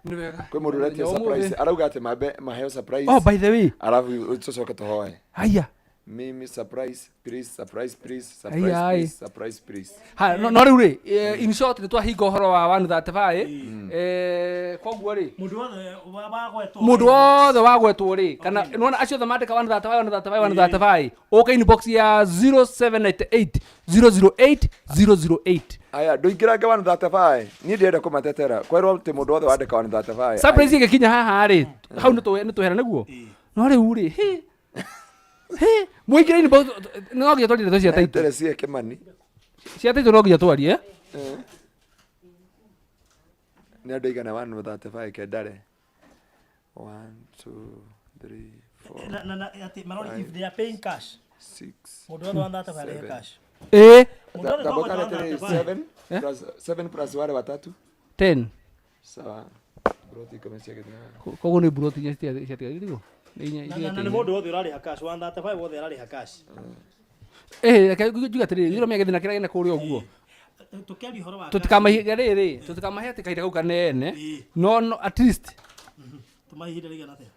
nĩ wega kwĩ mũndũ ũretia surprise arauga atĩ mambe maheo surprise oh by the way arabu tũcoke tũhoe haya mimi surprise please surprise please surprise Ai, ai. please surprise please ha no no rĩu rĩ in short nĩ twahinga ũhoro wa 135 eh koguo rĩ mũndũ wothe wagwetwo mũndũ wothe wagwetwo rĩ kana nĩwona acio othe mandĩka 135 135 135 ũka inbox ya 0798 008 008 aya ndũingĩrange 135 niĩ ndĩrenda kũmatetera kwerwo atĩ mũndũ wothe wandĩka 135 surprise ĩgĩkinya haha rĩ hau nĩ twehera nĩguo no rĩu rĩ hĩ hĩ mũingĩre inbox no nginya twarie ndeto cia taitũ Teresia Kimani cia taitũ no nginya twarie nĩ andũ aigana 135 kendare 1 2 3 4 na na na atĩ marori if they are paying cash 6 mũndũ wothe 135 arĩhe cash ĩ mũndũ wothe Tambokana twagweta tene 135 7 plus 7 plus wale watatu 10 sawa broti ikũmi cia gĩthima koguo nĩ mburoti inya ciatigarire nĩguo Nĩ inya na na nĩ mũndũ wothe ũrarĩha cash 135 wothe ararĩha cash Eh, reke njuge atĩrĩrĩ, githĩ ũramenya gĩthĩna kĩrĩa gĩna kũrĩa ũguo. Tũkĩaria ũhoro wa Tũtikamahe rĩrĩ, tũtikamahe atĩ kahinda kau kanene. Ĩĩ. No no at least tũmahe ihinda rĩigana atĩa?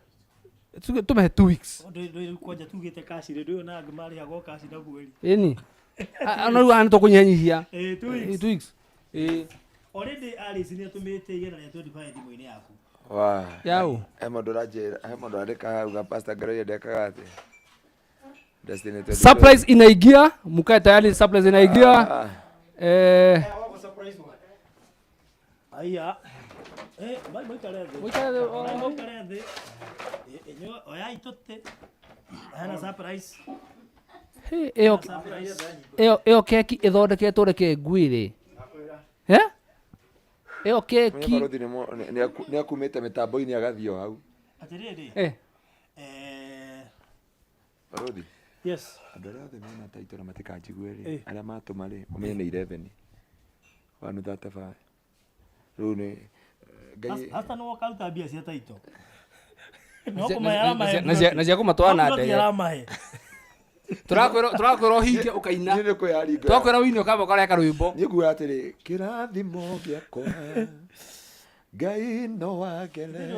tuge tũmahe 2 weeks. Ndũ kwanja tugĩte kaci rĩ, ndũĩ ona angĩ marĩhagwo kaci na mweri. Ĩni. Ona rĩu haha nĩ tũkũnyihanyihia. Ĩĩ, 2 weeks. 2 weeks. Ĩĩ. Already Alice nĩ atũmĩte 125 thimũ-inĩ yaku. Wa. Yaũ. He mũndũ ũranjĩra, he mũndũ andĩka hau ga Pastor Ngaroia ndekaga atĩa? Destiny 22. Surprise inaingia, mkae tayari, surprise inaingia. Ah. Eh, Aya. Eh, mai mũikare thĩ. Mũikare thĩ, o- Mai mũikare thĩ. Inyuĩ oyai tũtĩ. Hena surprise. hey, ĩyo Surprise. ĩyo keki ĩthondeketwo reke ngwĩre. Eh? Ĩyo Mwenye keki barothi nĩ mo- nĩ- nĩ aku- nĩ akumĩte mĩtambo-inĩ agathiĩ o hau. Atĩrĩrĩ. eh Eh, Barothi. yes. Andũ arĩa othe mena taitũ na matikanjigue rĩ, Eh. arĩa matũma rĩ, ũmenye nĩ 11. 135. Rĩu nĩ Ngai Hasta nĩ woka ruta mbia cia taito. Na No cia- kũmahe na- aramahe. na cia- na cia kũmatwara na No ndege. aramahe. Tũrakwĩra tũrakwĩra ũhinge ũkaina. Niĩ nĩ kwĩyaringa. Twakwĩra wĩine ũkamba ũkareka rwĩmbo. Niĩ nguga atĩrĩ, kĩrathimo gĩakwa Ngai no wangere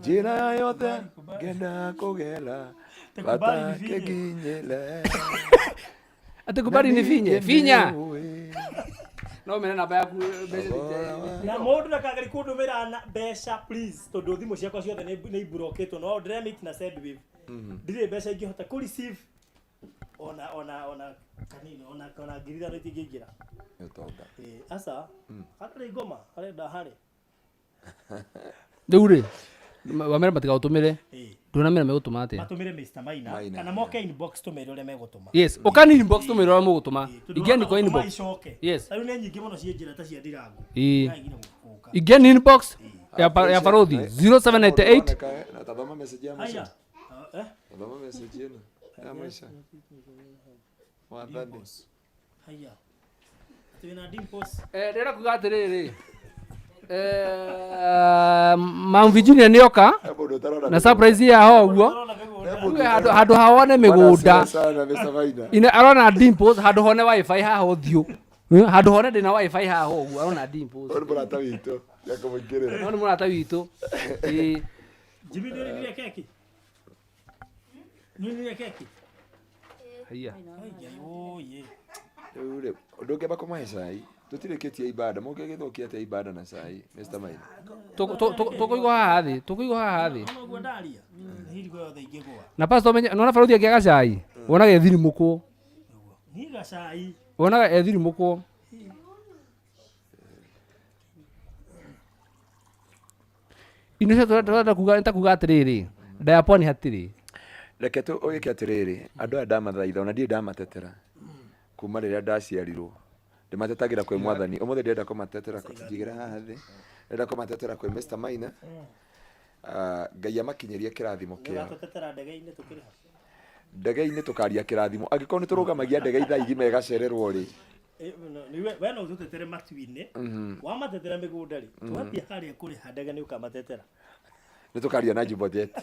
njĩra yothe ngenda kũgera Tekubali bata ni finye. kĩnginyĩre Atĩ kubali ni finye, Na finya. ningĩ nĩũĩ No mene namba yaku mbeca ũhoro Na mũndũ ndakageri kũndũmĩra na mbeca please tondũ thimũ ciakwa ciothe nĩ nĩ iburokĩtwo no ndĩremit na Sendwave. Ndirĩ mbeca ingĩhota kũ receive ona ona ona kanini ona ona 5,000 itingĩingĩra. Nĩ ũtonga. Ĩĩ, aca. Hatarĩ ngoma arenda harĩ. Rĩu rĩ, wamera matigaũtũmĩre. Ĩĩ. Ndũnamera megũtũma atĩa. Matũmĩre Mr. Maina Maina, kana moke inbox tũmere ũrĩa megũtũma. Yes, ũkani inbox tũmĩre ũrĩa mũgũtũma. Tondũ Ingĩani kwa wahota gũtũma inbox. icoke. Yes. Ta rĩu nĩ nyingĩ mũno ciĩ njĩra ta cia ndirango. Ĩĩ. Ngai nginya gũka. Ingĩani inbox ya ya Barothi 0798 Na tathoma message ya mũico. Haya. Eh? Tathoma message ĩno ya mũico. Wathani. Haya. Atĩ wĩna dimples. Eh, ndĩrenda kuga atĩrĩrĩ eh, Mount Virginia nĩoka He mũndũ ũtarona na surprise yaho ũguo Ũrona mĩgũnda. Tuge handũ handũ hawone mĩgũnda Bwana asifiwe sana Mr. Maina. ine arona dimples handũ hone wifi haha ũthiũ Eh, handũ hone ndĩna wifi haha ũguo arona dimples Ũyũ nĩ mũrata witũ yakũmũingĩrĩra. no nĩ mũrata witũ Ĩĩ. Jimmy nĩ keki. Nĩ keki. Haiya. Ai Ngai oye. Rĩu rĩ, ndũngĩamba kũmahe cai tũtirĩkĩtie ibada mũngĩgĩthũkia atĩa ibada na cai Mr. Maina Tũkũigwo haha thĩ tũkũigwo haha thĩ Ona ũguo ndaria. Hirigo yothe ingĩgũa. na pastor menye nona barothi angĩaga cai wonaga ethirimũkwo Niĩ gacai. wonaga ethirimũkwo indo icio tũrenda kuga nĩ ta kuga atĩrĩrĩ nda ya pwani hatirĩ reke tũ ũgĩke atĩrĩrĩ andũ aya ndamathaitha ona ndirĩ ndamatetera kuma rĩrĩa ndaciarirwo ndĩmatetagĩra kwĩ mwathani ũmũthĩ ndĩrenda kũmatetera njigĩra haha thĩ ndĩrenda kũmatetera kwĩ Mr. Maina Ah, Ngai amakinyĩrie kĩrathimo kĩao Ũgatũtetera ndege-inĩ tũkĩrĩha. ndege-inĩ tũkaria kĩrathimo angĩkorwo nĩ tũrũgamagia ndege ithaa igima ĩgacererwo rĩ Eh, no, nĩ we no ũtũtetere matu-inĩ. Wamatetera mĩgũnda rĩ, twathiĩ harĩa kũrĩha ndege nĩ ũkamatetera. nĩ tũkaria na Jumbo Jet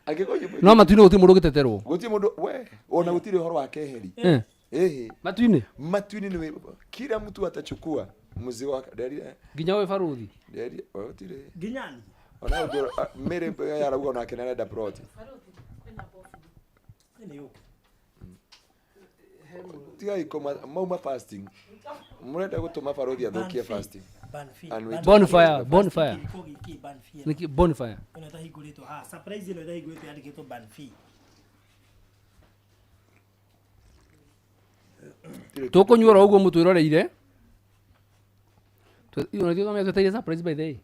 angĩkorwo Jumbo no matu-inĩ gũtirĩ mũndũ ũngĩteterwo gũtirĩ mũndũ we ona gũtirĩ ũhoro wa keheri Eh. ĩhĩ matu-inĩ matu-inĩ nĩ kila mtu atachukua mzigo wake nderire nginya wĩ baruthi nderire we gũtirĩ Nginya niĩ. ona ũngĩ Mary yarauga onake nĩ arenda plot Ĩ nĩ yũke. tigai kũma mauma fasting mũrenda gũtũma barothi athũkie fasting Ban fee. And we- Ban Bonfire, fee. bonfire. Kĩriko gĩkĩ ban fee. Nĩkĩ bonfire Ĩno ĩtahingũrĩtwo haha. Surprise ĩno ĩtahingũrĩtwo yandĩkĩtwo ban fee. Tũkũnyua oro ũguo mũtwĩroreire tweteire surprise by the way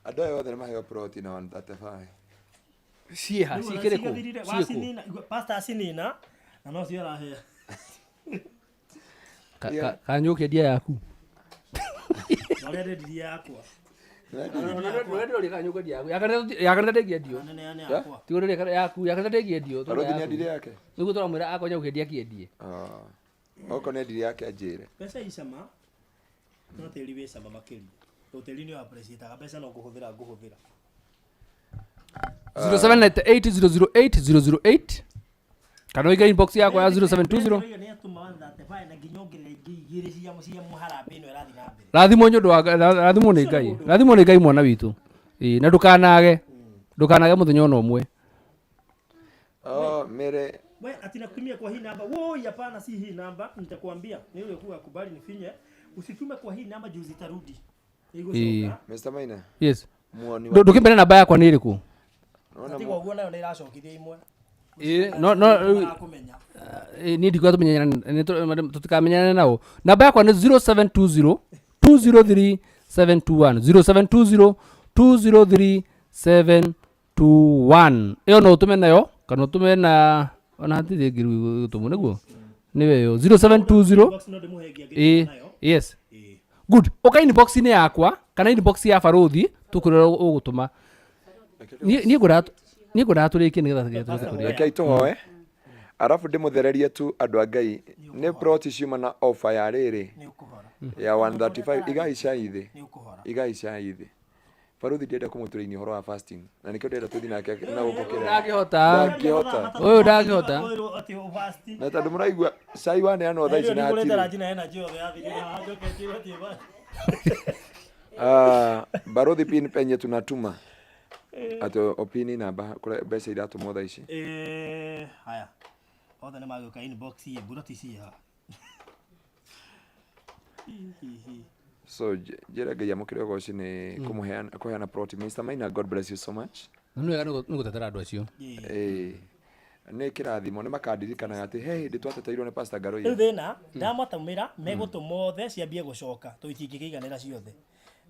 Andũ aya othe nĩ maheo plot na 135 ciĩha Rĩu ona cikĩrĩ kũ cigathirire, ciĩ kũ wacinina, pastor acinina na no cio arahea. Kanyua ũkĩendia yaku Na ũrĩa ndendirie yakwa. ndũrenderia kanyua ũkĩendia yaku ya kanitha ndĩngĩendio Nene ya yakwa. tigo ndĩrĩ yaku ya kanitha ndĩngĩendio barothi nĩ endire yake nĩguo tũramwĩra akonya gũkĩendia kĩendie Ah. okorwo nĩ endire yake anjĩre Mbeca i cama no tĩri wĩ cama makĩria. Tondũ tĩri nĩ appreciate mbeca no kũhũthĩra ngũhũthĩra. 0798 008 008 kana ũige inbox yakwa ya 0720. Nĩ atũma 135 na nginya ongerere ingĩ igĩrĩ cia mũharambĩ ĩno ĩrathiĩ na mbere. Rathimwo nĩ ũndũ wa rathimwo nĩ Ngai, rathimwo nĩ Ngai mwana witũ. Ĩĩ, na ndũkanage mũthenya ona ũmwe. Oh, mere. We ati nakutumia kwa hii namba. Woi, hapana, si hii namba. Nitakwambia. Ni yule kuwa kubali nifinye. Usitume kwa hii namba juu zitarudi. Ĩĩ. Mr. Maina. Yes. Muoni. Ndũkĩmbere namba yakwa nĩ ĩrĩkũ? Naona Tiga ũguo nayo nĩ ĩracokithia imwe. Ĩĩ, no no Kũmenya. Niĩ ndikuga tũmenyane, tũtikamenyane nao. Namba yakwa nĩ 0720 203 721, 0720 203 721. Ĩyo no ũtũme nayo kana ũtũme na ona hatirĩ ĩngĩ rĩu ĩgũtũmwo nĩguo nĩwe ĩyo 0720. Box no ndĩmũhe ĩngĩ Ĩĩ. angĩtũma nayo. Yes, good. Ũka inbox-inĩ yakwa kana inbox ya barũthi tũkwĩra ũgũtũma. Niĩ ngwendaga tũrĩkie nĩgetha tũrĩke tũrĩe. Rekei tũhoe arabu ndĩmũthererie tu andũ a Ngai nĩ plot ciuma na offer ya rĩrĩ Nĩ ũkũhora. ya 135. Igai cai thĩ. Nĩ ũkũhora. Igai cai thĩ. Baruthi ndĩrenda kũmũtũrĩinia ũhoro wa fasting na nĩkĩo ndĩrenda tũthiĩ nake na gũkũ kĩrĩa. Ndangĩhota. Ndangĩhota. Ũyũ ndangĩhota. Kwĩrwo atĩ ũfasti. Na tondũ mũraigua cai waneanwo thaa ici na Nĩngũrĩte hatirĩ. ranji na energy yothe yathirire haha njoke njĩrwo atĩ ũfasti. Ah, baruthi pin penye tunatuma atĩ opini namba kũrĩa mbeca iratũmwo thaa ici. Haya. Othe nĩ magĩũka inbox ĩ mburoti ciĩ haha. So njĩra Ngai amũkĩre ũgoci nĩ kũmũheana kũheana plot. Mr. Maina, God bless you so much. Na nĩ wega nĩ gũtetera andũ acio. Ĩĩ, nĩ kĩrathimo nĩ makandirikanaga atĩ he hĩndĩ twateteirwo nĩ Pastor Rĩu Ngaruiya. thĩna ndamatũmĩra megũtũma othe ciambie gũcoka tondũ itingĩkĩiganĩra ciothe.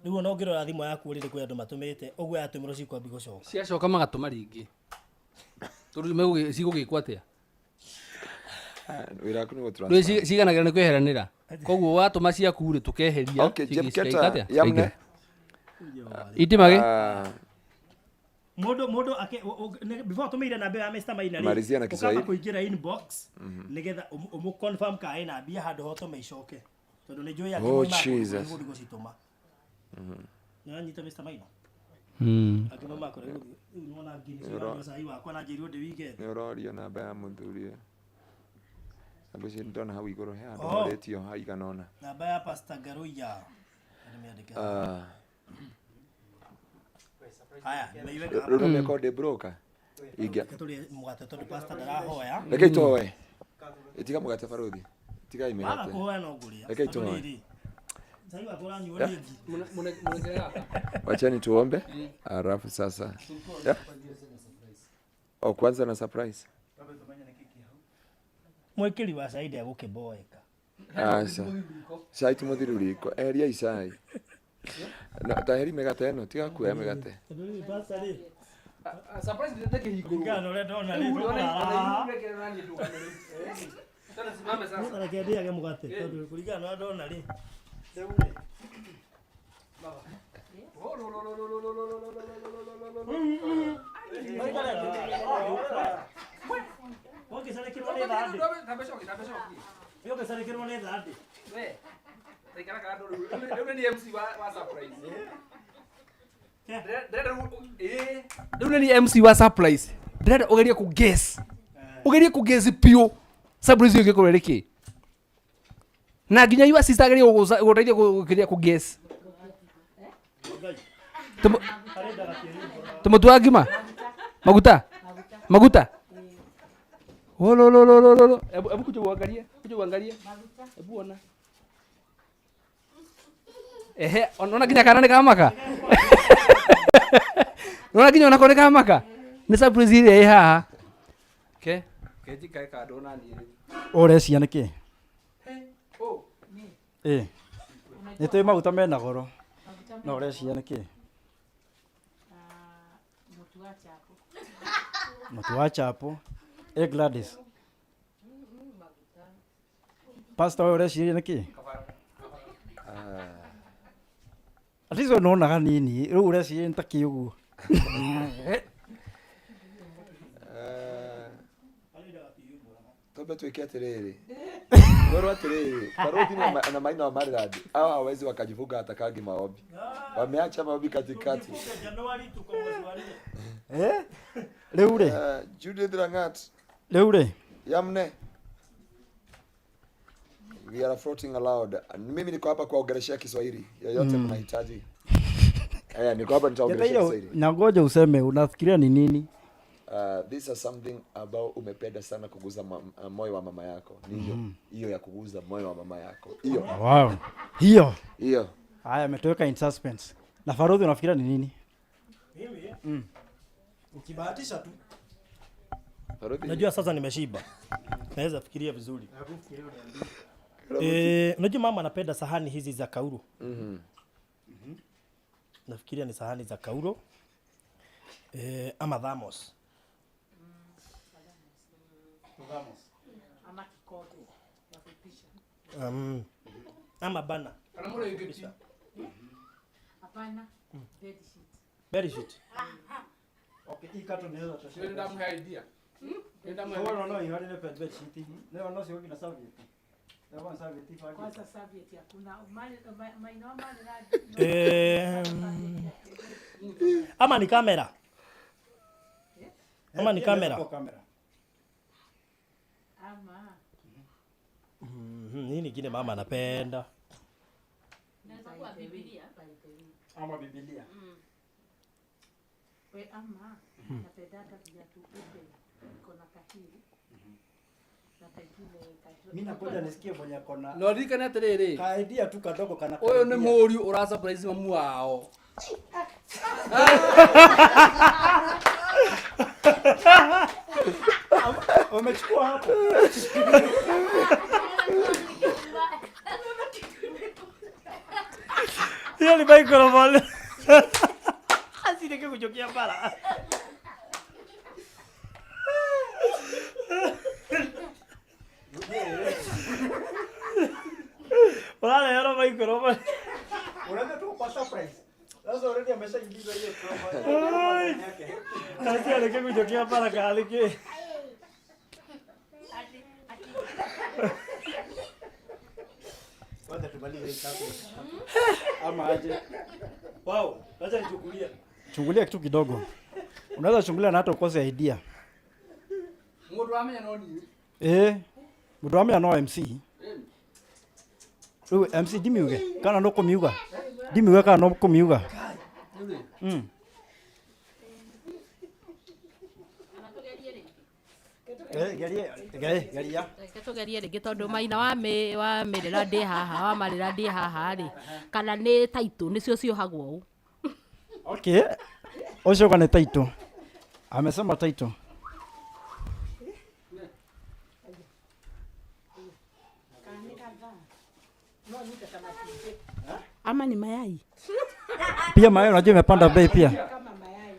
Rĩu ona ũngĩrora thimũ yaku rĩrĩ kwĩ andũ matũmĩte ũguo yatũmĩrwo cikwambia gũcoka. Ciacoka magatũma rĩngĩ tondũ cigũgĩkwo atĩa? Ah, wĩra waku nĩ Rĩu gũtransfer. ciganagĩra nĩ kweheranĩra koguo watũma ciaku rĩ tũkeheria. Okay, Jemketa, cikaika atĩa? Yamne. Cikaingĩra. Itimage. Ah, Mũndũ before ũtũmĩire namba ĩyo ya Mr. Maina rĩ, Malizia na ũkamba Kiswahili. kũingĩra inbox nĩgetha ũmũ confirm kana ĩna mbia handũ ha ũtũme icoke tondũ nĩ njũĩ angĩ Oh, moimaga kũndũ Jesus. kũraihu gũcitũma. Nĩwanyita Mr. Maina? Angĩ moimaga kũraihu gũthiĩ. Rĩu nĩwona ngi nĩcio iranyua cai wakwa na njĩrirwo ndĩwige thĩ. Nĩ ũrorio namba ya mũthuri ngwĩciria ndona hau igũrũ he handũ Oh. morĩtio haigana ũna. Namba ya Pastor Ngaruiya. Nĩmĩandĩke haha. Ah, Haya, nimeiweka rĩu hapa. no mĩako ndĩ broker. Ingĩa Reke tũrĩe mũgate tondũ pastor ndarahoya. Rekei tũhoe. Tiga mũgate baruthi. Tigai Waga mĩgate. kũhoya no ngũrĩa. Rekei Tondũ tũhoe. rĩrĩ, cai wakwa ũranyuo nĩ ngi. Wacheni tuombe alafu sasa. Yeah. Oh, kwanza na surprise. Mwĩkĩri wa cai ndegũkĩmboeka. Aca. Cai tũmũthiru riko. Eheria cai. Na taheri mĩgate ĩno, tiga kuoya mĩgate. Tondũ rĩrĩ pastor rĩ, kũringana na ũrĩa ndona rĩ, tũkũrara haha. Reke ndĩage mũgate tondũ kũringana na ũrĩa ndona rĩ, rĩu rĩ, ũngĩcarĩkĩrwo nĩ thandĩ. Ũngĩcarĩkĩrwo nĩ thandĩ. Rĩu nĩ niĩ MC wa surprise ndĩrenda ũgerie kũ guess, ũgerie kũ guess biũ surprise ĩyo ĩngĩkorwo ĩrĩ kĩ na nginya your sister agerie gũgũteithia gũkĩria kũ guess. Tũmũtu wa ngima, maguta, maguta. Olololololo, hebu kuja uangalie, kuja uangalie, hebu ona. Ehe, ona nginya kana nĩ kamaka, nona nginya onako nĩ kamaka nĩ surprise ĩrĩa ĩ haha ke ke njikare kando na niĩ rĩu. Ũrecia nĩkĩ? Ĩ nĩ tũĩ maguta mena goro no ũrecia nĩkĩ? Mũtu wa chapo. Ĩ Gladys, pastor ũyũ ũreciria nĩkĩ? At least we nona hanini rĩu ũreciria nĩ ta kĩ ũguo? To Twambe twĩke atĩrĩrĩ, Mwĩrwo atĩrĩrĩ, Baruthi na Maina wa Maryland hao hawezi wakajifunga hata kangi maombi, wameacha maombi katikati. Eh? Rĩu rĩ, Judith Langat rĩu rĩ, Yamne, we are floating aloud. Mimi niko hapa kuwaongeleshea Kiswahili yoyote mnahitaji. Niko hapa nitaongeleshea Getairo, Kiswahili. na ngoja useme unafikiria ni nini? This is something ambao umependa sana kuguza moyo wa mama yako. Ni hiyo hiyo ya kuguza moyo wa mama yako. Hiyo. Wow. Hiyo. Hiyo. Haya, ametoweka in suspense. Na Farodhi unafikiria ni nini? Mimi Ukibahatisha tu. Farodhi. Najua sasa nimeshiba. Naweza fikiria vizuri. Unajua mama anapenda sahani hizi za kauro. Nafikiria ni sahani za kauro. Ama thamos. Ama kikombe ya kupisha. Ama bana. Kana mũrĩngĩti. Hapana, bed sheet. Bed sheet. Okay, hii carton inaweza toshea. Nĩ ndamũhe idea. Nĩ ndamũhe Wewe unaona ihari ni bed sheet. Leo unaona sio kina serviette. Leo kwa serviette fagi. Kwanza serviette hakuna. Maina mali Ama ni kamera. Ama ni kamera. Kamera. Ama. Nini kingine mama anapenda? Inaweza kuwa Biblia. Ama Biblia. We ama napendanga viatu upe iko na kahiri. Na pengine kajua. Mimi nakoja nisikie mwenye akona. No ririkane atĩrĩrĩ. Ka idea tu kadogo kana. Ũyũ nĩ mũriũ ũra surprise mamu wao. Umechukua hapo. Hiyo ni microphone. Asireke kuchokia bara. Wala yaro microphone. Unajua tu kwa surprise. Sasa already ameshaingiza hiyo trauma. Asireke kuchokia bara kalike. Wacha tumalize hii kazi. Ama aje. Wow, acha nichukulie. Chungulia kitu kidogo. Unaweza chungulia na hata ukose idea. Mũndũ wamenya no niĩ. Mũndũ wamenya no MC. Rĩu MC ndimiuge kana no kũmiuga? Ndimiuge kana no kũmiuga? Geria, geria. Reke tũgerie rĩngĩ tondũ maina wa wa mĩrĩra ndĩ haha, wa marĩra ndĩ haha rĩ, kana nĩ taitũ nĩcio ciohagwo ũũ. Okay. Ũcio kana nĩ taitũ. Amesema taitũ. Ama ni mayai. Pia mayai unajua imepanda bei pia.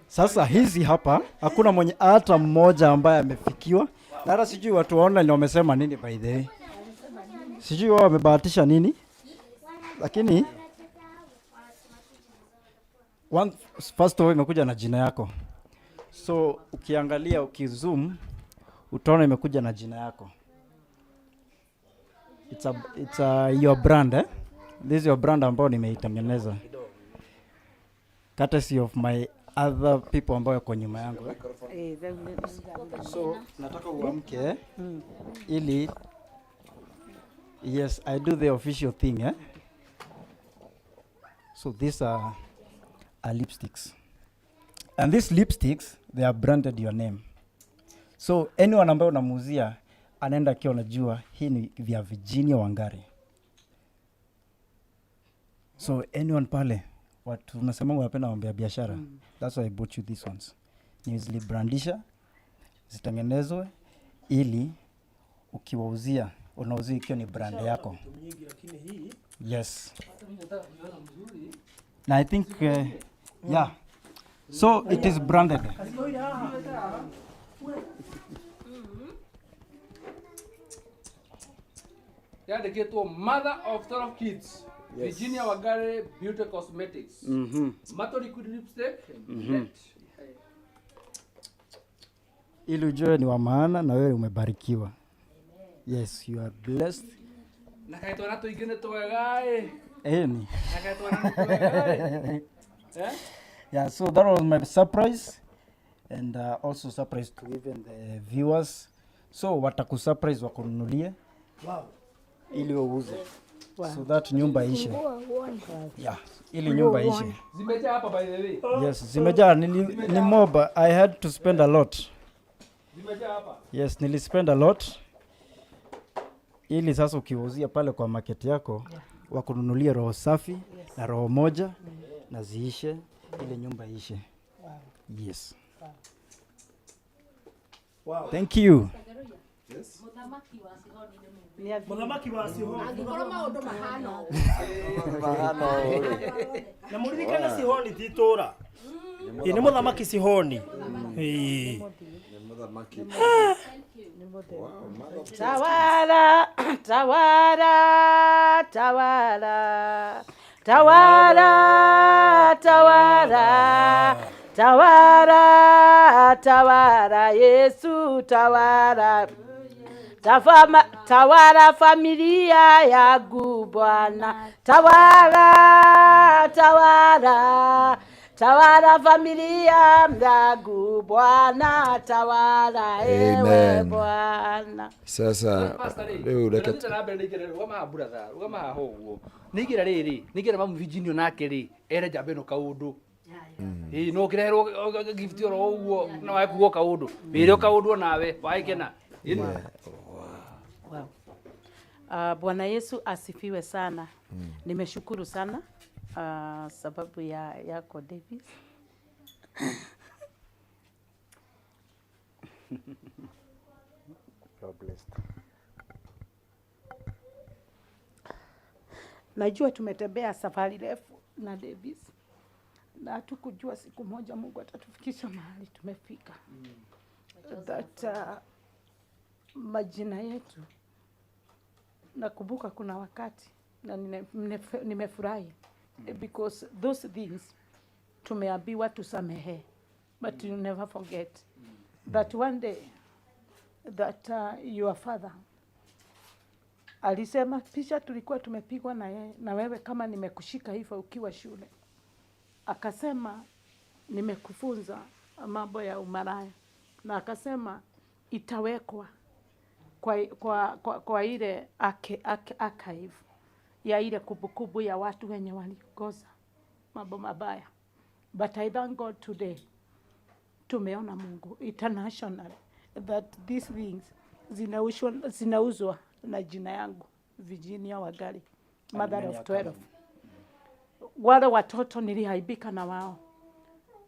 Sasa hizi hapa hakuna mwenye hata mmoja ambaye amefikiwa. Na hata sijui watu wa online wamesema nini by the way. Sijui wao wamebahatisha nini. Lakini one first of all imekuja na jina yako. So ukiangalia ukizoom utaona imekuja na jina yako. It's a your brand, This is your brand ambayo nimeitengeneza. Courtesy of my other people ambao wako nyuma yangu. So nataka uamke ili yes, I do the official thing, So these are lipsticks. And these lipsticks, they are branded your name. So anyone ambaye unamuuzia anaenda akiwa anajua hii ni vya Virginia Wangari. So anyone pale watu unasema wanapenda mambo ya biashara. That's why I bought you these ones. Nilizibrandisha zitengenezwe ili ukiwauzia unauzia ikiwa ni brand yako. Yes. Na I think yeah. So it is branded. Yandĩkĩtwo Mother of 12 Kids. Yes. Virginia Wangari Beauty Cosmetics. Mato liquid lipstick. Ili ujue ni wa maana na wewe umebarikiwa. Yes, you are blessed. Na kaĩ twana tũingĩ nĩ twega ĩ. Ĩni. Na kaĩ twana nĩ twega ĩ. Eh? Yeah, so that was my surprise and also surprise to even the viewers. So watakusurprise wakununulie Wow. ili uuze. So that nyumba ishe. Yeah, ili nyumba ishe. Zimejaa hapa by the way. Yes, zimejaa ni mob. I had to spend a lot. Zimejaa hapa. Yes, nilispend a lot ili sasa ukiwauzia pale kwa market yako wakununulie roho safi na roho moja na ziishe ile nyumba ishe. Yes. Wow. Thank you. Mũthamaki wa Sihoni. Angĩkorwo maũndũ mahana ũũ. Mahana ũũ. Na mũririkane Sihoni ti itũũra. Ĩ nĩ mũthamaki Sihoni. Ĩĩ. Nĩ mũthamaki. Tawala, tawala, tawala, tawala, tawala, tawala, tawala, Yesu tawala. Tawala familia yangu Bwana, tawala, tawala, tawala familia yangu Bwana, tawala ewe Amen. Bwana. Sasa Pastor rĩ, rĩu reke ndĩrathiĩ na mbere nĩ ingĩra rũgama haha brother, rũgama haha ũguo. Nĩ ingĩra rĩrĩ, nĩ ingĩra mamu Virginia nake rĩ, ere njamba ĩno kaũndũ. Ĩĩ no ũkĩreherwo gift oro ũguo na wae kuga kaũndũ. Wĩre o kaũndũ onawe, waĩkena. Wow. Bwana Yesu asifiwe sana. Nimeshukuru sana sababu ya yako Davis. You are blessed. Najua tumetembea safari refu na Davis na hatukujua siku moja Mungu atatufikisha mahali tumefika. That majina yetu, nakumbuka kuna wakati na nimefurahi because those things tumeambiwa tusamehe, but you never forget that one day that your father alisema picha tulikuwa tumepigwa na yeye na wewe kama nimekushika hivyo ukiwa shule, akasema nimekufunza mambo ya umaraya, na akasema itawekwa kwa ile archive ya ile kumbukumbu ya watu wenye waliongoza mambo mabaya. But I thank God today tumeona Mungu international that these things zinauzwa na jina yangu Virginia Wangari, mother of 12. Wale watoto nilihaibika na wao,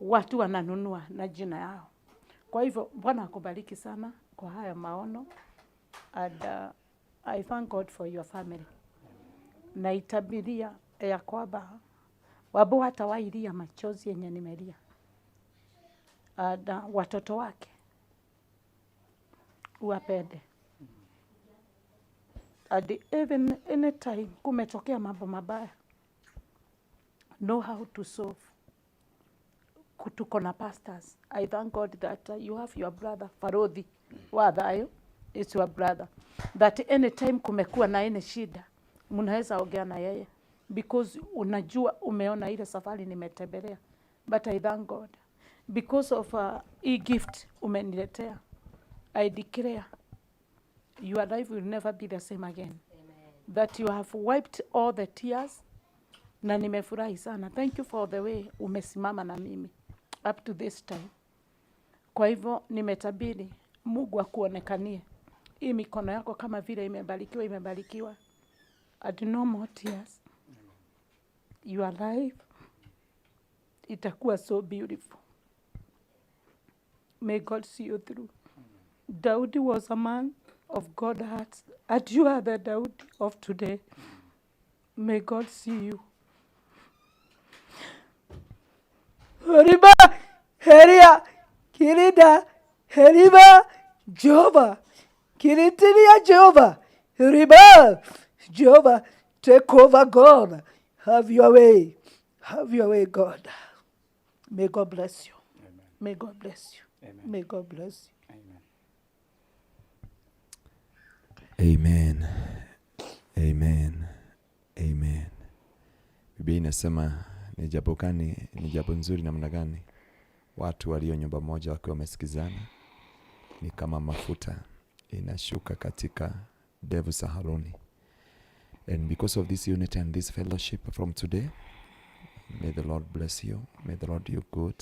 watu wananunua na jina yao. Kwa hivyo Bwana akubariki sana kwa haya maono, and I thank God for your family. Naitabiria ya kwamba Wabu hatawailia machozi yenye nimelia, and watoto wake uwapende. And even anytime kumetokea mambo mabaya, know how to solve. Tuko na pastors. I thank God that you have your brother Farodhi wa Thayo is your brother. That anytime kumekuwa na any shida, mnaweza ongea na yeye because unajua umeona ile safari nimetembelea. But I thank God because of hii gift umeniletea. I declare your life will never be the same again. Amen. That you have wiped all the tears, na nimefurahi sana. Thank you for the way umesimama na mimi up to this time. Kwa hivyo nimetabiri Mungu akuonekanie. Hii mikono yako kama vile imebarikiwa, imebarikiwa. And no more tears. Your life itakuwa so beautiful. May God see you through. Daudi was a man of God's heart, and you are the Daudi of today. May God see you. Heriba, Heria, Kirida, Heriba, Jehovah, Kiritiria Jehovah, Heriba, Jehovah, take over God. Have your way. Have your way, God. May God bless you. Amen. May God bless you. Amen. May God bless you. Amen. Amen. Amen. Amen. Biblia inasema ni jambo gani, ni jambo nzuri namna gani watu walio nyumba moja wakiwa wamesikizana ni kama mafuta inashuka katika ndevu za Haruni. And because of this unity and this fellowship from today, may the Lord bless you. May the Lord do you good.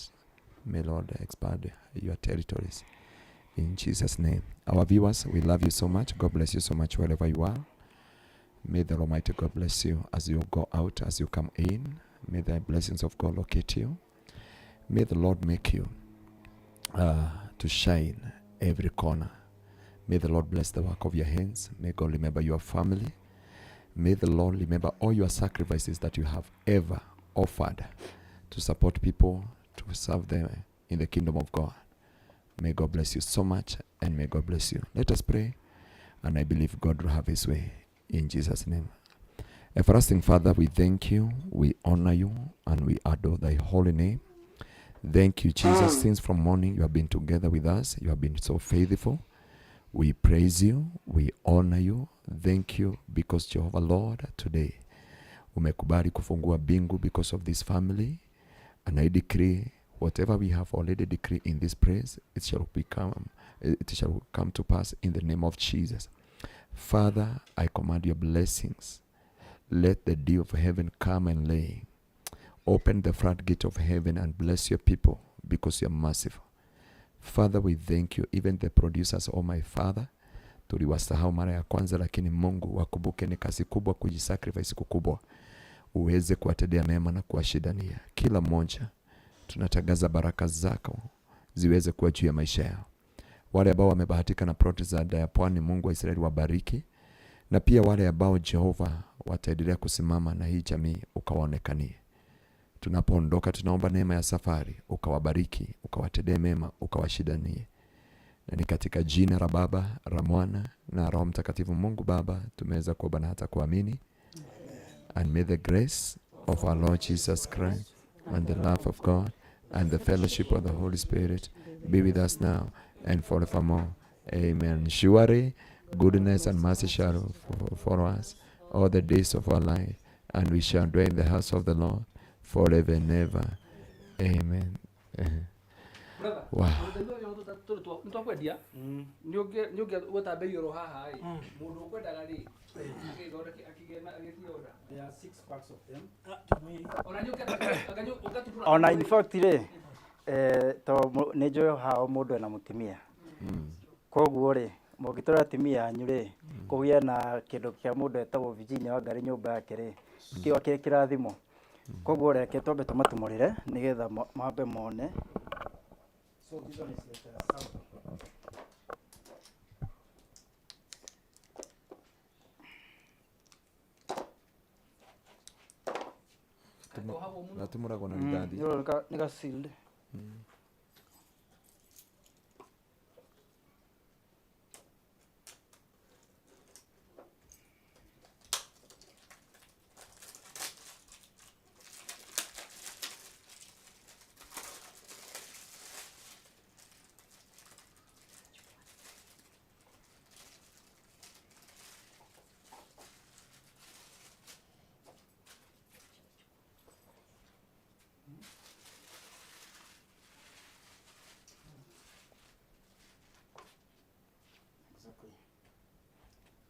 May Lord expand your territories. In Jesus' name. Our viewers, we love you so much. God bless you so much wherever you are. May the Almighty God bless you as you go out, as you come in. May the blessings of God locate you. May the Lord make you to shine every corner. May the Lord bless the work of your hands. May God remember your family. May the Lord remember all your sacrifices that you have ever offered to support people, to serve them in the kingdom of God. May God bless you so much, and may God bless you. Let us pray, and I believe God will have his way in Jesus' name. Everlasting Father, we thank you, we honor you, and we adore thy holy name. Thank you, Jesus. Since from morning you have been together with us, you have been so faithful. We praise you, we honor you. Thank you because Jehovah Lord, today umekubali kufungua bingu because of this family. And I decree whatever we have already decreed in this place, it shall come to pass in the name of Jesus. Father, I command your blessings. Let the dew of heaven come and lay. Open the floodgate of heaven and bless your people because you are merciful. Father, we thank you. Even the producers, oh my Father, tuliwasahau mara ya kwanza, lakini Mungu wakumbuke ni kazi kubwa kujisacrifice kukubwa, uweze kuwatendea mema na kuwashindania kila mmoja. Tunatangaza baraka zako ziweze kuwa juu ya maisha yao. Wale ambao wamebahatika na plot za Daya Pwani, Mungu wa Israeli wabariki, na pia wale ambao Jehova wataendelea kusimama na hii jamii ukawaonekanie. Tunapoondoka tunaomba neema ya safari, ukawabariki, ukawatendee mema, ukawashindanie. Na ni katika jina la Baba, la Mwana na Roho Mtakatifu Mungu Baba tumeweza kuomba na hata kuamini. And may the grace of our Lord Jesus Christ and the love of God and the fellowship of the Holy Spirit be with us now and forevermore. Amen. Surely goodness and mercy shall follow us all the days of our life, and we shall dwell in the house of the Lord forever and ever. Amen. Brother, Wow. nitwakwendia nä å ngä gweta mbei oro haha ä må ndå å kwendaga rä agĩthondeke akĩgĩe na agĩtie order. There are 6 packs of them. Ona nĩ ũngĩatũra Ona in fact rĩ, to nĩ njũĩ hao mũndũ ena mũtumia. Koguo rĩ, mũngĩtwara atumia anyu rĩ, kũgĩe na kĩndũ kĩa mũndũ etagwo Virginia Wangari nyũmba yake rĩ, kĩo kĩ kĩrathimo. Koguo reke twambe tũmatumũrĩre nĩgetha mambe mone. So this one is like a sample. Natumũragwo na rithathi. Nĩ ga sealed. Exactly.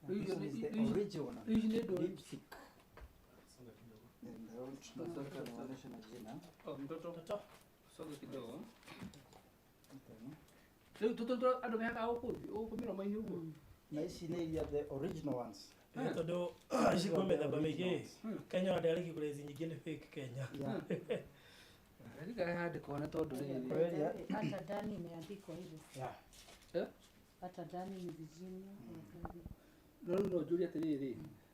And this one is the original lipstick. And I want to nionyeshe na jina. Mtoto soge kidogo. Rĩu tũtũ andũ mehakaga gũkũ mĩromo-inĩ ũguo. Na ici nĩ iria the original ones. Tondũ ici kwĩ mĩthemba mĩingĩ. Kenya ona ndĩarĩkia kũrĩa ici nyingĩ nĩ fake Kenya. Rika handĩkwo nĩ tondũ rĩrĩ. Kweli, Hata ndani imeandikwa hivi. Yeah. Eh? Hata ndani ni Virginia. No rĩu no njũrie atĩrĩrĩ,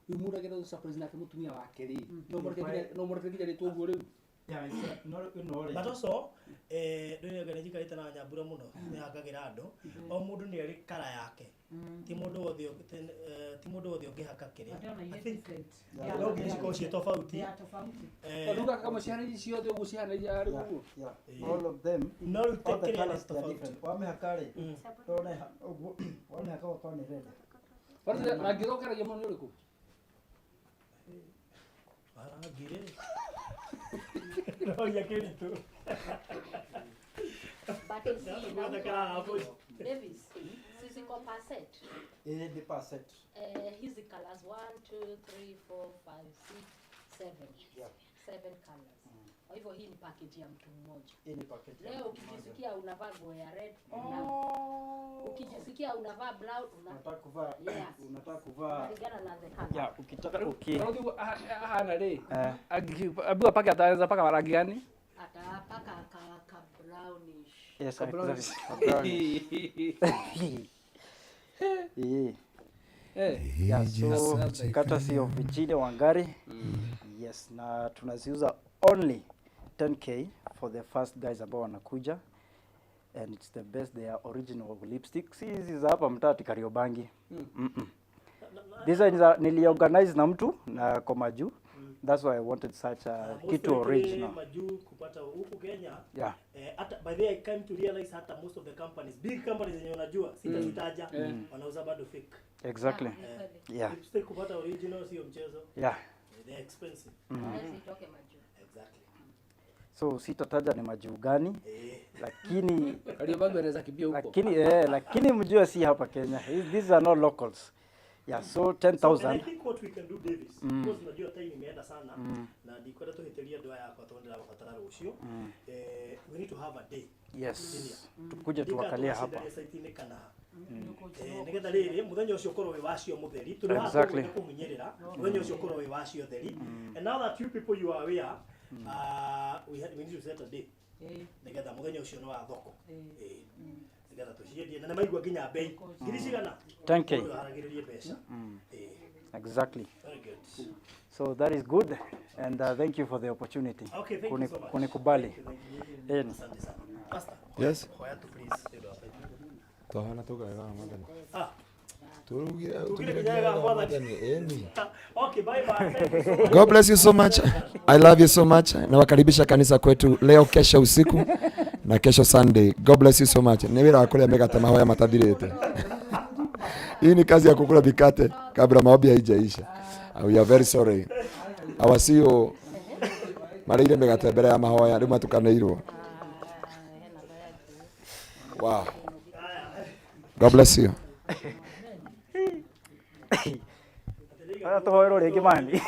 rĩu mũndũ angĩenda gũ surprise nake mũtumia wake rĩ, no mũreke nginya rĩtwo ũguo rĩu? Yeah, it's a, no, no, no. But also, ndũire nĩ njikarĩte na Nyambura mũno, nĩ hakagĩra andũ. O mũndũ nĩ arĩ kara yake. Ti mũndũ wothe ti mũndũ wothe ũngĩhaka kĩrĩa. But ona I iria think different. no nginya cikorwo ciĩ tofauti. They are tofauti. Tondũ gaka kamwe cihanaine ciothe ũguo cihanaine harĩ Yeah, ũguo. yeah. All of them, No rĩu all the kĩrĩa nĩ colors they are tofauti. different. Wamĩhaka rĩ, ndona ũguo, wamĩhaka ũgakorwo nĩ red. Rangi ũrĩa ũkenagia mũno nĩ ũrĩkũ? Rangi rĩ. Roria kĩritũ. But you see, Guothe kĩrahabu. Davis, si ziko per set. Eh, ni per set. Eh, hizi colors 1 2 3 4 5 6 7. Yeah. Seven colors. Kwa hivyo hii ni package ya mtu mmoja. Hii ni package ya Leo mtu mmoja. ukijisikia unavaa nguo ya red una. Ukijisikia unavaa brown una. Unataka kuvaa Yeah. unataka kuvaa Kulingana na the color. yeah, ukitaka uki Barothi ũguo ahana rĩ eh, ambiwa pake ataweza paka rangi gani? Atapaka ka, ka brownish. yes, Ka brownish. exactly. Brownish. Eh. Eh. Yeah, so courtesy of Virginia Wangari. Yes, na tunaziuza only 10K for the first guys ambao wanakuja and it's the best, they are original lipstick. Si hizi za hapa mtaa ati Kariobangi. Mm -mm. These are niliorganize na mtu na koma juu. That's why I wanted such a kitu Most likely original. Majuu kupata huku Kenya. Yeah. Eh, hata by the way I came to realize hata most of the companies, big companies zenye unajua sitazitaja, wanauza bado fake. Exactly. Eh, Yeah. lipstick kupata original sio mchezo. Yeah. They're expensive. Unless itoke majuu. Exactly. So sitataja ni majuu gani Eh. lakini Kariobangi anaweza kimbia huko. lakini eh, lakini mjue si hapa Kenya. These are not locals. Yeah, so So, and I 10,000. think what we can do Davis, because najua time imeenda sana na ndikwenda tuhĩtĩrie andũ aya akwa tondũ ndĩrababatara rũciũ. Eh, we need to have a day. Yes. Tukuje tuwakalie hapa. Site-inĩ kana eh, nĩgetha rĩrĩ mũthenya ũcio ũkorwo wĩ wacio mũtheri tondũ haha Exactly. tũgũka kũmunyĩrĩra mũthenya ũcio ũkorwo wĩ wacio theri. And now that you people you are aware, we need to set a day nĩgetha mũthenya ũcio nĩ wa thoko. Eh, nĩgetha tũciendie na nĩ maigua nginya bei ngiri cigana 10K. Mũndũ aharagĩrĩrie mbeca. Eh, Exactly. very good. So that is good and thank you for the opportunity. Okay, thank you so much. Kunikubali. Thank you, thank you. Eh, Asante sana. Pastor, Yes. hoya tu please. Nĩ ũndũ wa time. Twahana tugaga mwathani. Ah, Turugire Tugire kinyaga mwathani. ĩni. Okay, bye bye. Thank you so much. God bless you so much. I love you so much. Nawakaribisha kanisa kwetu leo, kesho usiku na kesho Sunday. God bless you so much. Nĩ wĩra wa kũrĩa mĩgate mahoya matathirĩte. Hii ni kazi ya kukula mikate kabla maombi haijaisha. We are very sorry. Our CEO marĩire mĩgate mbere ya mahoya rĩu matukanĩirwo. Wow. God bless you. Haya tuhoerwo rĩngĩ mani.